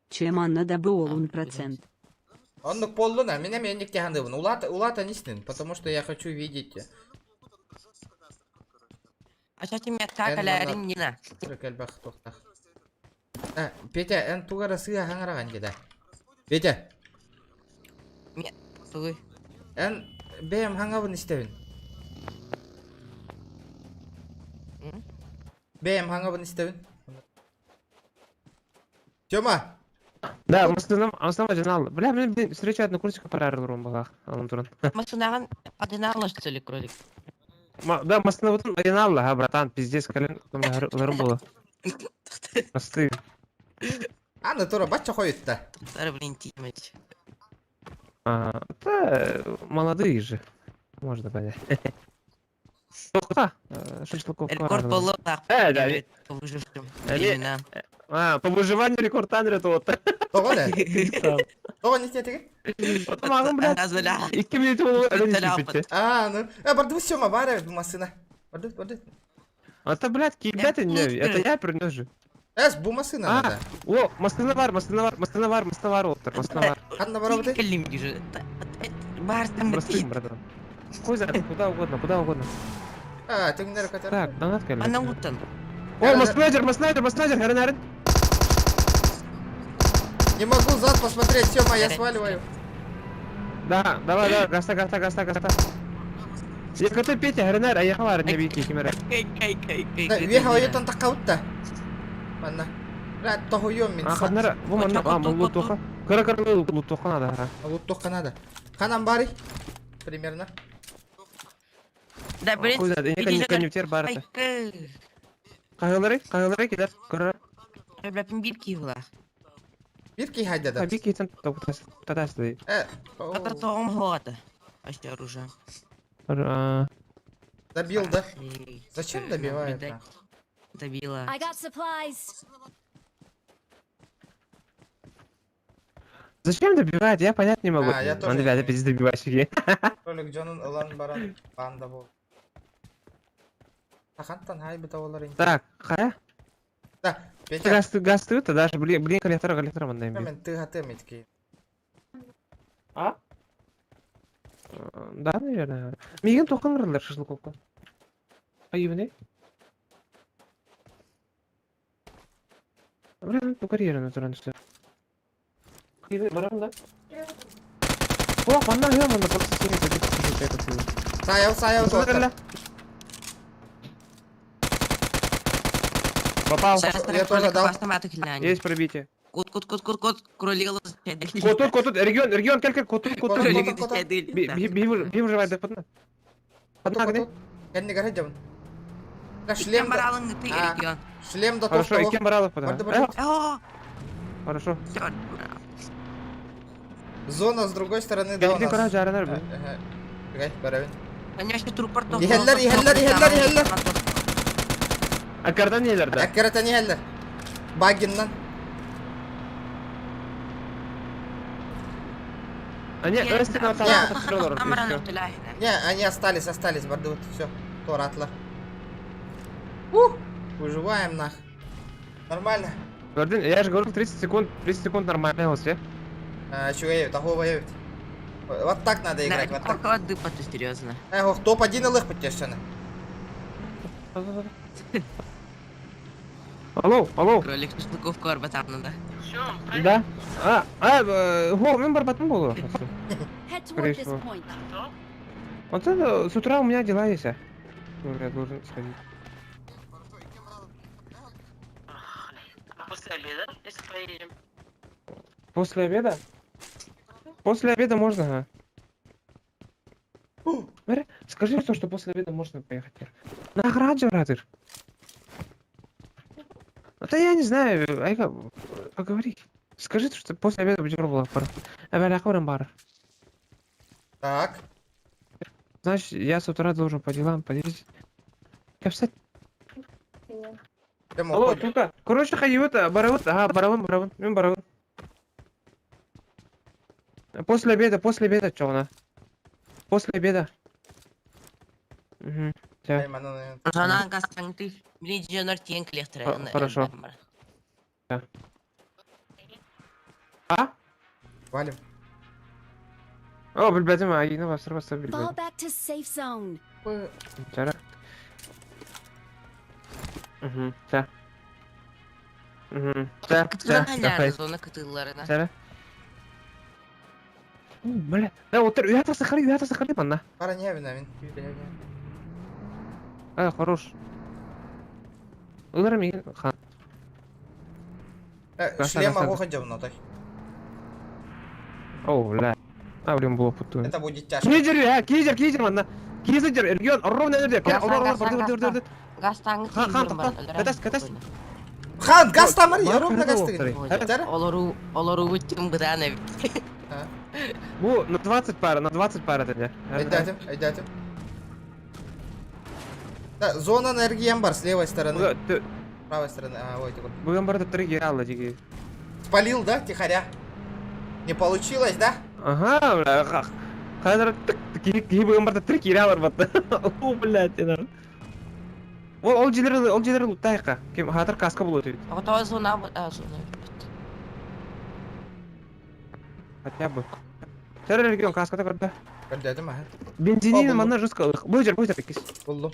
Чем Анна добыл процент? Оннук буоллун, а мин эмиэ инник тиһандыбын. Улаата, улаата нистин, потому что я хочу видеть. Элбэх туохтаах. Петя, эн тугу эрэ сыыһа хаҥараҕын дьэ да. Петя. Эн бэйэм хаҥабын истэбин. Бэйэм хаҥабын истэбин. Тёма! Да, в основном, в основном одинал. Бля, блин, блин, встречают на курсика пора была, он туран. Машинаган одинал что ли, кролик? Да, машина вот одинал, а, братан, пиздец, колен, там ларым было. Просты. А, натура, бачча хойутта. Старый, блин, тимать. А, да, молодые же. Можно понять. Тоқта, шашлыков Рекорд был Э, да, по выжившим времена. А, по выживанию рекорд Андре то вот. Тоҕо да? Тоҕо не тетиги? Мағым, блядь. Икки минут ол А, ну. Э, барды Сёма, бары машина. Барды, барды. А то, блядь, ребята, не, это я принес же. Эс, бу машина надо. О, машина бар, машина бар, машина бар, машина бар, оттар, машина бар. Ханна бар обыты? Простым, братан. Хуй знает, куда угодно, куда угодно. А, ты не котар. Так, донат кэллэ. Анна уттан. О, маснайдер, маснайдер, маснайдер, харин, харин. Не могу зад посмотреть, Сёма, я сваливаю. Да, давай, давай, гаста, гаста, гаста, гаста. Я готов Петя, харин, а я хавар не бики, химера. Вехал ютан такаутта. Манна. Бля, тоһуйуом мин. А, ханнара, бу манна, а, лутуха. Кара кара лутуха надо, ха. Лутуха надо. Ханам бари. Примерно. Да, блин. Хуй знает, конъюнктер бар это. Кагалары, кагалары килер, кара. Бля, бирки была. Бирки хайда да. Бирки там татасы. Э. Это том года. Вообще оружие. Добил, да? Зачем добивает? Добила. I got supplies. Зачем добивает? Я понять не могу. А, я тоже. Он, ребята, пиздец добивальщики. Кролик Джонун ылан баран банда бол. Хантан хай бит олар. Так, хая? Да, Петя. Газ, газ ты, даже блин, блин, коллектор, коллектор, ман Мен ты гатым итки. А? Да, наверное. Мигин тоқын ырылар шашлыковка. Айыбы Блин, по карьере натурально все. Барам, да? О, манна хэ, манна просто синий Саял, саял, тоқтар. Попал. Я тоже дал. Есть пробитие. Кот, кот, кот, кот, кот, кролик. Кот, тут, кот, тут, регион, регион, кель, кель, кот, тут, кот, тут. Би выживает, да, подна. Подна, где? Кенни горы жабын. Шлем. Шлем до Хорошо, и кем баралов подна. Хорошо. Зона с другой стороны, да, у нас. Ихэллэр, ихэллэр, ихэллэр, ихэллэр. Аккардан нелер, да? Аккардан ихэллэр. Багиннан. Они, не, они остались, остались, барды, вот, все, торатла. Ух, выживаем нах. Нормально. Я же говорю, 30 секунд, 30 секунд нормально, вот все. А, чугай, такого боевит. Вот так надо играть, вот так. Дыпа, ты серьезно. Эх, топ-1 лых подтешаны. Алло, алло. Кролик шашлыков корба там надо. Да? А, а, го, мен барбатым болу. Скорее всего. Вот это с утра у меня дела есть. Я должен сходить. После обеда, если поедем. После обеда? После обеда можно, ага. Мэр, скажи то, что после обеда можно поехать. На радио, Радыр. Да я не знаю, Айка, поговори. Скажи, что после обеда будет было бар. Так. Значит, я с утра должен по делам поездить. Я встать. Алло, тука. Короче, хайвата, баравын, ага, баравын, баравын, мен баравын. После обеда, чё она? После обеда. Угу. Жанан кастаңты, блин, жонор тиен клехтер. Хорошо. Да. А? Валим. О, билбетим, айына бастыр баста билбетим. Fall back to safe zone. Чара. Угу, да. Угу, да, да, давай. Зона кытылларына. Чара. Бля, да, отыр, уята сахары, уята сахары, манна. Пара не виновен. А, хорош. Улар мин хан. Шлема оходим, но так. О, бля. А, блин, было путаю. Это будет тяжко. Кизер, а, кизер, кизер, манна. Кизер, регион, ровно жерде. Гастаңы Хан, хан, катас, катас. Хан, газ тамыр, ровно газ тыгын. Олору, олору бутым быданы. Бу, на 20 пара, на 20 пара тогда. Айдатым, айдатым. Да, зона энергии бар с левой стороны. Правой стороны, а, ой, такой. Бүгін барды три герала диги. Спалил, да, тихаря? Не получилось, да? Ага, бля, Қазір кии бүгін барды три герала батты. О, блядь, это. Ол ол жерлер, ол жерлер луттайыққа. Кем хатыр каска болот ведь. Ото зона, а, зона. Хотя бы. Тәрі регион каскада көрді. Көрдім, ага. Бензинин манна жестко. Бұл жер, бұл жер кис. Булдум.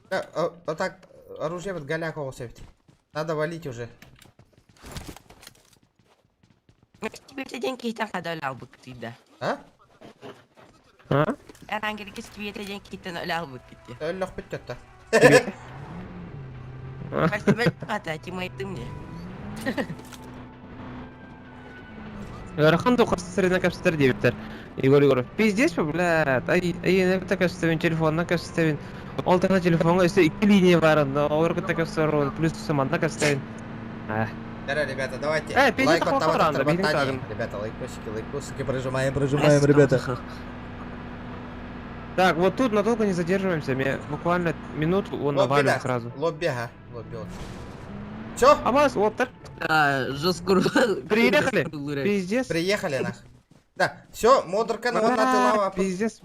Да, а, так, оружие вот голяк ведь. Надо валить уже. Тебе деньги там когда албык да. А? А? Эрангер кис тебе деньги там албык ты. Өллөх бүттөттө. Спасибо, хата, тимай ты мне. Ыарахан тоқасы кәпсітер дебіттер. Егор Егоров. Пиздец, блядь. Ай, ай, кәпсітебін, телефонна кәпсітебін. Ол тана телефонға үсті екі линия бар, олар кітті кәпсітер, плюс саманна кәпсітебін. Да, ребята, давайте. Э, Лайк от от Ребята, лайкосики, лайкосики прожимаем, прожимаем, ребята. Так, вот тут надолго не задерживаемся, мне буквально минуту он навалим сразу. Лобби, ага, лобби вот. Чё? Абаз, вот так. А, жестко. Приехали? Пиздец. Приехали, нах. Да, все, модерка на вот на Пиздец.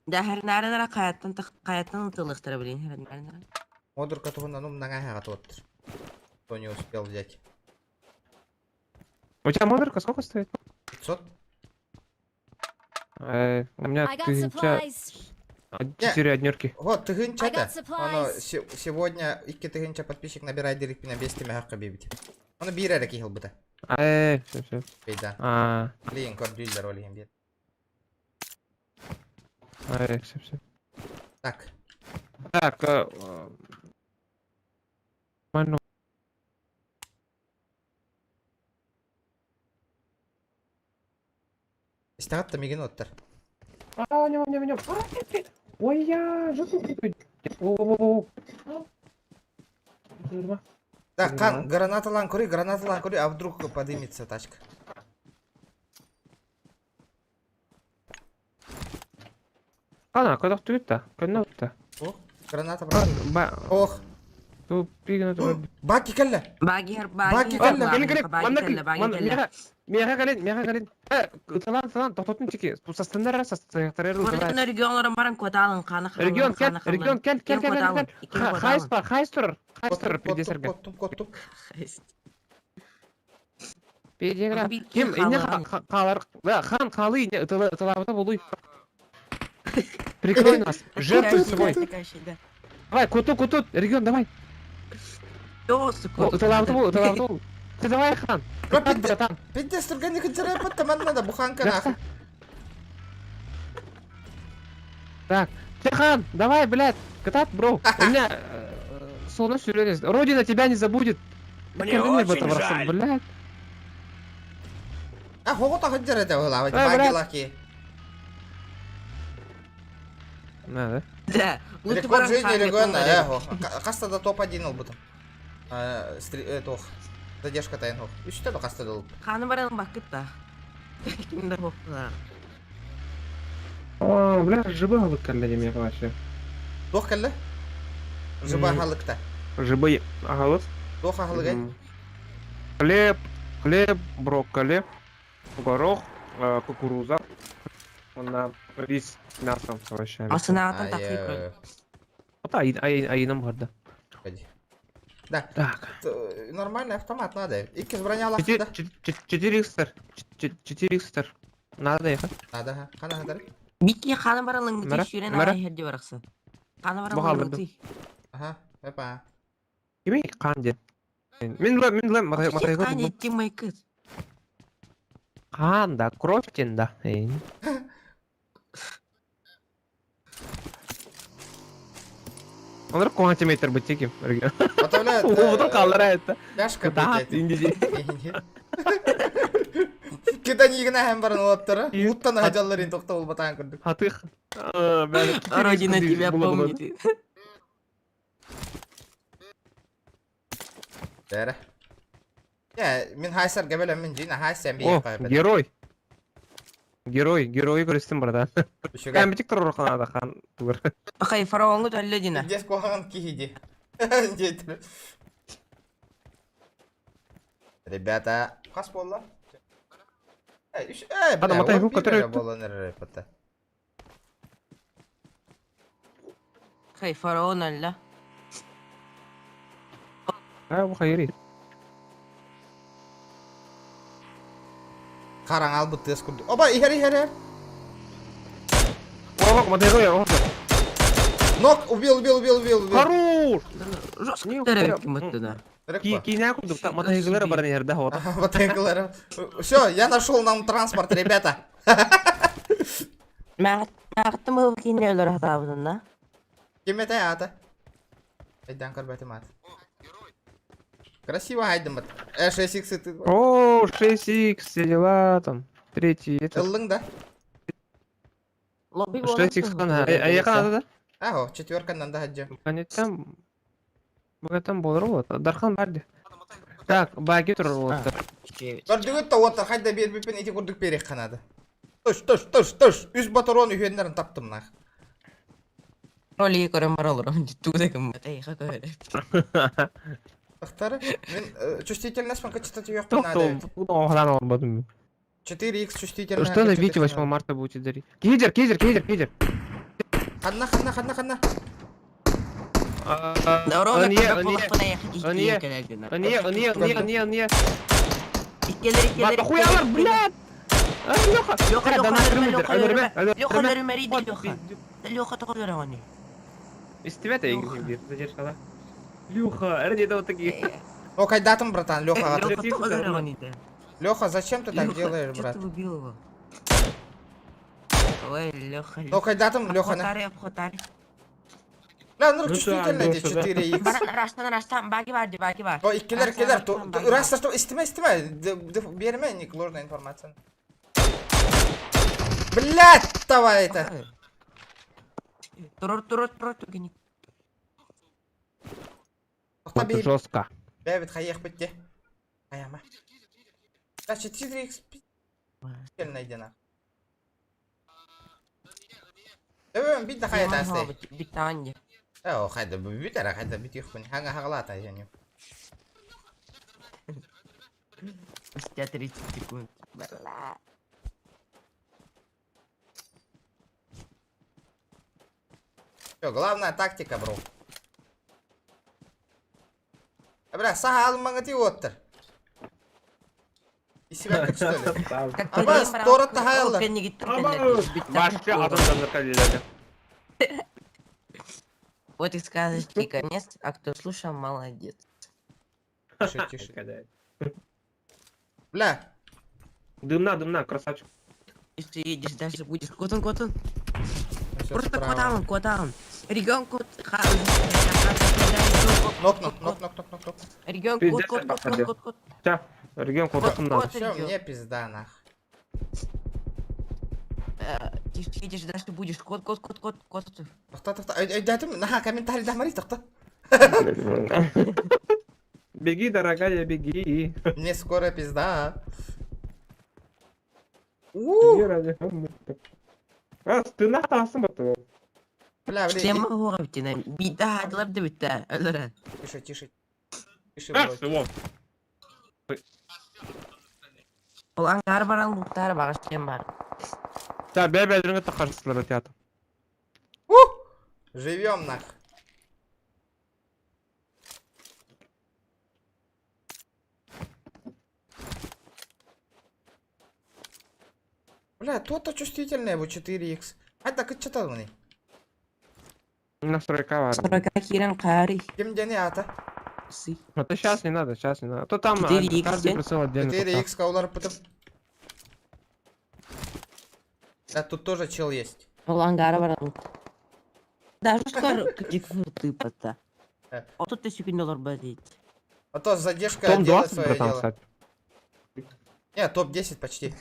Да, хернарына каяттан каяттан тылыктыра блин, хернарына. Модерка тугунан умнага хагат Кто не успел взять. У тебя модерка сколько стоит? 500. У меня тысяча... Четыре однерки. Вот, тыгынча да. Оно сегодня икки тыгынча подписчик набирает директ на 200 мегах бибит. Оны бир эрэ кихил быта. Все, все. Бейда. А. Блин, кор дилер олиһин бир. Все, все. Так. Так, нормально. Истагатта мигин оттар. А, не, не, не. Ой, я жестко. О, Так, кан, граната лан кури, граната лан кури, а вдруг подымется тачка. Ана, когда ты Когда ты? Ох, граната брат. Ох. Баки кэллэ. Баги, баги, кэллэ. Кэлин, кэлин, манна кэлин, манна, меха кэлин, меха кэлин. Талан, талан, тоқтотун чеки. Састындар, састындар, Регион регионларын баран квоталын қаны Регион, кел, регион, кел, кел, кел, кел. Хайс бар, хайс турар, хайс турар, пидесерге. Коттум, коттум. Пидегра. Ким, ине қалар, хан қалы, ине ытылабыта болуй. Прикрой нас, жертвуй собой. Давай, куту, куту, регион, давай. Ытылабыта бол, ытылабыта бол. Ты давай, хан. Хан, братан. Пиздец, тургани ханчарай паттаман надо, буханка нахуй. Так, ты хан, давай, блядь. Кытаат, бро. У меня солнце сүрэнес. Родина тебя не забудет. Мне Кэргэним очень это барахсан, жаль. блядь. А хоҕо таһыддьар этэ быһылаабыт. Э, брат. Багилаки. Надо. Да. Лучше Рекорд жизни баран региона, хаан э, хаста да топ-1 ылбытым. Туох, задержка тайын хоқ. Үстэ да хаста да ылып. Ханы баран бакыт да. Ким да боппуна. О, бля, жыбы алып кэллэ диэмиэх вообще. Туох кэллэ? Жыба аһылыкта. Жыбы аһылык. Туох аһылыгай? Хлеб, хлеб, брокколи, горох, кукуруза. Уонна рис с мясом, с овощами. Асынаатан тахсыы көр. Ата айынан барда. Да. Так. Нормальный автомат надо. Иккис бронялах да. 4 икстер. 4 икстер. Надо ехать. Надо, ха. Хана хадары. Бикки ханы баран Мара, лыҥгытыы сүүрэн мара. аҕай иһэрди барахсан. Ханы баран Баҕалырдым. лыҥгытыы. Ага, опа. Кими хаан диэн? Мин лэм, мин лэм, матайга Хаан булдум. еттин майкыт. Хаан да, кровь диэн да. Эй. Олар квантиметр бутики. Отовляет. Уутун қалдыра это. Пляшка Кытаат, инди. Кида нигина һәм баран олаптары. Уттан хаҗалларын токтогул батаан көрдүк. Хатых. Родина тебя помнит. Дәрә. Я, мин хайсар гәбәләм мин жина хайсам би О, герой. Герой, герой көрүстүм братан. Кәм битик турар канада хан тугар. Акай фараоңу төллө дина. Дес куһаҕан киһи ди. Ребята, хас буолла? Э, үш, э, Ада, бля, матай он губка, биир который эрэ буолан эрэр эппэтэ. Хай фараон алла. А, бу хайри. Хараң албыт тыас курдук. Оба, иһэр, иһэр, иһэр. О, матай губка, Нок, убил, убил, убил, убил, убил. Хорош! Жестко теребит ким да. Кийне курдук, матай губка баран иһэр да, вот. Матай Все, я нашел нам транспорт, ребята. Мягтым ыл кине өлөр хатабытын да. Ким это ата? Айдан көрбәтим ат. Красиво айдым бат. 6х ты. О, 6х, все дела там. Третий, этот. Ыллың да? 6х хана. А я канада да? Аго, четверканнан да хаджы. Там... Там болар вот. Дархан барды. Так, баги турар вот. Көрдүгүт та оттар хайда бербиппин ити курдук берек канады. Туш, туш, туш, туш. Үс батарон үһүөннэрин таптым нах. Ролики көрөн бар олор. Тугда ким. Эй, ха көрө. Тахтары, мен чувствительность качествоты yok Тоқ надо. оғынан албадым. 4х чувствительность. Что на Вите 8 марта будете дарить? Кидер, кидер, кидер, кидер. Ханна, ханна, ханна, ханна. Дорога Не, когда не, не, не, не, не, не. Иккелер, иккелер. Хуялар, блядь! Леха, Леха, Леха, Леха, Леха, Леха, Леха, Леха, они. Из тебя-то я задержала. Леха, ради этого такие. О, кайдатым, братан, Леха. Леха, Леха, зачем ты так делаешь, брат? Ты убил его. Ой, Леха. Ну, кайдатым, Леха. Обхотари, обхотари. Ла, ну чувствительно эти 4х. Баран, раштан, раштан, баги бар, баги бар. О, иккилер, иккилер. Раз, что, истиме, истиме. Берме, не ложная информация. Блять, давай это. Турор, турор, турор, тугини. Это жестко. Бэбит, хаех бітте. Аяма. Значит, 4х найдена. Эвен бит да хайда асты. Бит танди. О, хайда бит ара хайда бит юхпын. Ханга хагалата я Спустя 30 секунд. Все, главная тактика, бро. Бля, саха алмаңы оттыр. Исибәк что ли? Абас, торат тахаялар. Башчы адамдан закалили. Вот и сказочки конец, а кто слушал, молодец. Тише, тише. Бля. Дымна, дымна, красавчик. Если едешь дальше, будешь. Вот он, вот он. Всё Просто справа. квотаун, квотаун. Регион код. Нок, нок, нок, нок, нок, нок, нок. Регион код, код, код, код, код, код. Ча, регион код надо. Все, мне пизда нах. Тише, тише, дальше будешь. Код, код, код, код, код. Тохто, тохто. Өйдөөтүм, наха комментарий дамари, тохто. Беги, дорогая, беги. Мне скоро пизда. Беги, ради. А, ты нахтасың баты. Бля, бля. Шлем оҕоптина. Бида хадлар да битта. Өлөрө. Тише, тише. Тише, А, брось. вот. Ол аңгар баран луктар багаш шлем бар. Та, бә бә жүріңе тақарсызлар театр. Живем нах. Бля, то-то чувствительное его 4х. А так и что там? Настройка бар. Настройка кирен кари. Кем дени ата? Это сейчас не надо, сейчас не надо. А то там а, 4X, каждый да? прицел отдельно. 4х каулар потом. Да, тут тоже чел есть. Ол ангар баран лук. Даже скоро ты пата. Отут ты секунд доллар бадит. А то задержка Том делает 20, свое братан, дело. кстати. Не, топ-10 почти.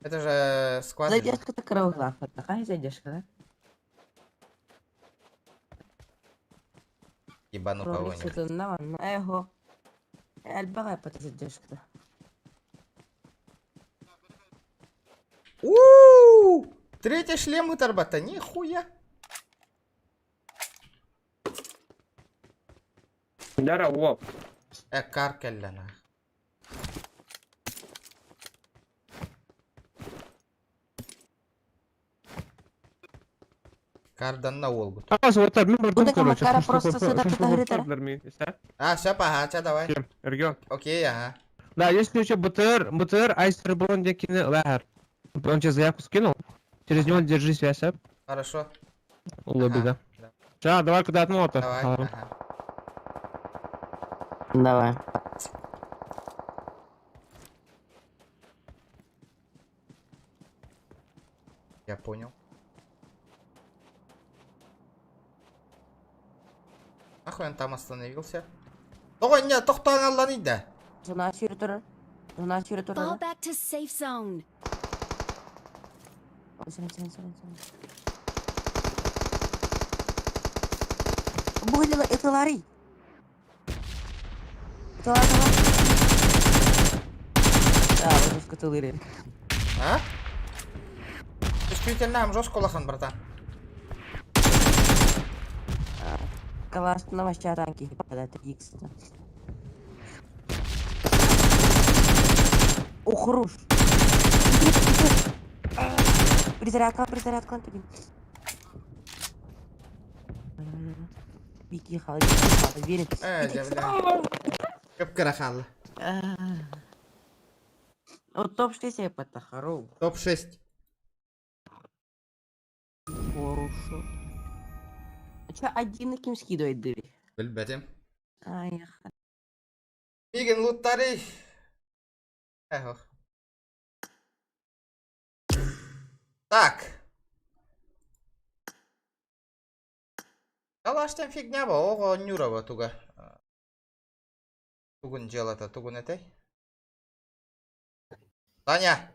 Это же склад. же. Задержка такая Какая задержка, да? Ебану кого-нибудь. Эхо. Элбага пата задержка. У-у-у! Третий шлем у Тарбата, нихуя. Яра, во. Каркелля нах. Кардан на Волгу. А, вот так, мен бардым, Удага короче. Макара просто сюда тутагырытара. А, все, ага, ча, давай. Регион. Окей, ага. Да, если еще БТР, БТР, Айстер Брон, декины, Лахар. Он тебе заявку скинул. Через него держи связь, а? Хорошо. Лобби, да. да. Ча, давай куда отмота. Давай. Ага. Давай. Я понял. Нахуй он там остановился? Ой, нет, тохтан алланы да. Жена сюртур. Жена сюртур. Fall back to safe zone. Бугли это лари. Это лари. Да, вот это лари. А? Чувствительно, жестко лохан, братан. Калаш на вообще танки попадает X. О, хорош. Перезарядка, перезарядка, Антон. Беги, хал, беги, хал, верит. Бля. Кып-кыра Вот топ-6 я потахару. Топ-6. Хорошо. А чё, один на кем скидывает дыри? Билбетим. Ай, Миген луттары. Эх. Так. Калаштан фигня ба, ого нюрова туга. Тугун дело-то, тугун этой. Таня.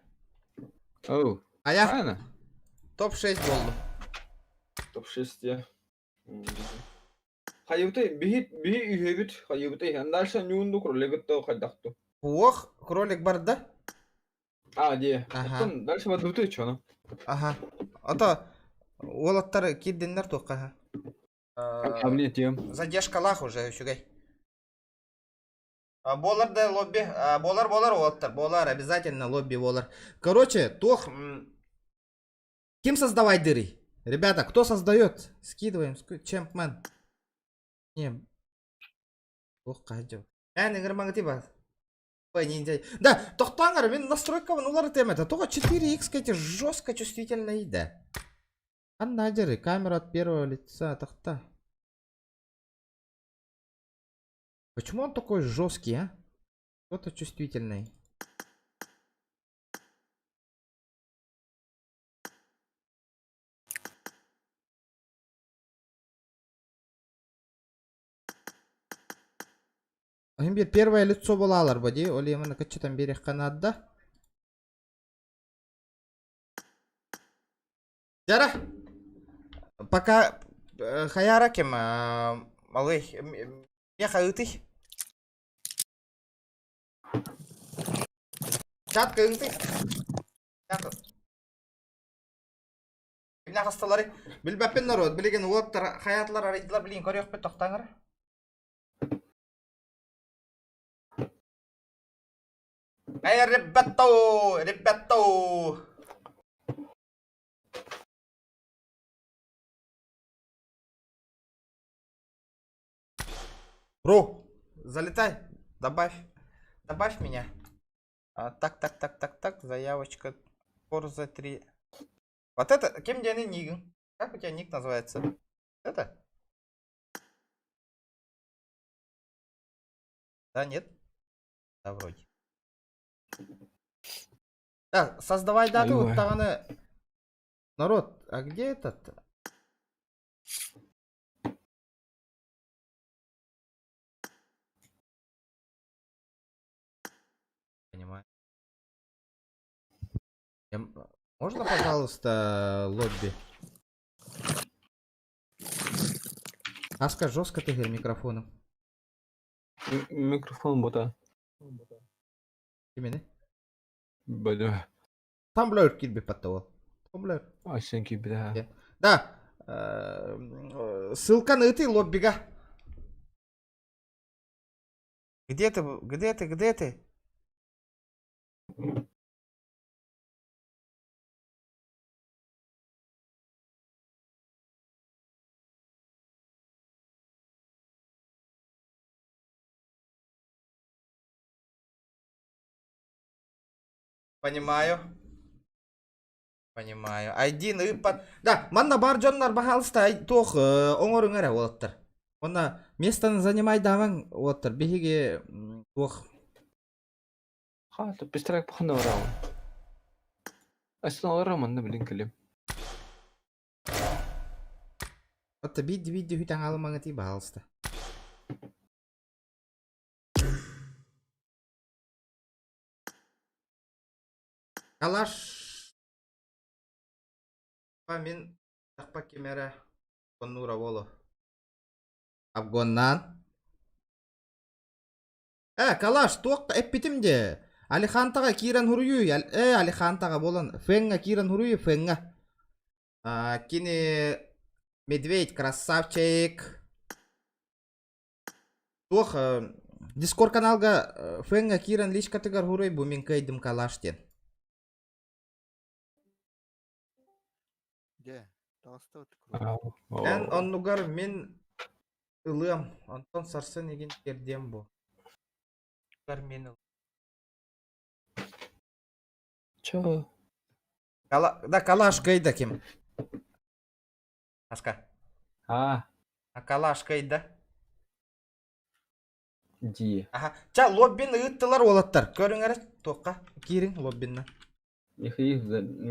Оу. А я? Правильно? Топ-6 болду. Топ-6 я. Хайыбыты биһи биһи үһөбүт хайыбыты дальше нюнду кролигытты хайдахту. Ох, кролик бар да? А, де. Ага. Оттон дальше бадыбыты чону. Ага. Ото уолаттар кирдиннер туохха. А мне тем. Задержка лах уже үчүгэй. А, Болар да лобби, а, болар болар уолаттар, болар обязательно лобби болар. Короче, тох Кем создавать дыры? Ребята, кто создает? Скидываем, чемпмен. Не. Ох, кадё. Ә, не тиба. Ой, не не. Да, тохтаңар, мен настройка улар темета. Только 4х эти жестко чувствительно иде. Анна камера от первого лица, тохта. Почему он такой жесткий, а? Кто-то чувствительный. Оһин бир первое лицо булалар бу ди, ол еманы кыччатан береххэ наада. Жара, пока хаяра кем, малый, меха ытый. Чатка ытый. Кимнээх асталары билбэппин норуот, билигин уоттар хайаатылар арыйдылар билигин көрүөхпүт тохтооҥор. Эй, ребята, ребята! Бро, залетай, добавь, добавь меня. А, так, так, так, так, так, заявочка Forza 3. Вот это, кем диэни нигин? Как у тебя ник называется? Это? Да, нет? Да, вроде. Да, создавай дату, Ой-ой. вот Народ, а где этот? Понимаю. Можно, пожалуйста, лобби? Аска, жестко ты говори микрофоном. Микрофон бота. Именно. Бля. Тамблер кирби подтол. Тамблер. Асенки, бля. Да. Ссылка на этой лоббига. Где ты? Где ты? Где ты? Понимаю. Понимаю. Айдин ыппат. Да, манна бар дьоннор баһаалыста туох оҥоруҥ эрэ уолаттар. Онно местоны занимайдаамаҥ уолаттар. Биһиги туох Хаата, пистрак пахана бараҕын. Астын олорор манна билин кэлим. Отто биирди биирди үтэн аалымаҥытыы баһаалыста. Калаш мин тахпа кимэрэ коннуура буолу. Абгоннаан. Э, Калаш, туох эппитим де. Алихантаҕа киирэн хуруйуй, э, Алихантаҕа буолан, Феҥҥа киирэн хуруйуй, Феҥҥа. Кини Медведь, красавчик. Туох, Дискорд каналга Феҥҥа киирэн личкатыгар хуруй, бу мин кыайдым Калаш диэн. Эн оннугар мин ылыам, онтон сарсын игин тиэрдиэм буо. Мин ыл. Чё? Да, калаш кыйда ким? Аска. А. А калаш кыйда. Ди. Аха. Ча лоббин ыыттылар уолаттар. Көрүҥ эрэ туохха киириҥ лоббинна. Михаил,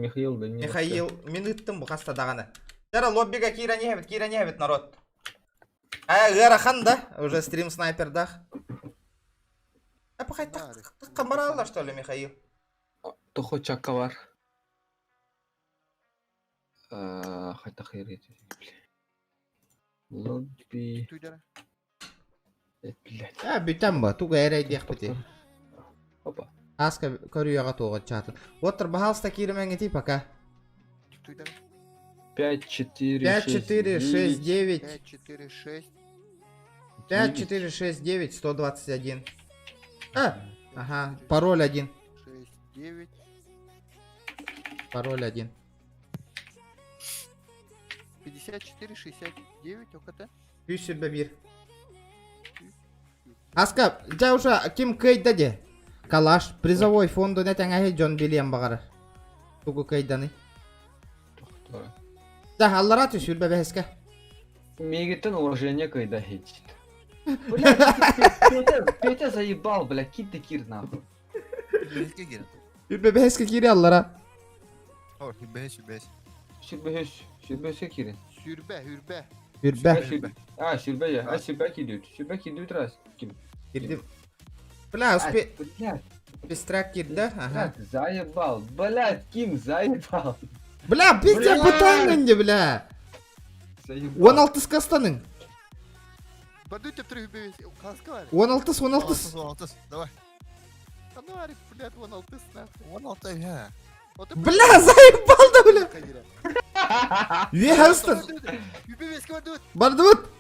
Михаил Данилов. Михаил, мин ыыттым бу хаста даҕаны. Чара лоббига киирэн иһэбит, киирэн иһэбит народ. А, ыарахан да, уже стрим снайпердах. А пахай так что ли, Михаил? Тохо чакка бар. Хайта хайрет. Лобби. Блядь. А, бүтэн ба, туга эрэй диэхпити. Опа. Аска көрүөҕэ туоҕа чатын. Уоттар баһаалыста кииримэҥҥитий пока. 5, 4, 5, 4, 6, 9. 5, 4, 6. 5, 4, 6, 9, 121. А, ага, пароль 1. 6, 9. Пароль 1. 54, 69, ОКТ. Күүс сүрбэ биир. Аска, дьэ уже ким кыайда де? Калаш, призовой фонду тэҥэһи дьон билиэн баҕарар. Тугу кыайданы? Да, аллара түс сүрбэ бэһэскэ. Мигитен уважение кыйда хейтит. Блядь, Петя, Петя заебал, блядь, кит ты кир нахуй. Сүрбэ бэһэскэ киири аллара. О, бэс, бэс. Сүрбэһэс, сүрбэһэскэ киирин. Сүрбэ, хүрбэ. Сүрбэ. А, сүрбэ я, а сүрбэ киирдүүт, сүрбэ киирдүүт раз. Ким? Кирдим. Бля, успе... Блядь. Пестряк кирдэ, ага. Заебал, блядь, ким заебал? Бля, пиздец, бытаҥҥын дии, бля. 16 кастаның. Бардыте 3 хаска бар. 16, 16. 16, давай. А ну, Арик, блядь, 16 нахуй. 16, я. Бля, заебал да, бля. Үөһэ Бардыбыт.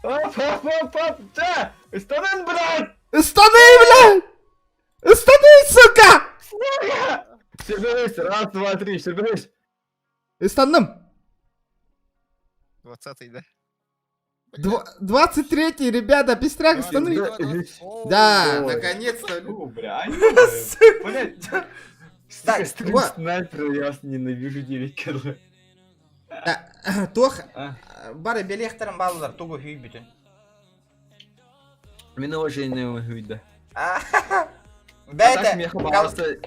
Оп, оп, оп, оп, да! Ыстанын, блядь! Ыстаны, бля! Ыстаны, сука! Сука! Соберись, раз, два, три, соберись. Ыстанным. 20 да? 23-й, ребята, пестряк, ыстаны. Да, наконец-то. Бля, блядь. Так, Стрим снайпер, я вас ненавижу, 9 кило. Туох бары белиэхтэрин бааллар тугу үүйбүтүн. Мин уважение үйдө. Бэйте.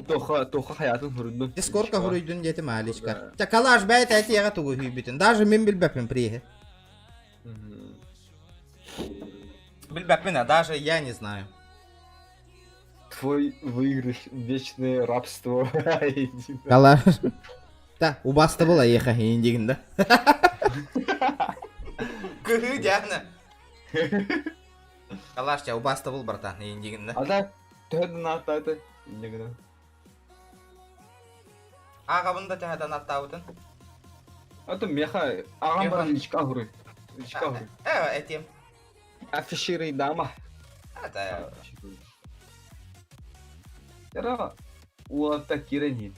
Тоха, тоха хаятын хуруйдун. Дискордка хуруйдун диэтим Аличка. Ча калаш бэйте этиэҕэ тугу үүйбүтүн. Даже мин билбэппин приһи. Билбэппин, а даже я не знаю. Твой выигрыш, вечное рабство. Калаш. Та, убаста была еха индигин да. Кыһыы Диана. Калаш ча убаста был братан индигин да. А так, төһөдөн аттааты. Индигин. Ааҕабын да төһөдөн аттаабытын. А то меха, ааҕан баран личка хуруй. Личка хуруй. Э, этим. Афишируй дама. Это... Яра, уолатта кирен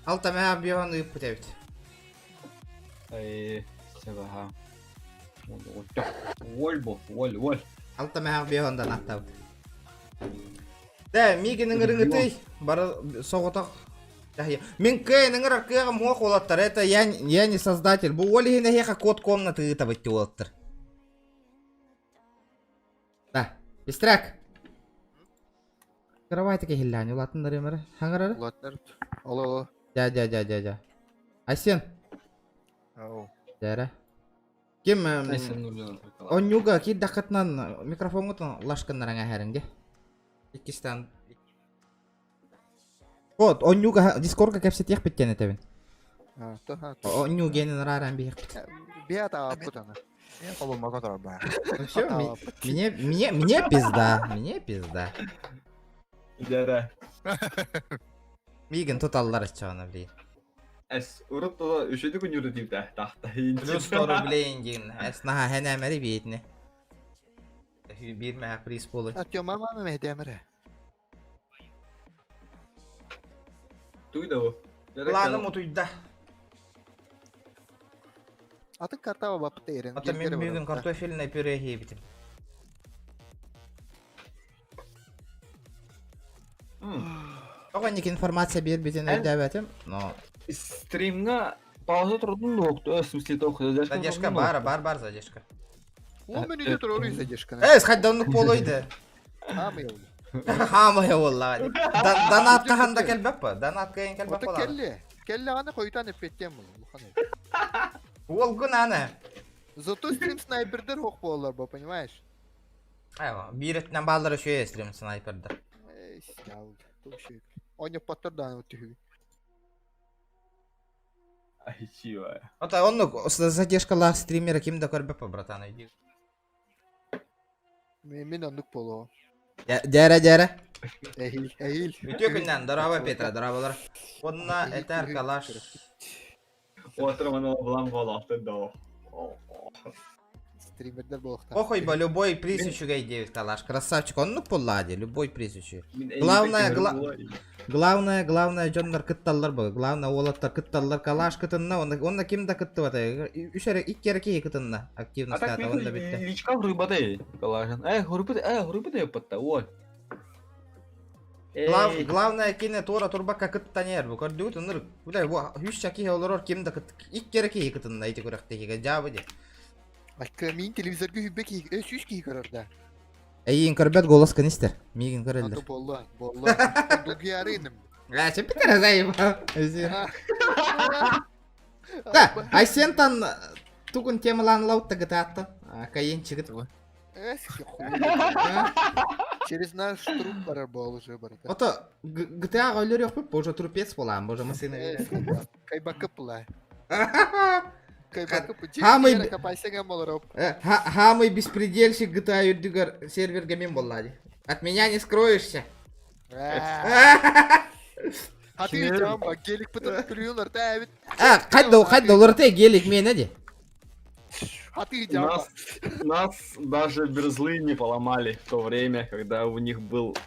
Алта мэ биоһан ыыппыт эбит. Ай, себаха. Воль бо, воль, воль. Алта мэ биоһан да аттабыт. Да, миигин ыҥырыҥытый бары соҕотох Мин кыайан ыҥырар кыаҕым суох уолаттар, это я, я не создатель. Бу ол иһин эһиэхэ код комнаты ыытабыт уолаттар. Да, Пестряк. Кровать киһиллээн улаатыннарыам эрэ. Хаҥарары? Улаатыннар. Алло, алло. Дьэ, дьэ, дьэ, дьэ, дьэ. Айсен. Ау. Дьэ Ким онньууга киирдэххитинэн микрофоҥҥутун лашкыннаран эһэриҥ дьэ. Иккистэн. Вот, онньууга дискордка кэпсэтиэхпит диэн этэбин. Онньуу генин арааран биһиэхпит. Биэ тааппыт аны. Мен холуммака турар баар. Ну все, мне, мне, мне пизда, мне пизда. Дьэ Миигин туталлар ыччаҕына, блин. Эс, урут тула үчүдү күнүрү диибдэ тахта. Плюс 100 рублей диин. Эс наһаа хэнээмэри биэтини. Биир мэһэ приз буолуй. Артема мама мэһдэмэрэ. Туйда бу. Планым утуйда. Атын картаба баппыта эрен. Ата мен бүгүн картофельное пюре иһиэбитим. Тоҕо инник информация биэрбитин өйдөөбөтүм, но Стримҥа пауза турдун дуокту, в смысле тох, задержка Задержка бар, бар, бар задержка. Он мен үйде турар задержка. Эй, хайда оннук буолуйда. Хаамай ол. Хаамай буоллаҕа. Донат хаһан да кэлбэппэ. Донат кыайан кэлбэп Ото буолаҕа. келле. Келле аны хойтан эппеттен бұл. Улахан. Уолгун аны. Зато стрим снайпердер хох буолар бо, понимаешь? Айва, биир өттүнэн бааллар үчүгэй стрим снайпердар. Эй, сял. Вообще. Оньо паттар да түһү. Айчива. Ото оннук задержкалаах стримера ким да көрбөппө, братан, өйдүүр. Мен оннук боло. Дьэрэ, дьэрэ. Эһил, эһил. Үтүө күннэн, дорообо Петра, дорооболор. Онна этэр калаш. Отыр булан болақты да. Стримердер болохта. Похуй, бо любой приз үчүгэй диэбит калаш. Красавчик, оннук буоллаа дии, любой приз үчүгэй. Главное, главное, главное, дьоннор кытталлар бу. Главное, уолаттар кытталлар, калаш кытынна, онна, онна ким да кыттыбата. Үс эрэ, икки эрэ киһи кытынна. А Активность так онна бүттэ. личка хуруйбатай. Калашын. Э, хуруйбатай, э, хуруйбатай патта. Ой. Главное кини туора турбакка кыттан иһэр бу көрдүгүт ынырык. Бля бу үс киһи олорор ким да кыт икки эрэ киһи кытынна ити күрэхтэһиигэ дьаабы дии. Айка мин телевизорга хүббэ киһи, э, сүүс киһи көрөр да. Эйиин көрбөт голос кын истэр. Миигин көрөллөр. Ато болла, болла. Дугиарыным. Э, чепитер заеба. Да, Айсентан тугун темалаан лаутта гытаатта. Кайын чыгыт. Через наш труп барар буол уже барыта. Ото GTA өлөрүөхпүт, боже трупец болаан, боже масына. Кайбакы пла. Кайбакы Хамый капайсаң болор. Хамый беспредельщик GTA үрдүгөр серверге мен боллади. От меня не скроешься. Хаты жамба гелик бытын күлүнөр да бит. А, кайда кайда олорте гелик мен эди. Хаты жамба. Нас, нас даже берзлы не поломали в то время, когда у них был,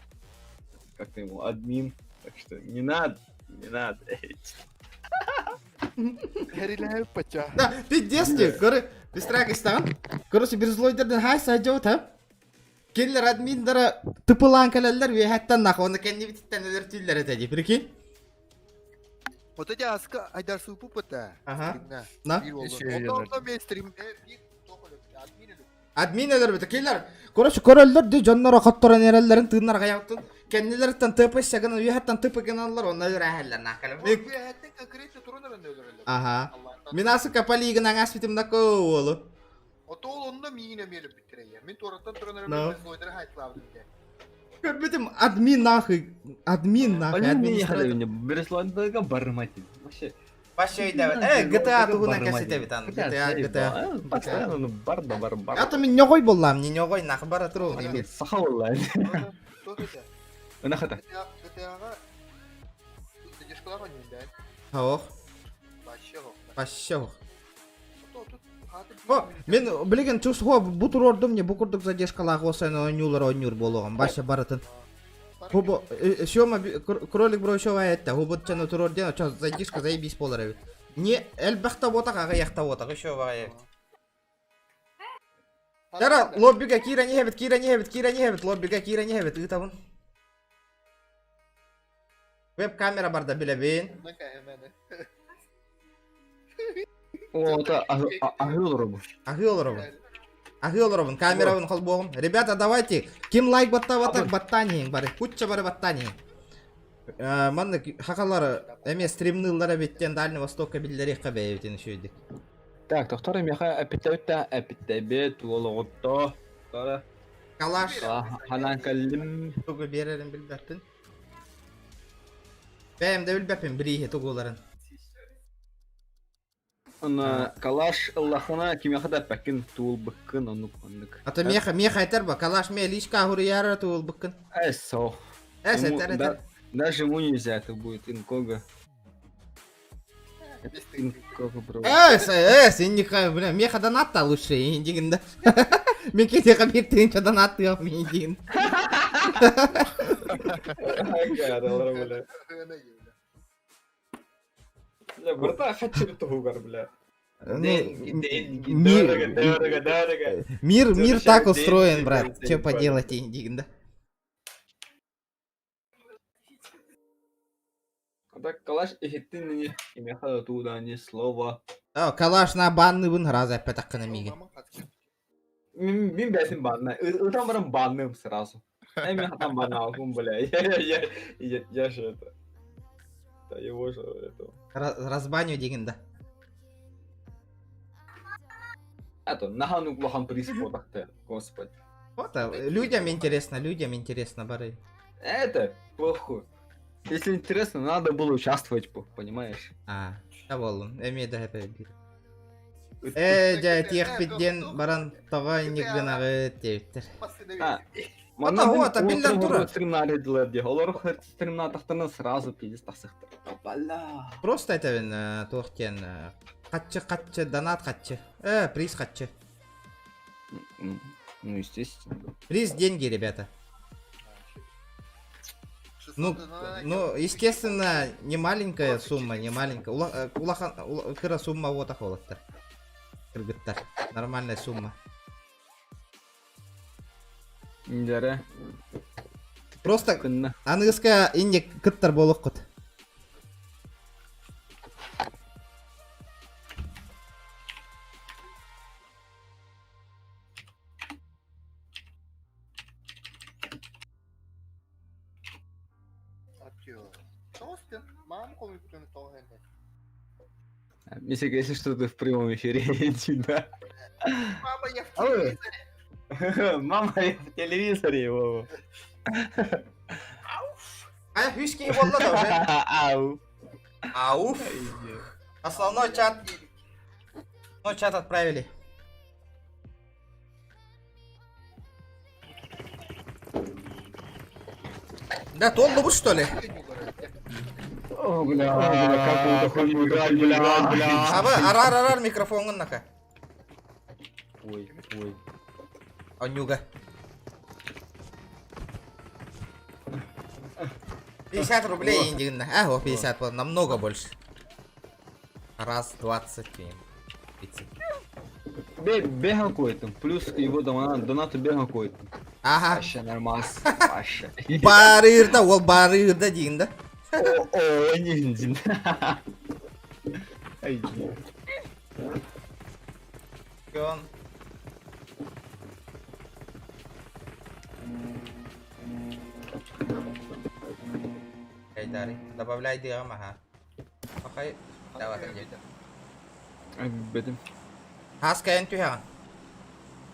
как ты ему, админ. Так что не надо, не надо. Хериле пача. Да, пиздец ти, көрі, быстрак истан. Короче, берзлойдерден хай сайжоут, ha? Келлер админдара тыпылаан кэлэллэр үөһэттэн нах, оны кэннибититтэн өлөртүүллэр этэ дии, прикинь? Вот эти аска айдар супу пата. Ага. На? Онда мен стрим бир админ Админ өлөрбүтэ келлер. Короче, көрөллөр ди дьонноро хотторон эрэллэрин тыыннар гаyaптын. Кэннилэриттэн ТП сагын үөһэттэн ТП гыналлар, онно өлөрәһэллэр нахкалым. Үөһэттэн конкретно туран эрэн өлөрөллөр. Ага. Мин асы капалигын аңас битим нако уолу. Ото ол онно миин эмиэлеп бүтүрәйе. Мин туораттан туран эрэн No. злойдары хайтлабын де. Көрбүтүм админ нахуй, админ нахуй, администратор. Берзлойдерга бармать. Вообще. Вообще өйдөбөт. Э, GTA туһунан кэпсэтэбит аны. GTA, GTA. Постоянно ну, бар да бар бар. Ата мин ньоҕой боллам, не ньоҕой нах бара туру. Саха болла. Тот это. Нахата. GTA-га задержкалар ойнойм да. Ох, Вообще ох. вообще ох. Ото тут хаты О, мен билеген чувство бу турордум не бу курдук задержкалаах осен ойнуулар ойнуур болугам баша баратын. Хубо сёма кролик бро шова этте хубо чана турор ден чо задержка заебись болар эбит. Не элбахта ботак ага яхта ботак еще бага Тара лоббига кира не хебет кира не хебет кира не хебет лоббига кира не хебет ыытабын. Веб камера барда билебин. О, это агыл робу. Аһыы олоробун. Аһыы олоробун, камерабын холбуоҕум. Ребята, давайте, ким лайк баттаабатак баттаан бары. Кучча бары баттаан Маннык хакалар эме стримныллар эбиттен Дальний Востокка биллериэххэ бэйэбитин үчүгэйдик. Так, тохтор меха аппетабит аппетабит уологотто. Тора. Калаш. Ханан каллим. Тугу биэрэрин билбэппин. Бэйэм да билбэппин бирииһи тугуларын. Ана калаш Аллахына кимеха да пәкин туул быккын онук оннук. А то меха меха этер ба, калаш ме личка хуруяра туул быккын. Эсо. Эс этер этер. Даже ему нельзя, это будет инкога. Это инкога, бро. Эс, эс, инника, бля, меха донатта лучше, индигин да. Мен кетеха бир тыынча донаттыам индигин. Ага, бля. Бля, брата, хочу тугар, бля. Ну, Деньги, деньги, мир- дорого, дорого, дорого. Мир, мир так Возвращай устроен, деньги, брат. деньги, Че поделать, индигин, да? А так калаш эхиттин не имеха туда ни слова. О, калаш на банныбын раза пэтаккына миги. Мин мин бәсин банна. Ытам барам банным сразу. Я мин хатам банна алкум, бля. Я я я я же это. Да его же этого. Разбаню деген да. А то нахану плохам приз так господи. Вот, а, людям интересно, бары. Это похуй. Если интересно, надо было участвовать, понимаешь? А, да боллун, эми да хэпэ бир. Э, дьэ, тиэхпит диэн баран тоҕо инник гынагы диэбиттэр. А, Ата, вот, а биллэн турар. Стримнары дилер ди. Олор стримна тахтаны сразу пиздец тахсыхтар. Бля. Просто этэбин туох диэн хаччы хаччы донат хаччы. Э, приз хаччы. Ну, естественно. Приз деньги, ребята. Ну, ну, естественно, не маленькая сумма, не маленькая. Улахан, кыра сумма вот ахолаттар. Кыргыттар. Нормальная сумма. Индере. Просто аныгыска инник кыттар буолуоххут. Мисик, если что, ты в прямом эфире, да. Мама, я в телевизоре. Мама, я в телевизоре, Вова. А, виски буолла да уже. Ау. Ауф. Основной чат. Основной чат отправили. Да, толлубут что ли? О, бля, бля, как он играть, бля, бля. Аба, арар арар микрофоҥҥун нака. Ой, ой. Онньуга. 50 рублей индигинна. А, о, 50, вот, намного больше. Раз, 20, 30. Бегал какой-то, плюс его донату бегал какой-то. Ага. Вообще нормас, вообще. Барыырда, ол барыырда диин да. О, о, не дин. Ай, Он. Кайдари. Добавляй дыам, ага. Пахай. Давай, Бетим. Хас кайын түһэҕин.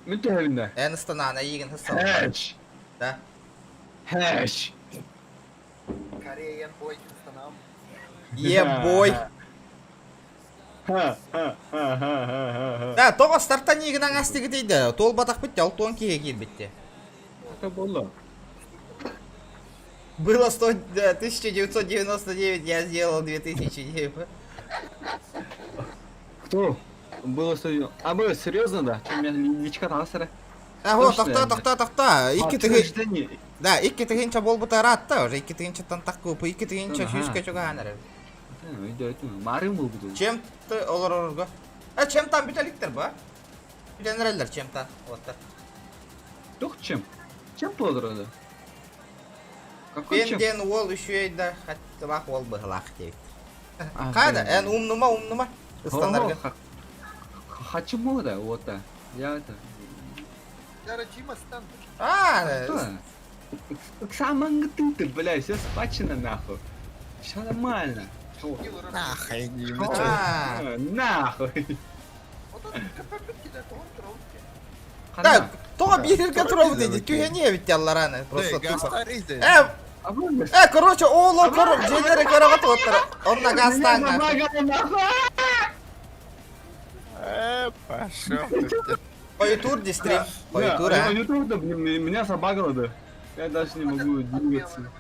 Мин түһэбин да. Эн ыстанаана иигин хыссал. Хэш. Да. Хэш. Кореян бой, станам. Е-бой. Да, тоҕо стартан иигин аҥастыгы тиийдэ. Туолбатах бүттэ, ол туон киһи киирбитте. Это было. Было 100, да, 1999, я сделал 2000. Кто? Было 100... А, было серьезно, да? Че, у меня личка тансера? А, вот, тохтоо, тохтоо, тохтоо. Икки тыһы... Да, икки тыһыынча буолбута ыраатта уже, икки тыһыынчаттан тахкыпы, икки тыһыынча сүүскэ чугаһаан эрэр. Марым был буду. Чем ты олорорго? А чем там бүтэликтер ба? Бүтэн эрэллэр чем там, вот Тух чем? Чем плодорода? Какой Пен чем? диэн уол үчүгэй да, хаттылаах уол быһылаах диэбит. А, Хада, блин. эн умнума, умнума. Ыстанарга. Хочу мода, вот да. Я это... А, Что? Саман ты, бля, все спачено нахуй. Все нормально. Нахуй, А, Нахуй. Да, тоҕо бииргэ туробут диди, түһэниэ эбит аллараны, просто тупо. Э, э, короче, ооло көр, дьиэлэри көрөҕө туоттара. Онно газтаан Э, пошел ты. По ютуб стрим, по ютуб, а? Ютуб, меня забагло, да. Я даже не могу двигаться.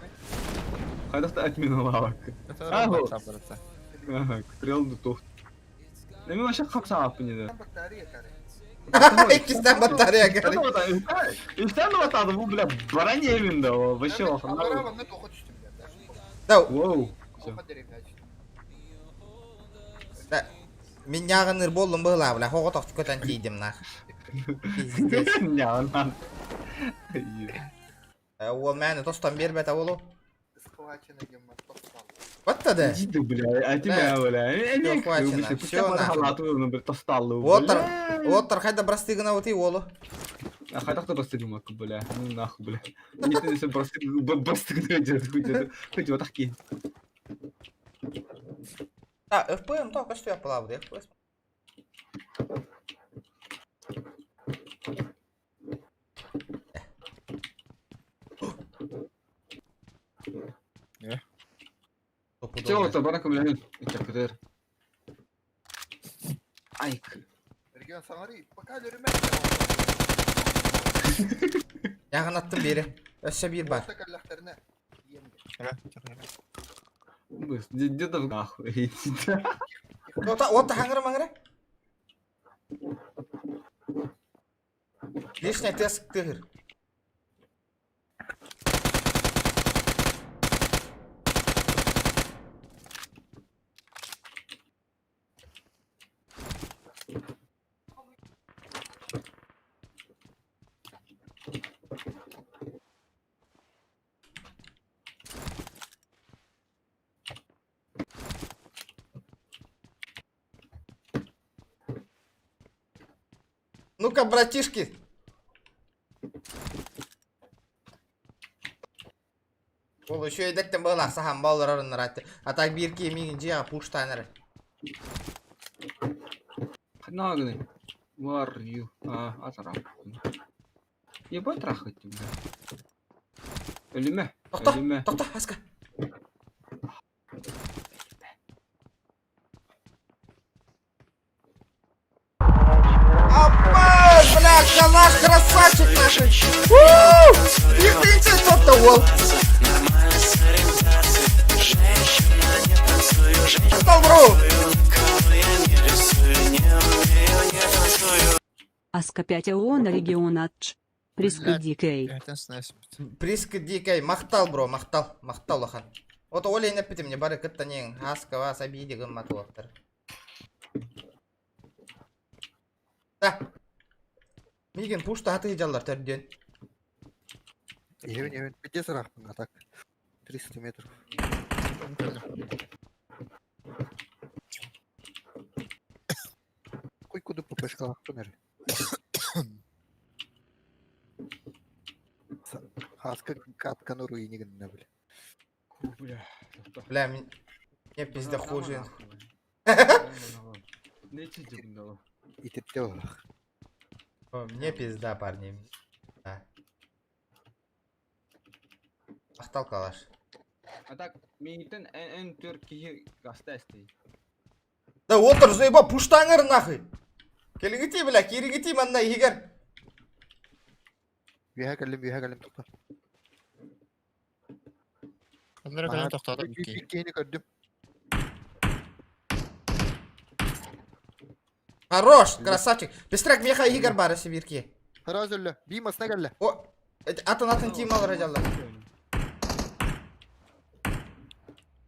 Хайдах отминалавак. Ага, стрел тух. Да мен вообще хапсааппын еді. Иккистэн батарея горит. Үстэн батады, бу, бля, броня да, вообще Да. Воу. Да. Мин ньааҕынныыр буоллум быһылаа, бля, хоҕотох көтөн тиийдим нах. Пиздец. Ньааҕынан. Уол мээнэ тостон биэрбэтэ уолу. Вот да. Иди ты, бля, а тебя, бля. Всё, хватит, всё, нахуй. Тосталлы, Уоттар, уоттар хайда брастыгына вот и уолу. А хайдах бастыгым бля. Ну нахуй, бля. Не ты бастыгны делать, хоть вот такие. Да, FPM только что я плаваю, FPS. Все, вот барака, бля, это Айк. Регион Самари, пока лөрүмэ. Яғын бири. Өссө биир бар. Где-то в нахуй. Ота, ота хаңыры маңыры. Лишний тест тыгыр. Ну-ка, братишки. Ол үчүгэйдэктэн быһылаах саһан олорор ыраатты. А так биир киһи миигин дьиэҕэ пуштаан эрэр. Ханна гыный? Where are you? А, атара. Ебать трахать тебя. Өлүмэ. Тохто, Өлүмэ. тохто, Аска. Апа, бля, калаш, красавчик наш. Их ты тот-то, уол. Стал, бро. Аска 5 ООН регион АЧ. Приска Дикей. Приска дикой, махтал, бро, махтал, махтал улахан. Вот Оля не пити мне бары кытта нең, Аска вас обиди гыммат уоттар. Да. Миигин пушта хаты жаллар төрдүөн. Евен, евен, пиздец рахпын, а так. 300 метров. Кой куду ППшка лахпын Хаска катканы руини гынна бile. Бля. Бля, мне пизда хуже. Не чиджи Итепте олах. Мне пизда, парни. Да. Махтал калаш. А так, миигиттэн эн түөрт киһи гаста эстэй. Да отыр заеба пуштаңыр нахуй. Келиңити, бля, кириңити манна игер. Үөһэ кэллим, үөһэ кэллим тохто. Оннары кэлэн тохтоото бикки. Биккиини көрдүм. Хорош, красавчик. Быстрак меха игер бары сибирки. Сразу өллө. Би масна кэллэ. О, атын атын тим алыр жаллар.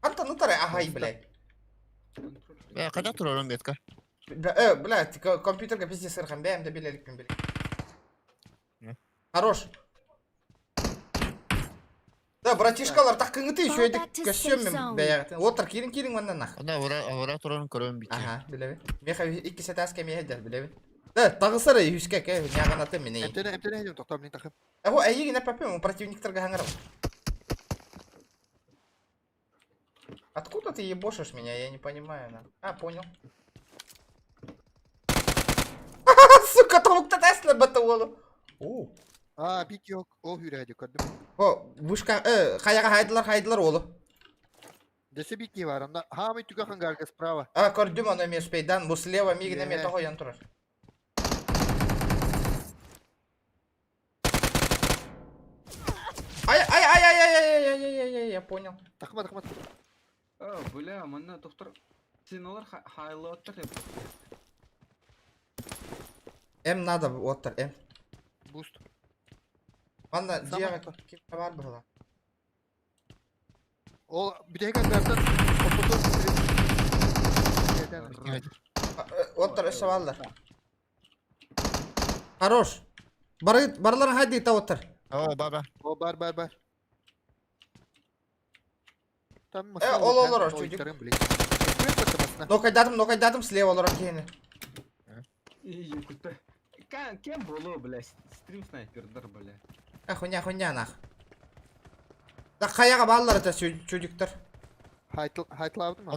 Антон, ну таре, ага, бля. Бля, кайда турарым бетка? Бля, компьютерге пиздец сырхан, бәм де билеликпин били. Хорош. Да, братишкалар так кыңыты еще Fall эдик back to safe көссөм zone. бәягытын. Отыр кирин кирин маннан нах. Ана ора турарын көрөм бикки. Ага, билеби. Меха икки сетаска меха дер билеби. Да, тагысары юске ке няганаты мине. Эмтене, эмтене идем, тохто, блин, тахым. Э, әйигин папем, противниктарга хаңарам. Откуда ты ебошишь меня, я не понимаю. На. А, понял. Сука, толукта Тесла бата уолу. О. А, бик yok. Ол хүрәди көрдүм. О, вышка, хаяга хайдылар, хайдылар олу. Десе бикки бар, анда хамы түгә хангарга справа. А, көрдүм аны мен спейдан, бу слева мигин эме того ян турар. Ай, ай, ай, ай, ай, ай, ай, ай, ай, ай, я понял. Тахма, тахма. О, бля, манна доктор. Сен олар хайлы оттар деп. М надо, оттар, М. Буст. Манна Сама дияга оттар. ким бар была. Ол бүтәк хангардан ортодон Оттар өссө баллар. Хорош. Бары барлар хайды та оттар. О, баба. О, бар, бар, бар. Там Ол олор, чудик. Нокайдатым, нокайдатым слева олор кейini. Юкутта. Кем болу, бля, стрим снайпердар, бля. А хуйня, хуйня нах. Да хаяга баллар это чудиктар. Хайтл, хайтлавдым.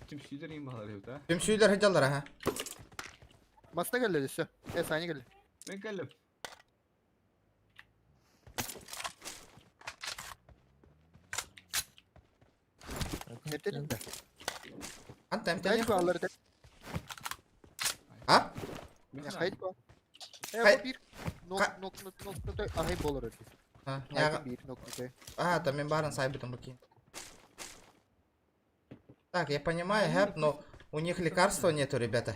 Түмсүйдер ең балар ебит, а? Түмсүйдер хыджалар, аха. Масна келді десе. Э, сани келді. Мен келдим. Эмтенем да. Анта Хайт эмтене. баллар да. А? Хайт ба. Э, бу бир нок нок нок нок нок ахай болор öyle. А, Хайт бир нок нок. А, там мен барын сайбытым букин. Так, я понимаю, хэп, но у них лекарства нету, ребята.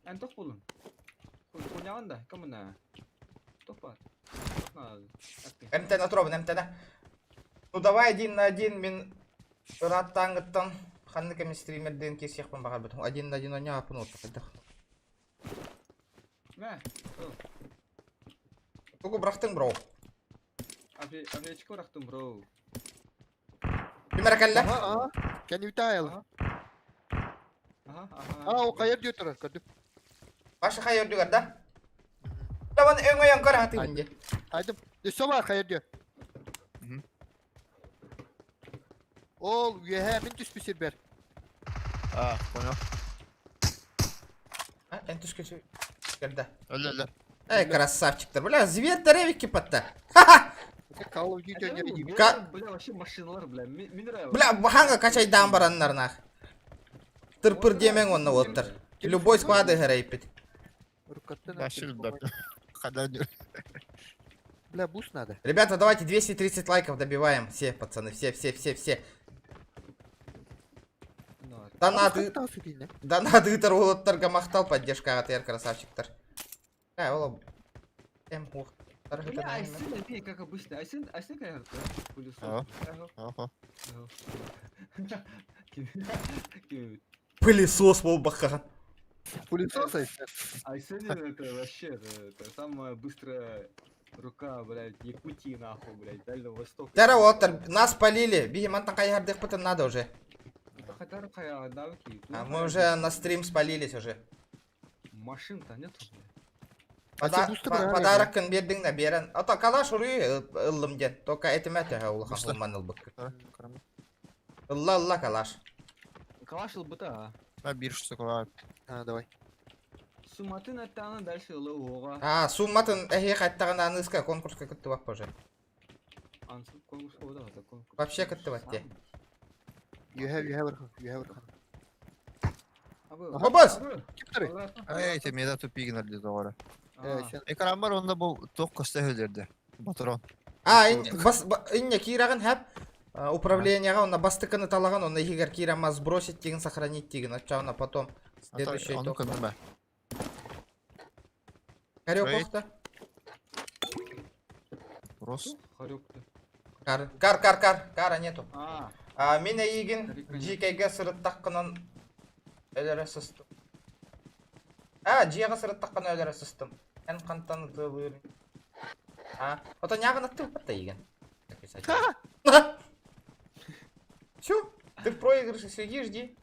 Эн тох болун. Хуйняган да, кім мына? Тох бар. МТ на тробын, МТ на. Ну давай один на один мен раттаңыттан ханнык эми стримерден кесиэхпин баҕарбытым. Один на один оня апын отта. Мә, Тугу бырахтың, бро. Авечка бырахтым, бро. Ким эрэ кэллэ? Ага, ага. Кәне үтә аял. Ага, ага. А, о кайыр диyor турар, көрдүм. Паша хайа үрдүгэр да? Даван өҥөйөн көр хатыыбын дии. Айдым. Өссө бар хайа үрдү. Ол үөһээ мин түспүт сирбэр. А, понял. А, эн түскэ сирдэ. Өлө өлө. Эй, красавчиктар. Бля, зверь вики патта. Ха-ха! Call of Duty не Бля, вообще машиналар, бля, мне нравится. Бля, баханга качайдаан бараннар нах. Тырпыр диэмэҥ онно уоттар. Любой склады хэрайпит. Бля, буст надо. Ребята, давайте 230 лайков добиваем. Все, пацаны, все, все, все, все. Донаты... Донаты ыытар уолаттарга махтал поддержкаҕа тыйар красавчиктар. Э, ол... Эм, ух. Бля, Айсен опять, как обычно. Айсен, Айсен как пылесос. Ага. Пылесос буолбаккаҕын. Пылесос Айсен? Айсен это вообще, это самая быстрая рука, блядь, Якутии нахуй, блядь, Дальнего Востока. Тара уолаттар, нас полили. Биһи мантан хайыһардыахпытын надо уже. А мы уже на стрим спалились уже. Машин-то нету, блядь. Подарок биэрдиҥ да биэрэн. А то калаш уруй ыллым диэн. Только этимэ төһө улахан сумманы ылбыккын. Ылла ылла калаш. Калаш ылбыта, а? А, бир штука. А, давай. Суматын аттааны дальше ыла уоҕа. А, сумматын эһиэхэ аттаҕына аныыска конкурска кыттыбаппа уже. Ансы конкурс это конкурс. Вообще кыттыбат те. Үөһэ, үөһэ бархан, үөһэ бархан. Хобос! Эй, те меда тупигнер деді оҕора. Экранбар онда бу тоқ көстө өлерді. Батырон. А, бас, инне киирагын хэп управлениеға онна бастыкыны талаган, онна иһигэр киирама сбросить тигин, сохранить тигин, оччоҕуна потом следующий Ону көннүмэ. Хорек охта. Рос. Кар, кар, кар, кар, кара нету. А, мин эйигин дьиикэйгэ сырыттаххынан өлөрө сыстым. А, дьиэҕэ сырыттаххына өлөрө сыстым. Эн хантан ытыалыыр? А, ото ньааҕын аттыылбат да эйигин. Все, ты в проигрыше сидишь, жди.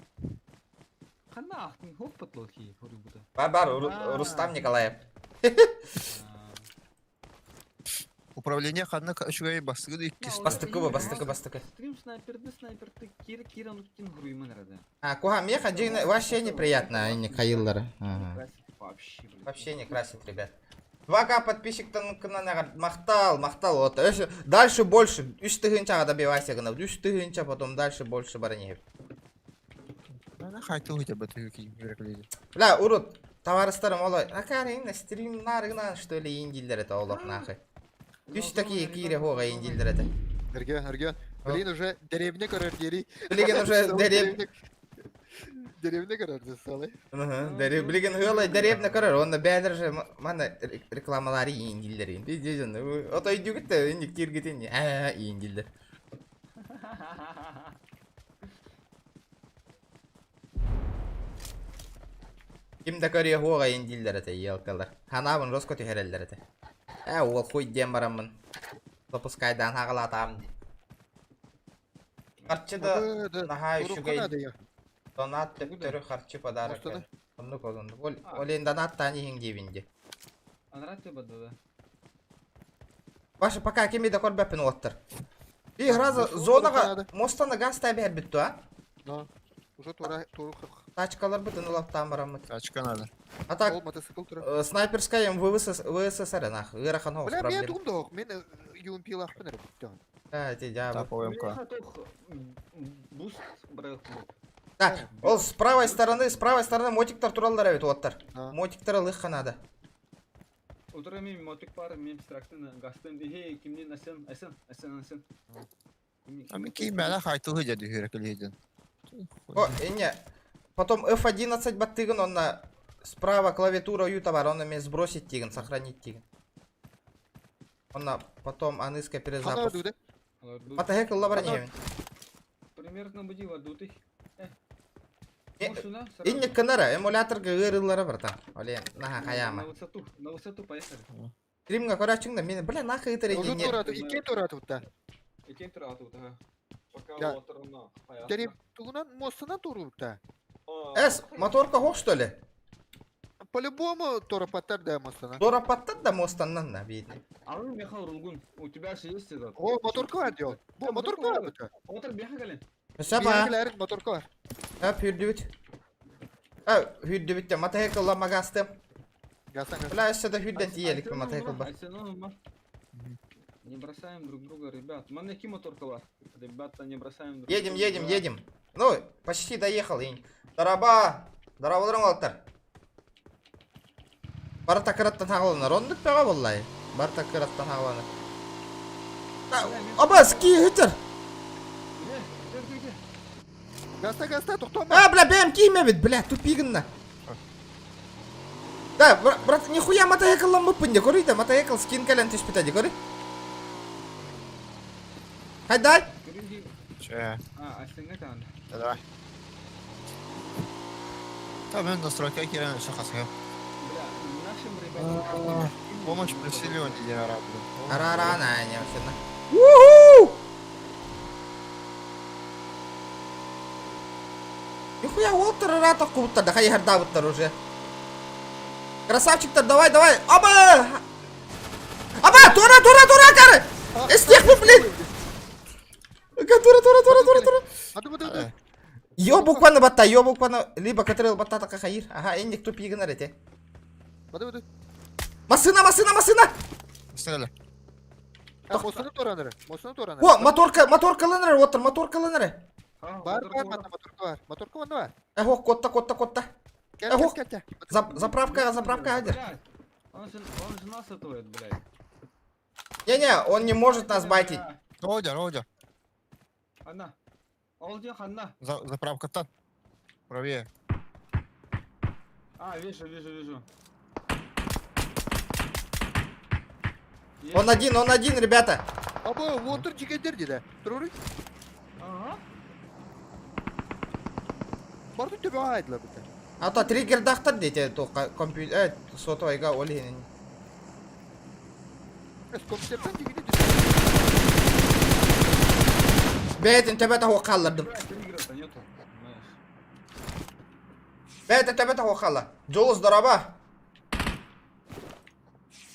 Ханна ахтын хоп потлохи, хоруйбута. Бар, бар, Рустам Николаев. Управление ханна үчүгэй бастыгы да иккис. Бастыкы бастыкы бастыкы. Стрим снайперды снайперты кир киран уттин хуруйман рада. А, куха, меха джигна вообще неприятно, не каиллары. Вообще, блин. Вообще не красит, ребят. 2К подписчиктан махтал, махтал, вот. Дальше больше. Үс тыһыынчаҕа добивайся гына. Үс тыһыынча, потом дальше больше баран Бля, урут, товарыстарым олой, акарин, стрим нарыгынан, что ли, индилер это олох нахуй. Үс такие кире хога индилер это. Эрген, Эрген. Блин, уже деревня көрөр диэри. Билигин уже деревня. Деревня көрөр десалай. Билигин ыалай деревня көрөр, онно бээлер же мана рекламалары индилер. Пиздец, ото өйдүгүт да инник киргитин, аа индилер. Ким да көрүө хуоҕа индииллэр этэ елкалар. Ханаабын роско түһэрэллэр этэ. Ээ уол хуй диэн бараммын. Запускайдаан хаҕалаатаам дии. Харчы да наһаа үчүгэй. Донат төптөрү харчы подарок. Оннук ол оннук. Ол олен донаттаан иһиҥ диибин дии. Анрат да. Ваша пока кими да көрбөппүн уоттар. И раза зонаға мостана газ табиһэр бүттү а? Да. Уже тура туру Тачкалар бытын ылаптаан бараммыт. Тачка надо. А так, Ол мотоцикл тура. снайперская МВС ВССР нах. Ыарахан оҕус Бля, мен проблем. тугум да мен UMP лахпын эрэ бүттэ. Да, ти дьаабы. Буст брат. Так, ол с правой стороны, с правой стороны мотиктар тураллар эбит уоттар. Мотиктар ылыхха надо. Утро мен мотик бар, мен страктын гастын ихе кимнин асен, асен, асен, асен. А мен кеймәлә хайтылы деді хүрекілейден. О, не. Потом F11 баттыгын, он на справа клавиатура юта бар, он на сбросить тигн, сохранить тигн. Он на потом аныска перезапуск. Батахек лабар не. Примерно буди вадутых. Инне кынара, эмулятор гырыллара братан. Оле, наха хаяма. На высоту, на высоту поехали. Стримга көрәчүң да мен, бля, нахы ытыр Уже тура, ике тура тут. Икен тура тут, ага. Пока Да. отырына. Дерев тугунан мостынан туру да. Эс, моторка хох что ли? По-любому торопаттар да мостана. Торопаттар да мостаннан на видно. А вы, Михаил Рулгун, у тебя же есть этот... О, моторка var diyor. Bu motorka var bu. Отыр бияха кэлин. Саба. Моторка var. Hep hürdübüt. Ha hürdübüt de matahekalla magastım. Бля, өссө да хүрдэн тиийэлик матахекал бар. Не бросаем друг друга, ребят. Манеки моторкалар. Ребята, не бросаем друг Едем, друга. едем, едем. Ну, почти доехал. Дараба. Дарабаларың олаттар. Бары такыраттан хағаланар. Онды пеға боллай. Бары такыраттан хағаланар. Аба, ски хитер. Гаста, гаста, тоқтама. А, бля, бэм кийме бит, бля, тупигінна. Да, брат, нихуя мотоциклом мыппын көрүй да, мотоцикл скин кэлэн түспүтэ көрүй. Хайдай. Че? А, астыңга таан. Давай. Там мен настройка кирен шахасга. Бля, нашим ребятам... Помощь просили он тебе ара, Ара ара на не вообще на. Уху! Нихуя Уолтер рата кубуттар, да хай хардабыттар уже. Красавчиктар, давай, давай. Аба! Аба, тура, тура, тура, кары! Эстех блин! Тура, тура, тура, тура, тура. Йо буквально батта, йо буквально либо катрел батта така хаир. Ага, энник тупигын арете. Машина, машина, машина! Машина. Мосуну тораныры, мосуну тораныры. О, моторка, моторка лыныры, отыр, моторка лыныры. Бар, бар, моторка бар. Моторка бар, бар. Эх, котта, котта, котта. Эх, заправка, заправка, адер. Он же, он же нас отводит, блядь. Не-не, он не может нас байтить. Родя, Родя. Анна. Олдин, Анна. Заправка там. Правее. А, вижу, вижу, вижу. Он один, ребята. Аба, вот жигендер дейді. Тұрыры. Ага. Барды төбе айдыла бітті. А то триггер дахтар дейте, то компьютер, сотовайга олин. Компьютерден жигенде Бәйтін төбе таху қаллардым. Триггера-то нету, знаешь. Бәйтін төбе таху қалла. Жолы здорово.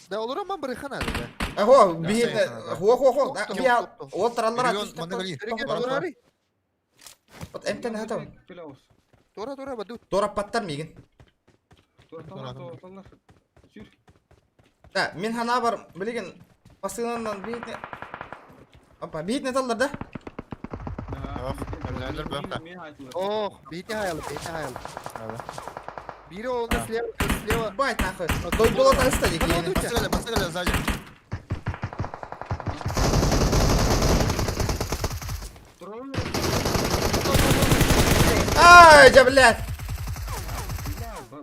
Да, олар аман бір хана да. Ахо, бейін, хо хо хо, бия, отыралар Вот эмтен хатам. Тора, тора, баду. Тора паттар мигин. Торталар, Сүр. Да, мен хана бар, билеген, басынынан бейін. Опа, бейін таллар да? Ох, бейін хаялы, бейін хаялы. Бири олда слева, слева. Бать нахуй. Дойдула таста декени. Басыгали, басыгали сзади. Ай, жа, блядь.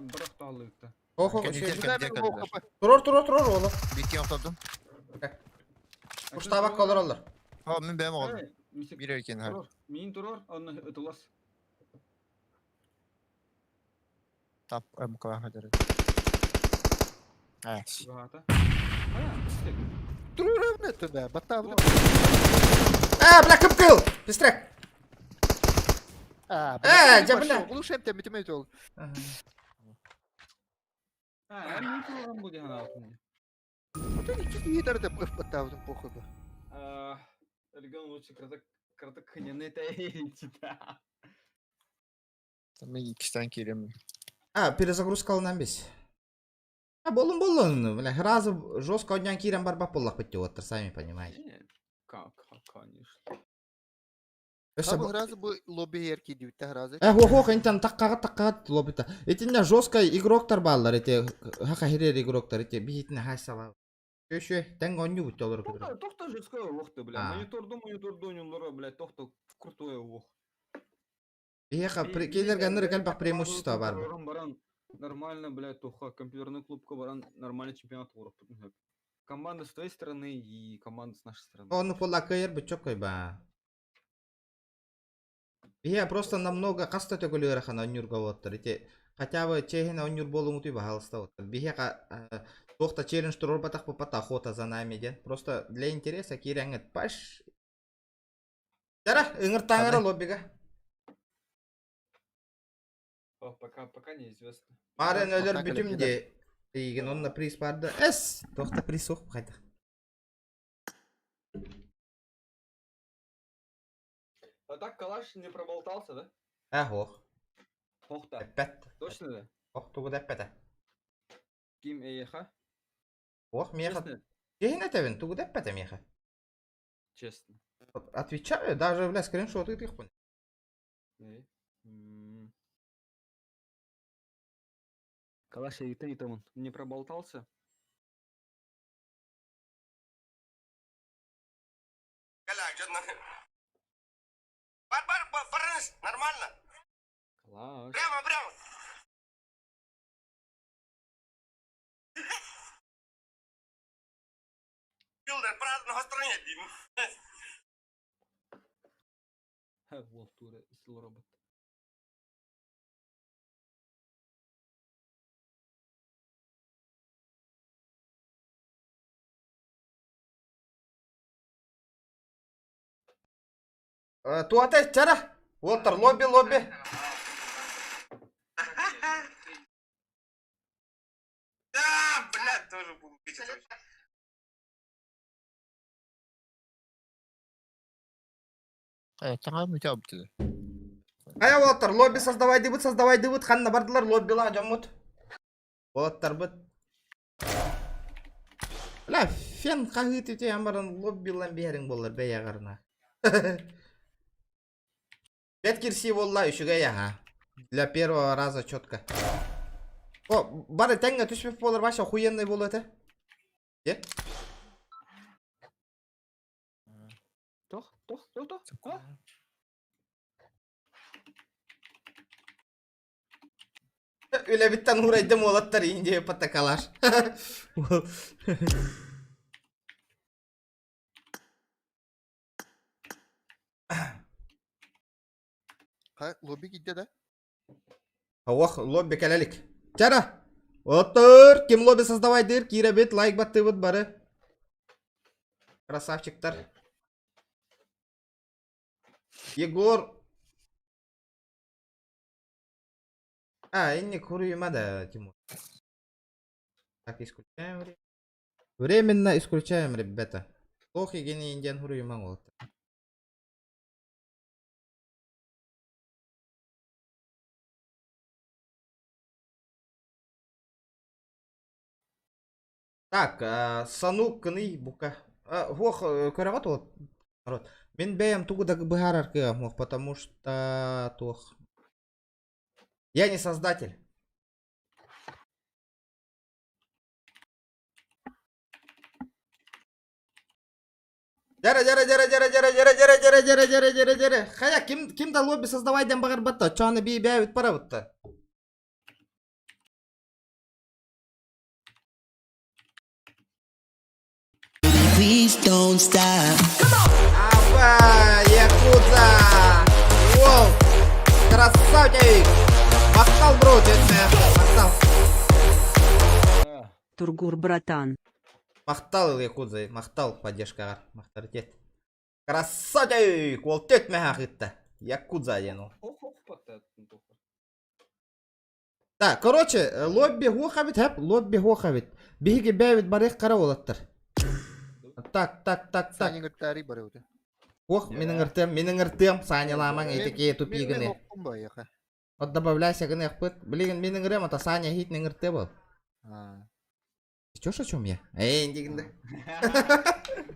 Бирок таалык-та. Охо, Турор, турор, турор, ола. Битки оқтадым. Уштабак колор олар. Ха, мен бәм оғдым. Бир екен, ха. Мин турор, оны ытылас. Тап, МК хадыр. Ай. А, бля, кып кыл. Пестрек. А, жа, бля. А, мен турором бу деген алтын. Регион лучше краток краток ханены да. Мен икістен келемін. А, перезагрузка алынан бес. А, болун болун, бля, разы жестко однян кирен бар бап боллах бітті оттыр, сами понимаете. Как, конечно. Разы бу лобби ерки дейті разы. Э, хо хо, интен таккага таккага лоббита. Этинне жестко игроктар баллар, эти хака херер игроктар, эти бихитне хайсала. Көшө, тең оню бітті олар көтөр. Тохта жестко охты, бля. Мониторду мониторду ойнулары, бля, тохта крутое ох. Бияка келерге ныр калбак преимущество бар. Баран нормально, бля, тоха компьютерный клубка баран нормальный чемпионат уроп. Команда с той стороны и команда с нашей стороны. Оны пола кайыр бычок ба. Бия просто намного каста төгөлөр хан онюрга оттыр. Эти хотя бы чехин онюр болуңу tuy бахалыста оттыр. Бия тохта челлендж турор батах попата охота за нами ден. Просто для интереса киреңет паш. Жара, ыңыр таңыра лоббига. О, пока, пока неизвестно. Марын өлөр бүтүм де. Дейген онна приз барды. Эс! Тоқта приз соқ қайда. А так калаш не проболтался, да? Ә, ох. Ох да. Эппет. Точно да? Ох, тугу да эппете. Ким эйха? Ох, меха. Честно? Кехин этебин, тугу да эппете меха. Честно. Отвечаю, даже, бля, скриншоты ты их Эй. М. Калаш я и там он не проболтался? Нормально. Калаш. Прямо, прямо. Билдер, праздного стране, Ха, Волтура, робот. Туата чара. Уолтер, лобби, лобби. Да, блядь, тоже буду бить. Э, таҥам үтэ Ая, Уолтер, лобби создавай дыбыт, создавай дыбыт. Ханна бардылар, лоббила, жоммут. Уолтер быт. Бля, фен қағыт ете амаран лоббилан берің болар, бәй ағарына. Бет кирси болла, үшіге ага. Для первого раза четко. О, бары тәңге түспеп болар, вообще охуенный бол это. Е? Тох, тох, тох, тох. А? Үләбиттен урайдым олаттар инде патакалар. Ха, лобби кидде да? Ох, лобби кәләлик. Чара! Отыр! Ким лобби создавай дыр, кире бит, лайк баттыбыт бары. Красавчиктар. Егор. А, инни куруйма да, Тимур. Так, исключаем время. Временно исключаем, ребята. Плохо гений индиан хуруйма вот. Так, Сану кыный бука. Ох, көрөҕөт вот народ. Мин бэйэм тугу да быһаарар кыаҕым суох, потому что туох. Я не создатель. Дярэ, дярэ, дярэ, дярэ, дярэ, дярэ, дярэ, дярэ, дярэ, дярэ, дярэ, дярэ. Хайа, ким, ким да лобби создавай диэн баҕарбатта, оччоҕуна бии бээбит барабытта. Please don't stop. Апа, Якудза! Воу! Красавчик! Махтал, бро, тетмэ. Махтал. Тургур братан. Махтал, Якудза, махтал поддержкаҕар. Махтаритет. Красавчик! Ол тетмэ хахытта. Якудза диэн ол. Ох, ох, патта. Так, короче, лобби хуохабит, хэп, лобби хуохабит. Биһиги бэбит барыах хара уолаттар. Так, так, так, так. Саня гыттари барыбыт. Ох, минин ыртыам, минин ыртыам, Саня ламаң этики тупигыны. Мен оккум байыха. Вот добавляйся гыны ахпыт. Билигин минин ырыам, ата Саня хит ыртыа бол. А. Чё ж о чем я? Эй, индигинде.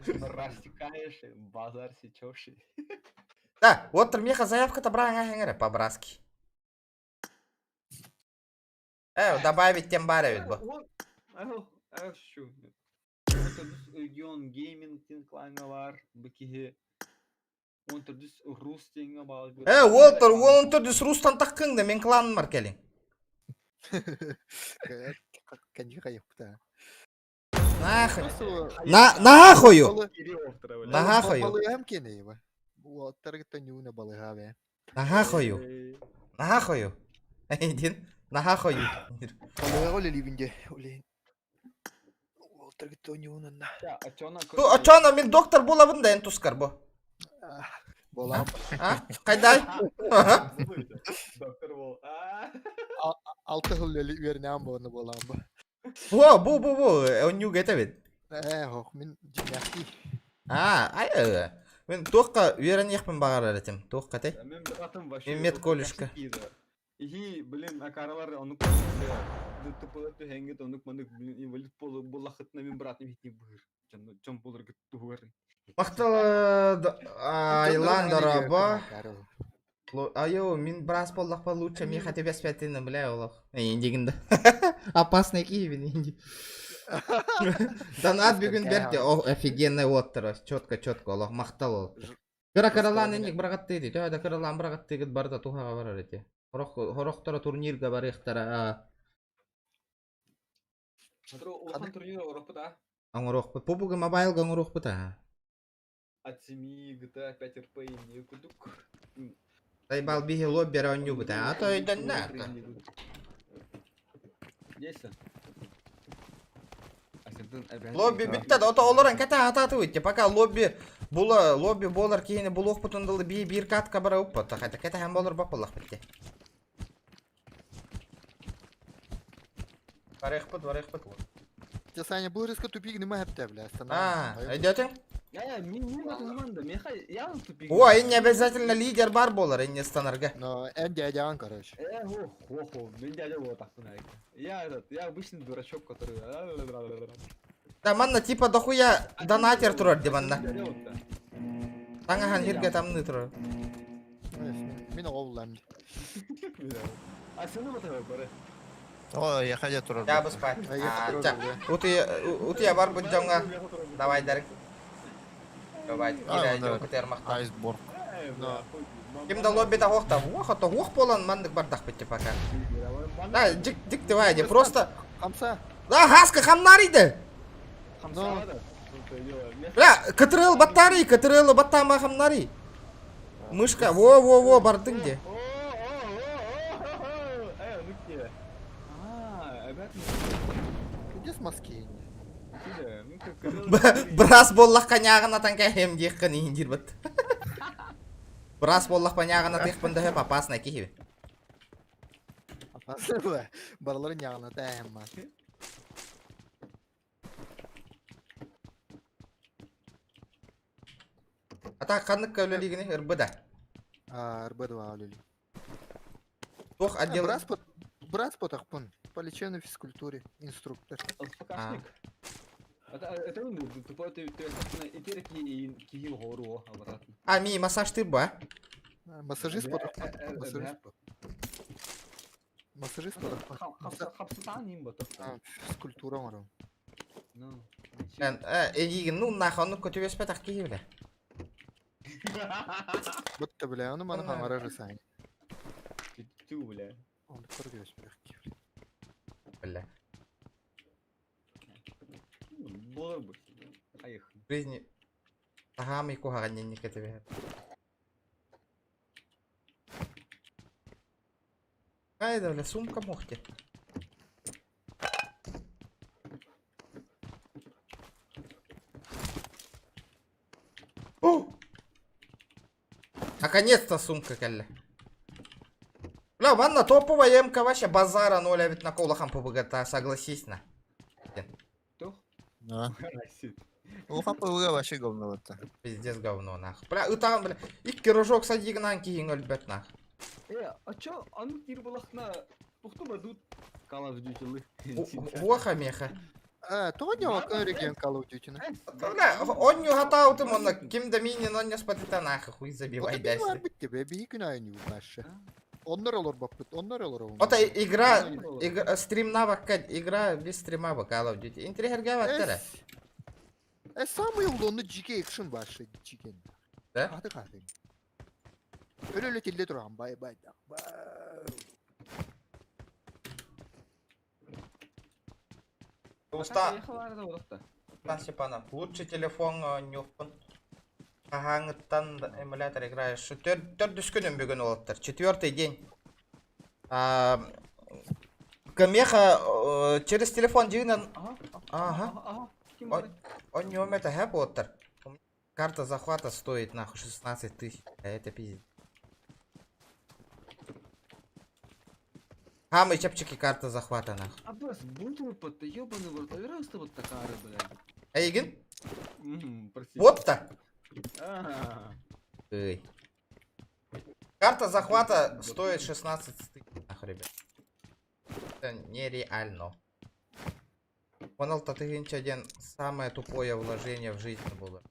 Рассекаешь, базар сечешь. Да, вот меха заявка-то браңа по-братски. Добавить тем баровит бу. Шу. Вот регион гейминг тин клангалар, быкиһи. Он түрдүс рус тиңге бал. Уолтер, он түрдүс рустан таққың да, мен кланым бар келин. Кәнжі қайықпыта. Нахуй. На, нахую. Нахую. Балыгам кене еба. Уоттаргыта нюна балыга бе. Нахую. Нахую. Дин, нахую. Балыга оле ливинде. Оле. Уоттаргыта нюна на. Ту, очона мен доктор булабын да эн тускар бу. Буолаам. А? Хайдай? Доктор бол. Алты хыл үөрнээн буолна буолаам ба. Во, бу бу бу, онньууга этэбит. Ээ, хох, мин дьиҥнээхтии. Аа, ай Мен туохха үөрэниэхпин баҕарар этим. Туохха этэй? Мен братым вообще. Мен медколледжка. Иһи, блин, акаралар онук ДТП түһэҥҥит онук манык блин инвалид буоллаххытына мин братым иһитник быһыр. Дьон буоларгыт туһугар. Махтал Айлан дорообо. Айо, мин брас буоллахпа лучше миэхэ түбэспэтин, бля, олох. Индигин да. Опасный киһибин инди. Донат бүгүн бэрт, о, офигенный уоттара, четко, четко, олох, махтал ол. Кыра кыралаан инник бырагаттыы ди, төһө да кыралаан бырагаттыыгыт барыта туһаҕа барар ити. Хорохторо турнирга барыахтара. Улахан турнир оҥоруохпут а? Оҥоруохпут. Пупуга мобайлга оҥоруохпут а? От 7 GTA 5 РП иннии курдук. Тайбал биһи лоббера оонньуубут а? То өйдөннө. Есть. Лобби бүттэ да, ото олорон кэтэ атаатыбыт пока лобби була лобби буолар киһини булуохпутун дылы бии биир катка бара уппат хата кэтэһэн болор баппаллахпыт те. Барыахпыт, барыахпыт. Те, Саня, был резко тупик, нема хепте, бля, А, өйдөтүң? Я, мин мин батылман да, меха явно тупик. О, не обязательно лидер бар болар, не станарга. Но эн дядян, короче. Э, хо, хо, хо, мен дядя вот так Я этот, я обычный дурачок, который... Да манна типа дохуя донатер турар ди манна. Таҥаһан хиргэ тамныы турар. Мин оҕо буллам. А сені батабай бары. О, я ходя турар. Я спать. Утуя бар бут дьоҥҥо. Давай дарык. Давай, киирэ көтөр махта. Айсборг. Ким да лобби да хуох та, хуох болан маннык бардах битти пока. Да, дик дик давай, просто. Хамса. Да, хаска хамнарыйды. Бля, КТРЛ батарей, КТРЛ баттама хамнарый. Мышка, во-во-во, бардың де. Где с маски? Брас боллах коняғына танка хем диэххин иһин бит. Брас боллах коняғына тыхпын да хөп опасно киһи. Опасно было. Баралары няғына тәм Ата ханнык көлөлигини ырбыда. А, РБ2 үлели. Туох отдел... Брат потахпын. По лечебной физкультуре. Инструктор. ЛФКшник. Это, это ну, тупой ты, ты, и киһи гору обратно. А, ми массаж ты ба? Массажист потахпын. Массажист. Массажист потахпын. Хапсытан им батах. Физкультура оҥорон. Ну. Эгигин, ну нахуй, ну көтүбэс пэтах киһи бля. Бутта бля, ону маны хаҥара жасайын. Тю, бля. Оны көргөс бирэх киһи. Бля. Болар бы. Поехали. Жизни. Ага, ми куһаҕан нинник этибэһэ. Кайда, бля, сумка мохте. О! Наконец-то сумка кэллэ. Бля, ванна топовая МК вообще базара ноль, а ведь на колахам ПБГ, согласись на. Да. Улахан ПВГ вообще говно это. Пиздец говно нах. Бля, ытаҕын, бля, икки рожок садигынан киһиҥ өлбөт нах. Э, а чё, аны кир булахна, тухту бадут Call of Duty Уоха меха. Э, тоҕо диэн регион Call of Duty Бля, онню хатаутым онно ким да минин онню спатыта нахуй хуй забивай дайсы. Бит тебе биһи күн айын юбашы. Оннор олор баппыт, оннор олор. Ота игра, игра стрим навыкка, игра без стрима Call of Duty. Интригерге баттара. Э, самый улонну жике экшн башы жикен. Да? Аты каты. Өлө тилде туран бай бай да. Уста. Степанов, лучший телефон нюхпун. Хаһааҥыттан эмулятор играешь. Төрдүс күнүм бүгүн олоттар. Четвертый день. Камеха через телефон дьиҥинэн. Ага. Он не умеет, ага, болоттар. Карта захвата стоит нахуй 16 тысяч. А это пиздец. Самый чепчики карта захвата нахуй. Аббас, будь под ты ебаный в рот, а вот такая, блядь. Эйгин? Мгм, прости. Вот-то. Ага. Эй. Карта захвата стоит 16 тысяч, нахуй, ребят. Это нереально. Понял, один самое тупое вложение в жизни было.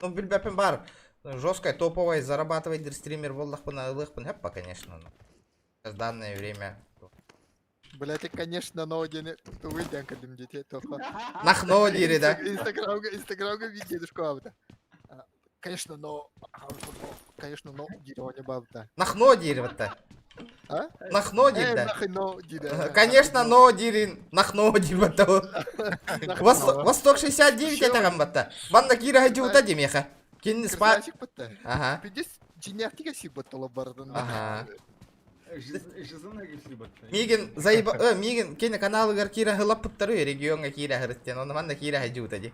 Ну, билбэппин баар. Жесткая, топовая, зарабатывает стример буоллахпына ылыахпын сөп, конечно. Но. В данное время. Блять, конечно, но один тугуйден кадым дети, только. Нахно дири, да? Инстаграмга, инстаграмга видео душка Конечно, но, конечно, но дерево не бабта. Нахно дири вот А? Нахно дири, да? Нахно дири. Конечно, но дири, нахно дири вот Восток 69 это гамбатта. Манна кира хаджута демеха. Кин спа. Ага. Пиздец, джиняхтига сибаттала бардан. Ага. Жизненно гисибатта. Мигин заиба, э, мигин кини каналыгар кира хылаппыттары регионга кира хырыттен, оны манна кира хаджута ди.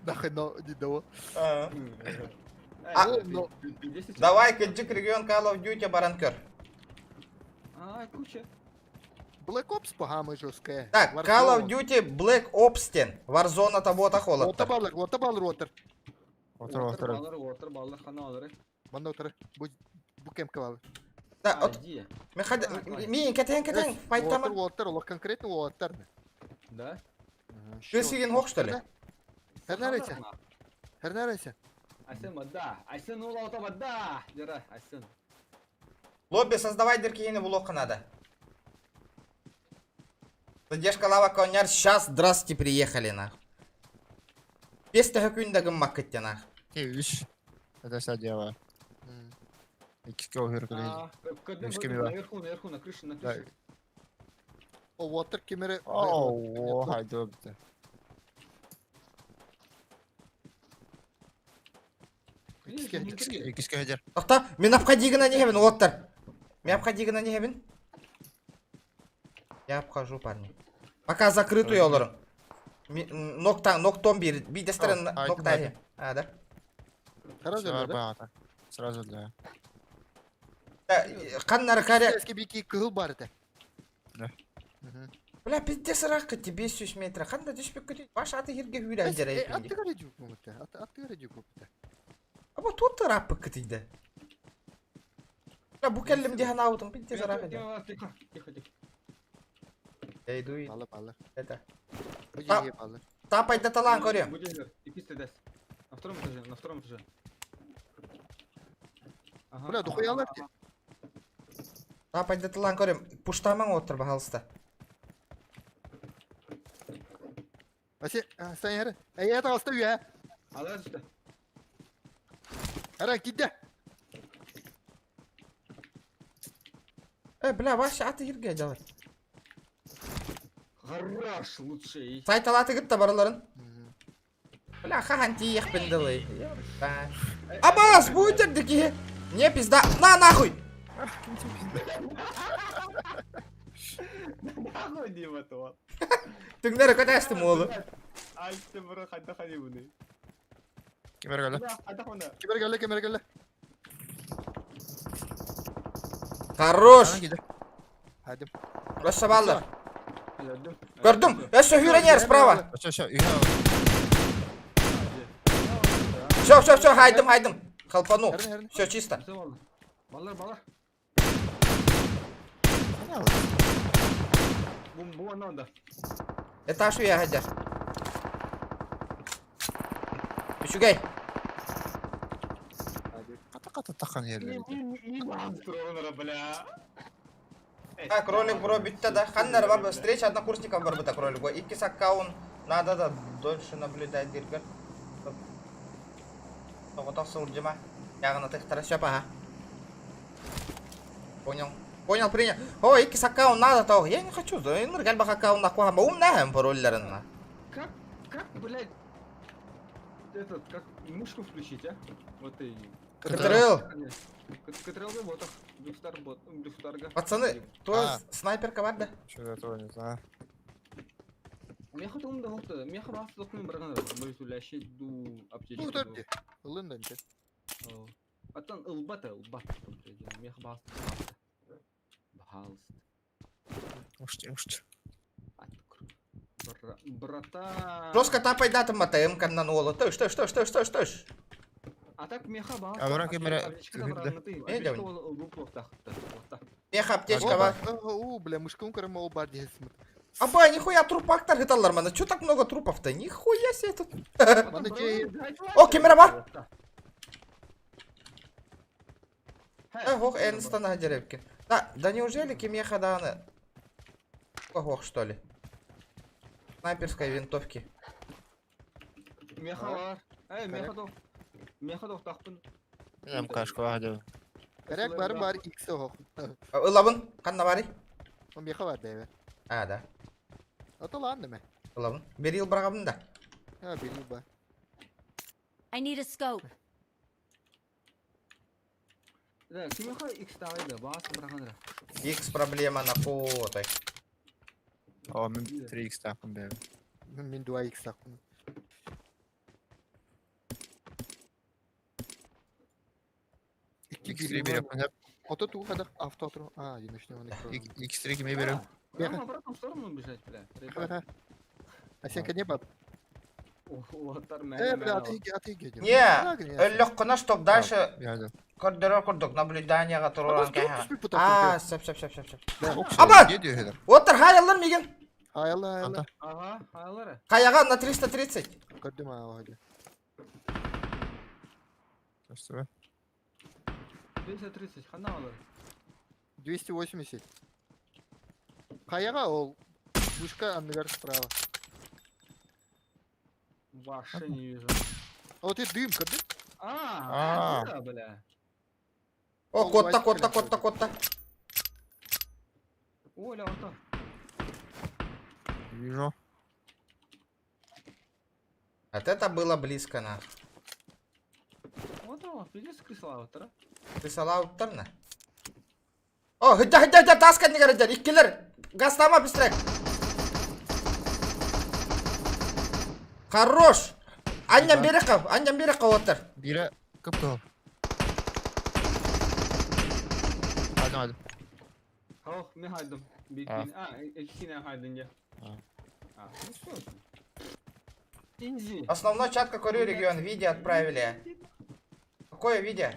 Нахно дидо. А, Давай, кыджык регион Call of Duty баран көр. А, куча. Black Ops погамы жесткая. Так, Call of Duty Black Ops тен. Warzone табота холодта. Ота баллар, ота баллар отыр. Отыр, отыр. Баллар, отыр, баллар, хана алыр. Манда отыр. Бу бу кемке баллар. Да, от. Мен хад мин кетен кетен файтама. Отыр, отыр, олар конкретно отыр. Да? Көсеген хок что ли? Хернәресе. Хернәресе. Асен да. Асен ула отаба да. Жара, Асен. Лобби создавай диркейни блока надо. Задержка лава коняр, сейчас, здрасте, приехали нах. Без того күндә гыммак китте нах. Ты видишь? Это все дело. Икки оһыр Наверху, наверху, на крыше, на крыше. О, отыр кемере. О, хайды бите. Иккиске хедер. Тохта, мен обходигына не хебин, оттар. Мен обходигына не хебин. Я обхожу, парни. Пока закрытую олору. Ноктан, ноктон бир, бидестерин нокта. А, да. Сразу да? Сразу да. Каннар каря. Бики кыл бар это. Да. Бля, пиздец ракы тебе 500 метра. Ханда түшпек көтө. Баш аты хирге хүрә жарай. Аты гара жүк бу Аты гара жүк бу Аба тут рапы кытыйды. Бля, бу келлим дихан аутым, пиздец ракы. Тихо, тихо, тихо. Я иду и... Балы, балы. Это. Балы. Тапай да талан көрем. На втором этаже, на втором этаже. Бля, духуялар ди. Тапай да талан көрем. Пуштамаң отыр, пожалуйста. Асе, сен хәрі. Әй, это алста үйә. Алар işte. Хәрі, китте. Э, бля, вообще аты хирге жалар. Хорош, лучший. Сайт алаты гытта бараларын. Бля, хахан тиех пендалы. Абас, будет дики. Не пизда. На нахуй. Нахуй дима то. Түңнәре көтәсті молы. Ай, ты бро, хада хани буны. Кемер гәле. Хада хана. Кемер гәле, кемер гәле. Хорош. Хадим. Расшабаллар. Көрдүм. Өссө хүренер справа. Все, все, Все, все, все, хайдым, хайдым. Халпану. Все чисто. Баллар, баллар. Бу, бу ананда. Этаж я хадя. Үчүгэй. Ката ката тахан ерлер. бля. А, кролик бро бүтті да. Ханнар бар, встреча однокурсников бар быта кролик. бро. Икки аккаунт надо да дольше наблюдать диргер. Тоғытақ сылжыма. Яғына тықтара сөп, ага. Понял. Понял, принял. О, икки аккаунт надо то. Я не хочу. Нұргәл аккаунт акуа. Умнаем парольләрін. Как, как, блядь, этот, как мышку включить, а? Вот и... КТРЛ. КТРЛ ботах. Блюстар бот, Блюстарга. Пацаны, то А. снайперка бар да? Что я этого не знаю. Меха тугум да хохто. Меха бас тохтун барган бөлүтүлэши ду аптечка. Ну, төрдү. Ылын да нче. Аттан ылбата ылбат. Меха бас. Бахалст. Ушти, ушти. Брата. Жестко тапайдатым батайым каннан уолу. Что, что, что, что, что, что? А так меха бас. А баран кемере Не Меха аптечка бар. О, бля, мышкам карама ол бар десим. Аба, нихуя трупактар гыталлар мана. Чё так много трупов-то? Нихуя себе тут. О, камера бар. Ох, Энстона деревки. Да, да неужели кемеха даны? Ох, что ли? Снайперской винтовки. Меха бар. Эй, меха дох. Меха дох тахпын. Мен кашка ваһды. Коряк бар бар икс ох. Ылабын, канна бари? Меха бар дейбе. А, да. Ата ладно ме. Ылабын. Берил барагабын да. А, берил ба. I need a scope. Да, кимеха X тавайда, бас бараганра. X проблема на фотой. О, мен 3x тахпын бе. Мен 2x тахпын. X3 берем. Ото ту хада авто А, я начну на X3 киме берем. Прямо обратно в сторону бежать, бля. А сен не баб? Э, бля, ты а ты Не, өллөк чтоб дальше көрдөрөр курдук наблюданияга турган А, сөп сөп сөп сөп сөп. Аба! Оттар хаялар миген. Хаялар, хаялар. Ага, хаялар. Каяга на 330. Көрдүм а, ходи. Что? 230, хана алар. 280. Каяга ол вышка анныгар справа. Вообще не вижу. А вот и дым, көрдүм? А, да, бля. О, котта, котта, котта, котта. Оля, вот так. Вижу. Вот это было близко, на. Вот он, пиздец, крысала, вот, да? Крысала, вот, на. О, хыдя, хыдя, хыдя, таска не городя, их киллер. Гастама быстрее. Хорош. Анням береков, анням береков, оттар. Бире кып-кыл. Хайдым, хайдым. Ох, мен хайдым. А, иккине хайдым я. А, ну что? Инзи. Основной чат какой регион? Видео отправили. Какое видео?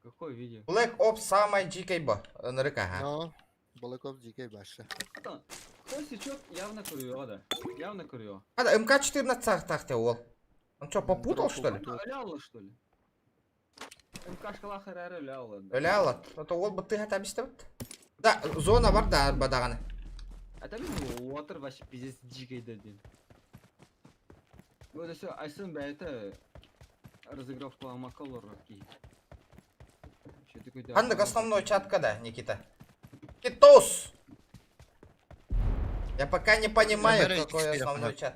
Какое видео? Black Ops самая GKB. На рыка, ага. Но, Black Ops GK башы. Кто сечет, явно курьё, да. Явно курьё. А, да, МК-14 так ол. Он что, попутал, что ли? Ляла, что ли? МК-шка лахара ляла. Ляла. Это ол бы ты гата Да, зона бар да, бадаганы. А там уотер вообще пиздец дикий дадин. Вот все, Айсын бәйті разыгровка макалор Андык основной чат когда, Никита? Китос! Я пока не понимаю, какой основной чат.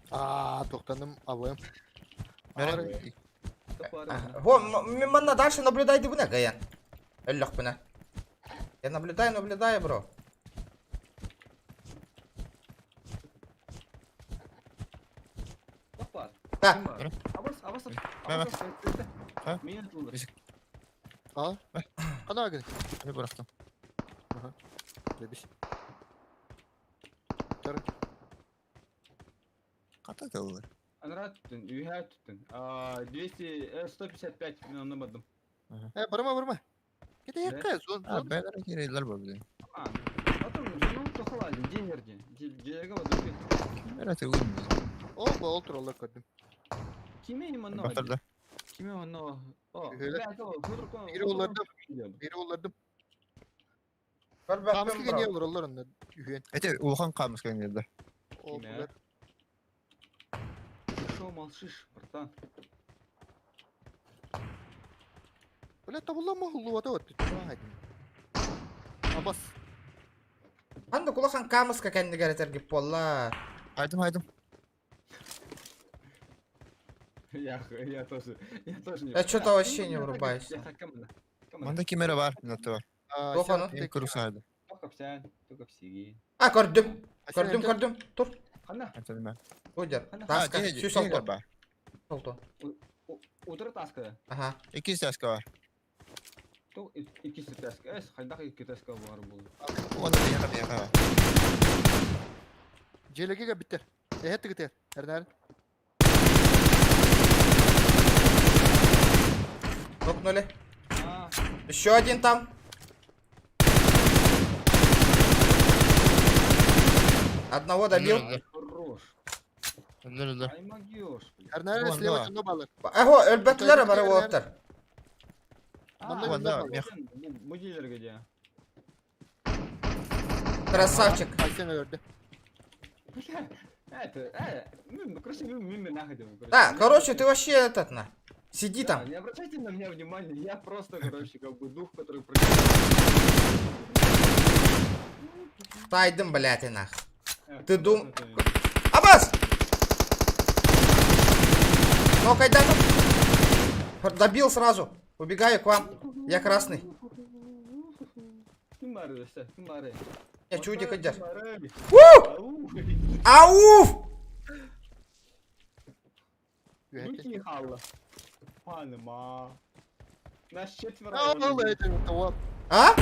А, тоқтаным АВМ. Во, манна дальше наблюдай дыбына, Гаян. Өллөх бына. Я наблюдаю, наблюдаю, бро. Да. А? Ана гын. Не бырахтым. Ага. Лебись. Тар. Ката тылы. Анра түттін, үйә түттін. 200, 155 мен оны бадым. Э, барма, барма. Кете якка, зон, А, бәлер керейлер бар біле. А, потом зону тохалады, денерде. Жерге бадым. Бәрі тылы. О, бол туралы көрдүм. Киме именно? Батырды. Киме оны? О, Бири олардым. Бири олардым. Камыска не olur олар онда үйен. Эте, улахан камыска келді. О, булар. Шо молчишь, братан? Бля, табыла махулу ата вот. Абас. Анда кулахан камыска кәндігер етергіп болла. Хайдым, хайдым. Я тоже, я тоже не. Я что-то вообще не врубаюсь. Манда кемера бар, минутта бар. Тохану? Мен көрүс хайды. Только псян, только псиги. А, көрдүм. Көрдүм, көрдүм. Тур. Удер. Таска. Сүүс олтон. Олтон. Утары таска. Ага. Иккис таска бар. Ту иккис таска. Эс, хайдах икки таска бар бул. Оны бияха бияха. Дьиэлэргэ кэлбиттэр. Эһэ тыгытыар. Эрнээр. Топнули. Еще один там. Одного добил. Хорош. Эрнээр слева темно балар. Аго, өлбөтүлэр бары уолаттар. Бу дьиэлэргэ дьэ. Красавчик. Айсен өлөрдө. Это, ну, короче, мимо нахуй. Да, короче, ты вообще этот на. Сиди там. Не обращайте на меня внимания, я просто, короче, как бы дух, который Тайдым, блядь, и нах. Ты дум... Абас! Ну, Кайданов. Добил сразу. Убегаю к вам. Я красный. Я чудик идешь. Ауф! Нас четверо. А?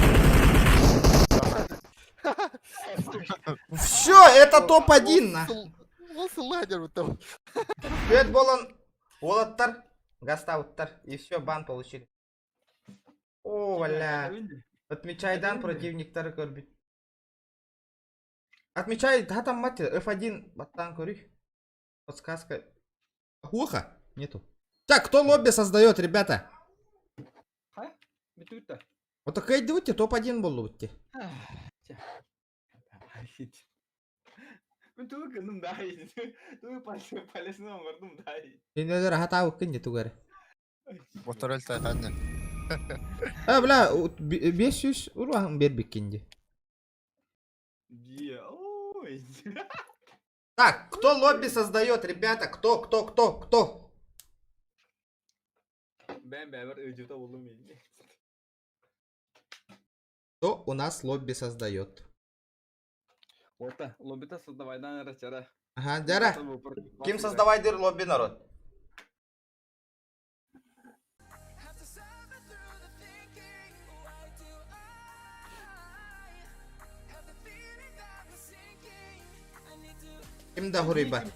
Все, это топ-1 на. Бет болан уолаттар, гастауттар. И все, бан получили. О, бля. Отмечай дан противниктары көрбүт. Отмечай, да там мать, F1, баттан көрүй. Подсказка. Ухо? Нету. Так, кто лобби создает, ребята? Вот такая идете, топ-1 был лутти. Кинилэр хатаабыккын дии тугу эрэ. Моторель тайханны. Э, бля, 500 уруаһын биэрбиккин дии. Так, кто лобби создает, ребята? Кто, кто, кто, кто? Кто у нас лобби создает? Лоббита создавай, да, Ага, Дяра. Ким создавай дыр лобби народ? Ким да хуруйбат.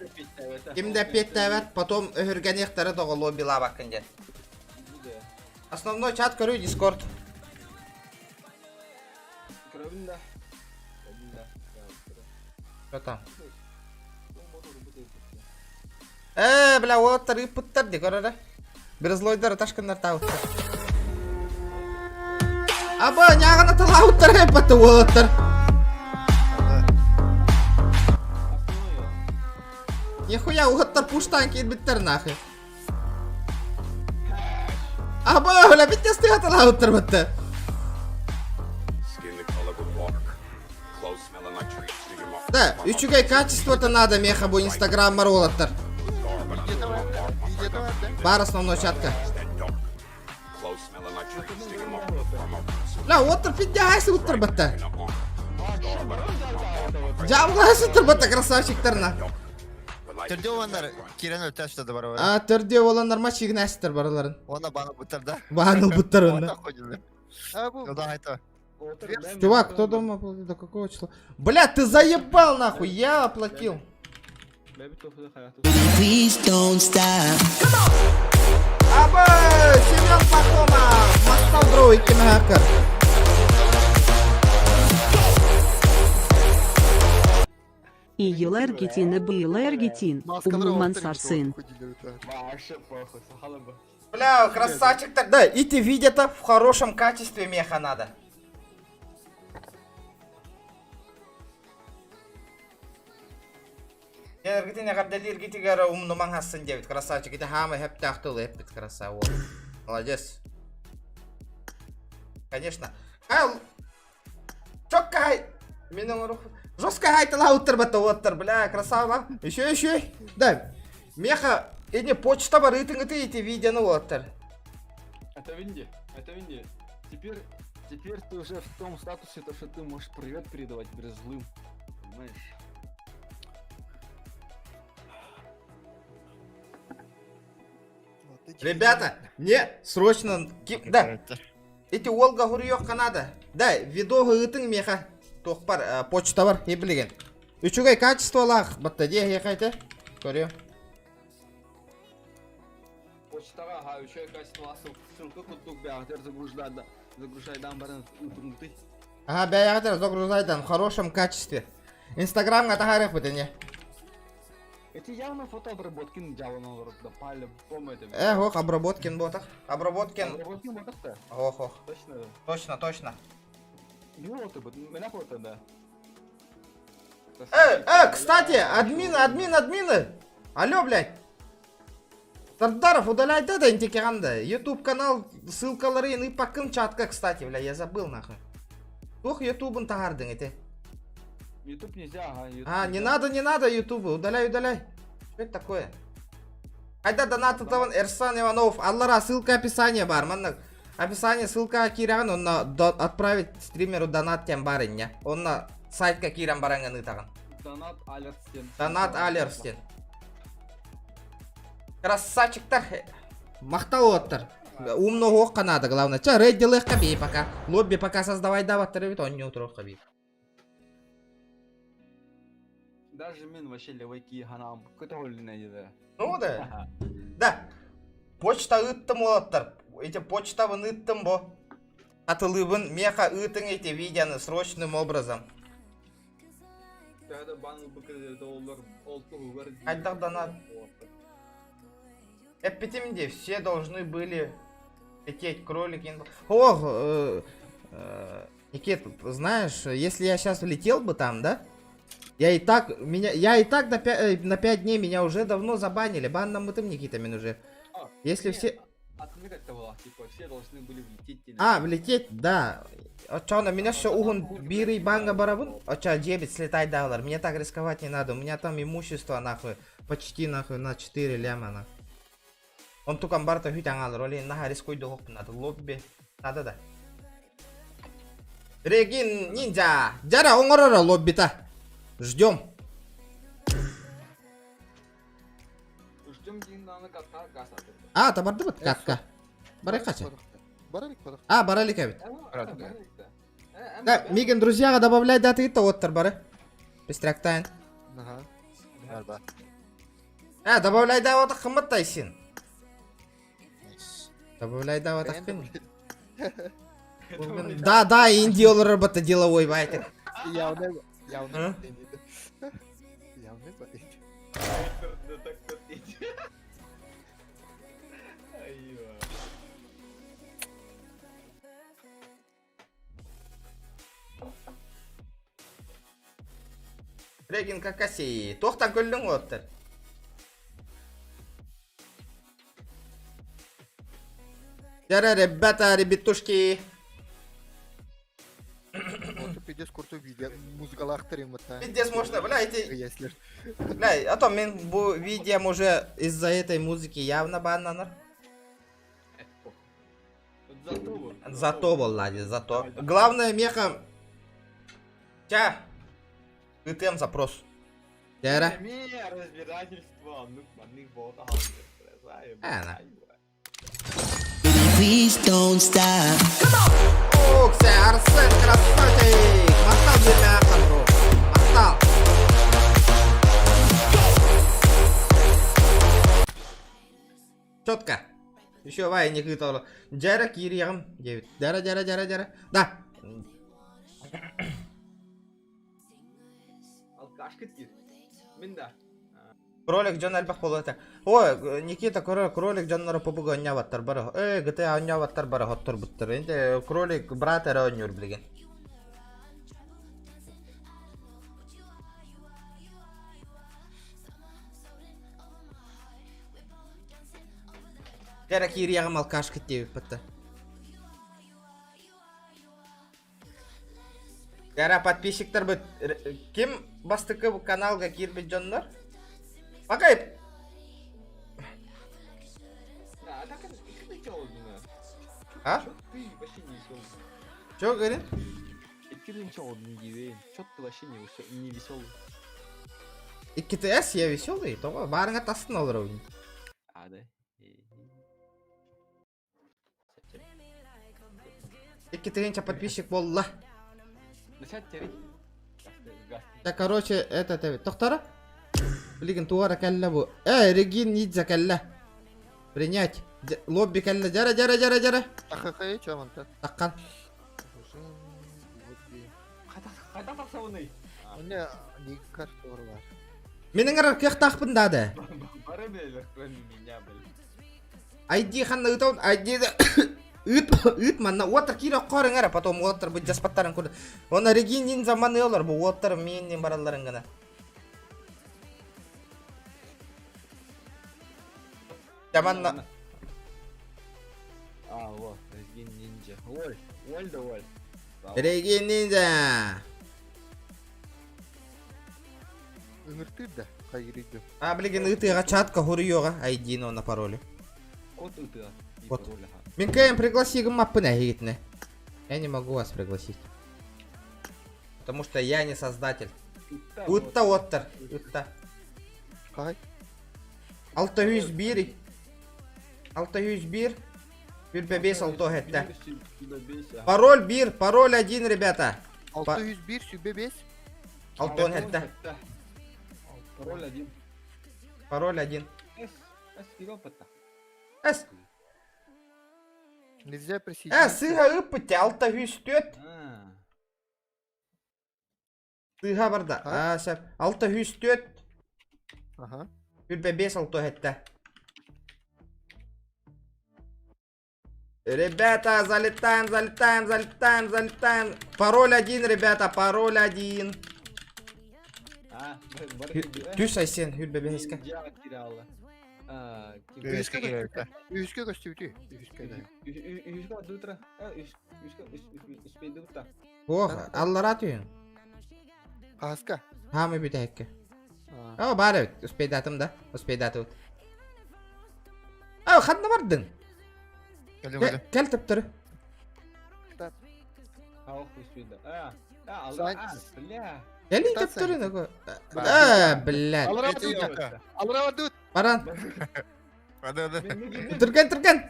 Ким да эппиэттээбэт, потом өһүргэниэхтэрэ тоҕо лоббилаабаккын диэн. Основной чат көрүү Дискорд. Что там? Э, бля, уолаттар ыыппыттар дии, көр эрэ. Березлойдар ташкыннар таабыттар. Аба, ньааҕына талаабыттар эппэтэ уолаттар. Нихуя, уолаттар пуштаан киирбиттэр нахуй. Аба, бля, бүттэ талаабыттар бытта. Да, үчүгэй качеството надо меха бу инстаграммар уолаттар. Бар основной чатка. Ла, уоттар пиддяхайсы уттар батта. Жабылайсы уттар батта, красавчиктар на. Төрдө оланнар кирен өлтәш да бар. А, төрдө оланнар ма чигнәстер бараларын. Она баны буттар да. Баны буттар онда. Ода айта. Чувак, кто дома оплатил? До какого числа? Бля, ты заебал нахуй, я оплатил. Please don't stop. Аба, Семен Пахомов, Мастал Бро, Икки Иелэргитин Бейлэргитин, Умуман Сарсын. Бля, красавчик тогда. И ты видят в хорошем качестве меха надо. Эргитин эҕэрдэлииргитигэр умнумаҥ хассын диэбит красавчик ити хаама эһэптээхтыл эппит красава молодец конечно Хай Чокка хай мин оҥорух жестко хайталаа уттарбатта уоттар бля красава еще еще да меха ини почта барыытыҥыты ити видеоны уоттар Это Винди, это Винди. Теперь, теперь ты уже в том статусе, то, что ты можешь привет передавать злым. понимаешь? Ребята, мне срочно... Да, эти Олга Гурьёх Канада. Да, видео ыытыҥ миэхэ. Туохпар, э, почтабар, билигин. Үчүгэй качестволаах, батта дии эһиэхэ Көрүө. Почтаҕа аһаа үчүгэй качестволаах ссылка курдук бэйэҕитигэр загруждай загружайдаан баран ыытыҥытый. Ага, бэйэҕитигэр загружайдан в хорошем качестве. Инстаграмҥа таһаарыахпыт ини. Эти явно фотообработкин дьаалан олорор да по-любому это. Э, ох, обработкин ботах. Обработкин. Обработкин ботах да? Ох, ох. Точно да? Точно, точно. Ну вот, меня фото, да. Э, э, кстати, админ, админ, админы. Алло, блядь. Сардаров, удаляй да, интикеранда. YouTube канал, ссылкалары и пакын чатка, кстати, бля, я забыл нахуй. Туох ютубын таһаардыҥ ити? Ютуб нельзя, ага. YouTube А, не надо, не надо ютубы, удаляй, удаляй. Что это такое? Хайда донат тутабын Эрсан Иванов. Аллара, ссылка описание бар. Манна описание ссылка киирэн, онно отправить стримеру донат диэн бар инньэ. Онно сайтка киирэн бараҥҥын ыытаҕын. Донат алерстен. Донат алерстен. Красавчиктар. Махтал уоттар. Умно уохха надо, главное. Ча, рейд бей пока. Лобби пока создавай даваттар эбит, онньуу туруохха бей. Даже мин вообще левайки ханам көтөҕүллүнэ деді. Ну да. Да. Почта ыыттым уолаттар. Эти почтабын ыыттым бо. Атылыыбын меха ыытыҥ эти видеоны срочным образом. Төһө да бан ылбыкка доллар ол туһугар Хайдах донат? Эппитим дии, все должны были лететь кролики. Ох, э, э, Никит, знаешь, если я сейчас влетел бы там, да? Я и так, меня, я и так на 5, на 5 дней меня уже давно забанили. Банном мы Никита мин уже. А, Если не, все... Атыннык это была, типа все должны были влететь. А, влететь, да. А чё, на меня все угун бирый банга барабын? А чё, дебет слетай доллар. Мне так рисковать не надо. У меня там имущество нахуй. Почти нахуй на 4 ляма нахуй. Он тукан барта хүт аңалар. Оли наха рискуй дохоп надо. Лобби. Надо да. Регин ниндзя. Дяра оңорора лоббита. Ждем. Ждем дин катка гаса. А, табарды бит катка. Барай кача. Баралик барах. А, баралик эбит. Да, мигин друзьяга добавляй даты то оттар бары. Быстряктайн. Ага. Арба. А, добавляй да вот хыммат тайсин. Добавляй да вот хым. Да, да, Индия работа деловой байтер. Явно, явно. Явно. Регин какаси. Тохтан көллүң оттар. Дяра, ребята, ребятушки. Вот пиздец крутой видео, музыкалахтар им это. Пиздец можно, бля, эти... Если... Бля, а то мен бу видео уже из-за этой музыки явно бананар. Зато Зато, Влади, зато. Главное, меха... Тя. ИТМ запрос. Дяра. Не, разбирательство, ну, маннык болта А, на. Please don't stop. Укся, Арсен, красавчик! Махтал бля, бро. Махтал. Четко. Еще вай не кытал. Джара кириям 9. Джара, джара, джара, джара. Да. Алкашка тир. Мин да. Кролик Джон элбэх буолуо Ой, Никита кролик дьонноро PUBG оонньообаттар бары. Э, GTA оонньообаттар бары хотторбуттар. Инде кролик брат эрэ оонньуур билигин. Дьэ киириэҕим алкашка диэбиппит Дьэ подписчиктарбыт ким бастакы каналга киирбит дьоннор? Пока Да, так это делал, А? Ты вообще не веселый. Чё говорит? Икки одун дивейн. Чё ты вообще не, не веселый? 2 я веселый, тоҕо баарыңа тастын олоробун. А, да? 2000 подписчик буолла. Начать терей. Да, короче, это это Тохтора? Билигин туара кэллэ бу. Э, Регин Нидзя кэллэ. Принять. Лобби кэллэ. Жара, жара, жара, жара. Ахахай, чё мантан? Таккан. Хайда тахсабыный? Уня никар бар. Менің арар кыахтаахпын дады. Бары бәлер, кроме меня, блин. ID ханна ыытабын, ID ыыт ыыт манна уоттар киирэ хорың эрэ, потом уоттар бу жаспаттарын курду. Онно Регин Ниндзя маныалар бу уоттар мииннин баралларын гына. Жаманна А, вот, Регин Ниндзя. Оль, Оль да Оль. Регин Ниндзя. Ыҥыртыыр да, хайырыйды. А билигин ыытыга чатка хуруйуга ID на паролю. Код ытыа. И Вот. пароль, ага. Мин кэм пригласи гыммаппын эһигитне. Я не могу вас пригласить. Потому что я не создатель. Утта оттар. Утта. Хай. 601. 601. 1 5 6 хетте. Пароль бир, пароль один, ребята. 601 сүбе 5. Алтон хетте. Пароль один. Пароль один. С, С, кире патта. С. Нельзя Э, присоединиться. сыга ыппыт, 604. Сыга барда. А, сәп. 604. Ага. 1 5 6 хетте. Ребята, залетаем, залетаем, залетаем, залетаем. Пароль один, ребята, пароль один. А, бары Түс айсен, хүрбе бехеске. Ниндзя киралла. А, Үһүскэ көстүбүтэ. Үһүскэ көстүбүтэ. Үһүскэ да. Үһүскэ дутра. Үһүскэ үспейді бутта. Ох, аллара түйін. Хаска. Хамы бүтәкке. О, бар бит, успейдатым да, успейдатым. О, ханна бардың? Кэлим кэлим. Кел төптөрү. Ах, успейді. А, а, алла, а, бля. Кели төптөрү нако. А, блядь. Аллара дут. Аллара дут. Баран. Ада ада. Түрген, түрген.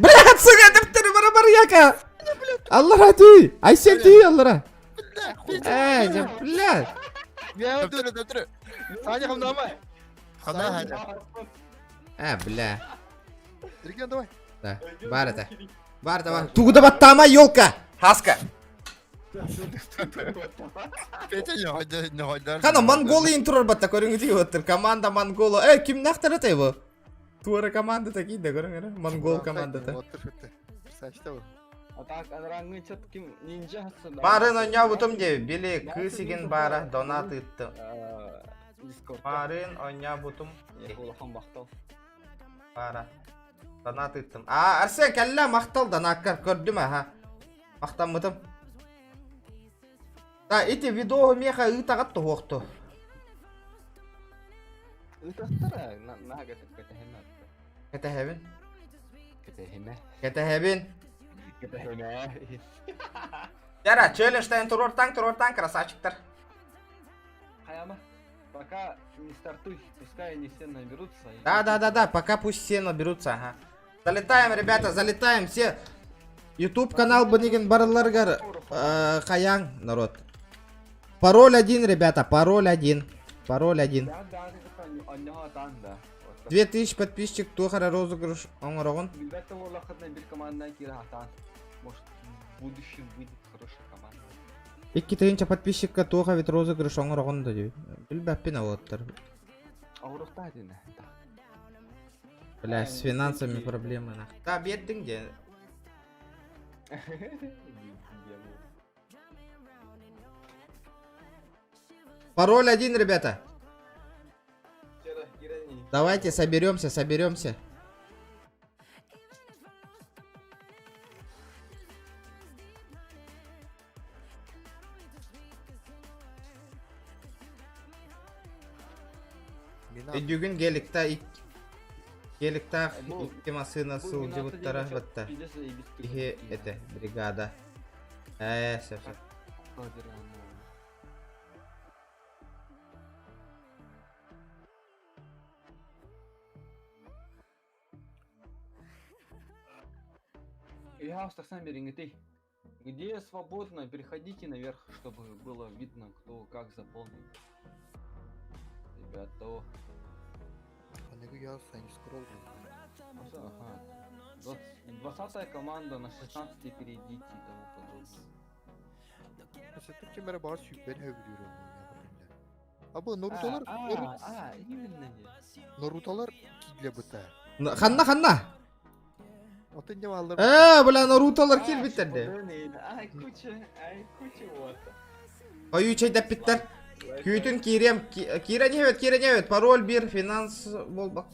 Блядь, сука, төптөрү бара бар яка. Аллара түй. Айсен түй аллара. Эй, да, блядь. Я дут дут. Саня хамнама. Хана хана. А, бля. Регион давай. Да, бар это. Бар, давай. Тугуда баттама, елка. Хаска. Петя не ходи, не ходи. Хана Монголия интрор батта көрүңү оттыр. Команда Монгола. Э, ким нахтар это его? Туара команда такие, да көрүңөр. Монгол командата. А так, адраңы чат ким ниндзя хатса. Барын оня бутум де, били кысигин бара донат ытты. Дискорд. Барын оня бутум. Улахан бахтал. Бара. Донат ыттым. А, Арсен кәллә мактал донаккар көрдүм аха. Мактанмытым. Да, эти видео меха ытагат тухту. Ытаттара, на на кетехеме. Кетехебин. Кетехеме. Кетехебин. Кетехеме. Яра, челленджтен турортан, турортан, красавчиктар. Хаяма, пока не стартуй, пускай они все наберутся. и- Да, да, да, да, пока пусть все наберутся, ага. Залетаем, ребята, залетаем все. YouTube канал Бениген Барларгар Хаян, народ. Пароль один, ребята, пароль один. Пароль один. Да, да, это анняга тан, да. Вот. 2000 подписчик Тухара розыгрыш оңорогон. Ребята, олахатна бир команда кира хатан. Может, в будущем выйдет хорошая команда. 2000 подписчикка Туха ведь розыгрыш оңорогон да дейт. Билбеппин алыттыр. Аурухта один. Да. Бля, с финансами проблемы нах. Да, беддиң де. Пароль один, ребята. Давайте соберемся, соберемся. Бүгүн геликта ик геликта икки масына сылдьыбыттара батта. Ихе это бригада. Э, все, все. Я Где свободно, переходите наверх, чтобы было видно, кто как заполнит. Ребята. Аныгы я сайн скролл. Ага. 20 команда на 16 перейдите и тому подобное. Mesela Türkçe merhaba süper övülüyorum ya. Абы Нарутолар, А, а, именно не. Нарутолар кидле быта. Ханна ханна. Отын не алыр. Э, бля, Нарутолар киирбиттэр дии. Ай, куча, ай, куча вот. Ою чайдаппиттэр. Күүтүҥ киириэм. Киирэн иһэбит, киирэн иһэбит. Пароль бир, финанс болба.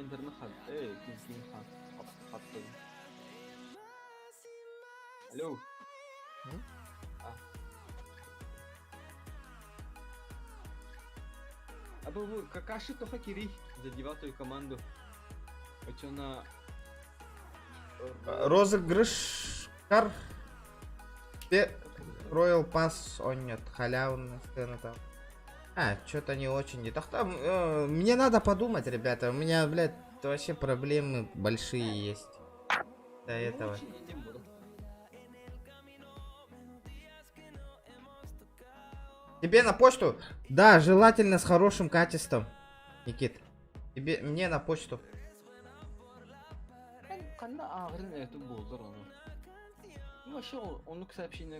Интернет хат. Эй, ким ким хат. Хат. Алло. А. А был Какаши Тохакири за девятую команду. Хочу на... Розыгрыш кар. Royal Pass, он нет, халявная сцена там. А, что-то не очень. Не так там, мне надо подумать, ребята. У меня, блядь, вообще проблемы большие есть. До этого. Тебе на почту? Да, желательно с хорошим качеством. Никит. Тебе, мне на почту.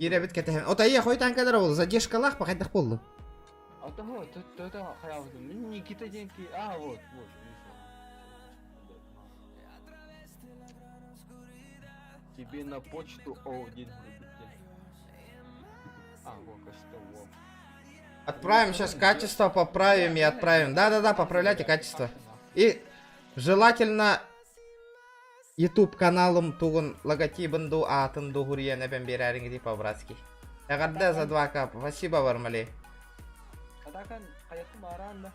Киирэбит кэтэһэн. Ота ие хой танкадар ол задержкалаах пахайдах болду. А того, то то это хаябыт. Никита деньги. А, вот, вот. Тебе на почту о день А, вот, кажется, вот. Отправим сейчас качество, поправим и отправим. Да-да-да, поправляйте качество. И желательно YouTube каналым тугун логотибын ду атын ду хурья небен берәриңи по-братски. Эҕэрдэ за 2К. Спасибо, Бармалей. Атакан каяттым аранда.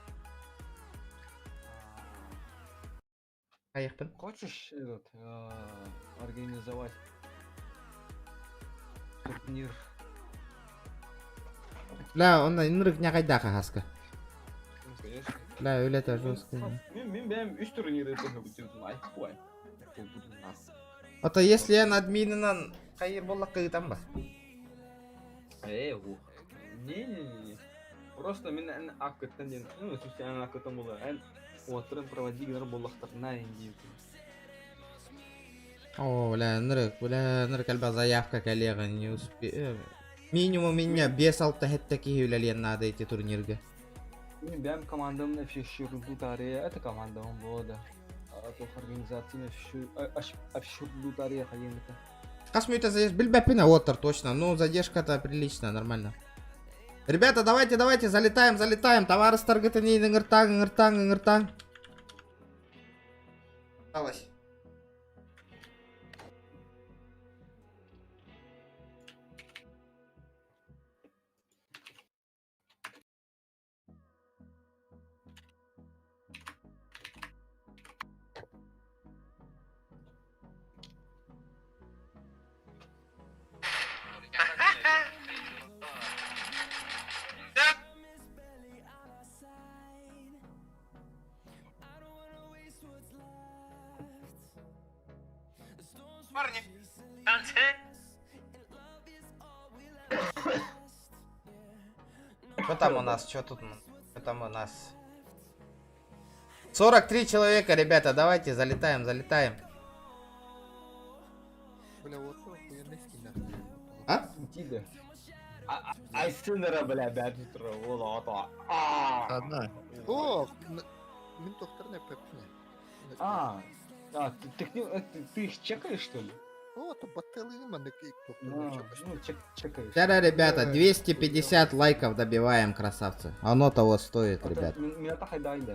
Кайыкпын. Хочешь этот организовать турнир? Ла, онда инрык някайда хаска. Ну, конечно. Да, үлэтэ жестко. Мин бэм үс турнир это ай хуй. А то если я админынан хайыр болла кыытан ба. Э, ух. Не-не-не. Просто мин эн акыттан ден, ну, в смысле, эн акыттан була. Эн отрын проводи гынар боллахтарына инди. О, бля, нырык, бля, нырык альба заявка коллега не успе. Минимум меня без алта такие үлэлиэн надо эти турнирга. Мин бэм командам на фишурду таре, это команда он была, да. А то организация на фишурду таре хаемта. Хас мүйтэ заезд билбэппин оттар точно. Ну, задержка-то приличная, нормально. Ребята, давайте, давайте, залетаем, залетаем. Товары с таргета не ыңыртаң, ыңыртаң, ыңыртаң. Осталось. Парни, танцы. Что там у нас? Что тут? Что там у нас? 43 человека, ребята, давайте, залетаем, залетаем. Бля, вот охуенный скин. А? Тиде. Айсынара, бля, бәді тұр, ол ата. Одна. О, мин тохтар не пепне. А, ты их чекаешь, что ли? О, то баттелы маннык Ну, чекаешь. Вчера, ребята, 250 лайков добиваем, красавцы. Оно того стоит, ребят.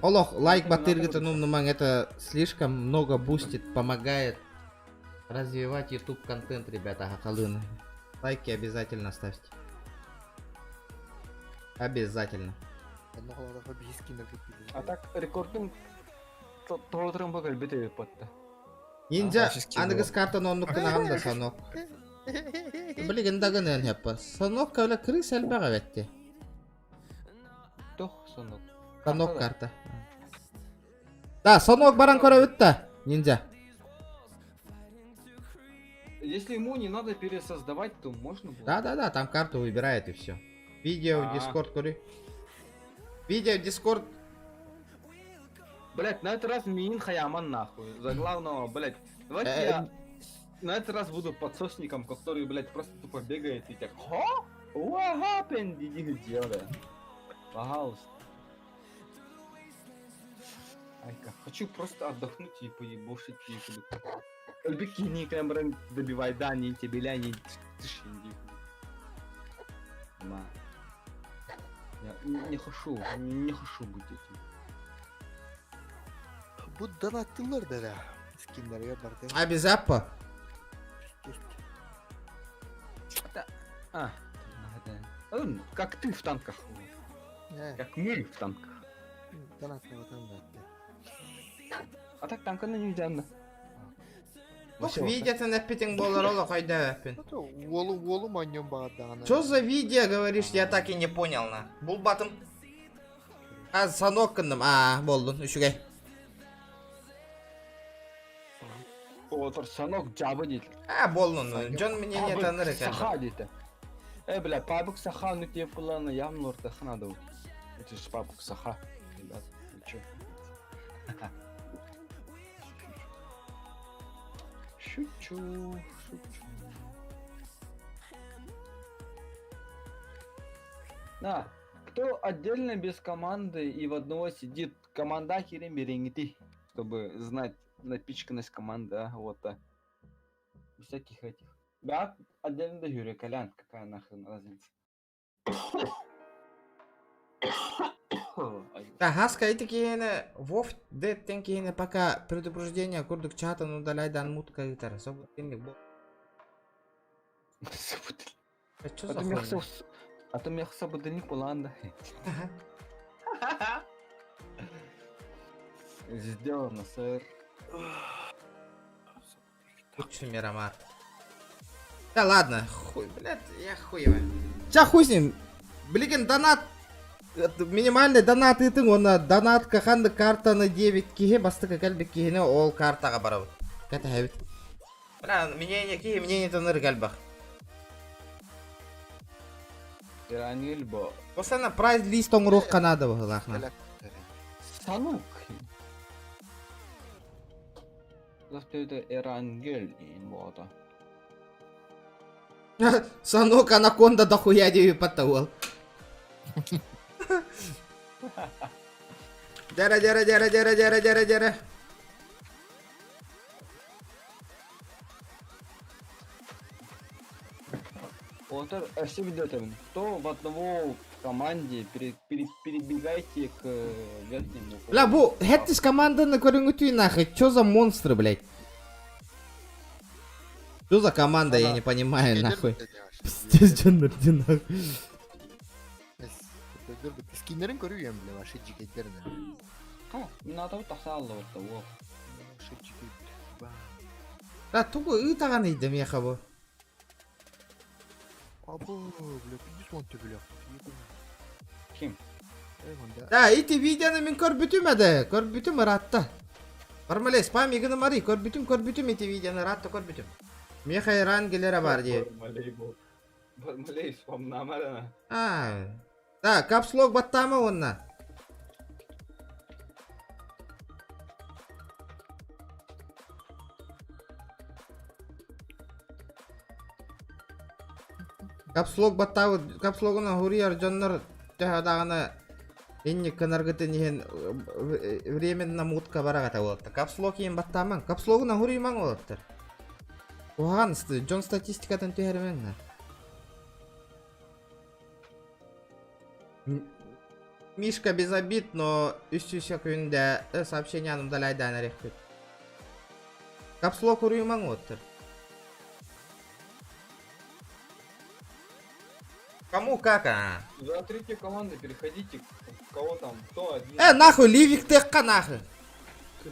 Олох, лайк батыргыта ну нуман, это слишком много бустит, помогает развивать YouTube контент, ребята, хахалын. Лайки обязательно ставьте. Обязательно. А так, рекордым... Тоҕо бу кэлбит эбит батта. Ниндзя аныгыс картаны оннук гынаҕын да Санок. Билигин да гыныан хэппэ. Санок кэлэ крыс элбэх эбэтти. Тох Санок. Санок карта. Да, Санок баран көрөбүт да, ниндзя. Если ему не надо пересоздавать, то можно было. Да-да-да, там карту выбирает и все. Видео в А. Discord көрүй. Видео в Discord. Блять, на этот раз Миин Хаяман нахуй. За главного, блять. Давайте я на этот раз буду подсосником, который, блять, просто тупо бегает и так. Хо? What happened? Иди где, бля. Пожалуйста. Айка, хочу просто отдохнуть и поебошить и Бикини прям добивай, да, не тебе, ля, не тышь, иди. Ма. Я не хочу, не хочу быть этим. Бу донаттылар да скиннерге барды. Обязаппа. А, это- ну, как ты в танках. Как мы в танках. Донаттылар да. А так танка на нельзя. Тух видеотын эппитиң буолар ол хайда эппин. Уолу уолу маньон баардаҕына. Что за видео, говоришь, я так и не понял, на. Булбатым. А, Санок гынным. А, болдун, үчүгэй. Отор санок жабы дейді. А, болдун. Дьон мне не таныр экен. Саха дейді. Э, бля, пабык саха, ну тебе плана явно ортаха надо. Это же пабык саха. Ребят, вы чё? Шучу, шучу. На, кто отдельно без команды и в одного сидит, команда херем чтобы знать напичканность команды, а, вот так. Без всяких этих. Да, отдельно да Юрий Колян, какая нахрен разница. Ай, Да, хаска эти киһини Вов деттен киһини пока предупреждение курдук чатан удаляй дан мутка ыытар. Собутыльник бо. А чё А за то меня хуйня? А то меня собутыльник буланда. Сделано, сэр. Лучше Мирамар. Да ладно, хуй, блядь, я хуево. Ча хуй с ним. Блин, донат. Это Минимальный донат ыытыҥ уонна донат ханнык картаны диэбит киһи бастакы кэлбит киһини ол картаҕа барабыт. Кэтэһэбит. Бля, мнение киһи мнение тоныр кэлбэх. Иранил бо. Осана прайс лист оҥоруохха наада быһыылаах. Санук. Завтра это Эрангель бота. Санок анаконда дохуя диэби паттауол. Дьэрэ дьэрэ дьэрэ дьэрэ дьэрэ дьэрэ дьэрэ. Вот все ведет Кто в одного в команде перебегайте к верхнему. Бля, бу хэттис команданы көрүҥүтүй нахуй. Чё за монстры, блядь? Что за команда, я не понимаю, нахуй. Пиздец, дьоннор, иди нахуй. Скиннерин көрүөм бля, ваши жигиттерин. А, надо вот тахсалла вот того. Ваши жигит. Да, тугу ыытаҕын ыйда миэхэ бу. Абы, бля, пиздец он ты, бля. Ким? Да, ити видеоны мин көрбүтүм эдэ, көрбүтүм ыраатта. Бармале, спам игыны мари, көрбүтүм, көрбүтүм ити видеоны ыраатта көрбүтүм. Миэхэ Иран келере бар дии. Бармалей был. Бармалей, спамнамара. А, да, капслок баттаама уонна. Капслок баттаабыт, капслогунан хуруйар дьоннор төһө даҕаны инник гынаргытын иһин временно мутка бараҕата буолта. Капслок иһин баттаамаҥ, капслогунан хуруйумаҥ уолаттар. Куһаҕан дьон статистикатын түһэримэҥ на. Мишка без обид, но үс күндэ сообщение удаляйдаан эриэхпит. Капслок хуруйумаҥ уолаттар. Кому как, а? За третью команду переходите, кого там, кто один. Э, нахуй, ливик тыахха нахуй.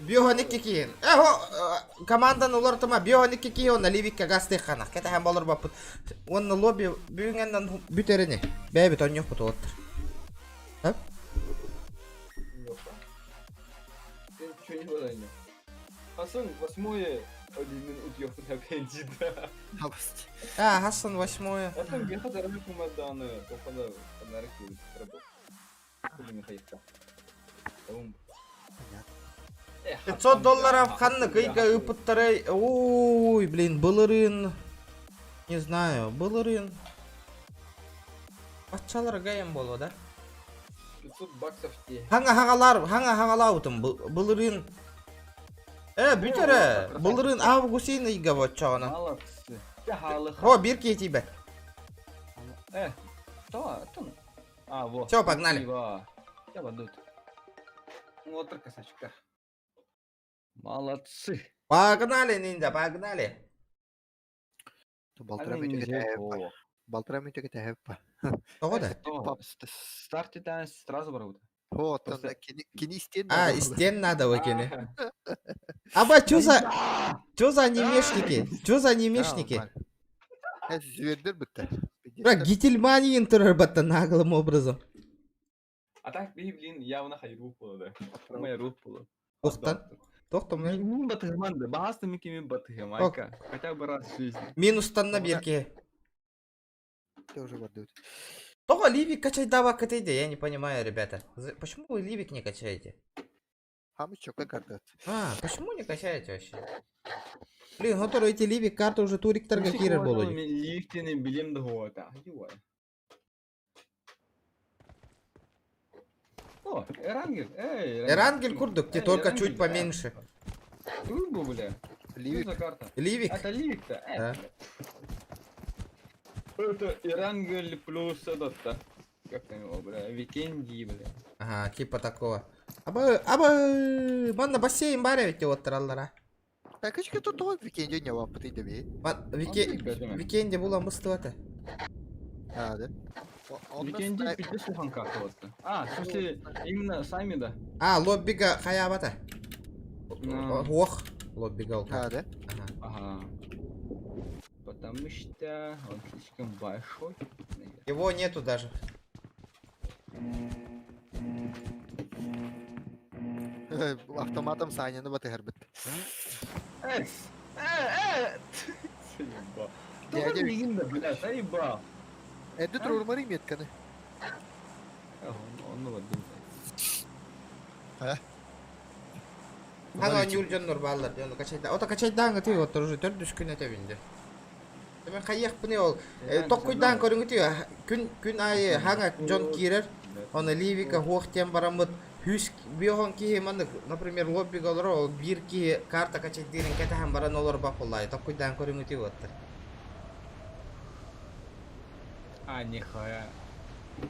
Бионик киһин. Э, хо, команданы уларытыма Бионик киһи онна Ливикка гастыххана. Кэтэһэн болор баппыт. Уонна лобби бүгүҥҥэннэн бүтерини. Бэйэбит онньуохпут уоттар. Хөп? Ты что не было Хасан, восьмое, один утьёхтун хапенди, да. А, Хасан восьмое. Хасан, беха дорогой кумаданы, похода подарок 500 долларов ханнык ыйга ыыппыттарай? Ой, блин, былырыын... Не знаю, былырыын... Баччаларга эм буолуо да? 500 баксов те. Хаҥа хаҥалар, хаҥа хаҥалаабытым былырыын... Э, бүт эрэ, былырыын августин ыйга боччоҕуна. Молодцы. О, биир киһи тиийбэт. Э, то, то, А, во. Все, погнали. Я воду. Вот красавчика. Молодцы. Погнали, ниндзя, погнали. Балтара мүтөкө Балтара мүтөкө тэһэппа. Тоҕо да? Старт етән сразу барабыт. О, там кини истен А, истен надо выкини. Аба, чё за... Чё за анимешники? Чё за анимешники? Звердер бітті. Бра, Гительманин турар наглым образом. А так, блин, явно хайру было, да. Моя рук была. Тохтан. Тохтан. Мин батыгыман да, баһаста мики мин батыгым, айка. Хотя бы раз в жизни. Минус на бирке. Тоже бардут. Того Ливик качать дава КТД, я не понимаю, ребята. Почему вы Ливик не качаете? Хамы чокка карта. А, почему не качаете вообще? Блин, готовы эти Ливик карты уже турик торгакирер болуд. Лифтini билим да гота. О, Эрангель, эй. Эрангель курдук, те только чуть поменьше. Турбо, бля. Ливик. карта? Ливик. Это Ливик-то? Да. Это Эрангель плюс этот-то. Как там его, бля? Викенди, бля. Ага, типа такого. Аба, аба, манна бассейн бар ведь вот траллара. Так, качка тут он викенди не вам пытый дебей. Викенди булан быстывата. А, да? Викенди пиздец сухан карта вот. А, в смысле, именно сами, да? А, лоббига хаябата. Ох, лоббига А, да? Ага. Потому что он слишком большой. Его нету даже. Автоматом Саня батыгар бит. Э, э, Заебал. Дядя бля, заебал. Это трурмари метканы. Он вот А? Хана нюльден баллар, оны качайда. Ота качайдан гыты вот уже төрдүс күн этебинде. Мен хайык ол токкуйдан көрүңүтү күн күн айы хаңа Джон Кирер, оны Ливика хуохтен барамыт хүс биохон кихи маннык, например, лоббига олор ол бир кихи карта качайдырын кетахан баран олор бапулай, токкуйдан көрүңүтү оттар. А, нихуя.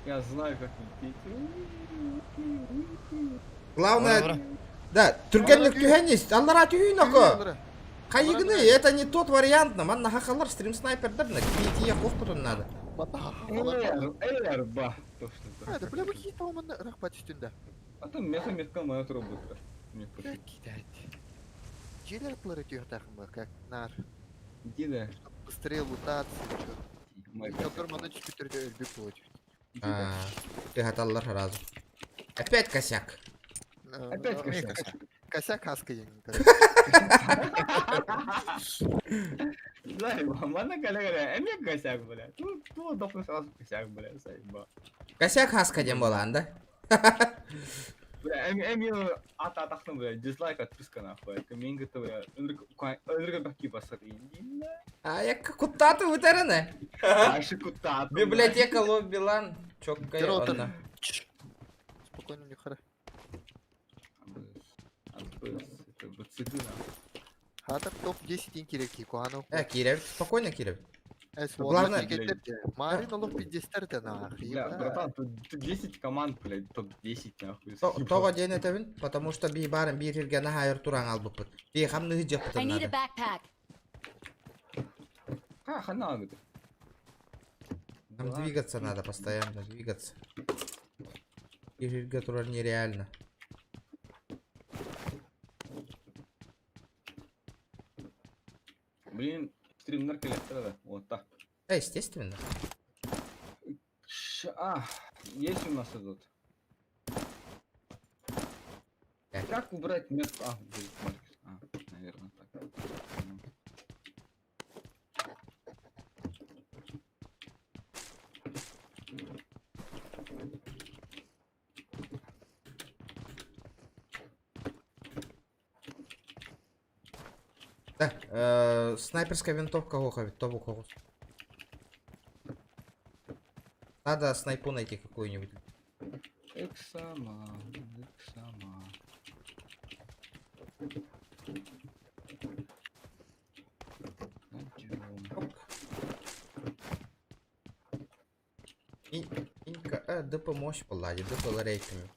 Я знаю, как лететь. Главное, да, түргенлик түһэнис, аллара түһүн око. Хайыгыны, это не тот вариант, нам анна хахалар стрим снайпер дабна, китие хохпутун надо. Эр, ба. То что Это, бля, какие там рахпат үстүндә. А там мясо метка моя трубу. Кидать. Джилер тахмы, как нар. Иди да. Быстрее лутаться, чё. Который мана чүтүрдө өлбүк болот. Ты хаталлар сразу. Опять косяк. Опять косяк. Косяк хаска ден. Заебал, мана коллега, эме косяк, бля. Ну, ну, дохну сразу косяк, бля, заебал. Косяк хаска ден болан, да? Бля, эми эми ата атахны, бля, дизлайк отписка нахуй. Каминга то, бля, өнрүк баки басар. А я куттаты үтерене. Ашы куттаты. Библиотека лобби-лан. Чоккай онна. Спокойно, не хара. Хата топ-10 керек куану. Э, Кирев, спокойно, Кирев. Главное, Марин олох 50 нахуй. Бля, братан, тут 10 команд, блядь, топ-10 нахуй. Того ден этебин, потому что би барын бир жерге нахайыр туран албыппыт. Би хамны жеппытын I need a надо. backpack. А, хана, говорит. Нам двигаться надо постоянно, двигаться. Бир жерге турар нереально. Блин, стримнер коллектора, да? Вот так. Да, естественно. А, есть у нас этот. Как убрать метку? А, блин, маркер. А, наверное, так. Ну. Да, снайперская винтовка Гоха, тобу Хогус. Надо снайпу найти какую-нибудь. Эксама, эксама. Найдем. Инька, ДП мощь была, ДП ларейками.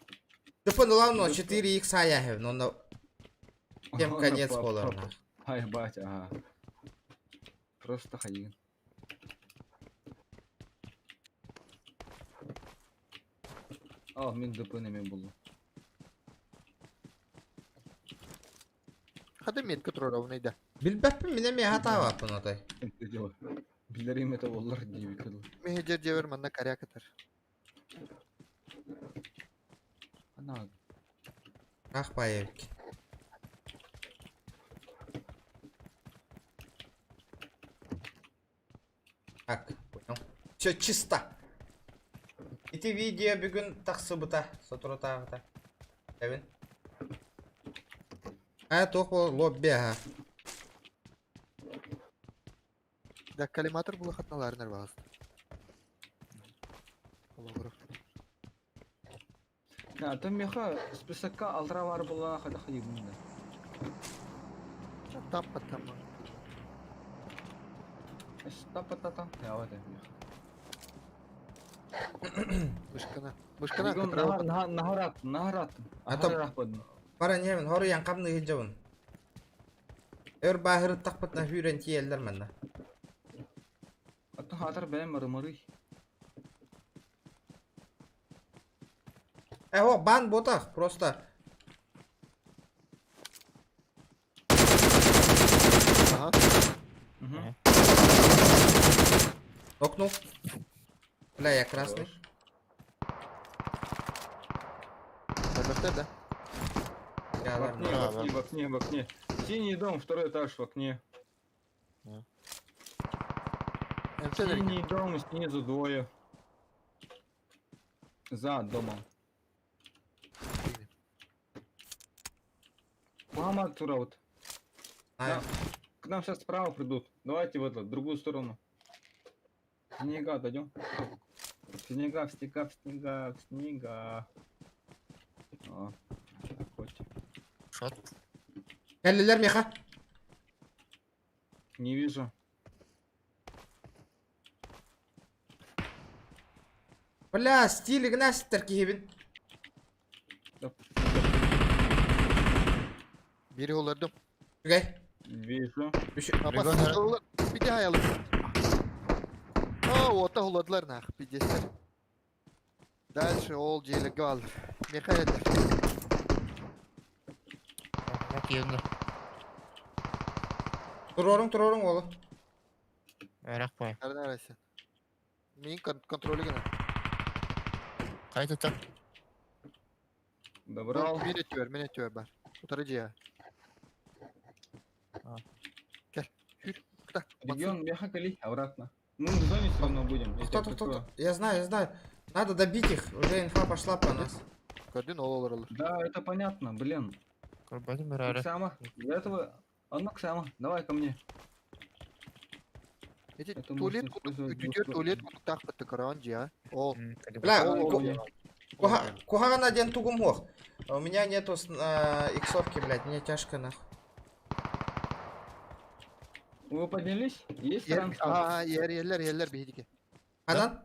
ДП ну ладно, 4 икса я но на... Тем конец болар. Ай, батя, ага. Просто хаин. А, мин ДП неме булду. Хада метка ровный да. Билбәппин мине ме хата баппын отой. Билерим это олар диби кыдыл. Меhe жер жебер манна карякатар. Ана. Ах, паевки. Так, понял. Все чисто. Ити видео бүгүн тахсыбыта, соторутааҕыта. Эбин. А туох бол лобби аха. Да коллиматор было хатналарынар багас. Олору. А, там меха списокка алтра бар була хада хайын да. Таппа там. Тапа-та-та. Я вот это меха. Мышкана. Мышкана. Наград, наград. А то Бара немин, хору ян қамны хиджабын. Өр бахыры тақпытна хүрен тиеллер манна. А то хатар бәм мырмыры. О, бан ботах, просто. Ага. Нокнул. Бля, я красный. да? В окне, в окне, в окне, в окне. Синий дом, второй этаж в окне. Синий дом, снизу двое. За домом. Мама вот. А. К нам сейчас справа придут. Давайте в эту, другую сторону. Снега дойдем. Снега, в снега, в снега, в снега. О, хоть. Шот. Кәлелер меха. Не вижу. Бля, стиль гнастер кихибин. Бери олардым. Үгэй. Вижу. Биде хаялы. А, ота хуладылар нах, пиздецтер. Дальше ол желеге алыр. Меха эдер. Турорың, турорың олы. Рах пой. Арнарайся. Мин контролі гена. Қайта так. Добрал. Мен өтүөр, мен өтүөр бар. Утары жия. Кел, хүр. Куда? Регион меха кали, обратно. Мы в зоне все равно будем. Кто, кто, кто, Я знаю, я знаю. Надо добить их, уже инфа пошла по нас. Көрдүн ол олар олар. Да, это понятно, блин. Ксама, для этого... А ну, Ксама, давай ко мне. Эти туалет кутук, туалет кутук так паттыкаран жия. Ол. Бля, кухагана ден тугум хох. У меня нету иксовки, блядь, мне тяжко нахуй. Вы поднялись? Есть транспорт? А, ер, ерлер, ерлер бейдики. Анан?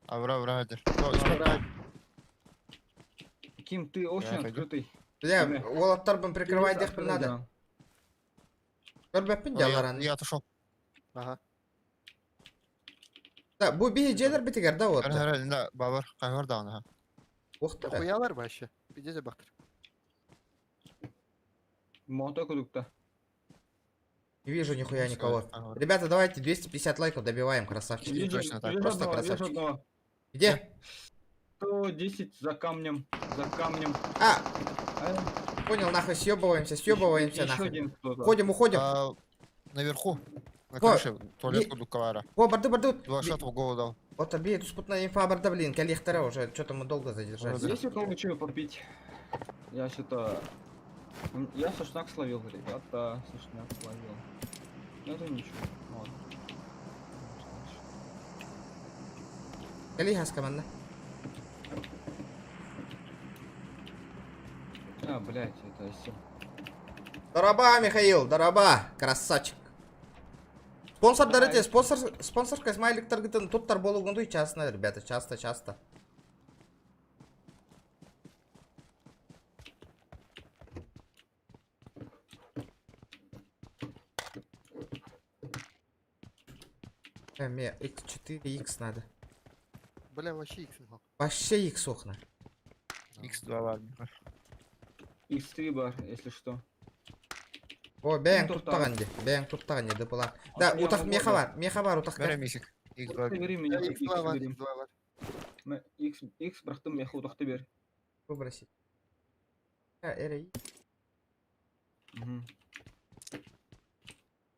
Авра, авра, хадыр. Ким, ты очень открытый. Бля, олаттар прикрывать их надо. Көрбәппин жаларан. Я отошел. Ага. Да, бу бии желер битигер да вот. Да, бабар, кайгыр да аны. Охтар. Хуялар вообще. Пиздезе бактыр. Мото кудукта. Не вижу нихуя никого. Ребята, давайте 250 лайков добиваем, красавчики. Вижу, точно так. вижу Просто одного, вижу красавчики. одного. Где? 110 за камнем, за камнем. А, А, понял, нахуй, съебываемся, съебываемся, еще нахуй. один кто-то. Уходим, уходим. А, наверху, на О, крыше, туалет не- Дукавара. О, барды, барды. Два шата в голову дал. Вот обе, тут спутная инфа, барда, блин, коллектора уже, что-то мы долго задержались. Есть у кого чего попить? Я что-то... Я сушняк словил, ребята, сушняк словил. Ну это ничего, ладно. Кали команда. А, блядь, это сем. Дороба, Михаил, дороба, красавчик. Спонсор дарите, спонсор, спонсорка смайлик таргытын тут тарболугунду часто, ребята, часто, часто. Мне x4, x надо. Бля, вообще X мог. Вообще x окна. X2 бар. X3 бар, если что. О, бэң Ну, туттаганди, бэң туттаганди дыпыла. Да, А, утах меха бар, меха бар утах. Бәрі мисик. X2. Бери меня, X2 X бар, бери. X2 бар. Мә, X, X бырахтым, меха утахты бер. Выбросить. А, эре. Мгм.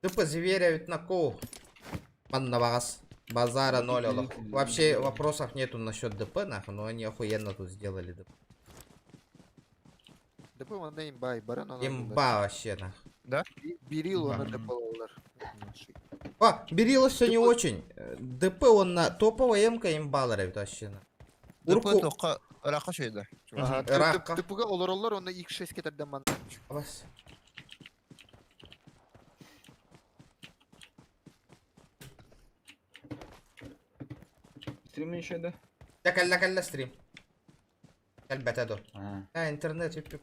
ДП зверя ведь на кол. Манна багас. Базара ноль олох. Вообще вопросов нету насчет ДП, нахуй, но они охуенно тут сделали ДП. ДП онда имба, баран она. Имба вообще, нахуй. Да? Берил он Имба. ДП олар. А, Берила все не очень. ДП он на топовая МК имбалар ведь вообще. нахуй. ДП Урку. тоққа ырақа шөйді. Ага, Ракка. ДП-га олар олар, онда X6 кетерден ман. Бас. Стрим еще, да? Да калла калла стрим. Калбата до. А. А, интернет үп-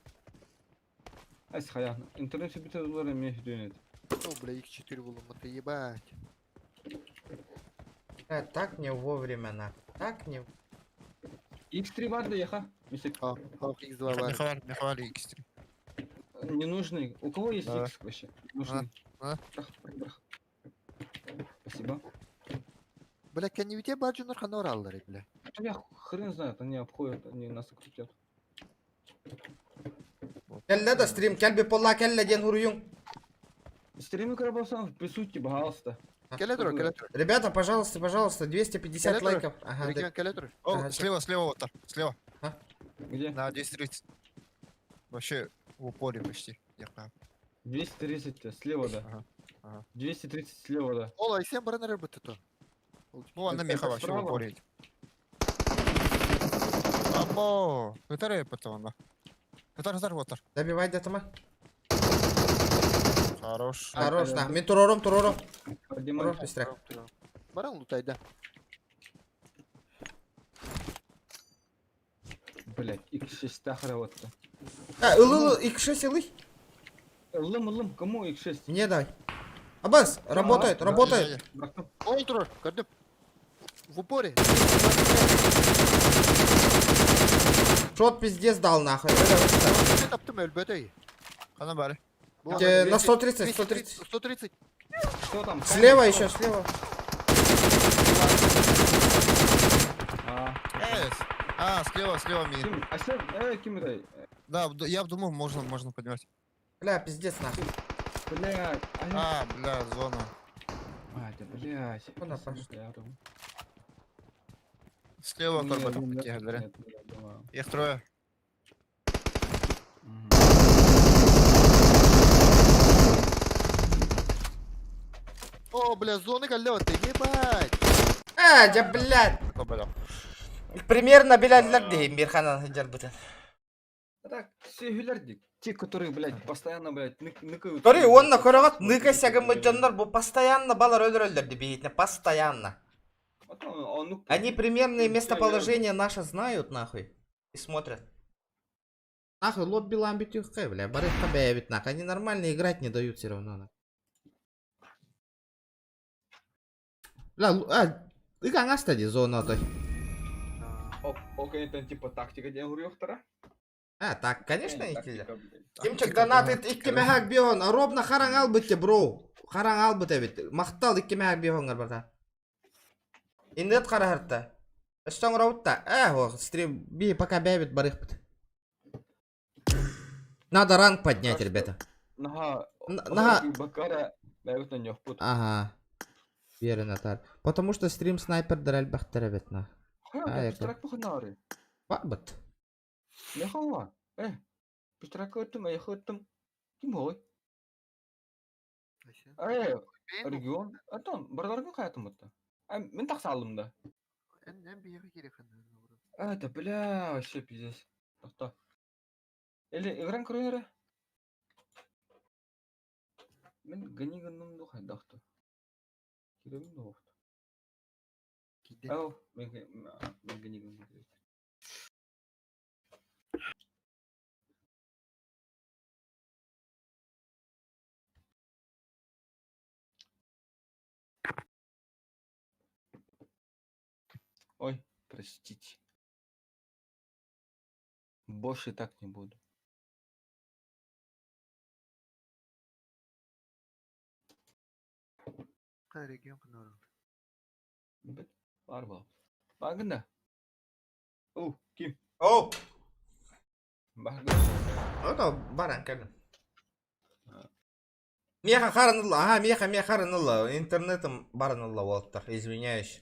Ась хая. Интернет бит олар эме дөнет. О, бля, X4 булым, это ебать. А, так не вовремя, нахуй. Так не... X3 бар да еха. Мисик. А, а, X2 бар. Меха бар, меха бар X3. Ненужный. У кого есть Да. X вообще? Нужный. А? Брах, брах, брах. Спасибо. Бля, кәнебите бар жонор хана ораллар, бля. Да Я хрен знает, они обходят, они нас крутят. Кэллэ да стрим, кэлби полла кэллэ ден хуруюн. Стрим Карабасан, присутьте, пожалуйста. Кэлэ тур, кэлэ тур. Ребята, пожалуйста, пожалуйста, 250 Кэлэ тур. лайков. Ага, да. Регион кэлэ тур. О, Ага, слева, слева вот там, слева. А? Где? На 230. Вообще в упоре почти. Я прав. 230 слева, да. Ага, ага. 230 слева, да. Ола, сен баран работа то. Ну ладно, Это меха вообще в справа? упоре. Або, это потом, да. Это разар вот так. Добивай да тома. Хорош. Хорош, на. Мен турором, турором. Поднимай. Турором, быстрее. Баран лутай, да. Блять, X6 тахара вот. А, ылы, X6 ылы. Лым, лым, кому X6? Мне дай. Абас, работает, работает. Брахтым. Ол тур, көрдүм. В упоре. Шот пиздец дал нахуй. Таптым өлбөтөй. Қана бәрі. На 130, 130. 130. Что там? Слева еще, слева. А, Э, А, слева, слева ми. Ким, а сен, ким это? Да, я думал, можно, можно поднимать. Бля, пиздец нахуй. Блять, а, А, бля, зона. а, да, блять. Куда пошел? Слева Нет, как бы там нет, такие, да? нет, я думаю. Их трое. Мгм. О, бля, зоны калле ебать. А, да, блядь. О, бля. Примерно биляллар дейм бир ханан хыджар бытын. А так, все гүләрдик. Те, которые, блядь, постоянно, блядь, ныкают. Тори, онна көрөгөт ныка сягын дьоннор бу постоянно балар өлөрөллөр бейитне, постоянно. Вот он, он, ну, Они примерные Всё местоположение наше знают, нахуй. И смотрят. Нахуй, лобби ламби тюхкай, бля, барыхка бэбит, нахуй. Они нормально играть не дают все равно, нахуй. Бля, а, ыган астади зона той. Окей, это типа тактика ден гурьёхтара? А, так, конечно, Э, икилер. тактика, блядь. Кимчик донат икки мехак бион, робна харангал бытте, бро. Хараҥ албыт эбит. Махтал икки мэһэр биэһоҥҥар барда. Иннет хараһарта. Өссө оҥоробут да. Ээ, о, стрим би пока бэйбит барыахпыт. Надо ранг поднять, ребята. Наһаа Наһаа Бакара бэйбит онньохпут. Ага. Верен атар. Потому что стрим снайпердар элбэхтэр эбит на. Ха, пустрак пухнаары. Барбыт. Мехала. Э, пустрак өттүм, эйхэ өттүм. Ким ой? Э, регион. Антон, бардарга каятым бутта. Мен тахсалым да. Эн биһиэхэ киириэххин Это, бля, вообще пиздец. Тохто. Или игран көрөн эрэ. Мин гани гынным ду хайдахты. Кирэбин ду оохту. Ау, мен гани гынным. Ой, простите. Больше так не буду. Регион кынары. Бар бол. Багында. Оу, ким? Оу. Багында. Ото баран кэлин. Меха харанылла, ага, меха меха харанылла, интернетом баранылла уолаттар, извиняюсь.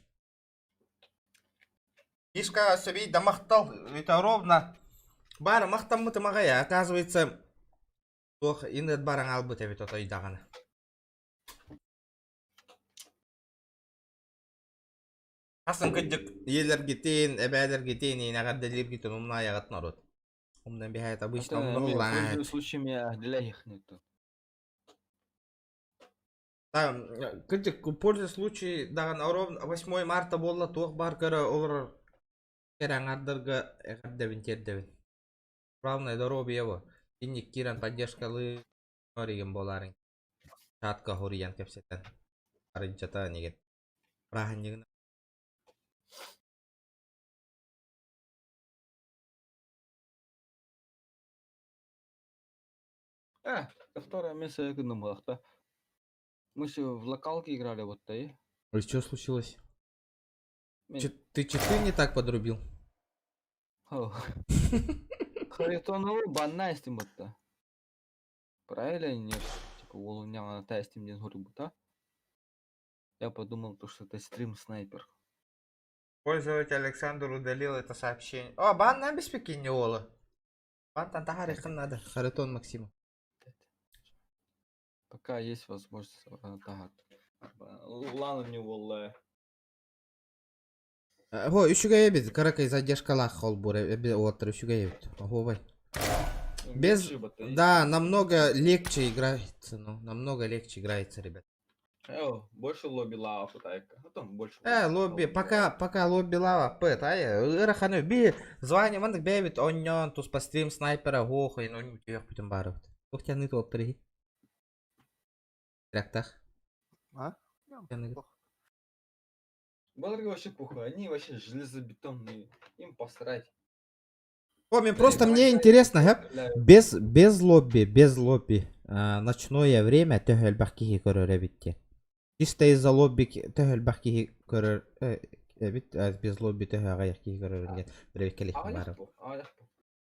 Фишка сөбүй да махтал, это ровно. Бары махтаммытым аҕай, оказывается, туох инет баран албыт эбит отой даҕаны. Хасын кырдьык ийэлэргитин, эбээлэргитин, эҕэрдэлииргитин умнаайаҕыт норуот. Умнан биһээт обычно умнуллаат. Пользуясь случаем, я для их нету. Кырдьык, пользуясь случай даҕаны ровно 8 марта буолла туох баар көрө олорор кэрэ аҥаардарга эҕэрдэбин тиэрдэбин. Главное здоровье его. Инник киирэн поддержкалыы оригин буолаарыҥ. Чатка хоруйан кэпсэтэн. Арыйдьата нигин. Бырааһынньыгын Э, второе место я думал, что мы все в локалке играли вот то и. Ой, что случилось? Ты читы не так подрубил? Харитонову баннайстым вот-то. Правильно или нет? Типа, у меня на тестим день а? Я подумал, то, что это стрим снайпер. Пользователь Александр удалил это сообщение. О, бан на беспекинне уола. Бантан таһаарыаххын надо. Харитон Максимов. Пока есть возможность таһаар. Лана не уолла. О, үчүгэй эбит. Кыракый задержкалаах холбуур эби уоттар үчүгэй эбит. Оһуобай. Без... Да, намного легче играется, ну, намного легче играется, ребят. Э, больше лобби лава футайка. А там больше. Э, лобби, пока, пока лобби лава, пэт, ай, ыараханы, би, звание маннык бэйбит, онньон, туспа стрим снайпера, хоохой, ну, бүтүн баарыбыт. Туох тяны туоптар Трактах. А? Балырги вообще похуй, они вообще железобетонные, им посрать. О, мне просто мне интересно, хэп, без лобби, без лобби, ночное время төһө элбэх киһи көрөр эбит диэн. Чисто из-за лобби төһө элбэх киһи көрөр эбит, без лобби төһө аҕыйах киһи көрөр диэн биребит кэлиэхпин баарым.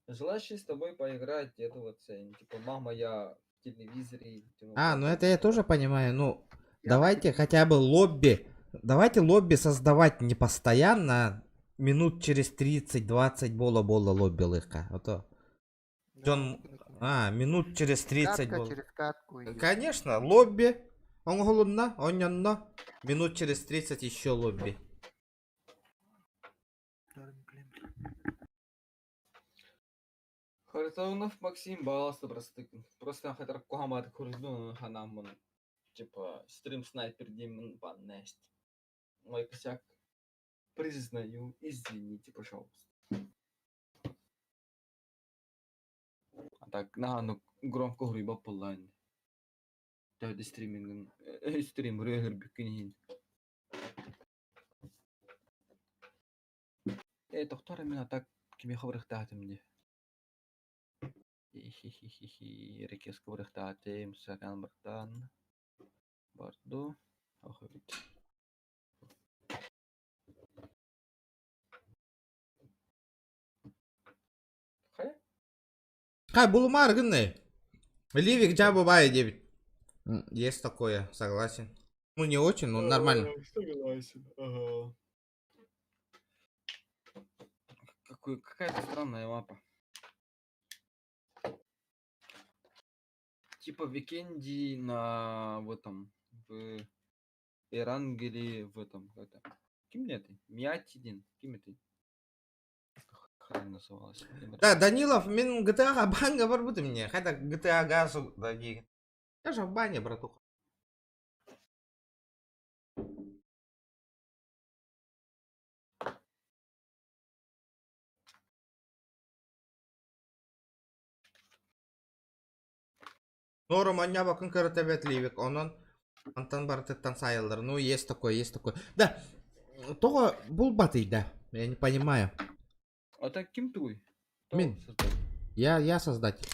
Желающие с тобой поиграть, это вот, типа, мама, я в телевизоре. А, ну это я тоже понимаю, ну, давайте хотя бы лобби, давайте лобби создавать не постоянно, минут через 30-20 буола-буола лобби лыка, а то. Дьон, а, минут через 30 Катка бол. через катку идет. Конечно, лобби, оҥоһулунна, онньонно, минут через 30 еще лобби. Харитонов Максим балласта просто просто хатар кухамат курдун ханаммын. Типа стрим снайпер Димон Баннест. Мой косяк. Признаю, извините, пожалуйста. А так, на, ну громко гриба полань. Тәді стримингін, стрим рөгір бүкін Э, тоқтар мен а так кеме хабарықтатым де. Хи-хи-хи-хи, рекескі барықтатым, сарян бартан. Бордо. Ох эбит. Хайа? Хай, булумаар гыннай. Ливик жабы бай дебит. Есть такое, согласен. Ну, не очень, но нормально. Согласен, ага. Какой, какая-то странная мапа. Типа Викенди на в этом, в Эрангеле в этом, это. Ким это? Миатидин. Ким это? Хрен называлась. Да, Данилов, мин GTA банга бар бу мне. Хайда GTA газу да дии. Я же в бане, братуха. Норм анньа бакын көрөтөбөт Ливик, онон антан барытыттан саайыллар. Ну, есть такое, есть такое. Да, тоҕо булбатый да, я не понимаю. А так ким туй? Кто Мин. создал? Я создатель.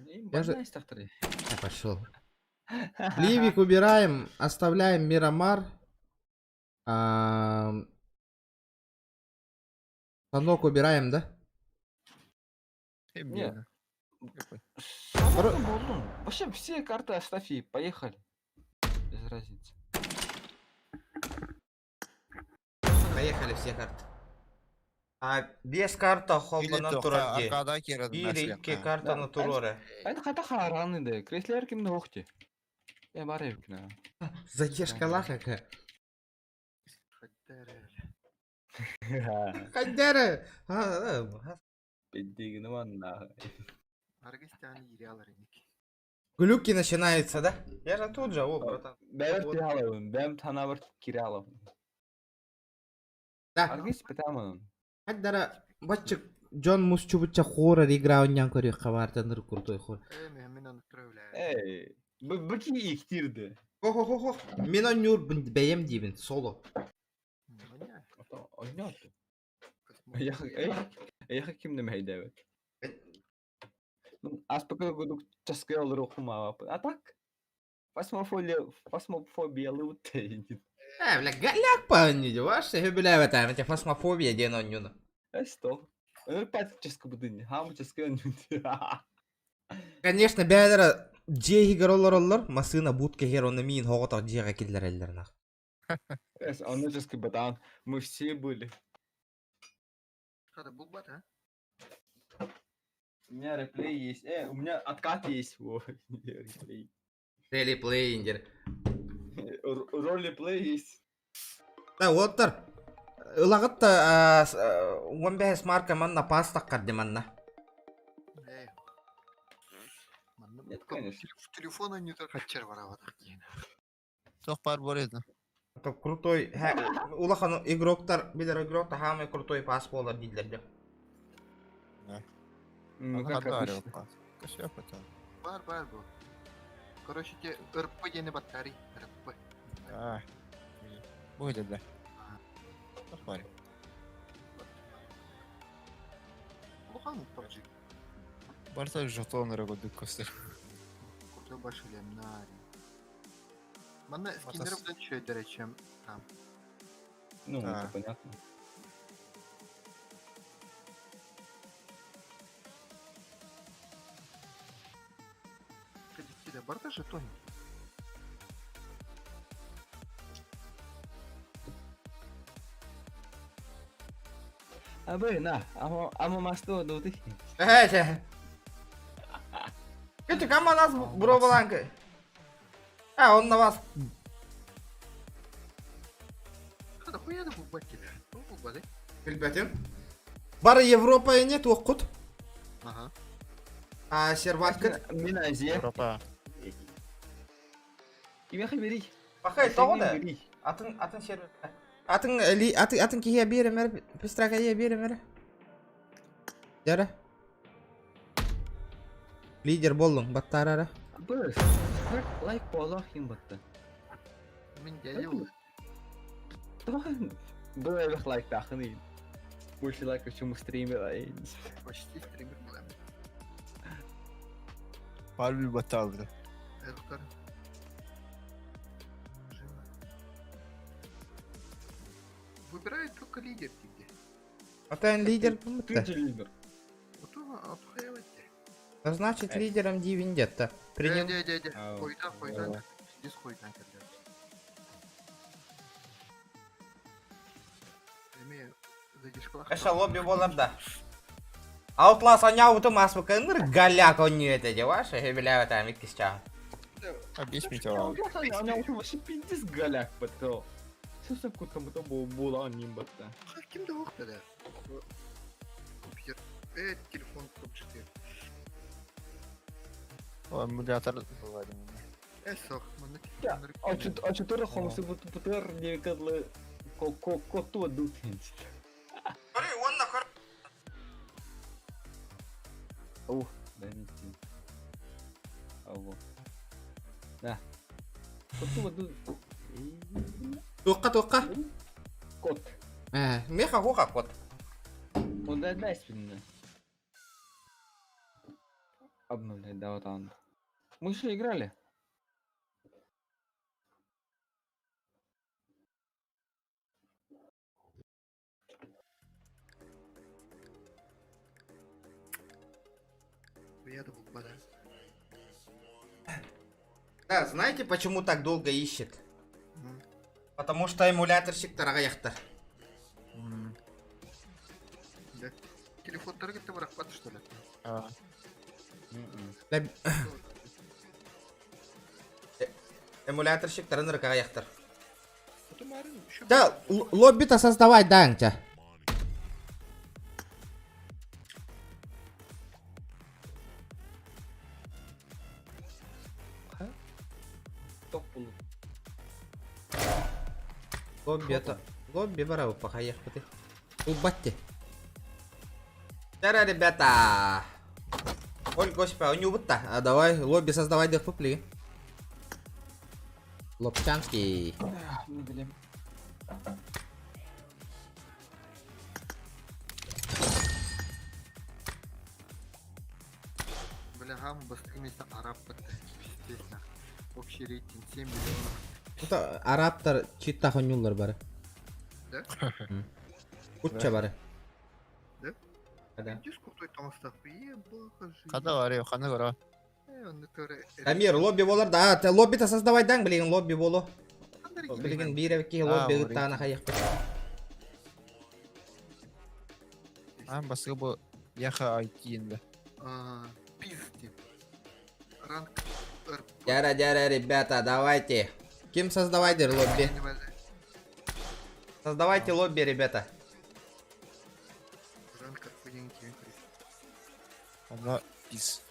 Я Я же... же... Я пошел. Ливик убираем, оставляем Мирамар. Станок убираем, да? Нет. Станок болдун. Вообще все карты оставь и поехали. Без разницы. Поехали все карты. А без карта холбанан турар дии. Аркада кирен Биир икки картаны туруора. Это хата хараны да. Креслер кимде охти. Я бар эбикна. Задержка какая. Хайдары. Педдигини манна. Глюки начинаются, да? Я же тут же, о, братан. Бэм Вот. тиалабын, бэм танабыр киралабын. Да. Аргис петамын. Хайдара баччык Джон Мусчубуча хоррор игра ойнаан көрүөх хабаартаныр крутой хор. Эй, бу ки иктирди. Хо-хо-хо-хо. Мен ойнуур бэйэм диибин соло. Ойноту. Эйха ким немейдебет. Ну, аспака гудук часкы олору хумава. А так? Фасмофобия, фасмофобия лутейнит. Э, бля, голяк по ваш хөбүлээбэт эти фасмофобия диэн ойнууну. Э, что? Өнөр пать часкы будын. Хам часкы ойнут. Конечно, бэйэлэрэ дьиэ иһигэр олороллор, массыына буут кэһиэр онно миин хоҕотох дьиэҕэ киллэрэллэр нах. Эс, он часкы батан. Мы все были. У меня реплей есть. У меня откат есть. Во, не реплей. Релиплей Ролеплей есть. Да, уоттар. Ылаҕыт да 15 марка манна паас таххар манна. Нет, конечно. Телефона не только червараватах. Тох бар бар edi. Это крутой, улахан игроктар, билер игроктар самый крутой пас болар дииллэр дьэ. Ну, как обычно. Бар бар бу. Короче, те РП диэни баттари. РП. Бу да. Тох бар. Улахан PUBG. Барса жетон рөгөдүк көстөр. Крутой башилем нари. Манна скиннер белән чөйдер чем там. Ну, Да. это понятно. Кадикида барда жетон. А бы, на, ама, ама масто дуты. Э, Кычы, кама нас бро баланка. А, он на вас. Хада хуя да бу баттилер. Бу бады. Билбэтим. Бар Европа нет оккут. Ага. А серватка. Мин Азия. Европа. Кимеха бери. Бахай, тоҕо да. Атын атын сервер. Атын ли атын атын киһи биэримэр, пистрака биэримэр. Дьара. Лидер боллуң, баттарара. Быс. Лайк боло хим батты. Мин дядя ул. Было бы лайк тахны. Больше лайков, чем у стримера. Почти стример был. Бар bir баталды. Эркар. Выбирает только лидер тебе. А ты лидер Ты же лидер. А значит лидером Ди Вендетта. Принял. Де, де, де. Койда, койда. Здесь койда. Эша лобби боларда. Outlast аняуту масбыкыныр голяк он не это деваша, хебеля там иккисча. Объясните Аня вообще пиздец голяк баттал. Сөсөп кутам бу була ним батта. Кимде yok dedi. Компьютер. Телефон компьютер. Эмулятор Сох, А четыре хомсы бут бутер не кадлы ко ко коту дутинс. Ух, дай мне Алло. Да. Коту ду. Туққа туққа. Кот. Меха хуха кот. Он дай дай спинна. Обновлять, да, вот он. Мы же играли. Да, знаете, почему так долго ищет? Потому что эмуляторщик тарагаяхта. Да. Телефон таргет ты что ли? Да. Эмуляторщик тарагаяхтар. Да, лобби-то создавать, да, Антя. Лобби это. Лобби барабы пахаехпыты. Улбатти. Тара, ребята. Оль, господи, у него А давай лобби создавай дых пупли. Лобчанский. Бля, гам басты араб пиздец Общий рейтинг 7 миллионов. Это арабтар читта хонюллар бары. Да? Кутча бары. Да? Да. Када бар, ханы бар. Дамир, лобби болар да, лобби-то создавать дан, блин, лобби болу. Блин, биревки лобби ыттаана хайыхпыт. А, басты бу Яха IT инде. Пизди. Ранг Дяра, дяра, ребята, давайте. Кем создавайте лобби? Создавайте лобби, ребята. Она пис.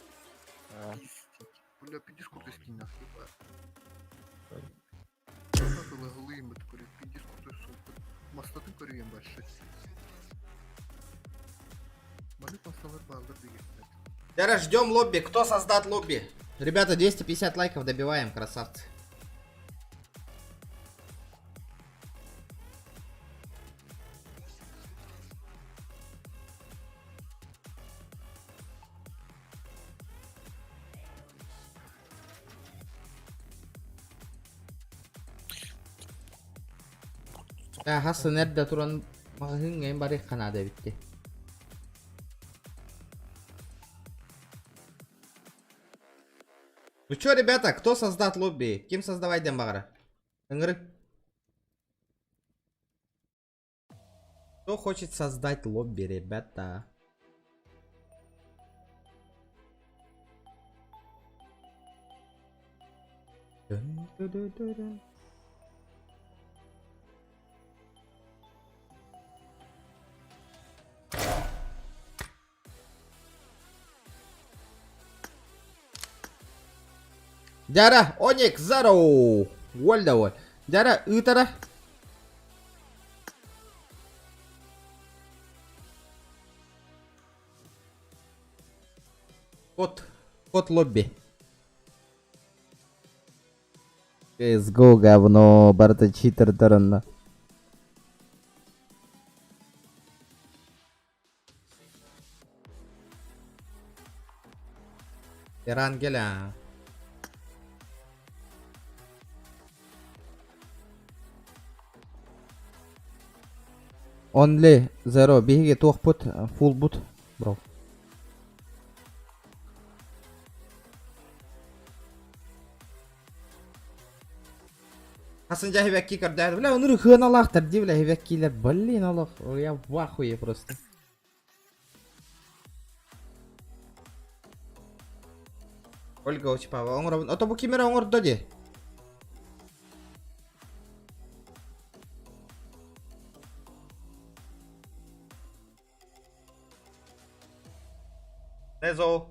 Бля, пиздец крутой скин, нахуй. Дяра, ждем лобби. Кто создаст лобби? Ребята, 250 лайков добиваем, красавцы. Хасы нерде туран мағын бары канада битти. Ну чё, ребята, кто создаст лобби? Кем создавать Дембагара? Кто хочет создать лобби, ребята? Дяра, Оник, Зароу! Воль да воль. Дяра, Итара. Код. Код лобби. CSGO говно, барта читер таранна. Ирангеля. Only zero биһиги туохпут фулбут бро. Хасан дьэ хибэкки көрдөһөр. Бля, онур хыаналаахтар дии, бля, хибэккилэр. Блин, олох, я в ахуе просто. Ольга Осипова оҥоробун. Ото бу ким эрэ оҥордо дии. Незо.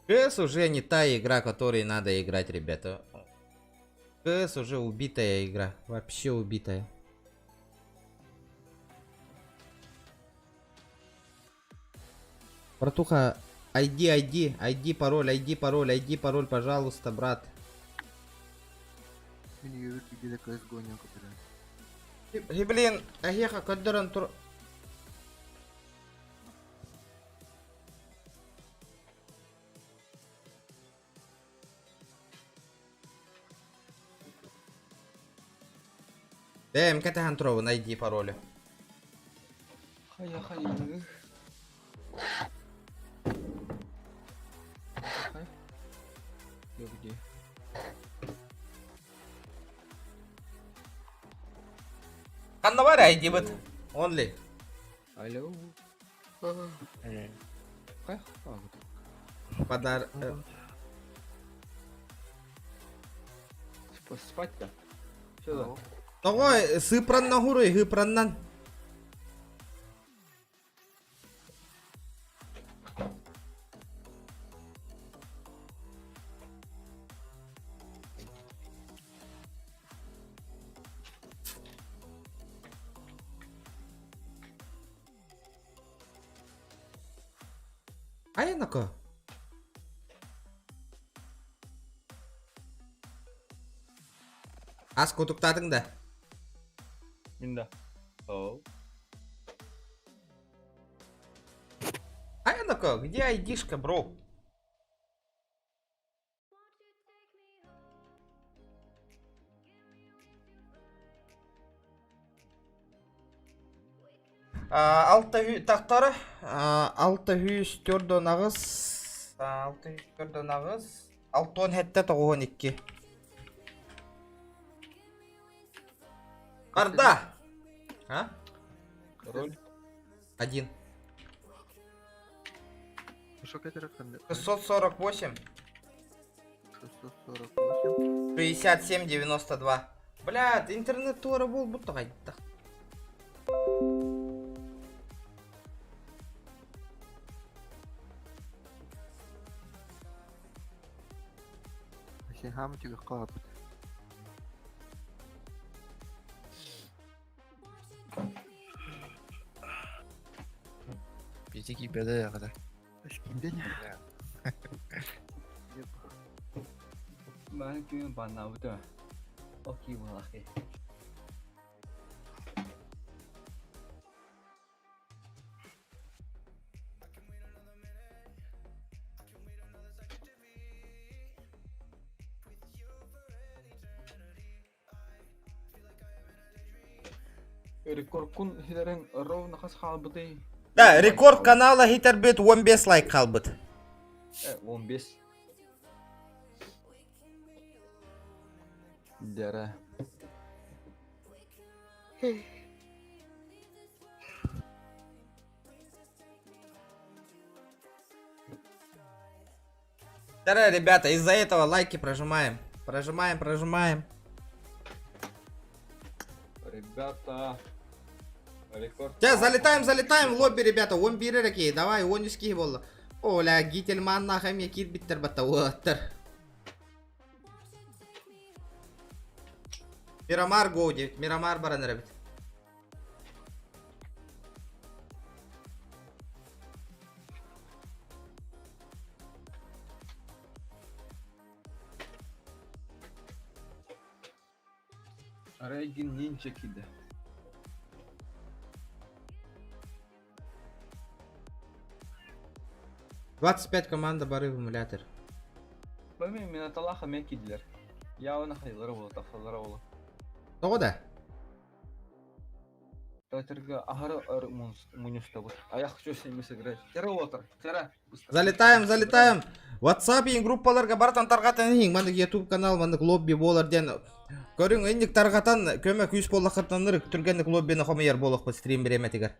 КС уже не та игра, которой надо играть, ребята. КС уже убитая игра. Вообще убитая. Братуха, ID, ID, ID, пароль, ID, пароль, ID, пароль, пожалуйста, брат. И, блин, эһиэхэ көрдөрөн тур... Бэйэм кэтэһэн туробун ID паролю. Хайа хайа. Yok где? Ханна бар ID-быт? Only. Алло. Хайа? Подар... Спать-то? Что Тоҕо сыпранна хуруй, хыпраннан. Айнако. Ас кутуктаатыҥ да? Мин да. Оу. Айнако, где айдишка, бро? Алта тахтара, алта үс төрдөн аҕыс, 6 3 4 аҕыс, 67 92. Арда! А? Король. Один. 648. 648. 67 92. Бля, интернет туора буолбут хайдах. Сен хам түгэх каапыт. Бити кибеде ягада. Кимден? Баан күн баннабыта. Окей, балахи. Рекорд кун хилерен ровно хас хаалбытый. Да, рекорд канала хитербит 15 лайк хаалбыт. 15. Дәрә. Да, ребята, из-за этого лайки прожимаем. Прожимаем, прожимаем. Ребята, рекорд. Сейчас залетаем, залетаем в лобби, ребята. Он бирер давай, он үс буолла. Оля, Гительман нахам я киир биттер батта уоттар. Мирамар го 9, Мирамар баран эрэбит. Рейгин нинча киде. 25 команда бары в эмулятор. Бами мен аталаха мен киделер. Явно хайылара буолла, тахсаллара буолла. Тоҕо да? Театрга аһары өр мунньустабыт. А я хочу с ними сыграть. Тера уотар, тера. Залетаем, залетаем. WhatsApp иин группаларга барытан тарҕатан иһиҥ. Маннык YouTube канал, маннык лобби буолар диэн көрүҥ инник тарҕатан көмө күүс буоллаххытына түргэнник лоббины хомуйар буолуохпут стрим бириэмэтигэр.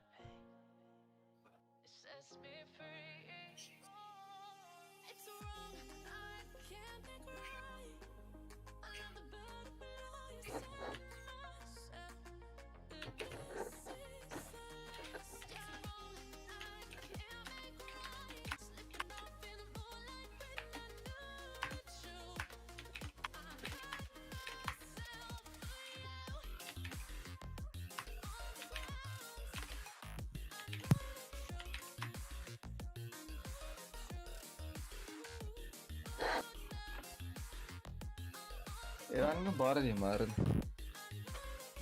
Иранга баар дии марын.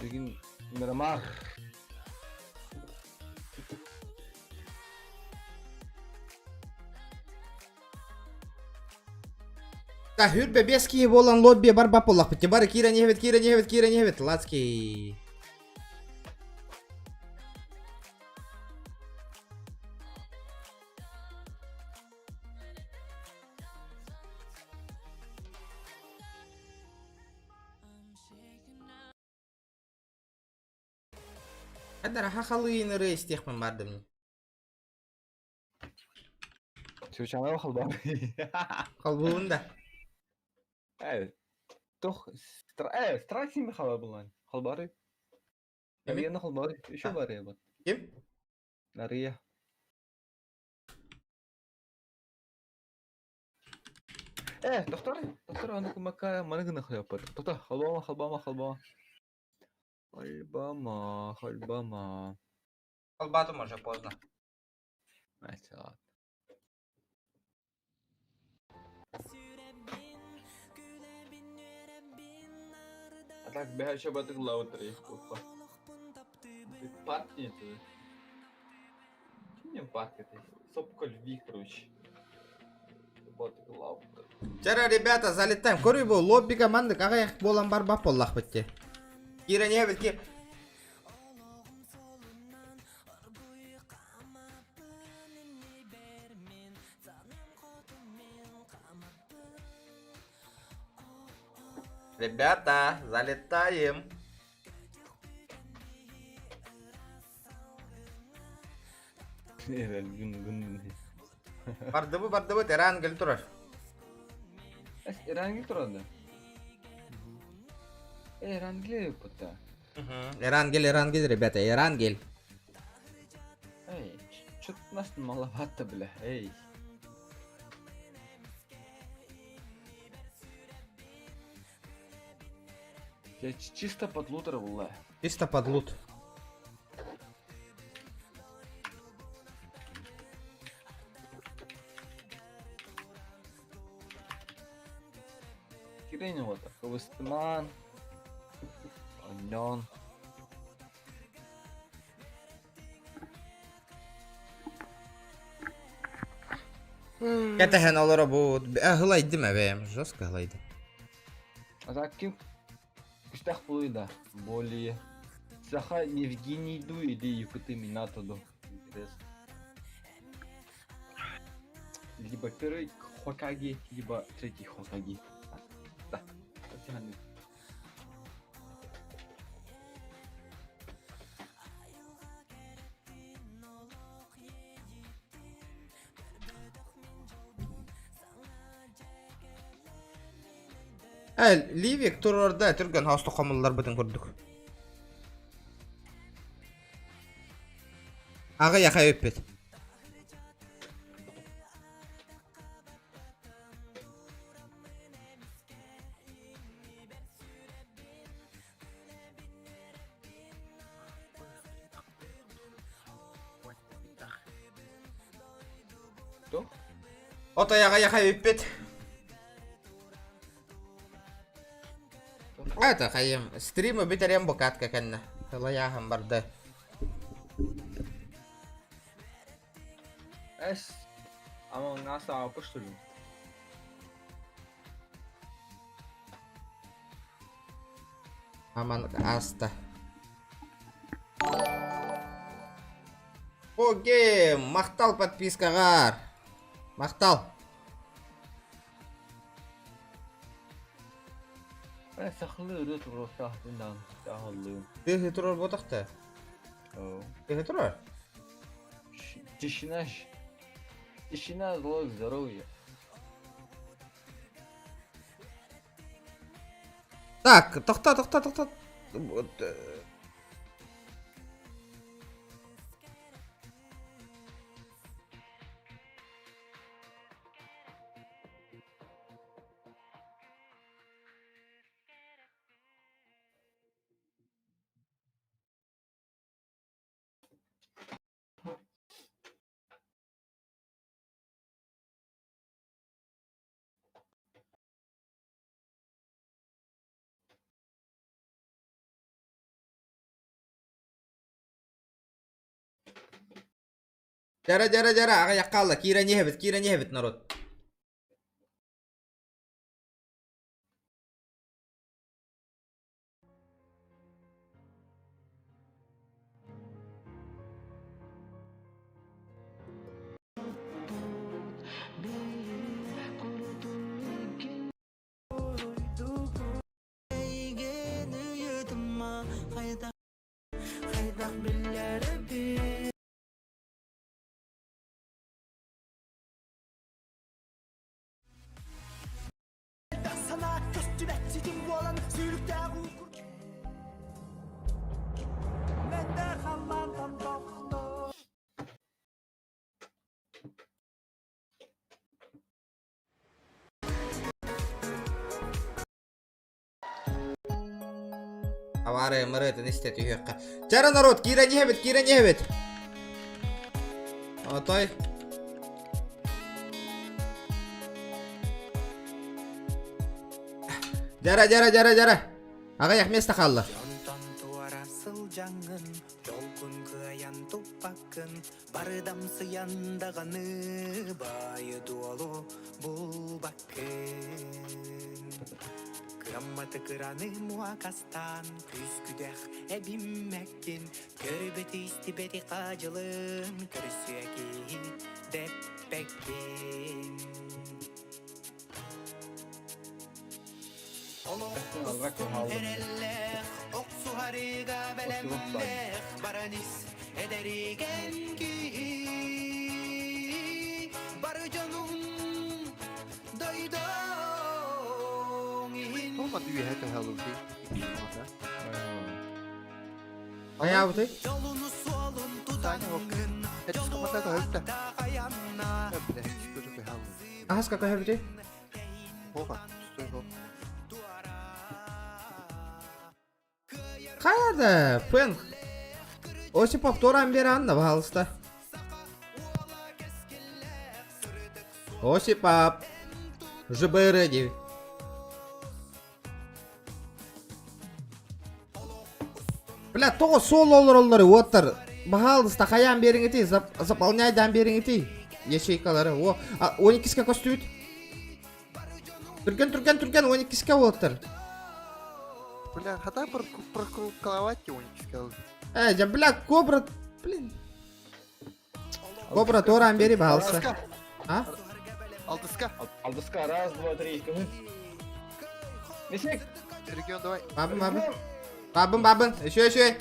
Бүгүн Мирамар. Та хүрбэ бес киһи буолан лобби барбап буоллахпыт. Бары киирэн иһэбит, киирэн иһэбит, киирэн иһэбит. Лацкий. Эдэр хахалыын ырыа истиэхпин бардым. Чучанова халбаан. Халбуун да. Э, тох страйк син халба булан. Халбары. Нарияны халбары. Еще бар вот. Ким? Нария. Э, доктор, доктор, аны кумака маны гына хаяппат. Тота, халбама, халбама, халбама. Халбама, халбама. Халбатым уже поздно. Знаете, ладно. А так бегаю батык лаутри. Опа. Ты парк нет? Чем не парк это? Сопка любви, короче. Батык лаутри. Вчера, ребята, залетаем. Көрүй бұл лобби команды қағаяқ болан бар бап боллақ бітті. Кира не бітке. Ребята, залетаем. Гүн гүн. Бардыбы, бардыбы, Иран кел турар. Иран кел турар да? Иран кел пыта. Иран кел, Иран кел, ребята, Иран кел. Эй, что-то нас маловато, бля, эй. Я чисто под лутер была. Чисто под лут. Кирин вот, Хвостман. Оньон. Кэтэһэн олоробут. Һылайдым эбэм, жестко һылайдым. А так ким күстэх буолуй да, более Саха Евгений ду или Якуты Минато ду. Интересно. Либо первый Хокаге, либо третий Хокаге. Да, потяну. Э, Ливик турорда түргэн хосту хомуллар бытын курдук. Аҕа яха өппүт. Кто? Ото яға яха өппүт. Это хайым стримы бүтерем букатка кэннэ. Тылаяхым барды. Эс, а он нас АП что ли? Аман аста. Окей, махтал подпискаҕар. Махтал. Сахалыы ырыа туруохтаахпын даҕаны таһаллыым. Тыаһы турар буотахта. Тыаһы турар? Тишина Тишина залог здоровья. Так, тохто, тохто, тохто. Дьара, дьара, дьара, аҕыйах хаалла, киирэн иһэбит, киирэн иһэбит народ. Авария мырытын истэ түһүөххэ. Чара народ, киирэн иһэбит, киирэн иһэбит. Отой. Дьара, дьара, дьара, дьара. Аҕыйах место хаалла. Бардамсыйан даҕаны баайы-дуолу булбаккын. Кырамматы кыраны муокастаан күүс-күдэх эбиммэккин, көрбөтү истибэти хаадьылын көрсүө киһи дэппэккин. Олох эрэллээх, охсуһарыга бэлэмнээх, баран ис эдэригэн киһи. Бары дьонуҥ дойдуҥ иһин. Айаабыты? Аһаска көһөбүтүй? Хайа Пен. Осипов туораан биэр анна, пожалуйста. Осипов. ЖБР 9. Бля, тоҕо суол олороллор уоттар. Баһаалыста хайаан биэриҥитий, заполняйдаан биэриҥитий ячейкалары. О, 12-ке көстүбүт. Түргэн, түргэн, түргэн, 12-ке уоттар. Бля, хата прокрутковать 12-ке. Э, дьэ, бля, кобра, блин. Кобра, туораан биэри, баһаалыста. А? Алтыска. Алтыска, раз, два, три, көмүн. Мисек! Регион, давай. Бабын, бабын. Бабын, бабын. Еще, еще.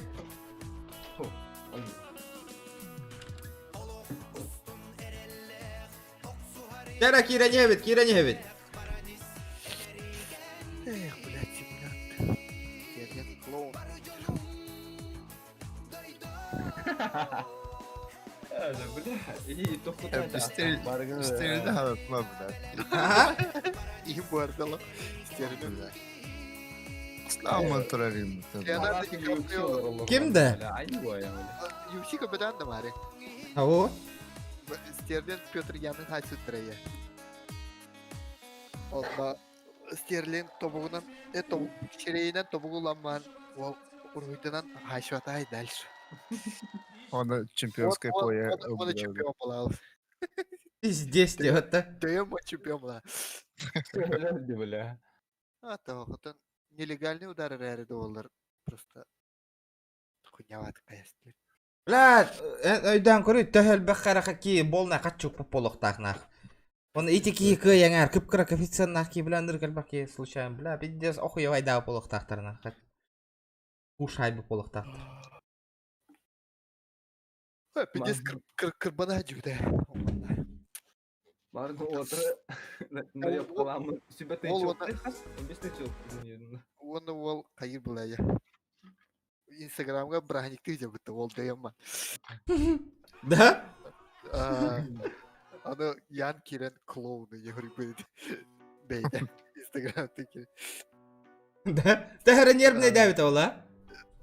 Кира, Кира не эбит, Кира не эбит. Эх, блядь, симулянт. Терген клоун. Стерильді харатма, блядь. И бардала. Стерильді, блядь. Слава турарим. Леонардо Ди Каприо. Кимде? UFC капитан да мари. Ау. Стерлинг Петр Янын хайсыттырайы. Онда Стерлинг тобугунан, э тобук чирейинен тобугуламман, ол уруйданан хайшватай дальше. Он чемпионское поле. Он чемпион был. Пиздец, это. Дөйөм чемпион была. Бля. А то, хотон нелегальный удар эрээри доллар. Просто хуйняват каястыр. Бля, өйдөөн көрүй, төһө элбэх хараха ки болна хаччук полохтаах нах. Он ити ки кыайаңар кып-кыра коэффициеннаах ки бля ындыр кэлбэх ки случайно бля пиздец охуевайдаа полохтаахтарына кушай бу полохтаахтар. Пиздец кырбана жүгдэ. Барды отыр наебкаламы сүбэ тыйчыл. Уонна уол хайыр булая. Инстаграмга браникты жабытты ол дөйөмма. Да? Аны Ян Кирен клоуны ехурик бейде. Инстаграм теки. Да? Тэхэрэ нервный дәбит ол, а?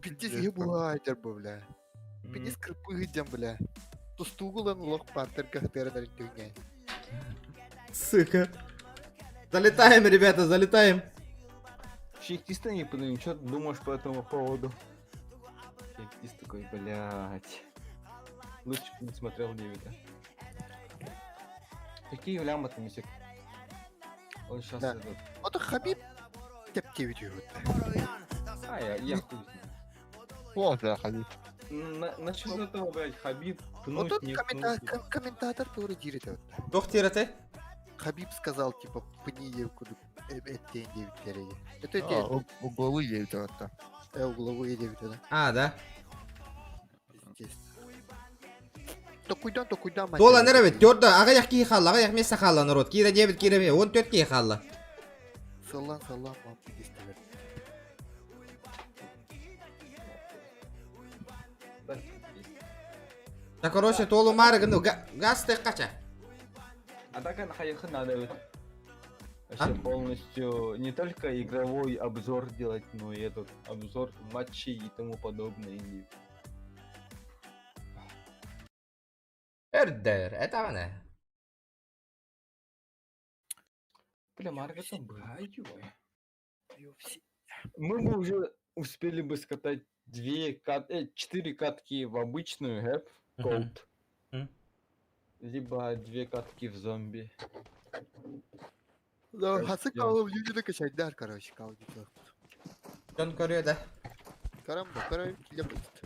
Пиздец ебуайдер бу, бля. Пиздец кырпы дем, бля. Тустугулан лох партер кахтерен аринтүңе. Сука. Залетаем, ребята, залетаем. Чекиста не подаю, что ты думаешь по этому поводу? Чекист такой, блядь. Лучше бы не смотрел Дэвида. Какие лямы там если... Он сейчас Да. этот... Ото Хабиб теп девит. А, я хуй знаю. О, да, Хабиб. Насчет этого, блядь, Хабиб, пнуть, Вот тут не коммента- пнуть. комментатор тоже дирит. Туох тирате? Хабиб сказал, типа, пни девку эттен девит Это А, те. Угловые девять это. Угловые девять, да. А, да. Пиздец. То куйдан, то куйдан, мать. Туола нерве, төрдө аҕыйах киһи хаалла, аҕыйах место хаалла народ. Киирэ диэбит киирэ 14 киһи хаалла. Саллан, саллан, мам, пиздец, тебе. Да, короче, туолу маары гыну газ кача. А так она хаехы надо вот. Вообще полностью не только игровой обзор делать, но и этот обзор матчей и тому подобное. И Эрдер, это она. Бля, Марга там Мы бы уже успели бы скатать две кат... четыре катки в обычную гэп, Cold. Либо две катки в зомби. Да, Короче, хасы делать. Call of Duty накачать, да, короче, Call of Duty. Дьон көрүө да. Карамба, карам, киле будет.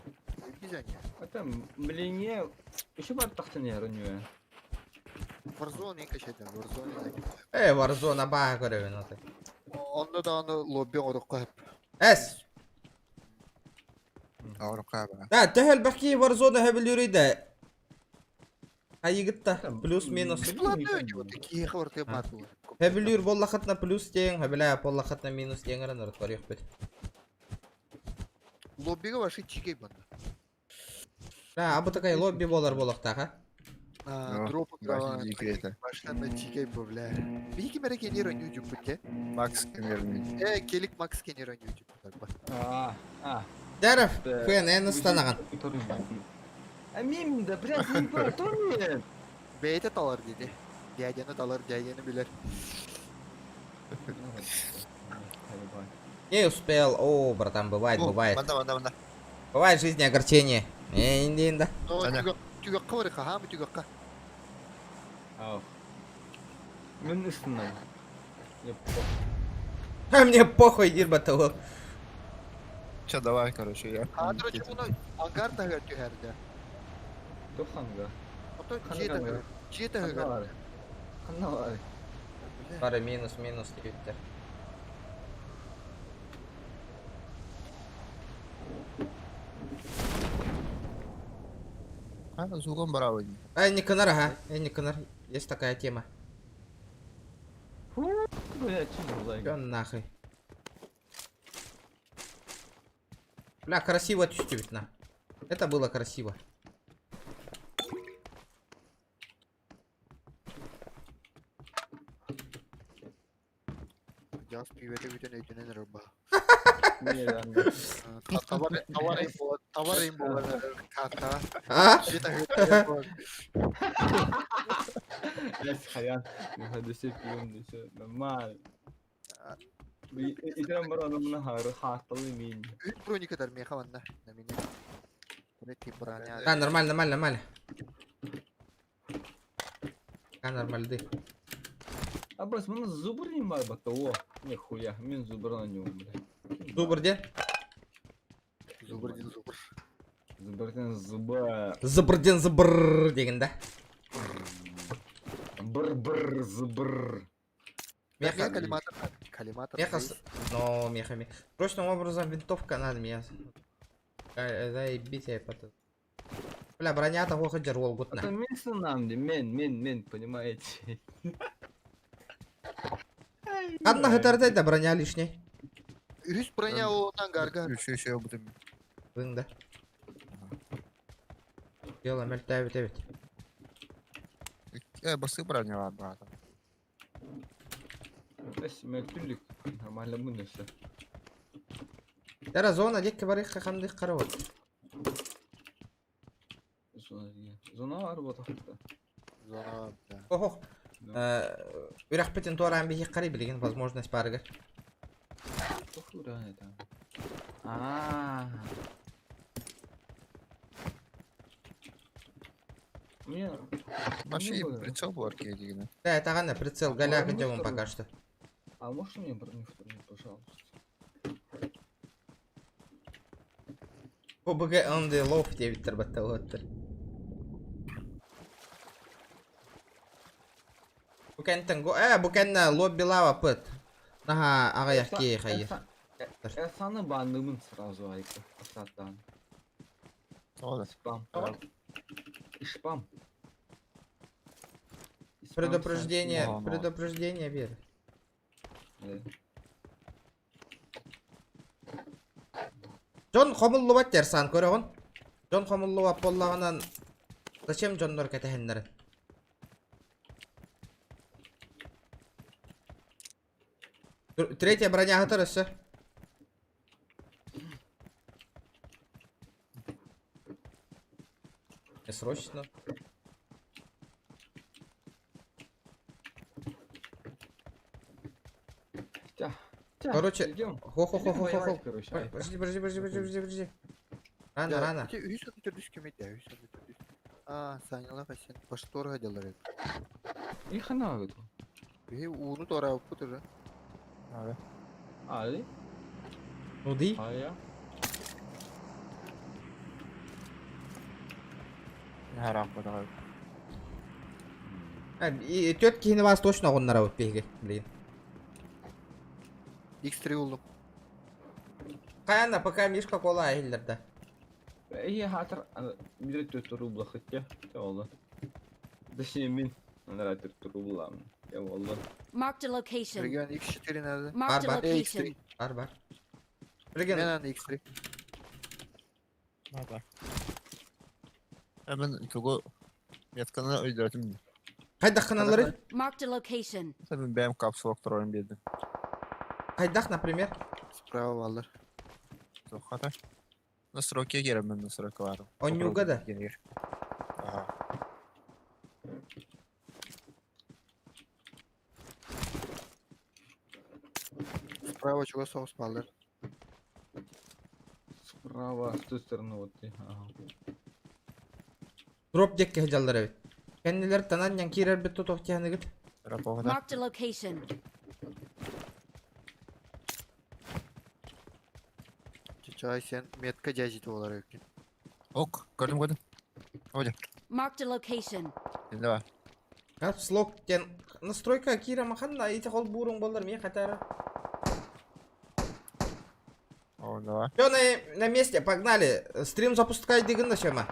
Бизания. А там, блин, еще бар тахтане ранюя. Warzone не качать, да, Warzone. Warzone баа көрөбүн оты. Онда да аны лобби орукка. Эс. Орукка ба. Да, төһө элбэх киһи Warzone хөбүлүүрүй да. Айыгытта плюс-минус. Бесплатно у него такие хварты батлы. Хөбүлүүр боллахатна плюс тең, хөбүлээ боллахатна минус тең эрэ народ көрүөх бит. Лоббига ваши чигей банда. Да, абы такай лобби болар болохтаах, а? А, дропы Башни дикрета. Баштан чигей бу, бля. Бики мереке не раню дюпуте. Макс Кенерни. Келик Макс кенер раню дюпуте. А, а. Дәров, Да. фен, эн ыстанаган. А мим, да, блядь, не потом Бейте талар деди. Дядяны талар, дядяны билер. Не успел. О, братан, бывает, бывает. Манда, манда, манда. Бывает в жизни огорчение. Инди, инда. Но түгөккө бар ха, бу түгөккө. Ау. Мен ыстанам. Мне похуй. А мне похуй, дирба того. Че, давай, короче, я. А, короче, муну ангар тагар түһәрдә. Туханга. Ото жета жета Ханналар. Ханналар. Бары минус, минус диэбиттэр. А, звуком браво. Эй, не кынар, ага. Эй, не кынар. Есть такая тема. Блядь, что за Чё нахуй? Бля, красиво чуть-чуть, на. Это было красиво. Жас пивете бүтән өйтенен рыба. Не, да. Товар товар им була, товар им була. Ката. А? Жета була. Блядь, хаян. Хадысы пием, все нормально. Идрам бараным нахар, хаталы мин. Броника дар меха ванна на меня. Третий броня. Да, нормально, нормально, нормально. А, нормально, ды. А бас, мы зубр не мар бата, о, нихуя, мин зубр на нем, блядь. Зубр где? Зубр зубр. Зубрден зуба. Зыбырден зыбыр деген да. Быр-быр зыбыр. Меха. Коллиматор. Коллиматор. Меха. Но меха меха. Срочным образом винтовка надо меня. Заебите потом. Бля, броня того хаджар Это гутна. место нам, мен, мен, мен, понимаете? Одна хатардай да броня лишняя. Үс броня одан гарга. Еще, еще будем. Вын, да. Дело мельтавит, тавит. Басы броня, брат. Мөлтүлүк. Нормально мы все. Тара зона декке барыхха хандых карават. Зона, зона бар вот. Зона, да. Охо. Үрәхпетин туаран бихи кари билеген возможность барыгар. Похура это. А. Мне Вообще было. прицел был аркадий. Да, это гана прицел голяка делаем пока что. А можешь мне броню вторую, пожалуйста? ОБГ on the low девиттер батталаттыр. Букентен го букенна лобби лава пыт. Наха ага яки хайыр. Я саны бандымын сразу айка. Асаттан. Спам. Шпам. Предупреждение, предупреждение бер. Джон хомуллубат терсан көрөгөн. Джон хомуллубат боллаганан зачем Джоннор кетехеннер? Третья броня готова, все. Срочно. Короче, хо-хо-хо-хо-хо. Подожди, подожди, подожди, подожди, подожди, подожди. Рано, рано. А, Саня, Хасен, пошторга делали. И хана это. И уну тора пут уже. А, ли? Ну ди. А я? Харам подавай. И тетки на вас точно он нарабы пеги, блин. X3 улдум. Каяна пока Мишка кола да. Я хатыр бир төрт рубла хотя. Те Точнее мин. Нара төрт рубла. Я волла. Marked a location. Регион X4 надо. Marked a Бар, бар. location. Бар, бар. Реген. Мне надо X3. Надо. Hemen тугу ятканына öldürdüm. Кайдах каналлары? Marked a location. Hemen BM kapsül oktoroyun bildim. Кайдах, например? Справа валлар. Хата. На сроке керем на сроке var. Онюга да? Ага. Справа чего соус баллар. Справа, с той стороны вот ты. Ага. Дроп декке жаллар эбит. Кеннилер танан ян кирер бит тутох тяныгыт. Marked a location. Чай сен метка жажит олар өкін. Ок, көрдüm көрдüm. Оля. Marked a location. Давай. Капс лок тен настройка кира маханна ити хол бурун болар мен хатара. О, давай. Все на месте, погнали. Стрим запускай деген да шема.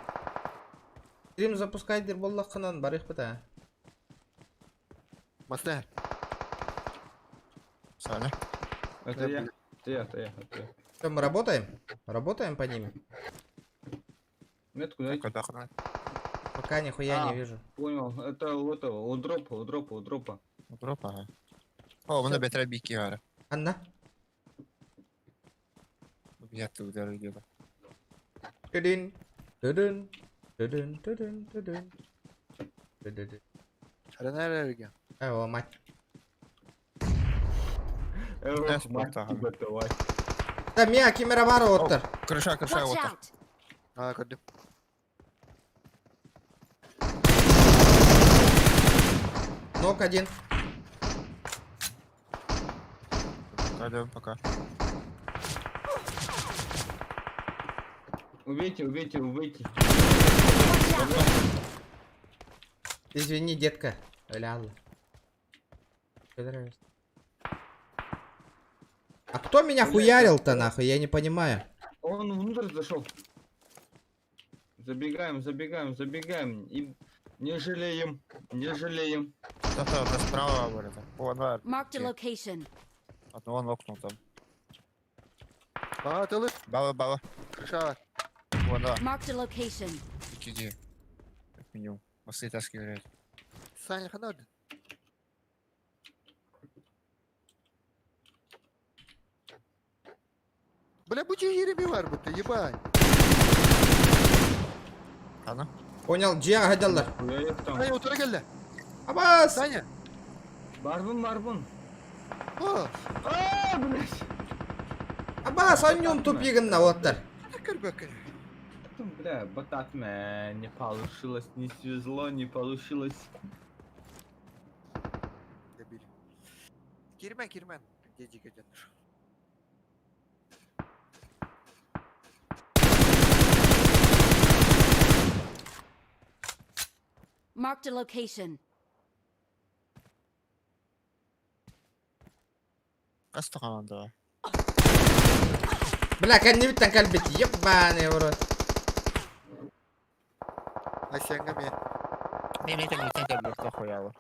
Стрим запускай дир боллаққынан барых бата. Масна. Саня. Это я. Это я, это я, это я. Что, мы работаем? Работаем по ним? Метку дайте. Пока нихуя не вижу. Понял, это у этого, у дропа, у дропа, у дропа. У дропа, ага. О, мына бетре бики бар. Анна? Я ты ударил где-то. Тыдын, тыдын, тыдын, тыдын, тыдын. Тыдын. Ренер О, мать. Эх, мать тебя, давай. Да, мия, кемера бар оттыр. Крыша, крыша, Watch вот. out. А, көрдüm. Нок один. Пойдем пока. Убейте, убейте, убейте. Извини, детка. Ляла. А кто меня хуярил-то нахуй? Я не понимаю. Он внутрь зашел. Забегаем, забегаем, забегаем. И не жалеем, не жалеем. Да, да, справа говорит. Вон, var. Marked a location. Одного нокнул там. Баҕа тылы. Баба, баба. Крышаҕа. Вон, да. Marked a location. Иди. Как минимум. После таски играет. Саня ханна Бля, бу Ереми бар бу ебать. Ана? Понял, дьиэ хадаллар. Саня, утура кэллэ. Абас! Саня! Барбын, барбын. О! А, блядь. Абас, анньон тупигынна оттар. Көрбөккө. Бля, батат, не получилось, не свезло, не получилось. Дебил. Кирмен, кирмен. Деди кетен. Marked a location. Хас команда. Бля, кэннибиттэн кэлбит, ебаный в рот. Асенга ме. Не, не, не, не, не, хуяла.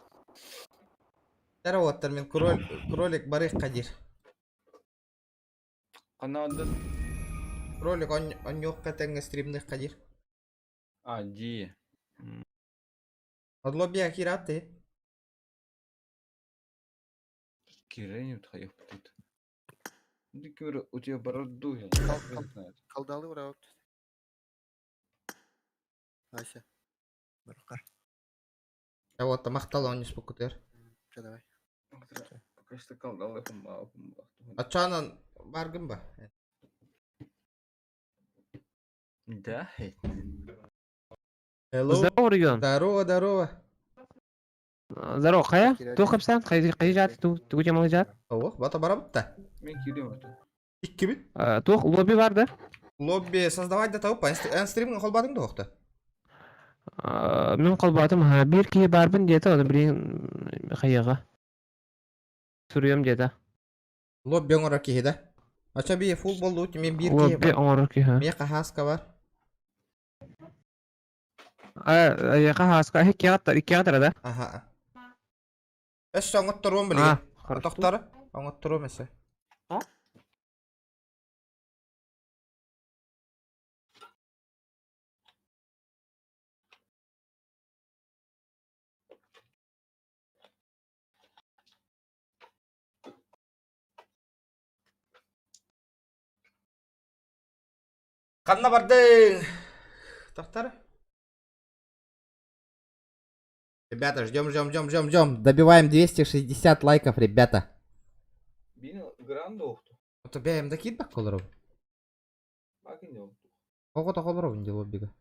Здорово, мин кролик барых кадир. Канада. Кролик он он катеңге стримных кадир. А, ди. Одлобия кираты. Киреню тхаев тут. Ты у тебя бороду, я не знаю. Колдалы ура. Ася. Я вот махтал он не спокутер. Че давай. Пока что колдалы хумба. Ачанан баргын ба? Да? Hello. Здорово, регион. Здорово, здорово. Здорово, хайа? Туох капсан? Хайы жат? Тугу жамалы жат? Ох, бата барабытта. Мен кирем это. Икки Туох лобби бар да? Лобби создавать да тауып, эн стримин холбадың да охта. Мен холбатым, бир киһи барбын диэтэ, оны билин хайыга. Суруйам диэтэ. Лобби оҥоро киһи да. Ача би фул болду, мен бир киһи Лобби оҥорор киһи. Мен хаска бар. А, хаска, икки да? Аха. Эс оҥотторуом билигин. Тохтары, оҥотторуом эсе. Ханна бардың. Тохтары. Ребята, ждем, ждем, ждем, ждем, ждем. Добиваем 260 лайков, ребята. Бин гранда охту. Это бэм да кит бак колоров. Бакин охту. Ого та колоров инде лоббига.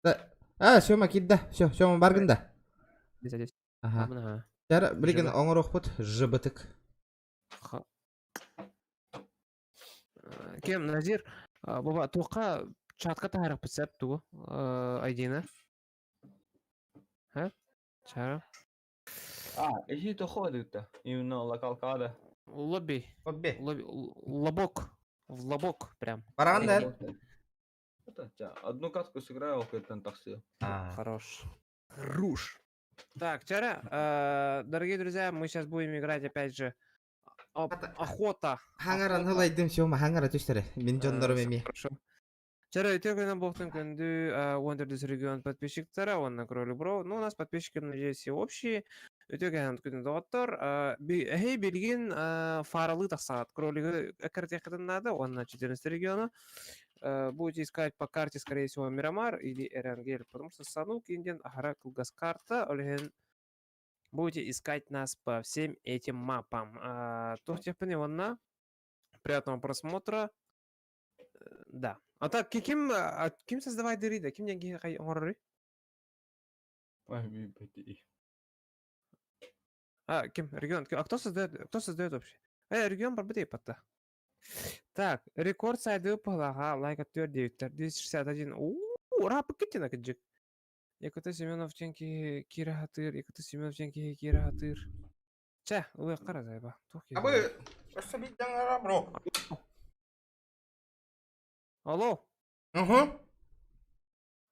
Да. А, Сёма кит да. Все, Сёма баргын да. Здесь. Ага. Тәр билген оңорохпут жыбытык. Кем, Назир, баба, туохха чатка таһарах сәп тугу, айдина. Ха? Чара. А, ищи то ходит-то. Именно локалкада. Лобби. Лобби. Лобби. Лобок. В лобок прям. Баран да? Это, одну катку сыграл, это такси. Хорош. Хорош. Так, Чара, дорогие друзья, мы сейчас будем играть опять же охота. Хаңаран хылайдым Сёма, хаңара түстері. Мен жондарым эми. Хорошо. Чара, өтө күнү болтун күндү Wonderdis регион подписчиктара, он на Кролик Бро. Ну, у нас подписчики, надеюсь, все общие. Өтө күнү күнү доғыттар. Эй, билген фаралы тақсағат. Кролигі әкіртекідін надо, он на 14 региона. Будете искать по карте, скорее всего, Мирамар или Эрангель, потому что Санук, Индиан, Ахара, Кулгас карта, Олеген. Будете искать нас по всем этим мапам. Тух Приятного просмотра. Да. А так, ким, а, ким создавать дыры, ким деньги оҥорорый? А, ким, регион, а кто создает вообще? Регион барбыт патта. Так, рекорд сайды палаға лайк аттыр девиттер. 261. Ууу, рапы кеттен акыджык. Якута Семенов тенки Кира Хатыр, Якута Семенов тенки Кира Хатыр. Чэ, ылы қара зайба. Тух Абы, өссө бит бро. Алло. Угу.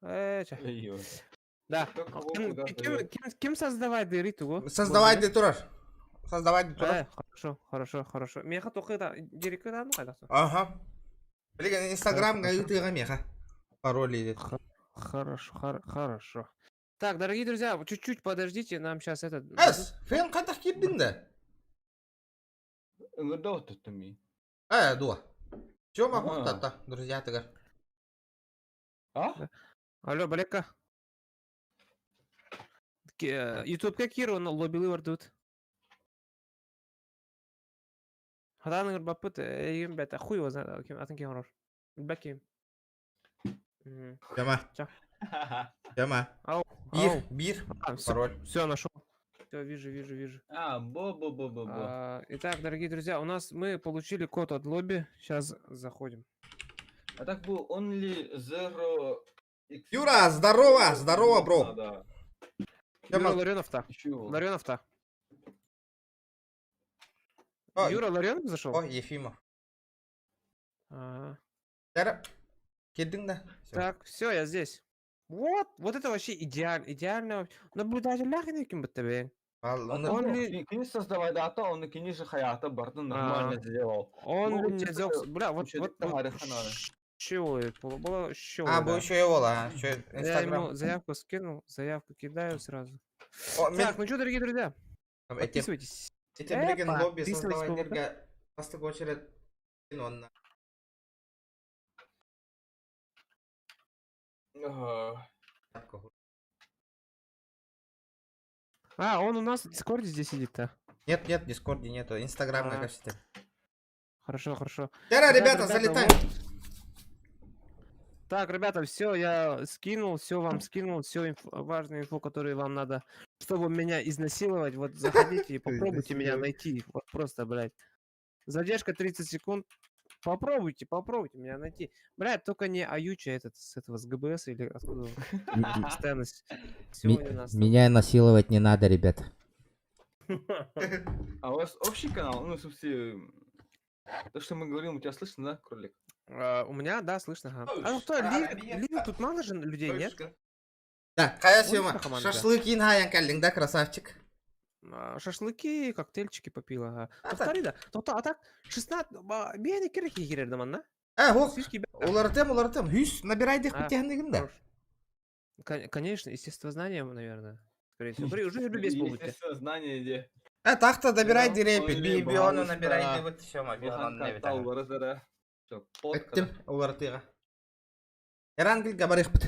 Э, чэ. Да. Ким, ким, ким, ким создавать дыры тугу? Создавай турар. Создавай турар. Хорошо, хорошо, хорошо. Меха тоқы директор да, ну қайда? Ага. Блин, Инстаграм гаютыга меха. Пароль идет. Хорошо, хорошо. Так, дорогие друзья, чуть-чуть подождите, нам сейчас этот... Эс, фен қайтақ кирдиң да? Ыҥырда оттуттум ми. Э, дуа. Чё могу А. тата, друзья тыгар. А? Алло, Балека. Ютубка Киру на лобби вардут. Хадан бапыт, егем бәт, хуй его знает, кем атын кем орор. Бәкем. Тема. Чё? Тема. Ау, Бир, ау. бир. А, всё, Пароль. Все, нашел. Все, вижу, вижу, вижу. А, бо-бо-бо-бо-бо. Итак, дорогие друзья, у нас мы получили код от лобби. Сейчас заходим. А так был only zero... X. Юра, здорово, здорово, бро. Надо. Юра Ларионов-то. Ищу. Ларионов-то. О, Юра Ларионов зашел? О, Ефимов. А. Кирдиң да? Всё. Так, все, я здесь. Вот, вот это вообще идеально, идеально. Наблюдатель ляхин кем будто бы. Он Он ли- Кини создавай дата, он кини же хаята барды нормально А. сделал. Он Ну, ли типа, нельзя- Бля, вот, еще вот, там вот Арихан надо. чего это было? Было чего, А, бу да. еще его, а, еще Я Инстаграм. ему заявку скинул, заявку кидаю сразу. О, Так, ну что, дорогие друзья, Там эти- подписывайтесь. Эти блин лобби Подписывайтесь, создавай ПВП. дерга. Бастык очередь. Он. Ага. А, он у нас в Дискорде здесь сидит-то. Нет, нет, Дискорде нету. Инстаграм, А. как всегда. Хорошо, хорошо. Тера, Итак, ребята, залетаем. вот. Так, ребята, все, я скинул, все вам скинул, все важную инфу, которую вам надо, чтобы меня изнасиловать. Вот заходите и попробуйте меня найти. Вот просто, блядь. Задержка 30 секунд. Попробуйте, попробуйте меня найти. Блядь, только не Аютча этот с этого, с ГБС или откуда он постоянно сегодня нас там. Меня насиловать не надо, ребят. А у вас общий канал? Ну, в смысле, то, что мы говорим, у тебя слышно, да, кролик? А, у меня, да, слышно, ага. А ну кто, Ливер, тут мало же людей, нет? Да, кая Помнишь, съема. команда? Шашлыки на каллинг, да, красавчик? А, Шашлыки, коктейльчики попил, ага. Повтори, да. То, а так, 16, бейни кереки кирердим манна. Э, ох, Фишки уларытым, уларытым. Хүс, набирай дых А, битяхныгын да. хорош. Конечно, естествознание, наверное. Скорее всего. Смотри, уже без полути. Естественно, знание где. Э, так-то добирай Да, дирепит. ой, Бибиону бабушка. набирай вот все, мобиону Буханка тал Всё, Эттим, уларытыга. Эрангель габарых бит.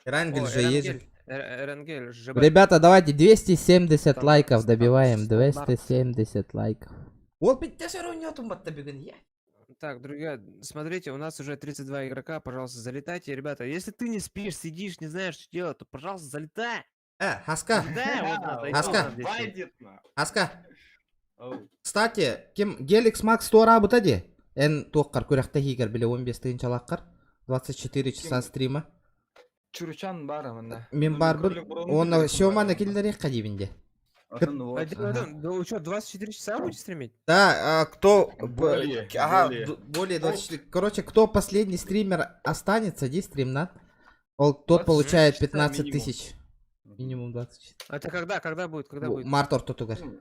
Эрангель О, же ездит. Эрангель, ЖБ. Ребята, давайте 270 Там лайков добиваем. стандарт. 270 лайков. Ол биттесер ойнотум батта бүгін, я. Так, друзья, смотрите, у нас уже 32 игрока, пожалуйста, залетайте. Ребята, если ты не спишь, сидишь, не знаешь, что делать, то, пожалуйста, залетай. Э, Хаска. Залетай, вот нас, найдёт Хаска. нас здесь. Байдит на. Хаска. Ау. Кстати, ким Геликс Макс туора бутади? Эн туаққар күрәхтә хигер биле 15 тыгынча лаққар. 24 часа стрима. Чуручан бар мында. Мен барбын. Оны Сёманы киллер кадибинде. Атын вот. Один, один, да вы что, 24 часа будете стримить? Да, а, кто... Более, ага, более. более 24. Короче, кто последний стример останется, ди стримна, он, тот 24 получает часа 15 минимум. тысяч. Минимум 24. Это когда? Когда будет? Когда будет? Март ортотугар. Ну,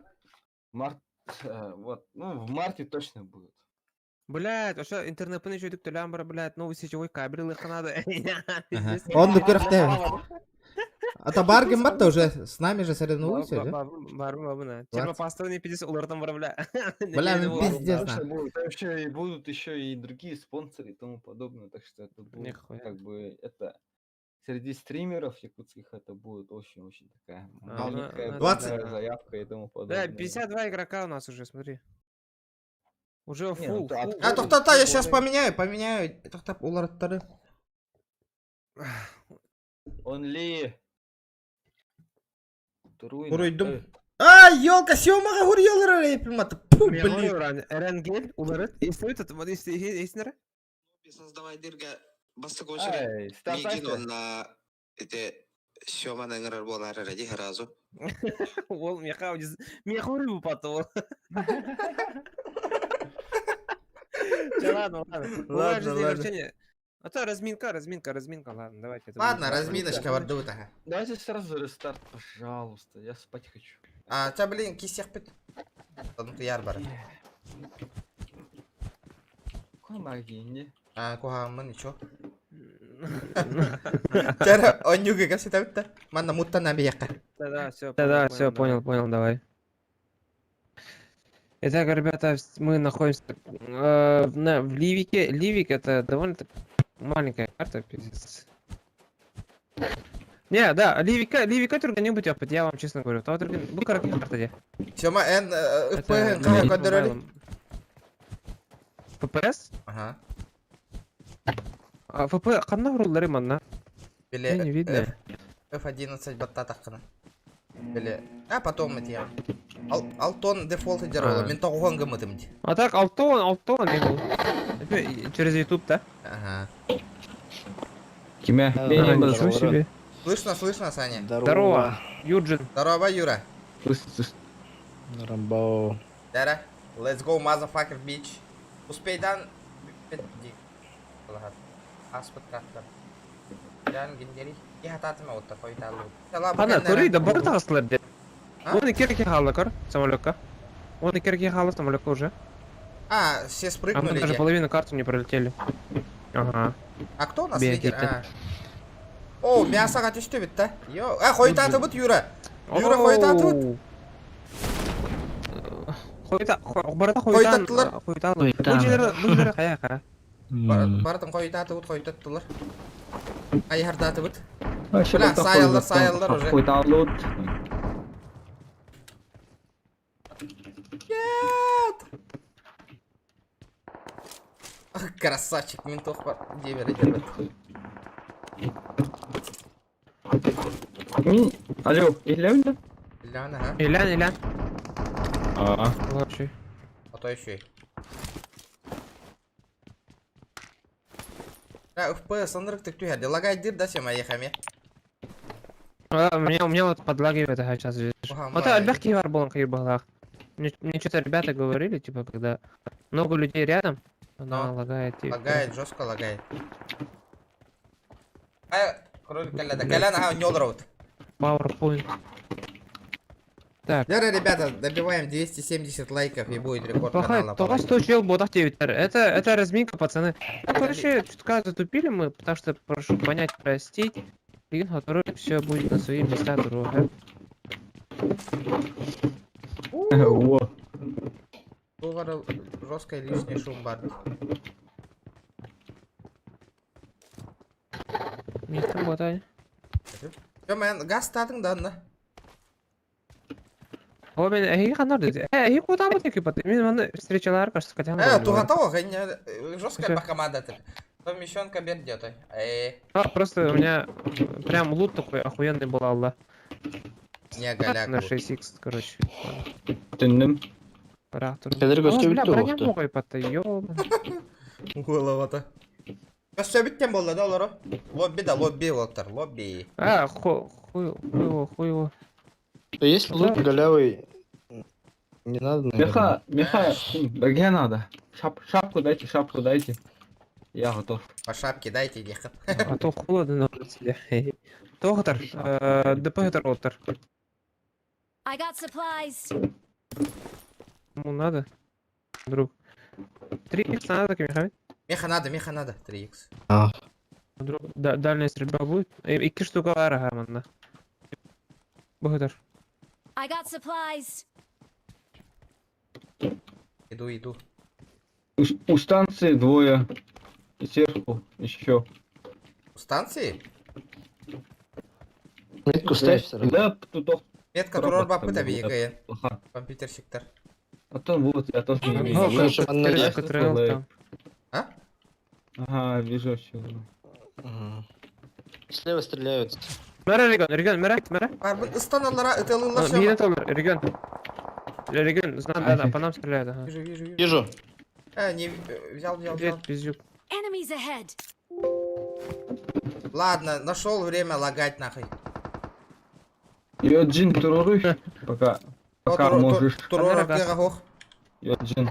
Март, вот, ну, в марте точно будет. Блядь, а что, интернет еще идут блядь, новый сетевой кабель их надо. Ага. Он дукерхте. А то баргин батта уже с нами же соревнуются, да? Барбы, Термопаста не 50 улартам бля. Бля, ну пиздец, Точно на. будет. Там еще и будут еще и другие спонсоры и тому подобное, так что это будет Нихуя. как бы это среди стримеров якутских это будет очень-очень такая А, ну, маленькая ну, 20. большая заявка и тому Да, подобное. 52 игрока у нас уже, смотри. Уже Не, ну фул, ты фул. А, тоқтата, я сейчас поменяю, поменяю. Тоқтап, уларыттары. Only Туруйна. Уруйдум. А, елка, Сёмаға хуриялар репиматы. Блин. Эренгель, уларыт. Если этот, вот если если Создавай дырга бастакы очередь миигин уонна ити Сёманы ыҥырар буолаар эрэ дии сразу. Ол меха меха рыбу потом. Ладно, ладно. Ладно, ладно. А то разминка, разминка, разминка, ладно, давайте. Ладно, разминочка бардыбыт аха. Давайте сразу рестарт, пожалуйста, я спать хочу. А, ча, блин, кисехпит. Яр бар. Помоги А, куһаҕаммын ничего. Чара, онньуга кэпсэтэбит да. Манна муттан абиякка. Да, да, все, да, все, понял, понял, давай. Итак, ребята, мы находимся в Ливике. Ливик это довольно маленькая карта, пиздец. Не, да, Ливика, Ливика түргэнник опыт, я вам честно говорю. То түргэн, бу карта карта де. Сема, эн, ФП, кая көдөрөлі? ФПС? Ага. А, ФП, ханна уруллары манна? Биле, Не видно. F11 баттатаққына. Биле, а потом это я. Ал, Алтон дефолт дероло, мен тоғуған гымытым ди. А так, Алтон, Алтон, через YouTube, да? Ага. Киме? Ничего себе. Слышно, слышно, Саня? Здорово, Юджин. Здорово, Юра. Слышно, слышно. Рамбо. Дара, let's go, motherfucker, bitch. Успейдан... Аспыт каттар. Жан гиндери. И хататыма вот такой талу. Ана, көрүй да бар тағыстылар дед. Оны кереке халы көр, самолетка. Оны кереке халы самолетка уже. А, все А мы спрыгнули. даже половину карту не пролетели. Ага. А кто у нас лидер? А. О, мясо түстү бит да. Йо, а хойтаты бут Юра. Юра хойтаты бут. Хойта, барата хойтан. Хойтаттылар. Хойтан. Бу жерлер, бу жерлер кая кара. Баратын хойтаты бут, хойтаттылар. Айхардаты бут. Бля, саяллар, саяллар уже. Хойталут. Нет! Ах, красавчик, ментов бар. Дебер, дебер. Алло, Ильян, да? Ильян, ага. Илян, Илян. А. Вообще. А то еще и. Да, ФПС, анырык тик түһәрде. Лагай дир да сема ехаме. А, у меня вот подлагивает, ага, сейчас видишь. Ага, Вот альбах кивар болон кайыр балах. Мне что-то ребята говорили, типа, когда много людей рядом, она лагает. Типа. Лагает, жестко лагает. А, кролик каляда. Калян, ага, нёлроуд. PowerPoint. Так. Лера, ребята, добиваем 270 лайков и будет рекорд Плохая, канала. только что чел бодах Это, это разминка, пацаны. Ну, короче, чутка затупили мы, потому что прошу понять, простить. Блин, который все будет на свои места, друга. О. Жесткий лишний шум бар. Не там ботай. Мен газ тадың да анна. О, мен әйе ханар диде. Ә, әйе куда бу теки бат. Мин моны встречалар кажется, хотя Э, тугата жесткая по команда ты. Там мещенка бер где-то. А, просто у меня прям лут такой охуенный был, Алла. Не, голяк. На 6х, короче. Төннем. Кәдер көскө Бля, бүтті броня оқты. могой патта, ёбан. Головата. Көссө бүттен болды да олар. Лобби да, лобби олар, лобби. А, хуй, хуй, хуй, хуй. Есть лут голявый? Не надо, наверное. Меха, меха, где надо? Шап, шапку дайте, шапку дайте. Я готов. По шапке дайте, ехать. А то холодно на улице. Тохтар, ДП роттер. I got supplies. Кому надо? Друг. 3 х надо, Михаил? Меха надо, меха надо, 3х. А. Друг, да, дальняя стрельба будет? Икки штука вара манна. Благодар. I got supplies. Иду, иду. У станции двое. И сверху еще. У станции? Метку ставь сразу. Да, тут Метка турор бапы таби ЕГН. Компьютерщиктар. А то вот, я тоже не О, вижу. А? Ага, вижу все. Слева стреляют. Мера регион, регион, мера, мера. Станалара, это Минет регион. Регион, знаю, да, да, по нам стреляют, ага. Вижу, вижу, вижу. Вижу. Не, взял, взял, Где взял. пиздюк? Enemies ahead. Ладно, нашел время лагать нахуй. Йо, Джин, туруруй. Пока. Пока можешь. Туроров ох. Йо, Джин.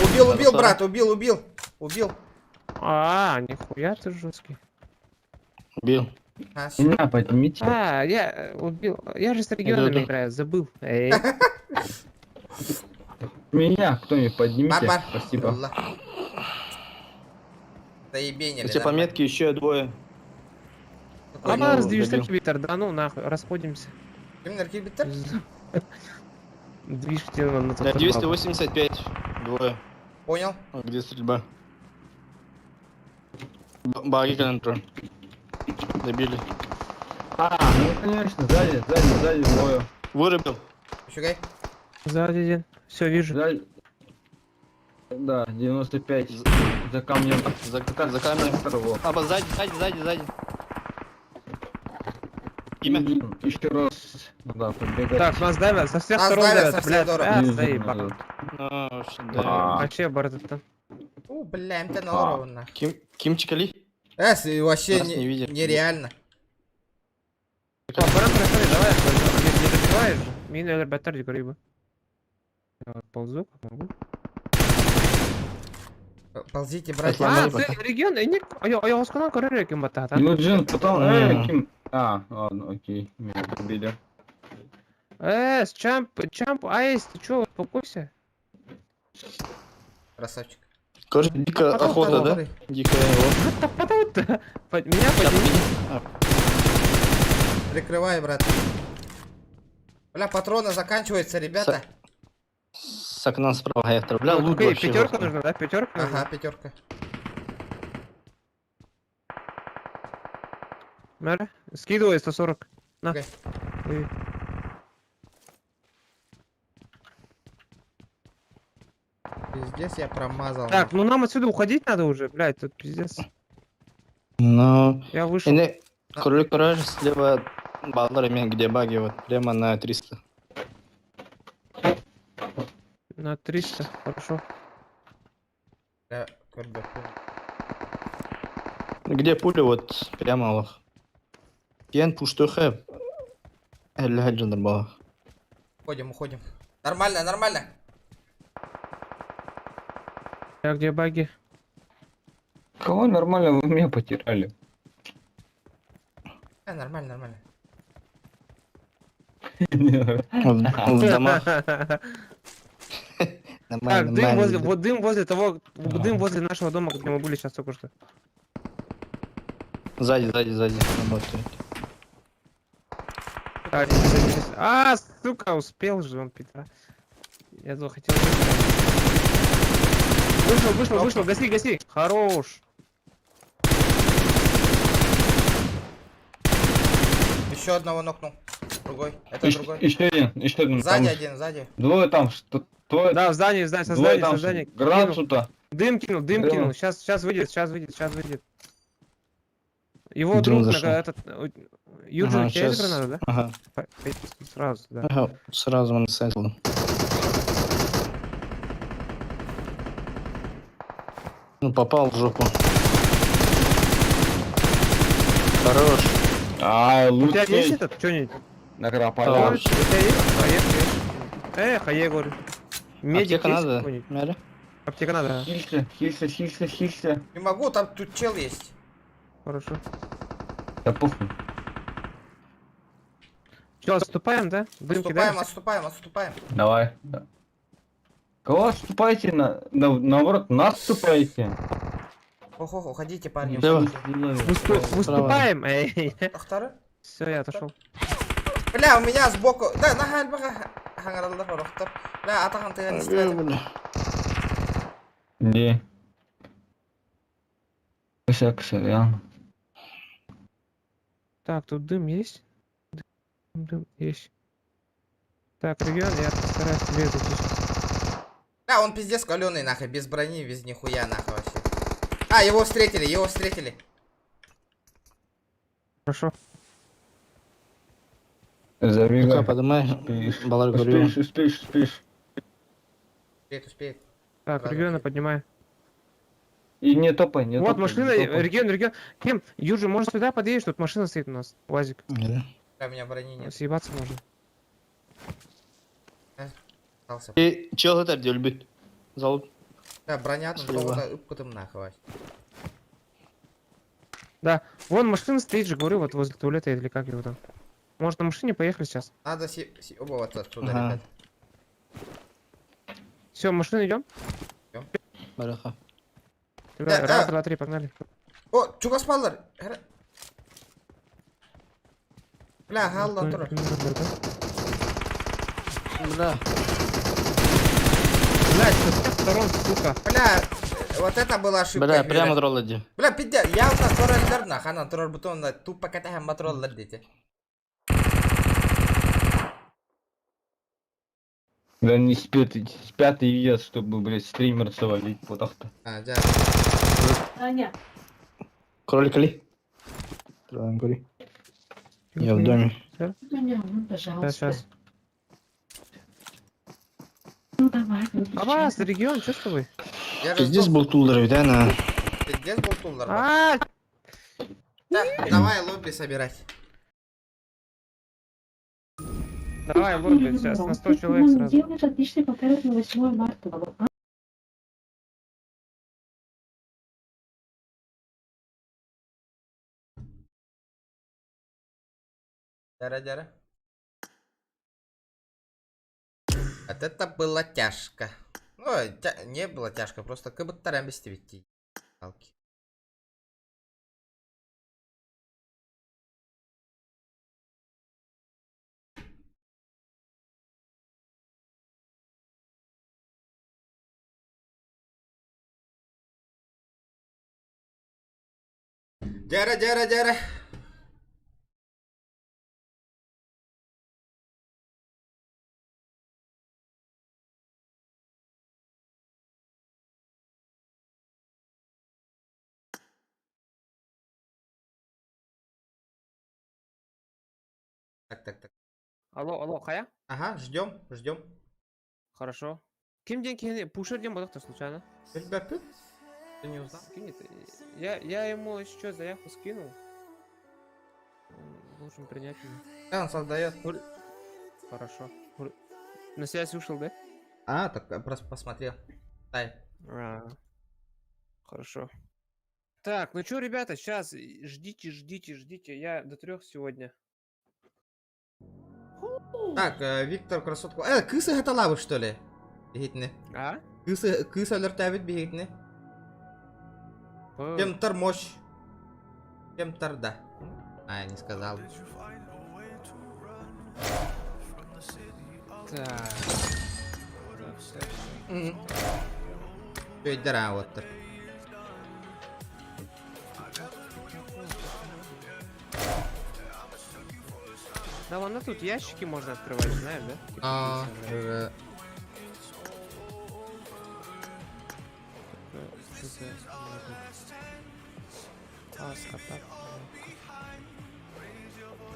Убил, убил, брат, убил, убил. Убил. А, нихуя ты жесткий. Убил. А, всё. Меня поднимите. А, я убил. Я же с регионами иду. играю, забыл. Эй. Меня кто-нибудь поднимите. Бар-бар. Спасибо. Аллах. Заебенили, Эти пометки еще двое. А Ну, раздвижься, добил. Твиттер, да ну нахуй, расходимся. Кимнер кибитер? Движьте на На 285 двое. Понял. А Где стрельба? Баги контроль. Добили. А, ну конечно, сзади, сзади, сзади двое. Вырубил. Щугай. Сзади один. Все, вижу. Сзади. Да, 95. За камнем. За, за камнем. А, сзади, сзади, сзади, сзади. Имя? Еще раз. Да, подбегать. Так, нас давят, со всех Нас сторон давят давят, со всех блядь. сторон. А, Вижу, заебал. назад. Ну, вообще, да. А. Вообще бардак там. У, бля, МТ на ровно. Ким, Кимчик Али? Эс, и вообще Нас не видели. нереально. А, параметры, смотри, давай, не, не добиваешь же. Мин элер баттер рыба. Я вот ползу, как могу. Ползите, братья. А, ты регион, не, а я вас канал корректор кем бата, Ну, Джин, потом... Эй, Ким... А, ладно, окей. Меня убили. Эс, чамп, чамп, айс, ты чё, успокойся. Красавчик. Короче, дикая Потом охота, да? второй. Дикая его. Меня подними. Прикрывай, брат. Бля, патроны заканчиваются, ребята. С окна справа я Бля, лут Окей, вообще пятерка жёсткий. нужна, да? Пятерка нужна? Ага, пятерка. Мэра, скидывай 140. На. Окей. Лови. Пиздец, я промазал. Так, ну нам отсюда уходить надо уже, блядь, тут пиздец. Ну, Я вышел. Или кролик король слева баллар где баги, вот прямо на 300. На 300, хорошо. Бля, көрбөппүн. Где пуля, вот прямо алах. Пьян пуштуха. Эль балах. Уходим, уходим. Нормально, нормально. Так, где баги? Кого нормально вы меня потеряли? А, нормально, нормально. В домах. Так, дым возле, вот дым возле того, дым возле нашего дома, где мы были сейчас только что. Сзади, сзади, сзади работает. Так, здесь, здесь. А, сука, успел же он, Петра. Я думал, хотел... Вышел, вышел, вышел, гаси, гаси. Хорош. Еще одного нокнул. Другой. Это Еще, другой. еще один, еще один. Сзади там. один, сзади. Двое там, что двое. Да, в здании, в здании, со Двое здания, там, со здания. гранату Кинул. то Дым кинул, дым Дым. кинул. Сейчас, сейчас выйдет, сейчас выйдет, сейчас выйдет. Его Дым друг, на, зашел. этот, Юджин, Ага, у тебя есть щас. граната, да? Ага. Сразу, да. Ага, сразу он сетл. Ну, попал в жопу. Хорош. А, У тебя лучший. есть этот, что-нибудь? На У грапа. тебя есть? Поехали. Эх, а я говорю. Медик Аптека есть надо? какой-нибудь? Мяли? Аптека надо. ага. Хилься, хилься, хилься, хилься. Не могу, там тут чел есть. Хорошо. Да похуй. Че, отступаем, да? Дым Отступаем, кидаем? отступаем, отступаем. Давай. Да. Кого отступаете? Наоборот, наступаете. Ох, ох, уходите, парни. Слева. Выступаем! Эй. Ахтары? Все, я отошел. Бля, у меня сбоку. Да, на хальбаха. Хангаралдар хорохтор. Бля, атахан ты не Не. Косяк, сорян. Так, тут дым есть? Дым, дым есть. Так, регион, я постараюсь тебе зайти сейчас. Бля, он пиздец каленый, нахуй, без брони, без нихуя, нахуй вообще. А, его встретили, его встретили. Хорошо. Забегай. Подымай, балар көрүө. Успеешь, успеешь, успеешь. Успеет, успеет. Так, региона поднимай. И не топай, не Вот топай, машина, не топай. регион, регион. Кем? Юджи, может сюда подъедешь? Тут машина стоит у нас. УАЗик. Да. У меня брони нет. Съебаться можно. Остался. И чел это өлбүт. Залут. Да, броня там Слева. кого-то ыпкытым нахуй. Да, вон машина стоит же, говорю, вот возле туалета или как его там. Может на машине поехали сейчас? Надо съебываться отсюда, Ага. ребят. Все, машину идем? Идем. Бараха. Давай, Да, раз, а. два, три, погнали. О, чугас баллар. Бля, халла тур. Бля. Блять, со всех сторон, сука. Бля, вот это была ошибка. Бля, прямо троллади. Бля, пиздец, явно туреллер на, хана турар бутонна тупо катаһан батроллар дети. Да не спят, спят и видят, чтобы, блядь, стример завалить, вот так-то. А, да. Аня. Кролик ли? Тролль, кури. Я в доме. Аня, ну, Сейчас, сейчас. Ну давай. А вас, регион, что с тобой? Я же Пиздец был тулдер, ведь, а, на. Пиздец был тулдер. А, Да, давай лобби собирать. Давай, лобби, сейчас на 100 человек сразу. Делаешь отличный подарок на 8 марта. Дяра, дяра. Вот это было тяжко. Ну, не было тяжко, просто как будто без Палки. Дяра, дяра, дяра. Так, так, так. Алло, алло, Хая? Ага, ждем, ждем. Хорошо. Ким день кини? Пушер день был случайно? Ребята, ты не узнал? Скинет. Я ему еще заявку скинул. Он должен принять меня. Да, он создает. Хорошо. На связь ушел, да? А, так я просто посмотрел. Дай. А, хорошо. Так, ну чё, ребята, сейчас ждите, ждите, ждите. Я до 3 сегодня. Так, Виктор красотку. Кысы это лавы, что ли? Бегитне. А? Кысы, кысы алертабит бегитне. Кемтар мощь. Кемтар, да. А, я не сказал. Так. Өйдер вот. Да, вон, ну тут ящики можно открывать, знаешь, да? Типа А, кейсы, да.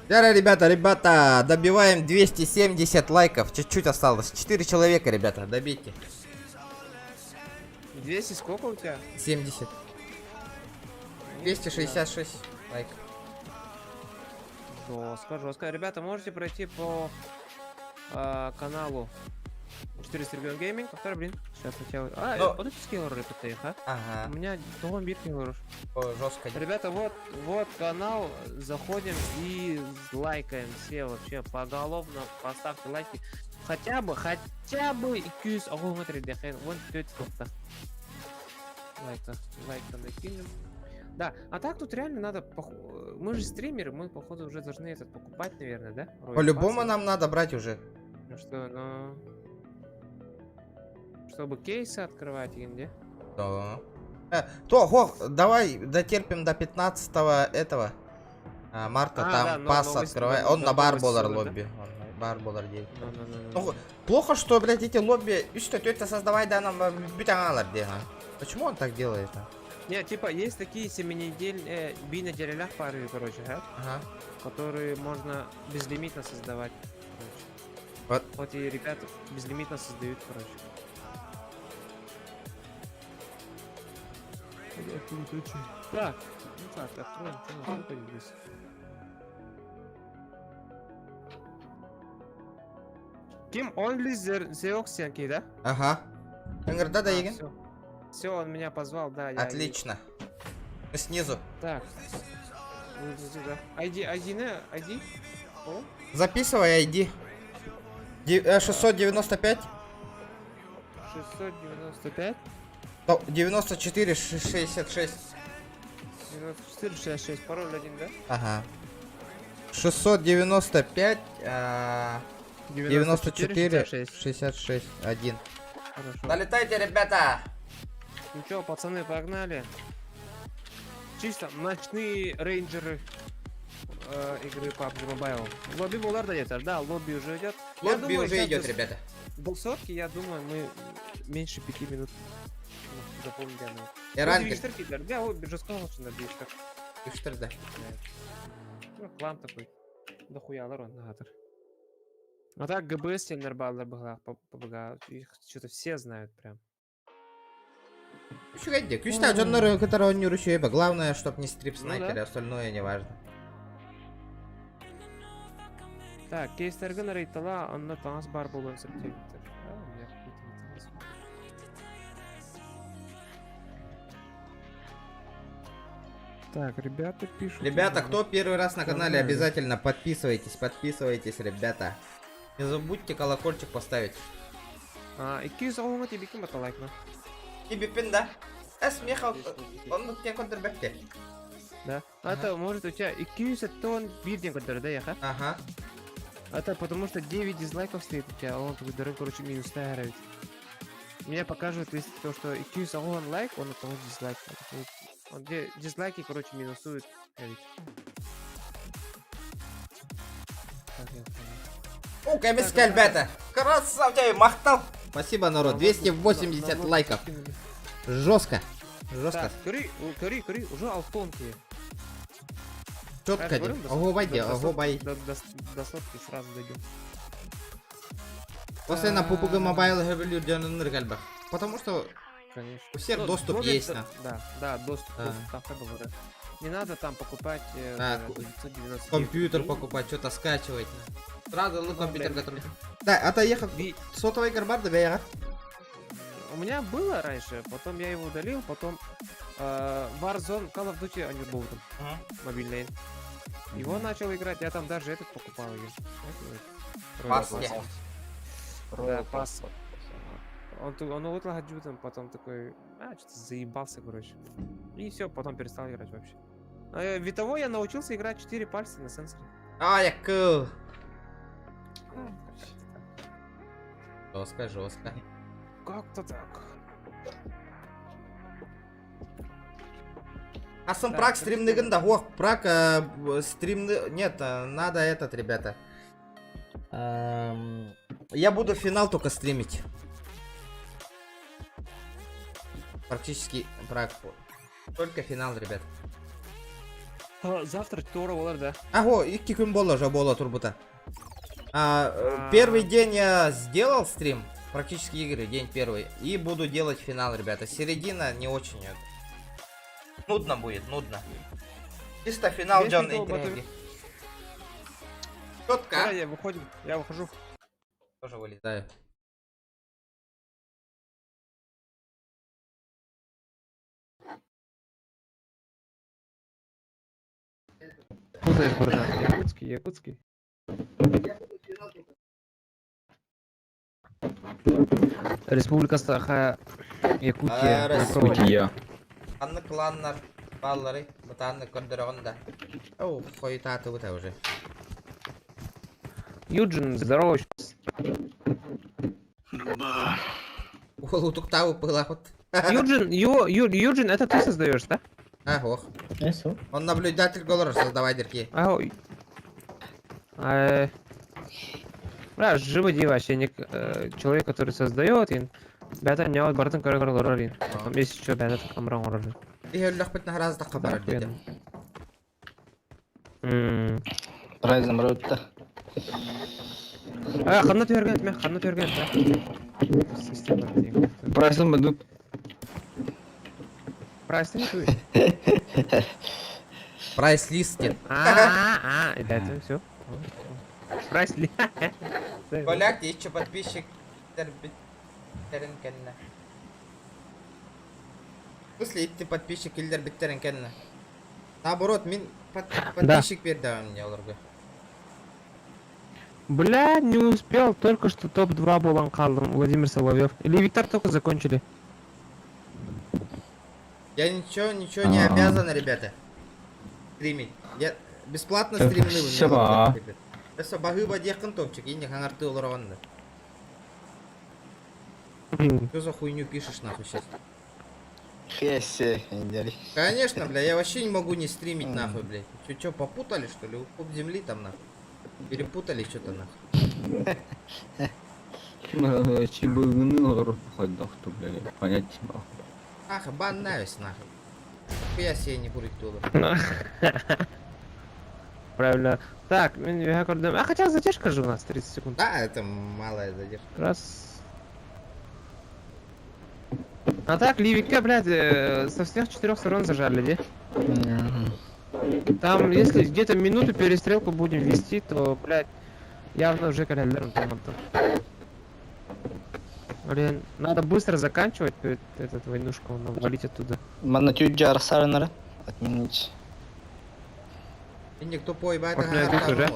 Дара, ребята, ребята, добиваем 270 лайков. Чуть-чуть осталось. 4 человека, ребята, добейте. 200 сколько у тебя? 70. 266 лайков. Жестко, жестко. Ребята, можете пройти по каналу 400 Регион Гейминг. Повтор, блин. Сейчас хотел. А, Но... вот эти скиллеры ПТХ, а? Ага. У меня дом битки хорош. Жестко. Ребята, вот канал. Заходим и лайкаем все вообще поголовно. Поставьте лайки. Хотя бы 200 смотри, вон тетя Лайка, лайка накинем. Да, а так тут реально надо, мы же стримеры, мы походу уже должны этот покупать, наверное, да? По-любому нам надо брать уже. Ну что, ну... Чтобы кейсы открывать или где? Да. Давай дотерпим до 15 этого марта, там да, пас новый, открывай. Он на бар болар лобби. Он на бар болар делает. Ну, плохо, что, блядь, эти лобби... И что, тетя создавай, да, нам битаналар, где, а? Почему он так делает, а? Не, типа, есть такие 7-недельные, бинеделях пары, короче, да? Ага. Которые можно безлимитно создавать. Короче. Вот. Вот и ребята безлимитно создают, короче. Так, ну так, откроем, что у нас тут здесь? Ким Only Zeoxianки, да? Ага. Ыҥырда да егин? Все. Все, он меня позвал, да. Я Отлично. Мы снизу. Так. Ну, иди сюда. ID, ID, не, ID? О, Записывай ID. 695 695, 94 66. 94, 66, пароль один, да? Ага. 695 94 66. 66 1. Хорошо. Налетайте, ребята! Ну чё, пацаны, погнали. Чисто ночные рейнджеры игры PUBG Mobile. Лобби Булар дает, да, лобби уже идет. Я Лобби думаю, уже щас идет, ребята. До сотки, я думаю, мы меньше 5 минут, ну, заполним диану. Эрангель. Да, вот, уже сказал, что на движках. Да. Ну, клан такой. Дохуя, народ, нагатор. А так, ГБС Тендербаллер была, ПБГ, их что-то все знают прям. Үчүгэйдик. Күстә дьоннор кытары оонньуур үчүгэй. Главное, чтоб не стрип Ну снайпер, да. остальное не важно. Так, кейстәргә рейтала, анна таңас бар булуын септегиттер. А, у меня какой-то не таңас. Так, ребята пишут. Ребята, кто первый раз на канале, Нормально. обязательно подписывайтесь, подписывайтесь, ребята. Не забудьте колокольчик поставить. А, 200 оҕоҥо тибикин бата лайкна. Тибипин, да? Эс, меха, он тебе контрбекте. Да. А Это может у тебя 200 тонн бирден көтөр, да, яха? Ага. Это потому что 9 дизлайков стоит у тебя, а он такой, дорогой, короче, минус ставит. Мне показывает, если то, что 200 оҕон лайк, он это дизлайк. Он дизлайки, короче, минусует. Ведь. Так, я понял. О, кэмис ребята. Красавчик, махтал. Спасибо, народ. 280 лайков. Жестко. Жестко. Так, кори, кори, кори, уже алтонки. Четко. Ого, байди, ого, бай. До сотки сразу дойдем. Постоянно PUBG Mobile революционный гальба. Потому что Конечно. у всех Ну, доступ более есть на. Да, доступ, Да. доступ там как бы, да. Не надо там покупать Да, за 999 компьютер рублей. покупать, что-то скачивать. Сразу ну, компьютер блядь. готовый. Да, а то ехал сотовый карбар да бега. У меня было раньше, потом я его удалил, потом Warzone, Call of Duty, они был там, мобильный. Его начал играть, я там даже этот покупал ее. Пас, Да, пас. Он вот там, потом такой, а, что-то заебался, короче. И все, потом перестал играть вообще. А, Витого я научился играть 4 пальца на сенсоре. А, я кыл. Жестко, жестко. Как-то так. А сам Так, прак стримныгын да, ох, прак стримны... Нет, надо этот, ребята. Я буду финал только стримить. Практически прак. Только финал, ребят. А, завтра Тора болар, да. Аго, икки күн бола, жа бола турбута. А, первый день я сделал стрим, практически игры, день первый. И буду делать финал, ребята. Середина не очень. Нудно будет, нудно. Чисто финал, Весь Джон видео интриги. Четко. Давай, я выходим, я выхожу. Тоже вылезаю. Куда братан? Якутский, якутский. Республика Саха, Якутия. Якутия. Анны кланнар баллары, бутанны көрдөрөҕүн да. Оу, хойутааты бута уже. Юджин, здорово. Уол утуктаабы пылахут. Юджин, Юджин, это ты создаешь, да? А, ох. Он наблюдатель голор создавай дырки. А, ой. Бля, живо вообще не человек, который создает, и бята не вот бартын көрө көрө. Потом есть еще бята камран орорин. Иһэллэхпит наһараас да хабарар деді. Прайзым ротта. А, ханна түһэрген этме, ханна түһэрген этме. Система дейм. Прайсым бадут. Прайс не туй. Прайс-лист дед. А, а, это все. Прайс ли. Поляк, еще подписчик биттерин кэннэ. В смысле, итти подписчик киллер биттерин кэннэ. Наоборот, мин подписчик берді мне оларга. Бля, не успел, только что топ-2 буолан хааллым, Владимир Соловьев. Или Виктор только закончили. Я ничего, ничего не обязан, ребята. Стримить. Я бесплатно Так, стримны вы спасибо. Өссө баһыыба диэххин топчик, инде хаңарты олорон да. Что за хуйню пишешь нахуй сейчас? Хесе, индери. Конечно, бля, я вообще не могу не стримить нахуй, блядь. Че, че, попутали что ли? Пуп земли там нахуй. Перепутали что-то нахуй. Чебыгны хайдах-то, блядь, понять не могу. Ах, бан навес нахуй. Я себе не курить доллар. Правильно. Так, я көрдүм. А хотя задержка же у нас 30 секунд. Да, это малая задержка. Раз. А так, Ливика, блядь, со всех четырех сторон зажали, де? Там, если где-то минуту перестрелку будем вести, то, блядь, явно уже календер там. Блин, надо быстро заканчивать перед этот войнушку, но валить оттуда. Манна тюджар сарынары. Отменить. Инник тупой, бай, Вот меня тут уже.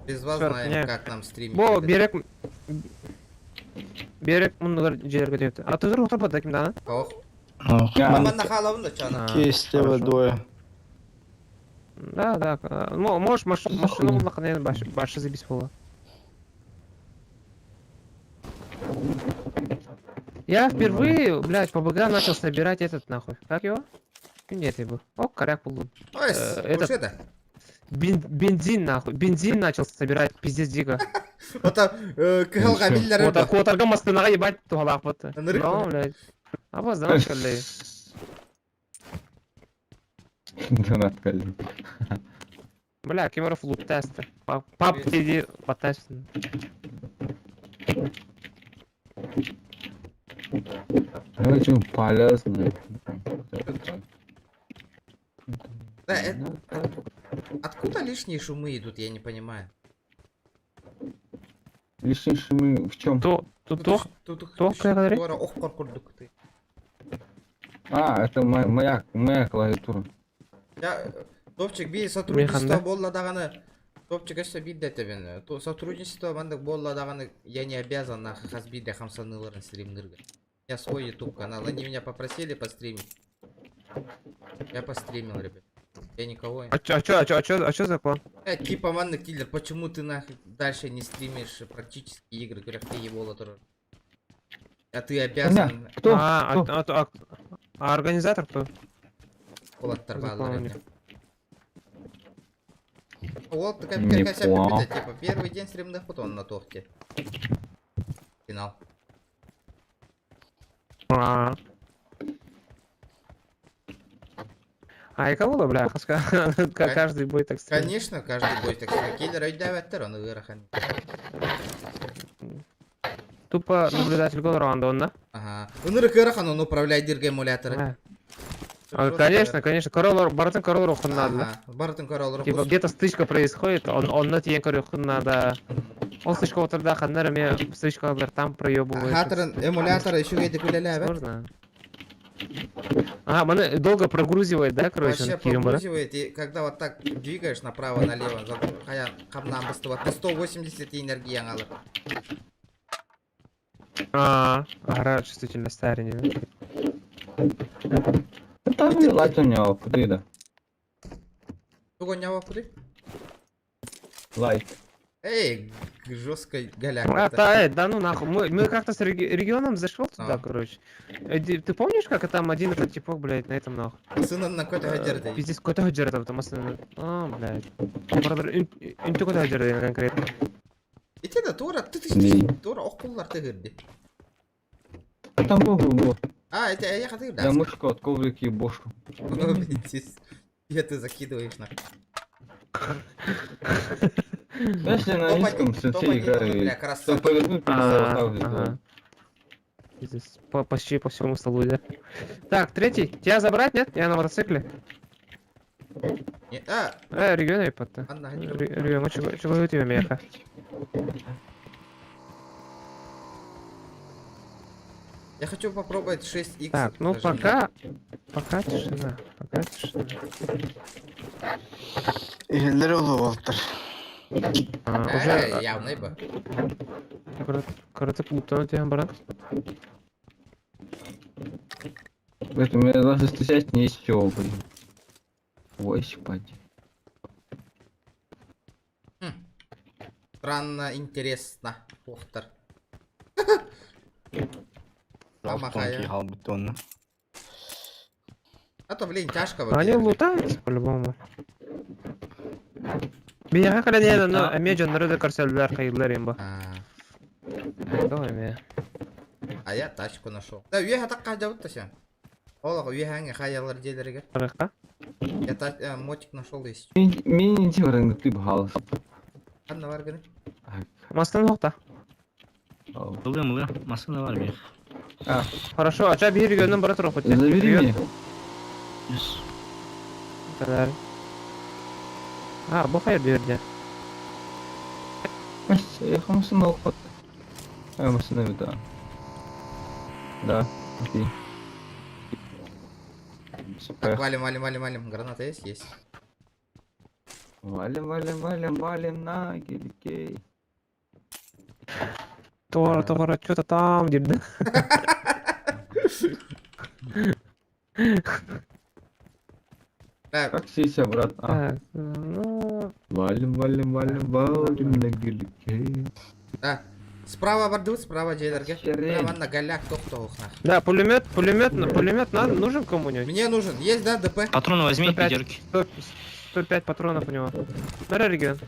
Без вас Чёрт, знаем, не. как нам стримить. Бо, это. берег... Берег муннугар жерге деп. А ты вдруг торпа таким да? Ох. Я. Манна халавын да чана. Слева двое. Да. Ну, можешь машину буллахын баш башы забись было. Я впервые, блядь, по БГ начал собирать этот нахуй. Как его? Нет, я был. О, коряк был. Ой, Этот это. бензин нахуй. Бензин начал собирать, пиздец дико. Ота кыһалга биллер Вот куотарга мастынага ебать тугалаах бут. Ынырык Ну, блядь. А вот знаешь, ли. Донат калли. Бля, Кемеров лут тест. Пап, иди потест. Очень полезно. Да, это... Откуда лишние шумы идут, я не понимаю. Лишние шумы в чем? То, то, то, Тут то, говори? Ох, курдук ты. А, это моя клавиатура. Я, топчик, би сотрудничество да? болла даганы. Топчик, өссө бидде тебен. То сотрудничество мандык болла даганы я не обязан на хас бидде хамсаныларын стримнырга. У меня свой YouTube канал. Они меня попросили постримить. Я постримил, ребят. Я никого. А чё, а чё, а чё, а чё, а чё за клан? Типа маннык киллер, почему ты нахуй дальше не стримишь практически игры, говорят, ты ебола тоже. А ты обязан. Кто? А, Кто? а организатор кто? Кулак За торбал, клан у ребят. них? Вот такая Не какая понял. типа первый день стримных потом на торте. Финал. А. А и кого, бля, каждый бой так стримит. Конечно, каждый бой так сказать. Киллер өйдөбөттөр, оны ыарахан. Тупо наблюдатель гол раунда, он, да? Ага. Ынырык ыарахан, он управляет дирге эмуляторы. А, конечно, конечно. Король, Бартын король рухын надо. Ага, Бартын король Типа где-то стычка происходит, он на тиен король надо. Он стычка отырда, ханнар ме стычка алар, там проебывает. Хатрын эмулятор еще кейде күлеләбет. Сложно. А, маны долго прогрузивает, да, короче, Вообще он кирим бара? прогрузивает, и когда вот так двигаешь направо-налево, хаян камнан бастыбат, на 180 энергия алып. А, ара чувствительно старение. Там не лайт у него, куда да? Туго не куды? Лайт. Эй, жестко голяк. А, да, да ну нахуй. Мы как-то с регионом зашел туда, А. короче. Ты помнишь, как там один этот типок, блядь, на этом нахуй? Сынын на какой-то гаджерды. Пиздец, какой-то гаджерды, там основной. А, блядь. Инту какой-то гаджерды конкретно. Ите да тура, ты ты тура, ох куллар ты гырды. Там был, был. А, это я хотел, да. Я мышку от коврик ебошу. Я ты закидываешь нахуй. Знаешь, я на Топ-один, низком сенсе топ-один, играю. бля, и красавчик. Чтобы повернуть, просто вот так А, вот сделал. ага. Пиздец, почти по всему столу, да? Так, третий. Тебя забрать, нет? Я на мотоцикле. Не, а, Регион айпадта. Анна, они- Регион, чего чего тебе меха? Я хочу попробовать 6х. Так, ну даже. пока... Пока тишина, пока тишина. Иһэллэр олуолтар. А, Э, уже... явный бы. Короче, клуб-то тебя, брат. Блядь, у меня даже встречать не из чего, блин. Ой, спать. Странно, интересно. Охтар. Помахаю. А то, блин, тяжко Они вообще. лутаются по-любому. Бияха калядена, но эмеджа народа карселлер кайлер имба. Давай ме. А я тачку нашел. Да, уеха так каждый сен. Олох, уеха хаялар делерге. Барыка? Я мотик нашел есть. Мини тимринг ты бхалс. Анна варганы. Мастан хокта. Ылы, мылы, машина бар бих. Хорошо, а ча бир региондан бара туруп хоть. Забери меня. А, бу хайыр берде. Я хамсын алып А, машина да. Да, окей. Так, валим, валим, валим, валим. Граната есть? Есть. Валим, валим, валим, валим на гелике. Тора, тора, что-то там, дебда. Как сесть обратно? А. Так, ну... Валим, валим, валим, валим на гелике. Да. Справа бардут, справа делерге. Прямо на голяк тох-тох нах. Да, пулемет, пулемет, пулемет надо, нужен кому-нибудь? Мне нужен. Есть, да, ДП? Патроны возьми, 105, пятерки. 100 105 патронов у него. Бери регион.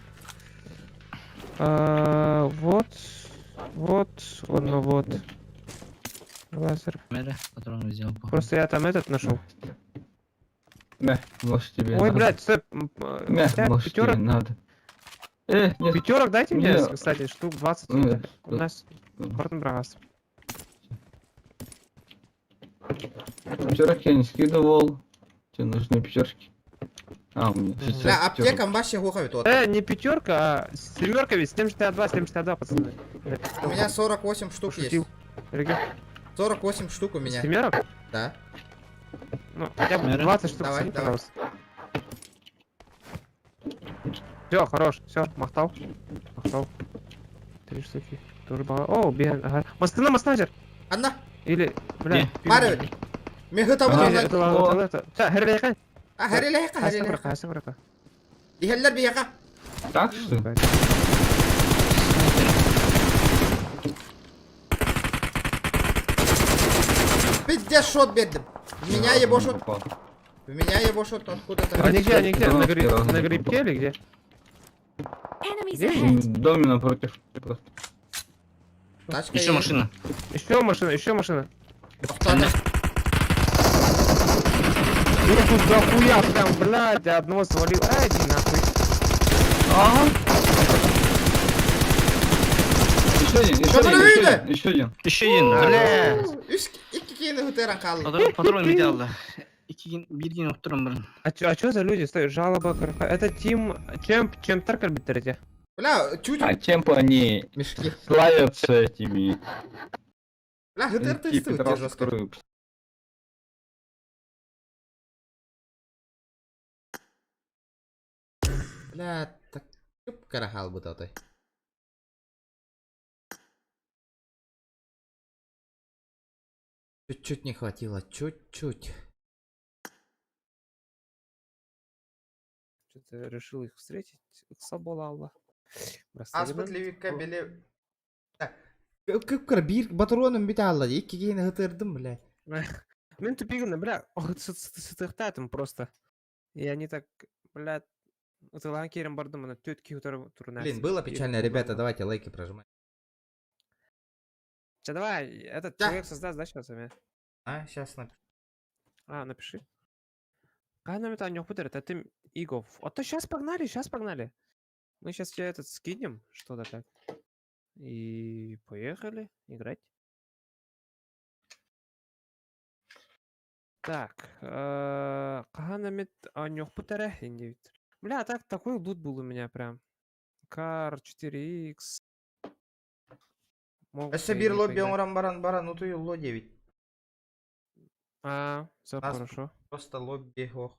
А, вот, вот, ну вот. Лазер. Мере, патроны взял. походу. Просто я там этот нашел. Мә, может тебе Ой, надо. блядь, стоп. Мә, может тебе Пятерок, надо. Нет. пятерок дайте мне, Мне- кстати, штук 20. Нет, У нас Бартон Брагас. Пятерок я не скидывал. Тебе нужны пятерки. А, у меня сейчас Бля, аптека вообще глуховит. Вот. Не пятерка, а семерка ведь, 762, 72, пацаны. У меня 48 штук есть. Пошутил. Регион. 48 штук у меня. Семерок? Да. Ну, хотя бы 20 штук, Давай, скинь, давай. пожалуйста. Все, хорош, все, махтал. Махтал. Три штуки. Тоже было. О, бен, ага. Мастына, мастназер! Анна! Или, бля. Бары. Мен хыта Это, буду. это, это. Ча, херлейка. А, херлейка, херлейка. Хасыбрака. Дихеллер бияка. Так что ли? Пиздец, шот бедным. В меня ебошут. В меня ебошут откуда-то. Они где, они где? На грибке или где? Где? В доме напротив. Просто. Тачка Еще машина. Еще машина, еще машина. Ну тут дохуя прям, блядь, я одного свалил. Ай, иди нахуй. Ага. Еще один, еще один, еще один, еще один. Еще один, бля. Үс икки киһини ытыран хаалла. Патрон, патрон идеалда. Икки гин, бир гин оттурам барын. А чё за люди? Стой, жалоба, КРХ. Это Тим... Чем, чем таркарбитрите? Бля, чуть. А чем они Мешки. славятся этими? Бля, ГТР Типа, тестуют те жестко. которые Бля, так карахал бы той. Чуть-чуть не хватило, чуть-чуть. Что-то решил их встретить. Саболалла. Аспыт левикка били... Так, Кып-кыр бир батроным бит алла, икки киһини ытырдым, бля. Мен тупиганы, бля, сытыхтатым просто. И они так, бля, ытылаан киирэн бардым, ана түөрт киһи турунаас. Блин, было печально, ребята, давайте лайки прожимайте. Че, давай, этот человек создаст, да, сейчас у меня? А, сейчас напишу. А, напиши. Канами это ты Игов. А то сейчас погнали, сейчас погнали. Мы сейчас тебе этот скинем, что-то как. И поехали играть. Так, Каханамит Анюхпутера Бля, так такой лут был у меня прям. Кар 4X. Мог, Өссө по биир идее, лобби поиграть. оҥорон баран баран утуйуллуо диэбит. А, все Нас хорошо. Просто лобби ох.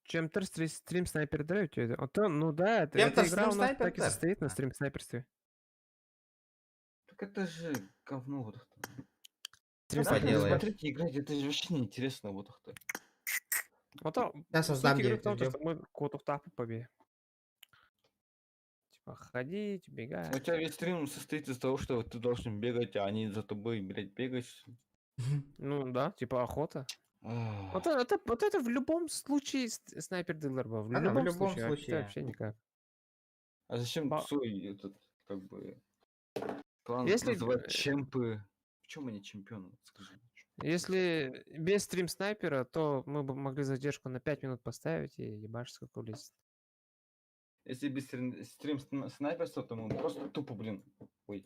Чем-то стрим, стрим снайпер драйв тебе. А то, ну да, это, Чем-то эта игра стрим у нас так снайпер и драйв? состоит на стрим снайперстве. Так это же говно вот это. Стрим Да, снайпер. Смотрите, играть, это же вообще неинтересно вот это. Вот то, Я создам суть игры в 9 том, то, ждем. что мы кот побе. Типа ходить, бегать. У тебя весь стрим состоит из того, что ты должен бегать, а они за тобой, блядь, бегать. Ну да, типа охота. Вот это, вот это в любом случае снайпер дилер был. В Да, в любом, любом случае, а случае. вообще никак. А зачем Ба- свой этот, как бы, клан Если, называть э, чемпы? В чем они чемпионы, вот скажи? Если без стрим снайпера, то мы бы могли задержку на 5 минут поставить и ебашь сколько влезет. Если без стрим снайперства, то мы просто тупо, блин, ой.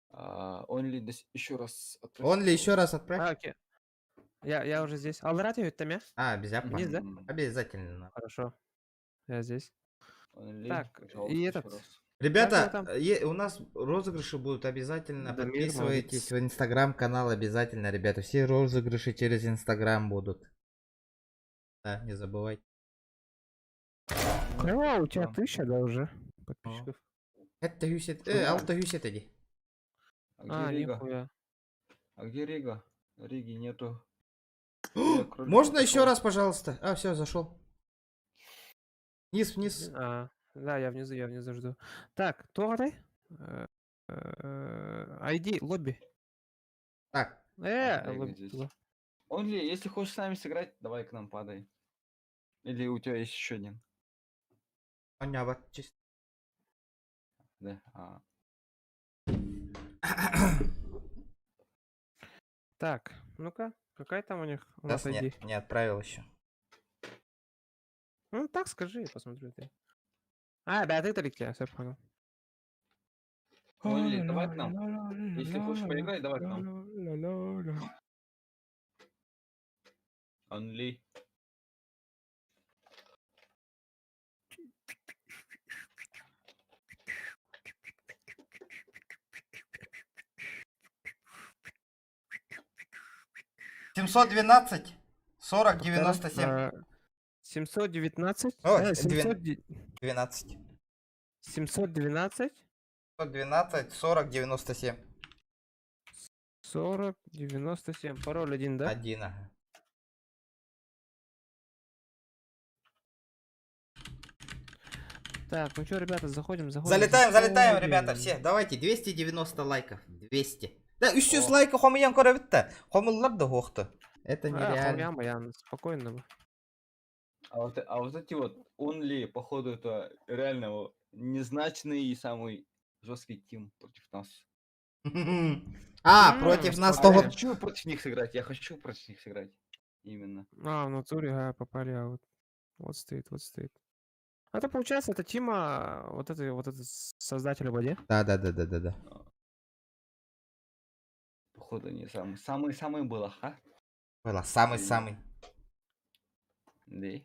А, only еще раз отправь, Он ли еще раз отправь? А, окей. Я уже здесь. Алрат там я? А, обязательно. Вниз, да? Обязательно. Хорошо. Я здесь. Only, Так, пожалуйста, и ещё этот. раз. Ребята, Как его там? у нас розыгрыши будут обязательно. Дамир, Подписывайтесь молодец. в инстаграм-канал обязательно, ребята. Все розыгрыши через инстаграм будут. Да, не забывайте. О, у тебя 1000, да, уже подписчиков. Это юсет, алта юсет иди. А где А, Рига? нихуя. А где Рига? Риги нету. Я кролик Можно еще пошел. раз, пожалуйста? А, все, зашел. Вниз, вниз. А, да, я внизу жду. Так, Торы. ID, лобби. Так. А, Рига Лобби. здесь. туда. Only, если хочешь с нами сыграть, давай к нам падай. Или у тебя есть еще один? Аня, чисто. Да. А. Так, ну-ка, какая там у них у нас Сейчас не, ID? не отправил еще. Ну, так скажи, я посмотрю. Ты. А, да, ты только, я все понял. Only, давай к нам. Если хочешь поиграть, давай к нам. Only. 712 40 Повторяй. 97. 719. О, 712. 12. 712. 712 40 97. 40 97. Пароль один, да? Один, ага. Так, ну что, ребята, заходим, заходим. Залетаем, залетаем, ребята, заходим. все. Давайте, 290 лайков. 200. Да, 300 лайка хомуян көрөбүт Хомуллар да хуохту. Это А, нереально. хомуян, баян, спокойно. А вот эти вот only, походу, это реально вот незначный и самый жесткий тим против нас. А, против нас А того... Я хочу против них сыграть, я хочу против них сыграть. Именно. А, в натуре, а, попали, а вот. Вот стоит, вот стоит. Это получается, это Тима, вот это создатель в воде. Да, да, да, да, да, да. Походу, не самый. Самый-самый был, ага. Было самый-самый. Да.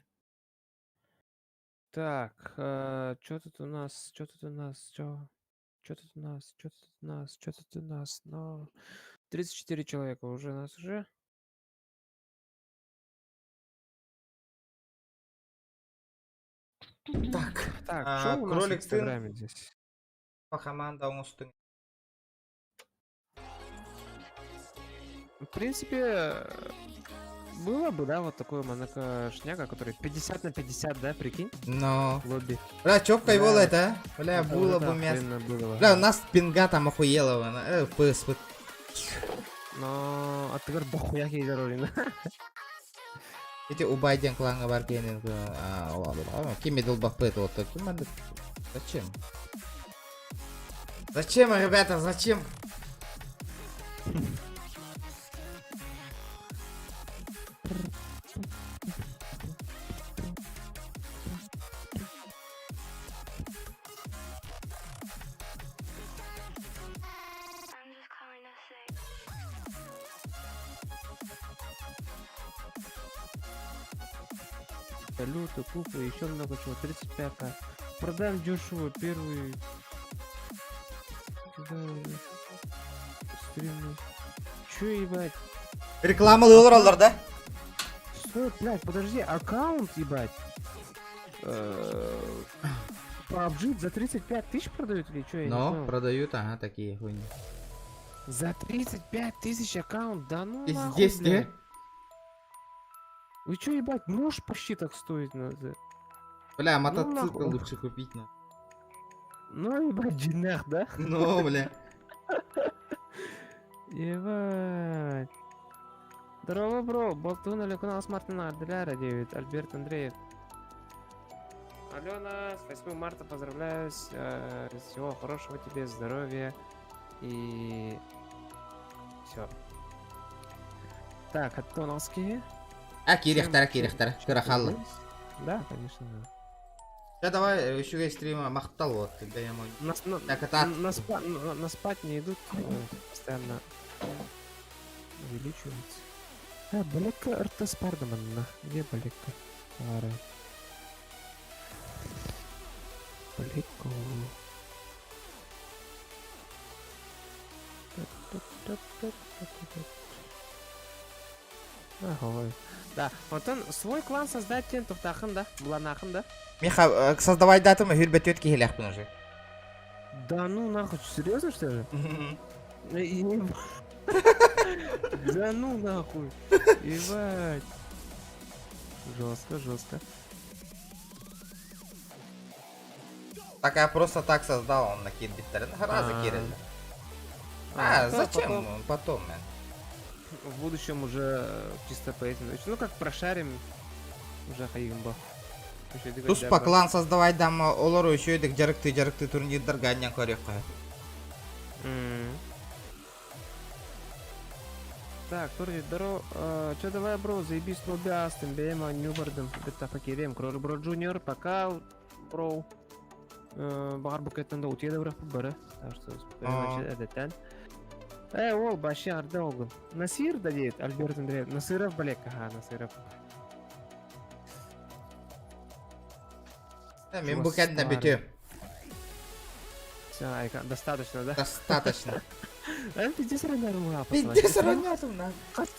Так, что тут у нас, что тут у нас, что? Что тут у нас, что тут у нас, что тут у нас, но 34 человека уже нас уже. Так, Так, а, что у нас в кролик сын. Инстаграме здесь? По команда оҥостуҥ. В принципе, было бы, да, вот такой монокошняга, который 50 на 50, да, прикинь? Но. Лобби. Бля, чёпкой Бля, было это, а? Бля, это было вот бы это мясо. охуенно было. Бля, у нас пинга там охуела. ПС. Но, а ты говоришь, дохуя хейдеролина. Эти убайден кланга бар кенен. Ким медл бахпет вот таким надо. Зачем? Зачем, ребята, зачем? Люто, куклы, еще много чего. 35к. Продам дешево первый. Кидаю. Стримы. Че ебать? Реклама олороллор да? Стой, блядь, подожди, аккаунт, ебать. PUBG за 35 тысяч продают или что? Я не Но понял. продают, ага, такие хуйни. За 35 тысяч аккаунт, да ну нахуй, Пиздец, не? блядь. Вы чё, ебать, нож почти так стоит, надо. Бля, Ну мотоцикл нахуй. лучше купить, на. Ну, ебать, джинах, да? Ну, бля. Ебать. Здорово, бро. Болтун Алекуна с Мартина Аделяра 9. Альберт Андреев. Алена, с 8 марта поздравляю. Всего хорошего тебе, здоровья и все. Так, Аттоновские. А, кириэхтэрэ, кириэхтэрэ. Кыра хаалла. Да, конечно. да. Да давай, еще стрима махтал вот, когда я мой. На, на, Так, это на, спа- на спать не идут, постоянно увеличиваются. А, балекка РТ Спардаман, Где балекка? Ара. Балекку. Ага, Да, вот он свой клан создать тен тухтахын, да? Буланахын, да? Миха, создавай дату, хүрбөтүөт киһилээхпин уже. Да ну нахуй, серьезно что ли? Да ну нахуй. Ебать. Жестко, жестко. Так я просто так создал, он на кирбиттерин. Раза А. кирилл. А, А, да, зачем? потом. Потом, мэн. В будущем уже чисто по этим. Ну как прошарим уже хайгымба. Туспа клан создавай дам олору еще едик жарыкты жарыкты турнирдар ганнян көрөк. Так, Торги, здорово. Чё, давай, бро, заебись, лобястым, бема, нюбардым, бета факирем, кроль бро джуниор, пока, бро. Бағар букеттен да утия да бары. Так что, А. әдеттен. Ол, баши арда олгун. Насир да дейт, Альберт Андреев. Насыров, балек, ага, Насыров. Мен букетне бүтү. Все, айка, достаточно, да? Достаточно. А, пиздец ранярым Пиздец ранярым, на.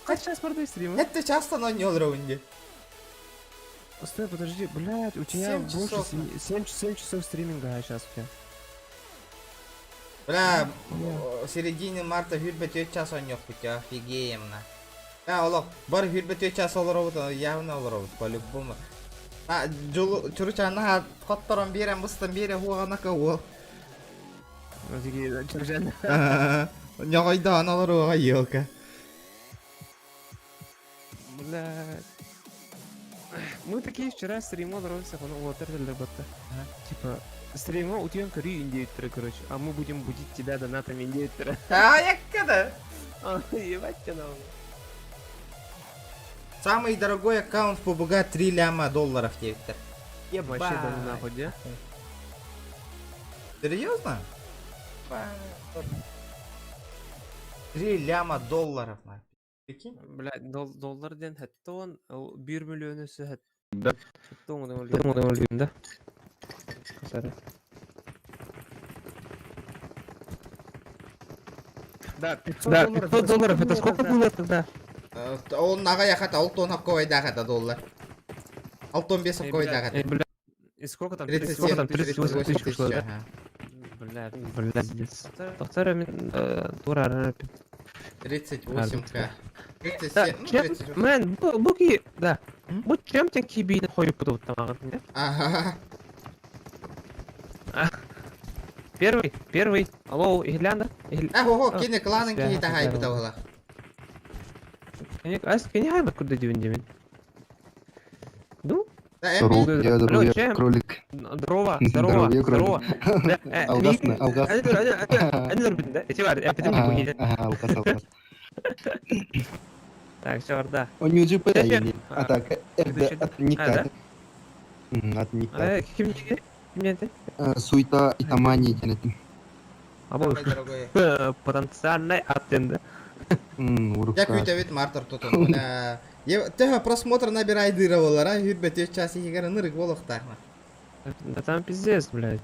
Кач час продай стримы? Это часто на нёл раунде. Стой, подожди, блядь, у тебя Семь больше часов, 7 часов стриминга сейчас у тебя. Бля, в середине марта хүрбөтүөт час ойнок путя, офигеем на. А, олох, бар хүрбөтүөт час олоробут, явно олоробут, по-любому. А, жулу, чуручана хотторон бирен, бустан бире хуаганака уол. Такие, чуржан. Ньогойдаан олоруга елка. Блядь. Мы такие вчера стримол роликах, ну вот это работа. Типа, стримол у тебя кори индейтера, короче, а мы будем будить тебя донатами индейтера. А, яккада? А, ебать тебя нахуй. Самый дорогой аккаунт в PUBG 3 ляма долларов теперь. Вообще да ну нахуй, где? Серьезно? 3 ляма долларов, на. Прикинь? Блядь, доллар ден хәтта 1 миллион өсө Да. хәтта өлгөн, да? Сары. Да, 500 Да, долларов. 500 долларов, это сколько было тогда? Ол нага яхата, ол тон хапковай дахата доллар. Алтон бес хапковай дахата. Э, бля, и сколько там? 37, Сколько там, 38 тысяч тысяч, ушло, да? ага. Бля, бля, пиздец. Повторю, тура, 38к. Да, 37, ну чем, 38. мэн, буки, да. Бу чем тебе кибин хою путут там, нет? Ага. А. Первый, первый. Алло, Иглянда? А, ого, кини кланын кини тахай бутавала. Ас, кини хайбат куда дивин дивин. Ну? Здоровье, здоровье, кролик. Здорово, здорово, Здоровье, здорово. кролик. Алгасны, алгас. Алгас, алгас. Так, все, орда. Он не уже Чэ, А так, это от А, Ника. да? От Ника. Ким ким это? Суета и тамани тянет. Або потенциальный аттенда. Я күтәбит мартыр тотон. Бля. Теха просмотр набирай дыра болар, а хүрбет өч час егер нырык болохта. Да там пиздец, блядь.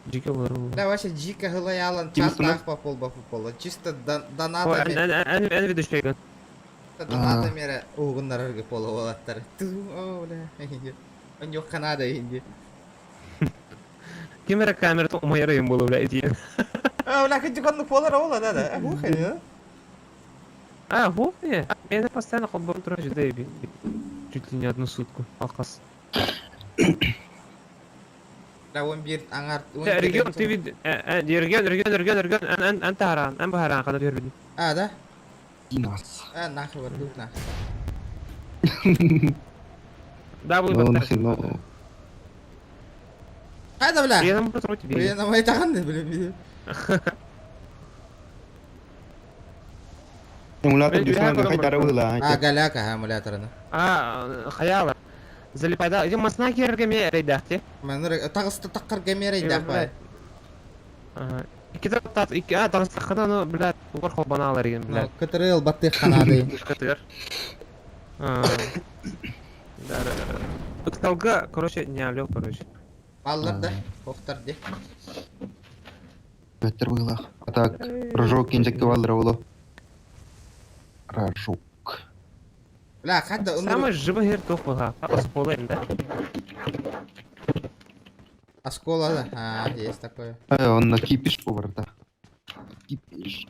Дикий был. Бля, вообще жика хылаялан Ким час сына? тах пол ба пола. Чисто Ой, доната эн ведущий. доната мере угуннар пола болаттар. Ту, о, бля. Он yok Канада инди. Камера камера то моя район было, блядь. А, бля, хоть конну полара ола, да, да. Глухо, да? А, вовне? Я постоянно холбом трожу, да, чуть ли не одну сутку. Алкас. Бля, он бир аңар. Регион, ты вид... Регион, регион, регион, регион, эн, эн, таран, эн бахаран, когда дверь А, да? Динас. А, нахуй, вардук, нахуй. Да, Ну, нахрен, ну. Хайда, бля. Я там просто тебе. Блин, а таган, бля. Эмулятор дюсман хайдара выла. А, галяка, эмуляторына. А, хаяла. Залипайда. Идем масна кергеме рейдахте. Мен тагысты таккар гемерей дахпай. Ага. Икки тат, икки, а, тагысты хана, ну, блядь, угар холбаналар еген, блядь. КТРЛ батты ханады. КТР. Да, да, да. Тут короче, не алё, короче. Баллар да, охтар де. Беттер выла. А так, рожок кинжекке валдыра боло. Рожок. Бля, хадда Самый живой хер тух была. Оскола, да? Оскола, да. А, есть такое. Он на кипиш поварда. Кипиш.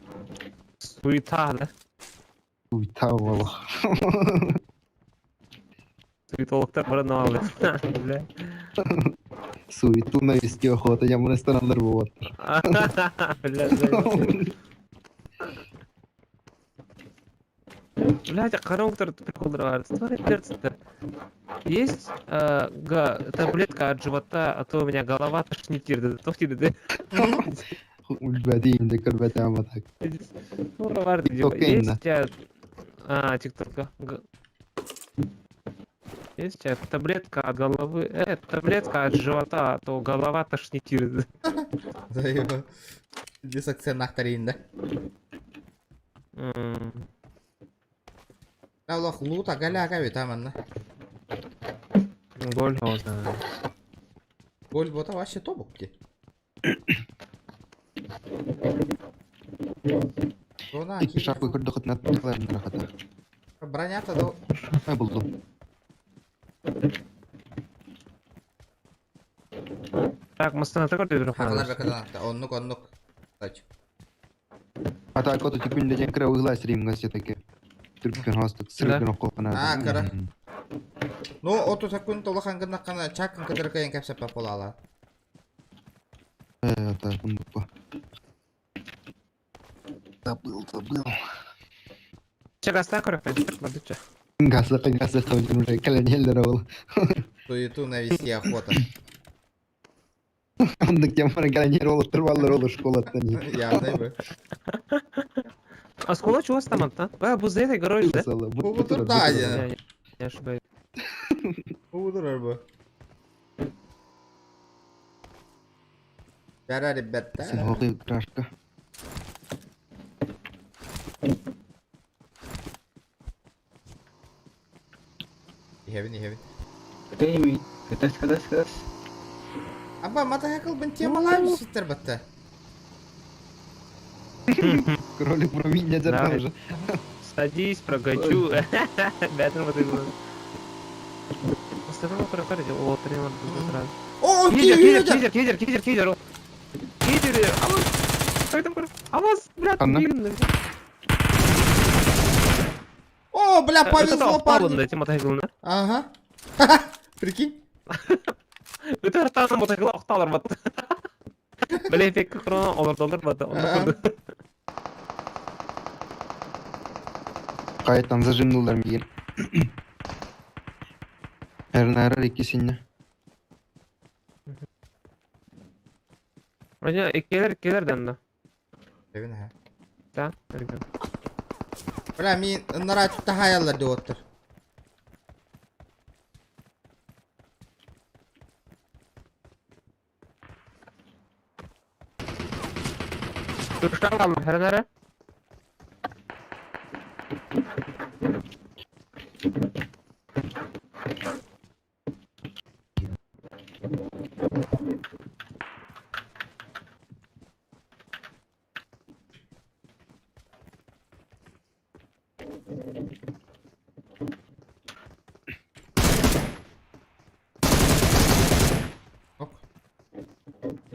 Суета, да? Суета боло. Суетологтар баран Бля. Суету навести охота, я мына станалар болот. Бля, Блядь, коробка прикол бар. Смотри, перцы-то. Есть таблетка от живота, а то у меня голова тошнит. Да? Үлбәдейм де көрбәтә так. Есть у тебя... А, тиктока. Есть у тебя таблетка от головы... Таблетка от живота, а то голова тошнит. Заеба. Дисакция нахтарин, да? Аллах, лута галяка ведь там она. Голь. Голь бота вообще тобок где. Икки шапы көрдө хытнат рахата. Броня-то до... Ай булдум. Так, мастана такой ты Хакалар бакадан Оннук, оннук. Тач. А так вот күндө ден кыра угла срим все-таки. Түрккен хостук сыргын оккопана. А, кара. Ну, оту сакун толахан гынаккана чакын кыдыркайын кәпсәп пола. Так, ну Забыл, забыл. Че, гаста көрөк, бардыча. Газы, газы, уже колонеллер ол. Суету навести охота. Андык темара колонеллер ол турбаллар ол школаттан. Явно бы. А скола чего там, а? Бля, бу за этой горой, да? Бу да, я. Я ошибаюсь. Бу бу. Бәрә, ребята. Сен хокуй крашка. Хевин, хевин. Катайми, катас, катас, катас. Аба, мата хакыл бен темалар ситтер батта. Кролик про меня держал уже. Садись, прокачу. Бәтер вот это. О, кидер, кидер, кидер, кидер, кидер. Кидер, авос. Авос, блядь, блин. О, бля, повезло парню. Ага. Прикинь. Это артан мотоцикл охталар бат. Бля, эффект крона олар бат. Кайтан зажимнулар мир. Эрнарар иккисинне. Вроде иккилер иккилер данна. Эбин ha. Да, ребят. Бля, мин ыннара тахаяллар деп оттор. Duruştan kaldım her nere?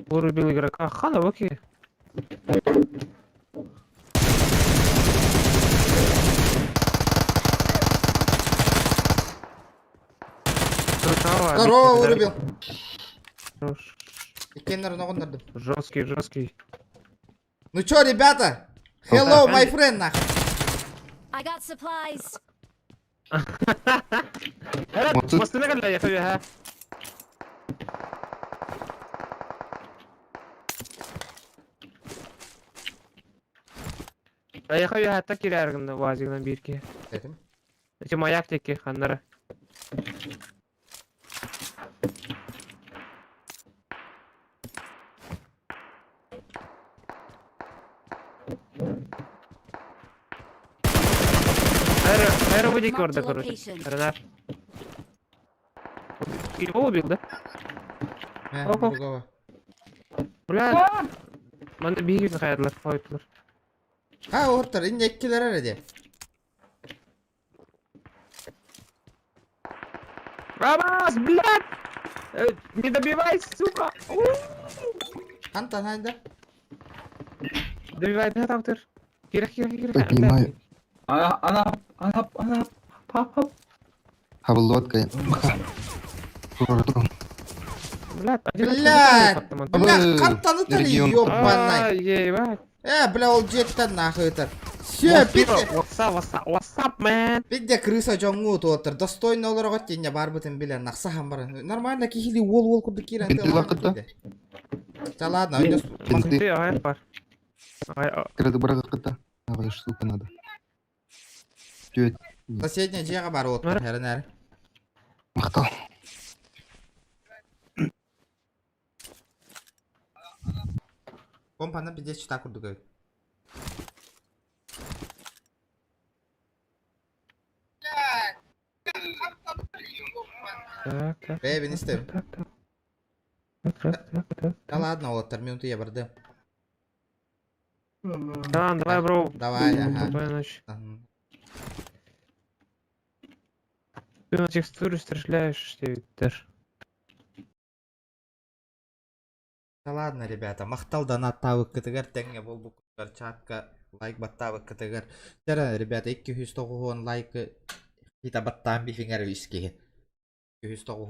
Вырубил игрока. Хана, окей. Здорово, вырубил. Иккеннер ноҕуннардым. Жесткий, жесткий. Ну чё, ребята? Hello, my friend, нах. I got supplies. Мастына кэллэ, я ha. Аяха я хатта кирәргин вазигнан бирки. Дедим. Эти маяк теки ханнары. Аэро, аэро выйди Marked a короче. location. Ренар. Его убил, да? Опа. Другого. Бля. Манда бигин хайырлар, хойтлар. Ha, оттор, инде иккилер эреди. Рамас, блядь! Не добивай, сука! Хантан хайда. Добивай, да, там ты. Кирах, кирах, кирах. Поднимаю. Ана, ана, ана, ана, пап, пап. Хабыллотка. Блядь, один Блядь! Бля, хантаны тали, Регион. ёбаный. Ебать. Бля, ол жеттен нахуй это. Все, битте. What's up, what's up, what's up, man? Бидде крыса жоңгу туоттар. Достойно олорго тенне барбытын биле нахса бар. Нормально кихили уол уол курду кирен. Бинты лакыта. Да ладно, ойдос. Бинты. Ты, ай, бар. Ай, Кырды баракыта. Давай штука надо. Тёть. Соседняя жега бар оттар, херенер. Мактал. Компаны бидде чыта курду көй. Так, так. Бе, бен истем. Так, так. Так, так, так. Да ладно, оттар, минуту я барды. Да, давай, бро. Давай, ага. Спокойной ночи. Ты на текстуру стреляешь, ты даже. Да ладно, ребята, махтал донат табык кытыгар теңге болбу чатка лайк баттабык кытыгар. Тера, ребята, 290 лайкы хита баттаан бифиңер искиһи. 290.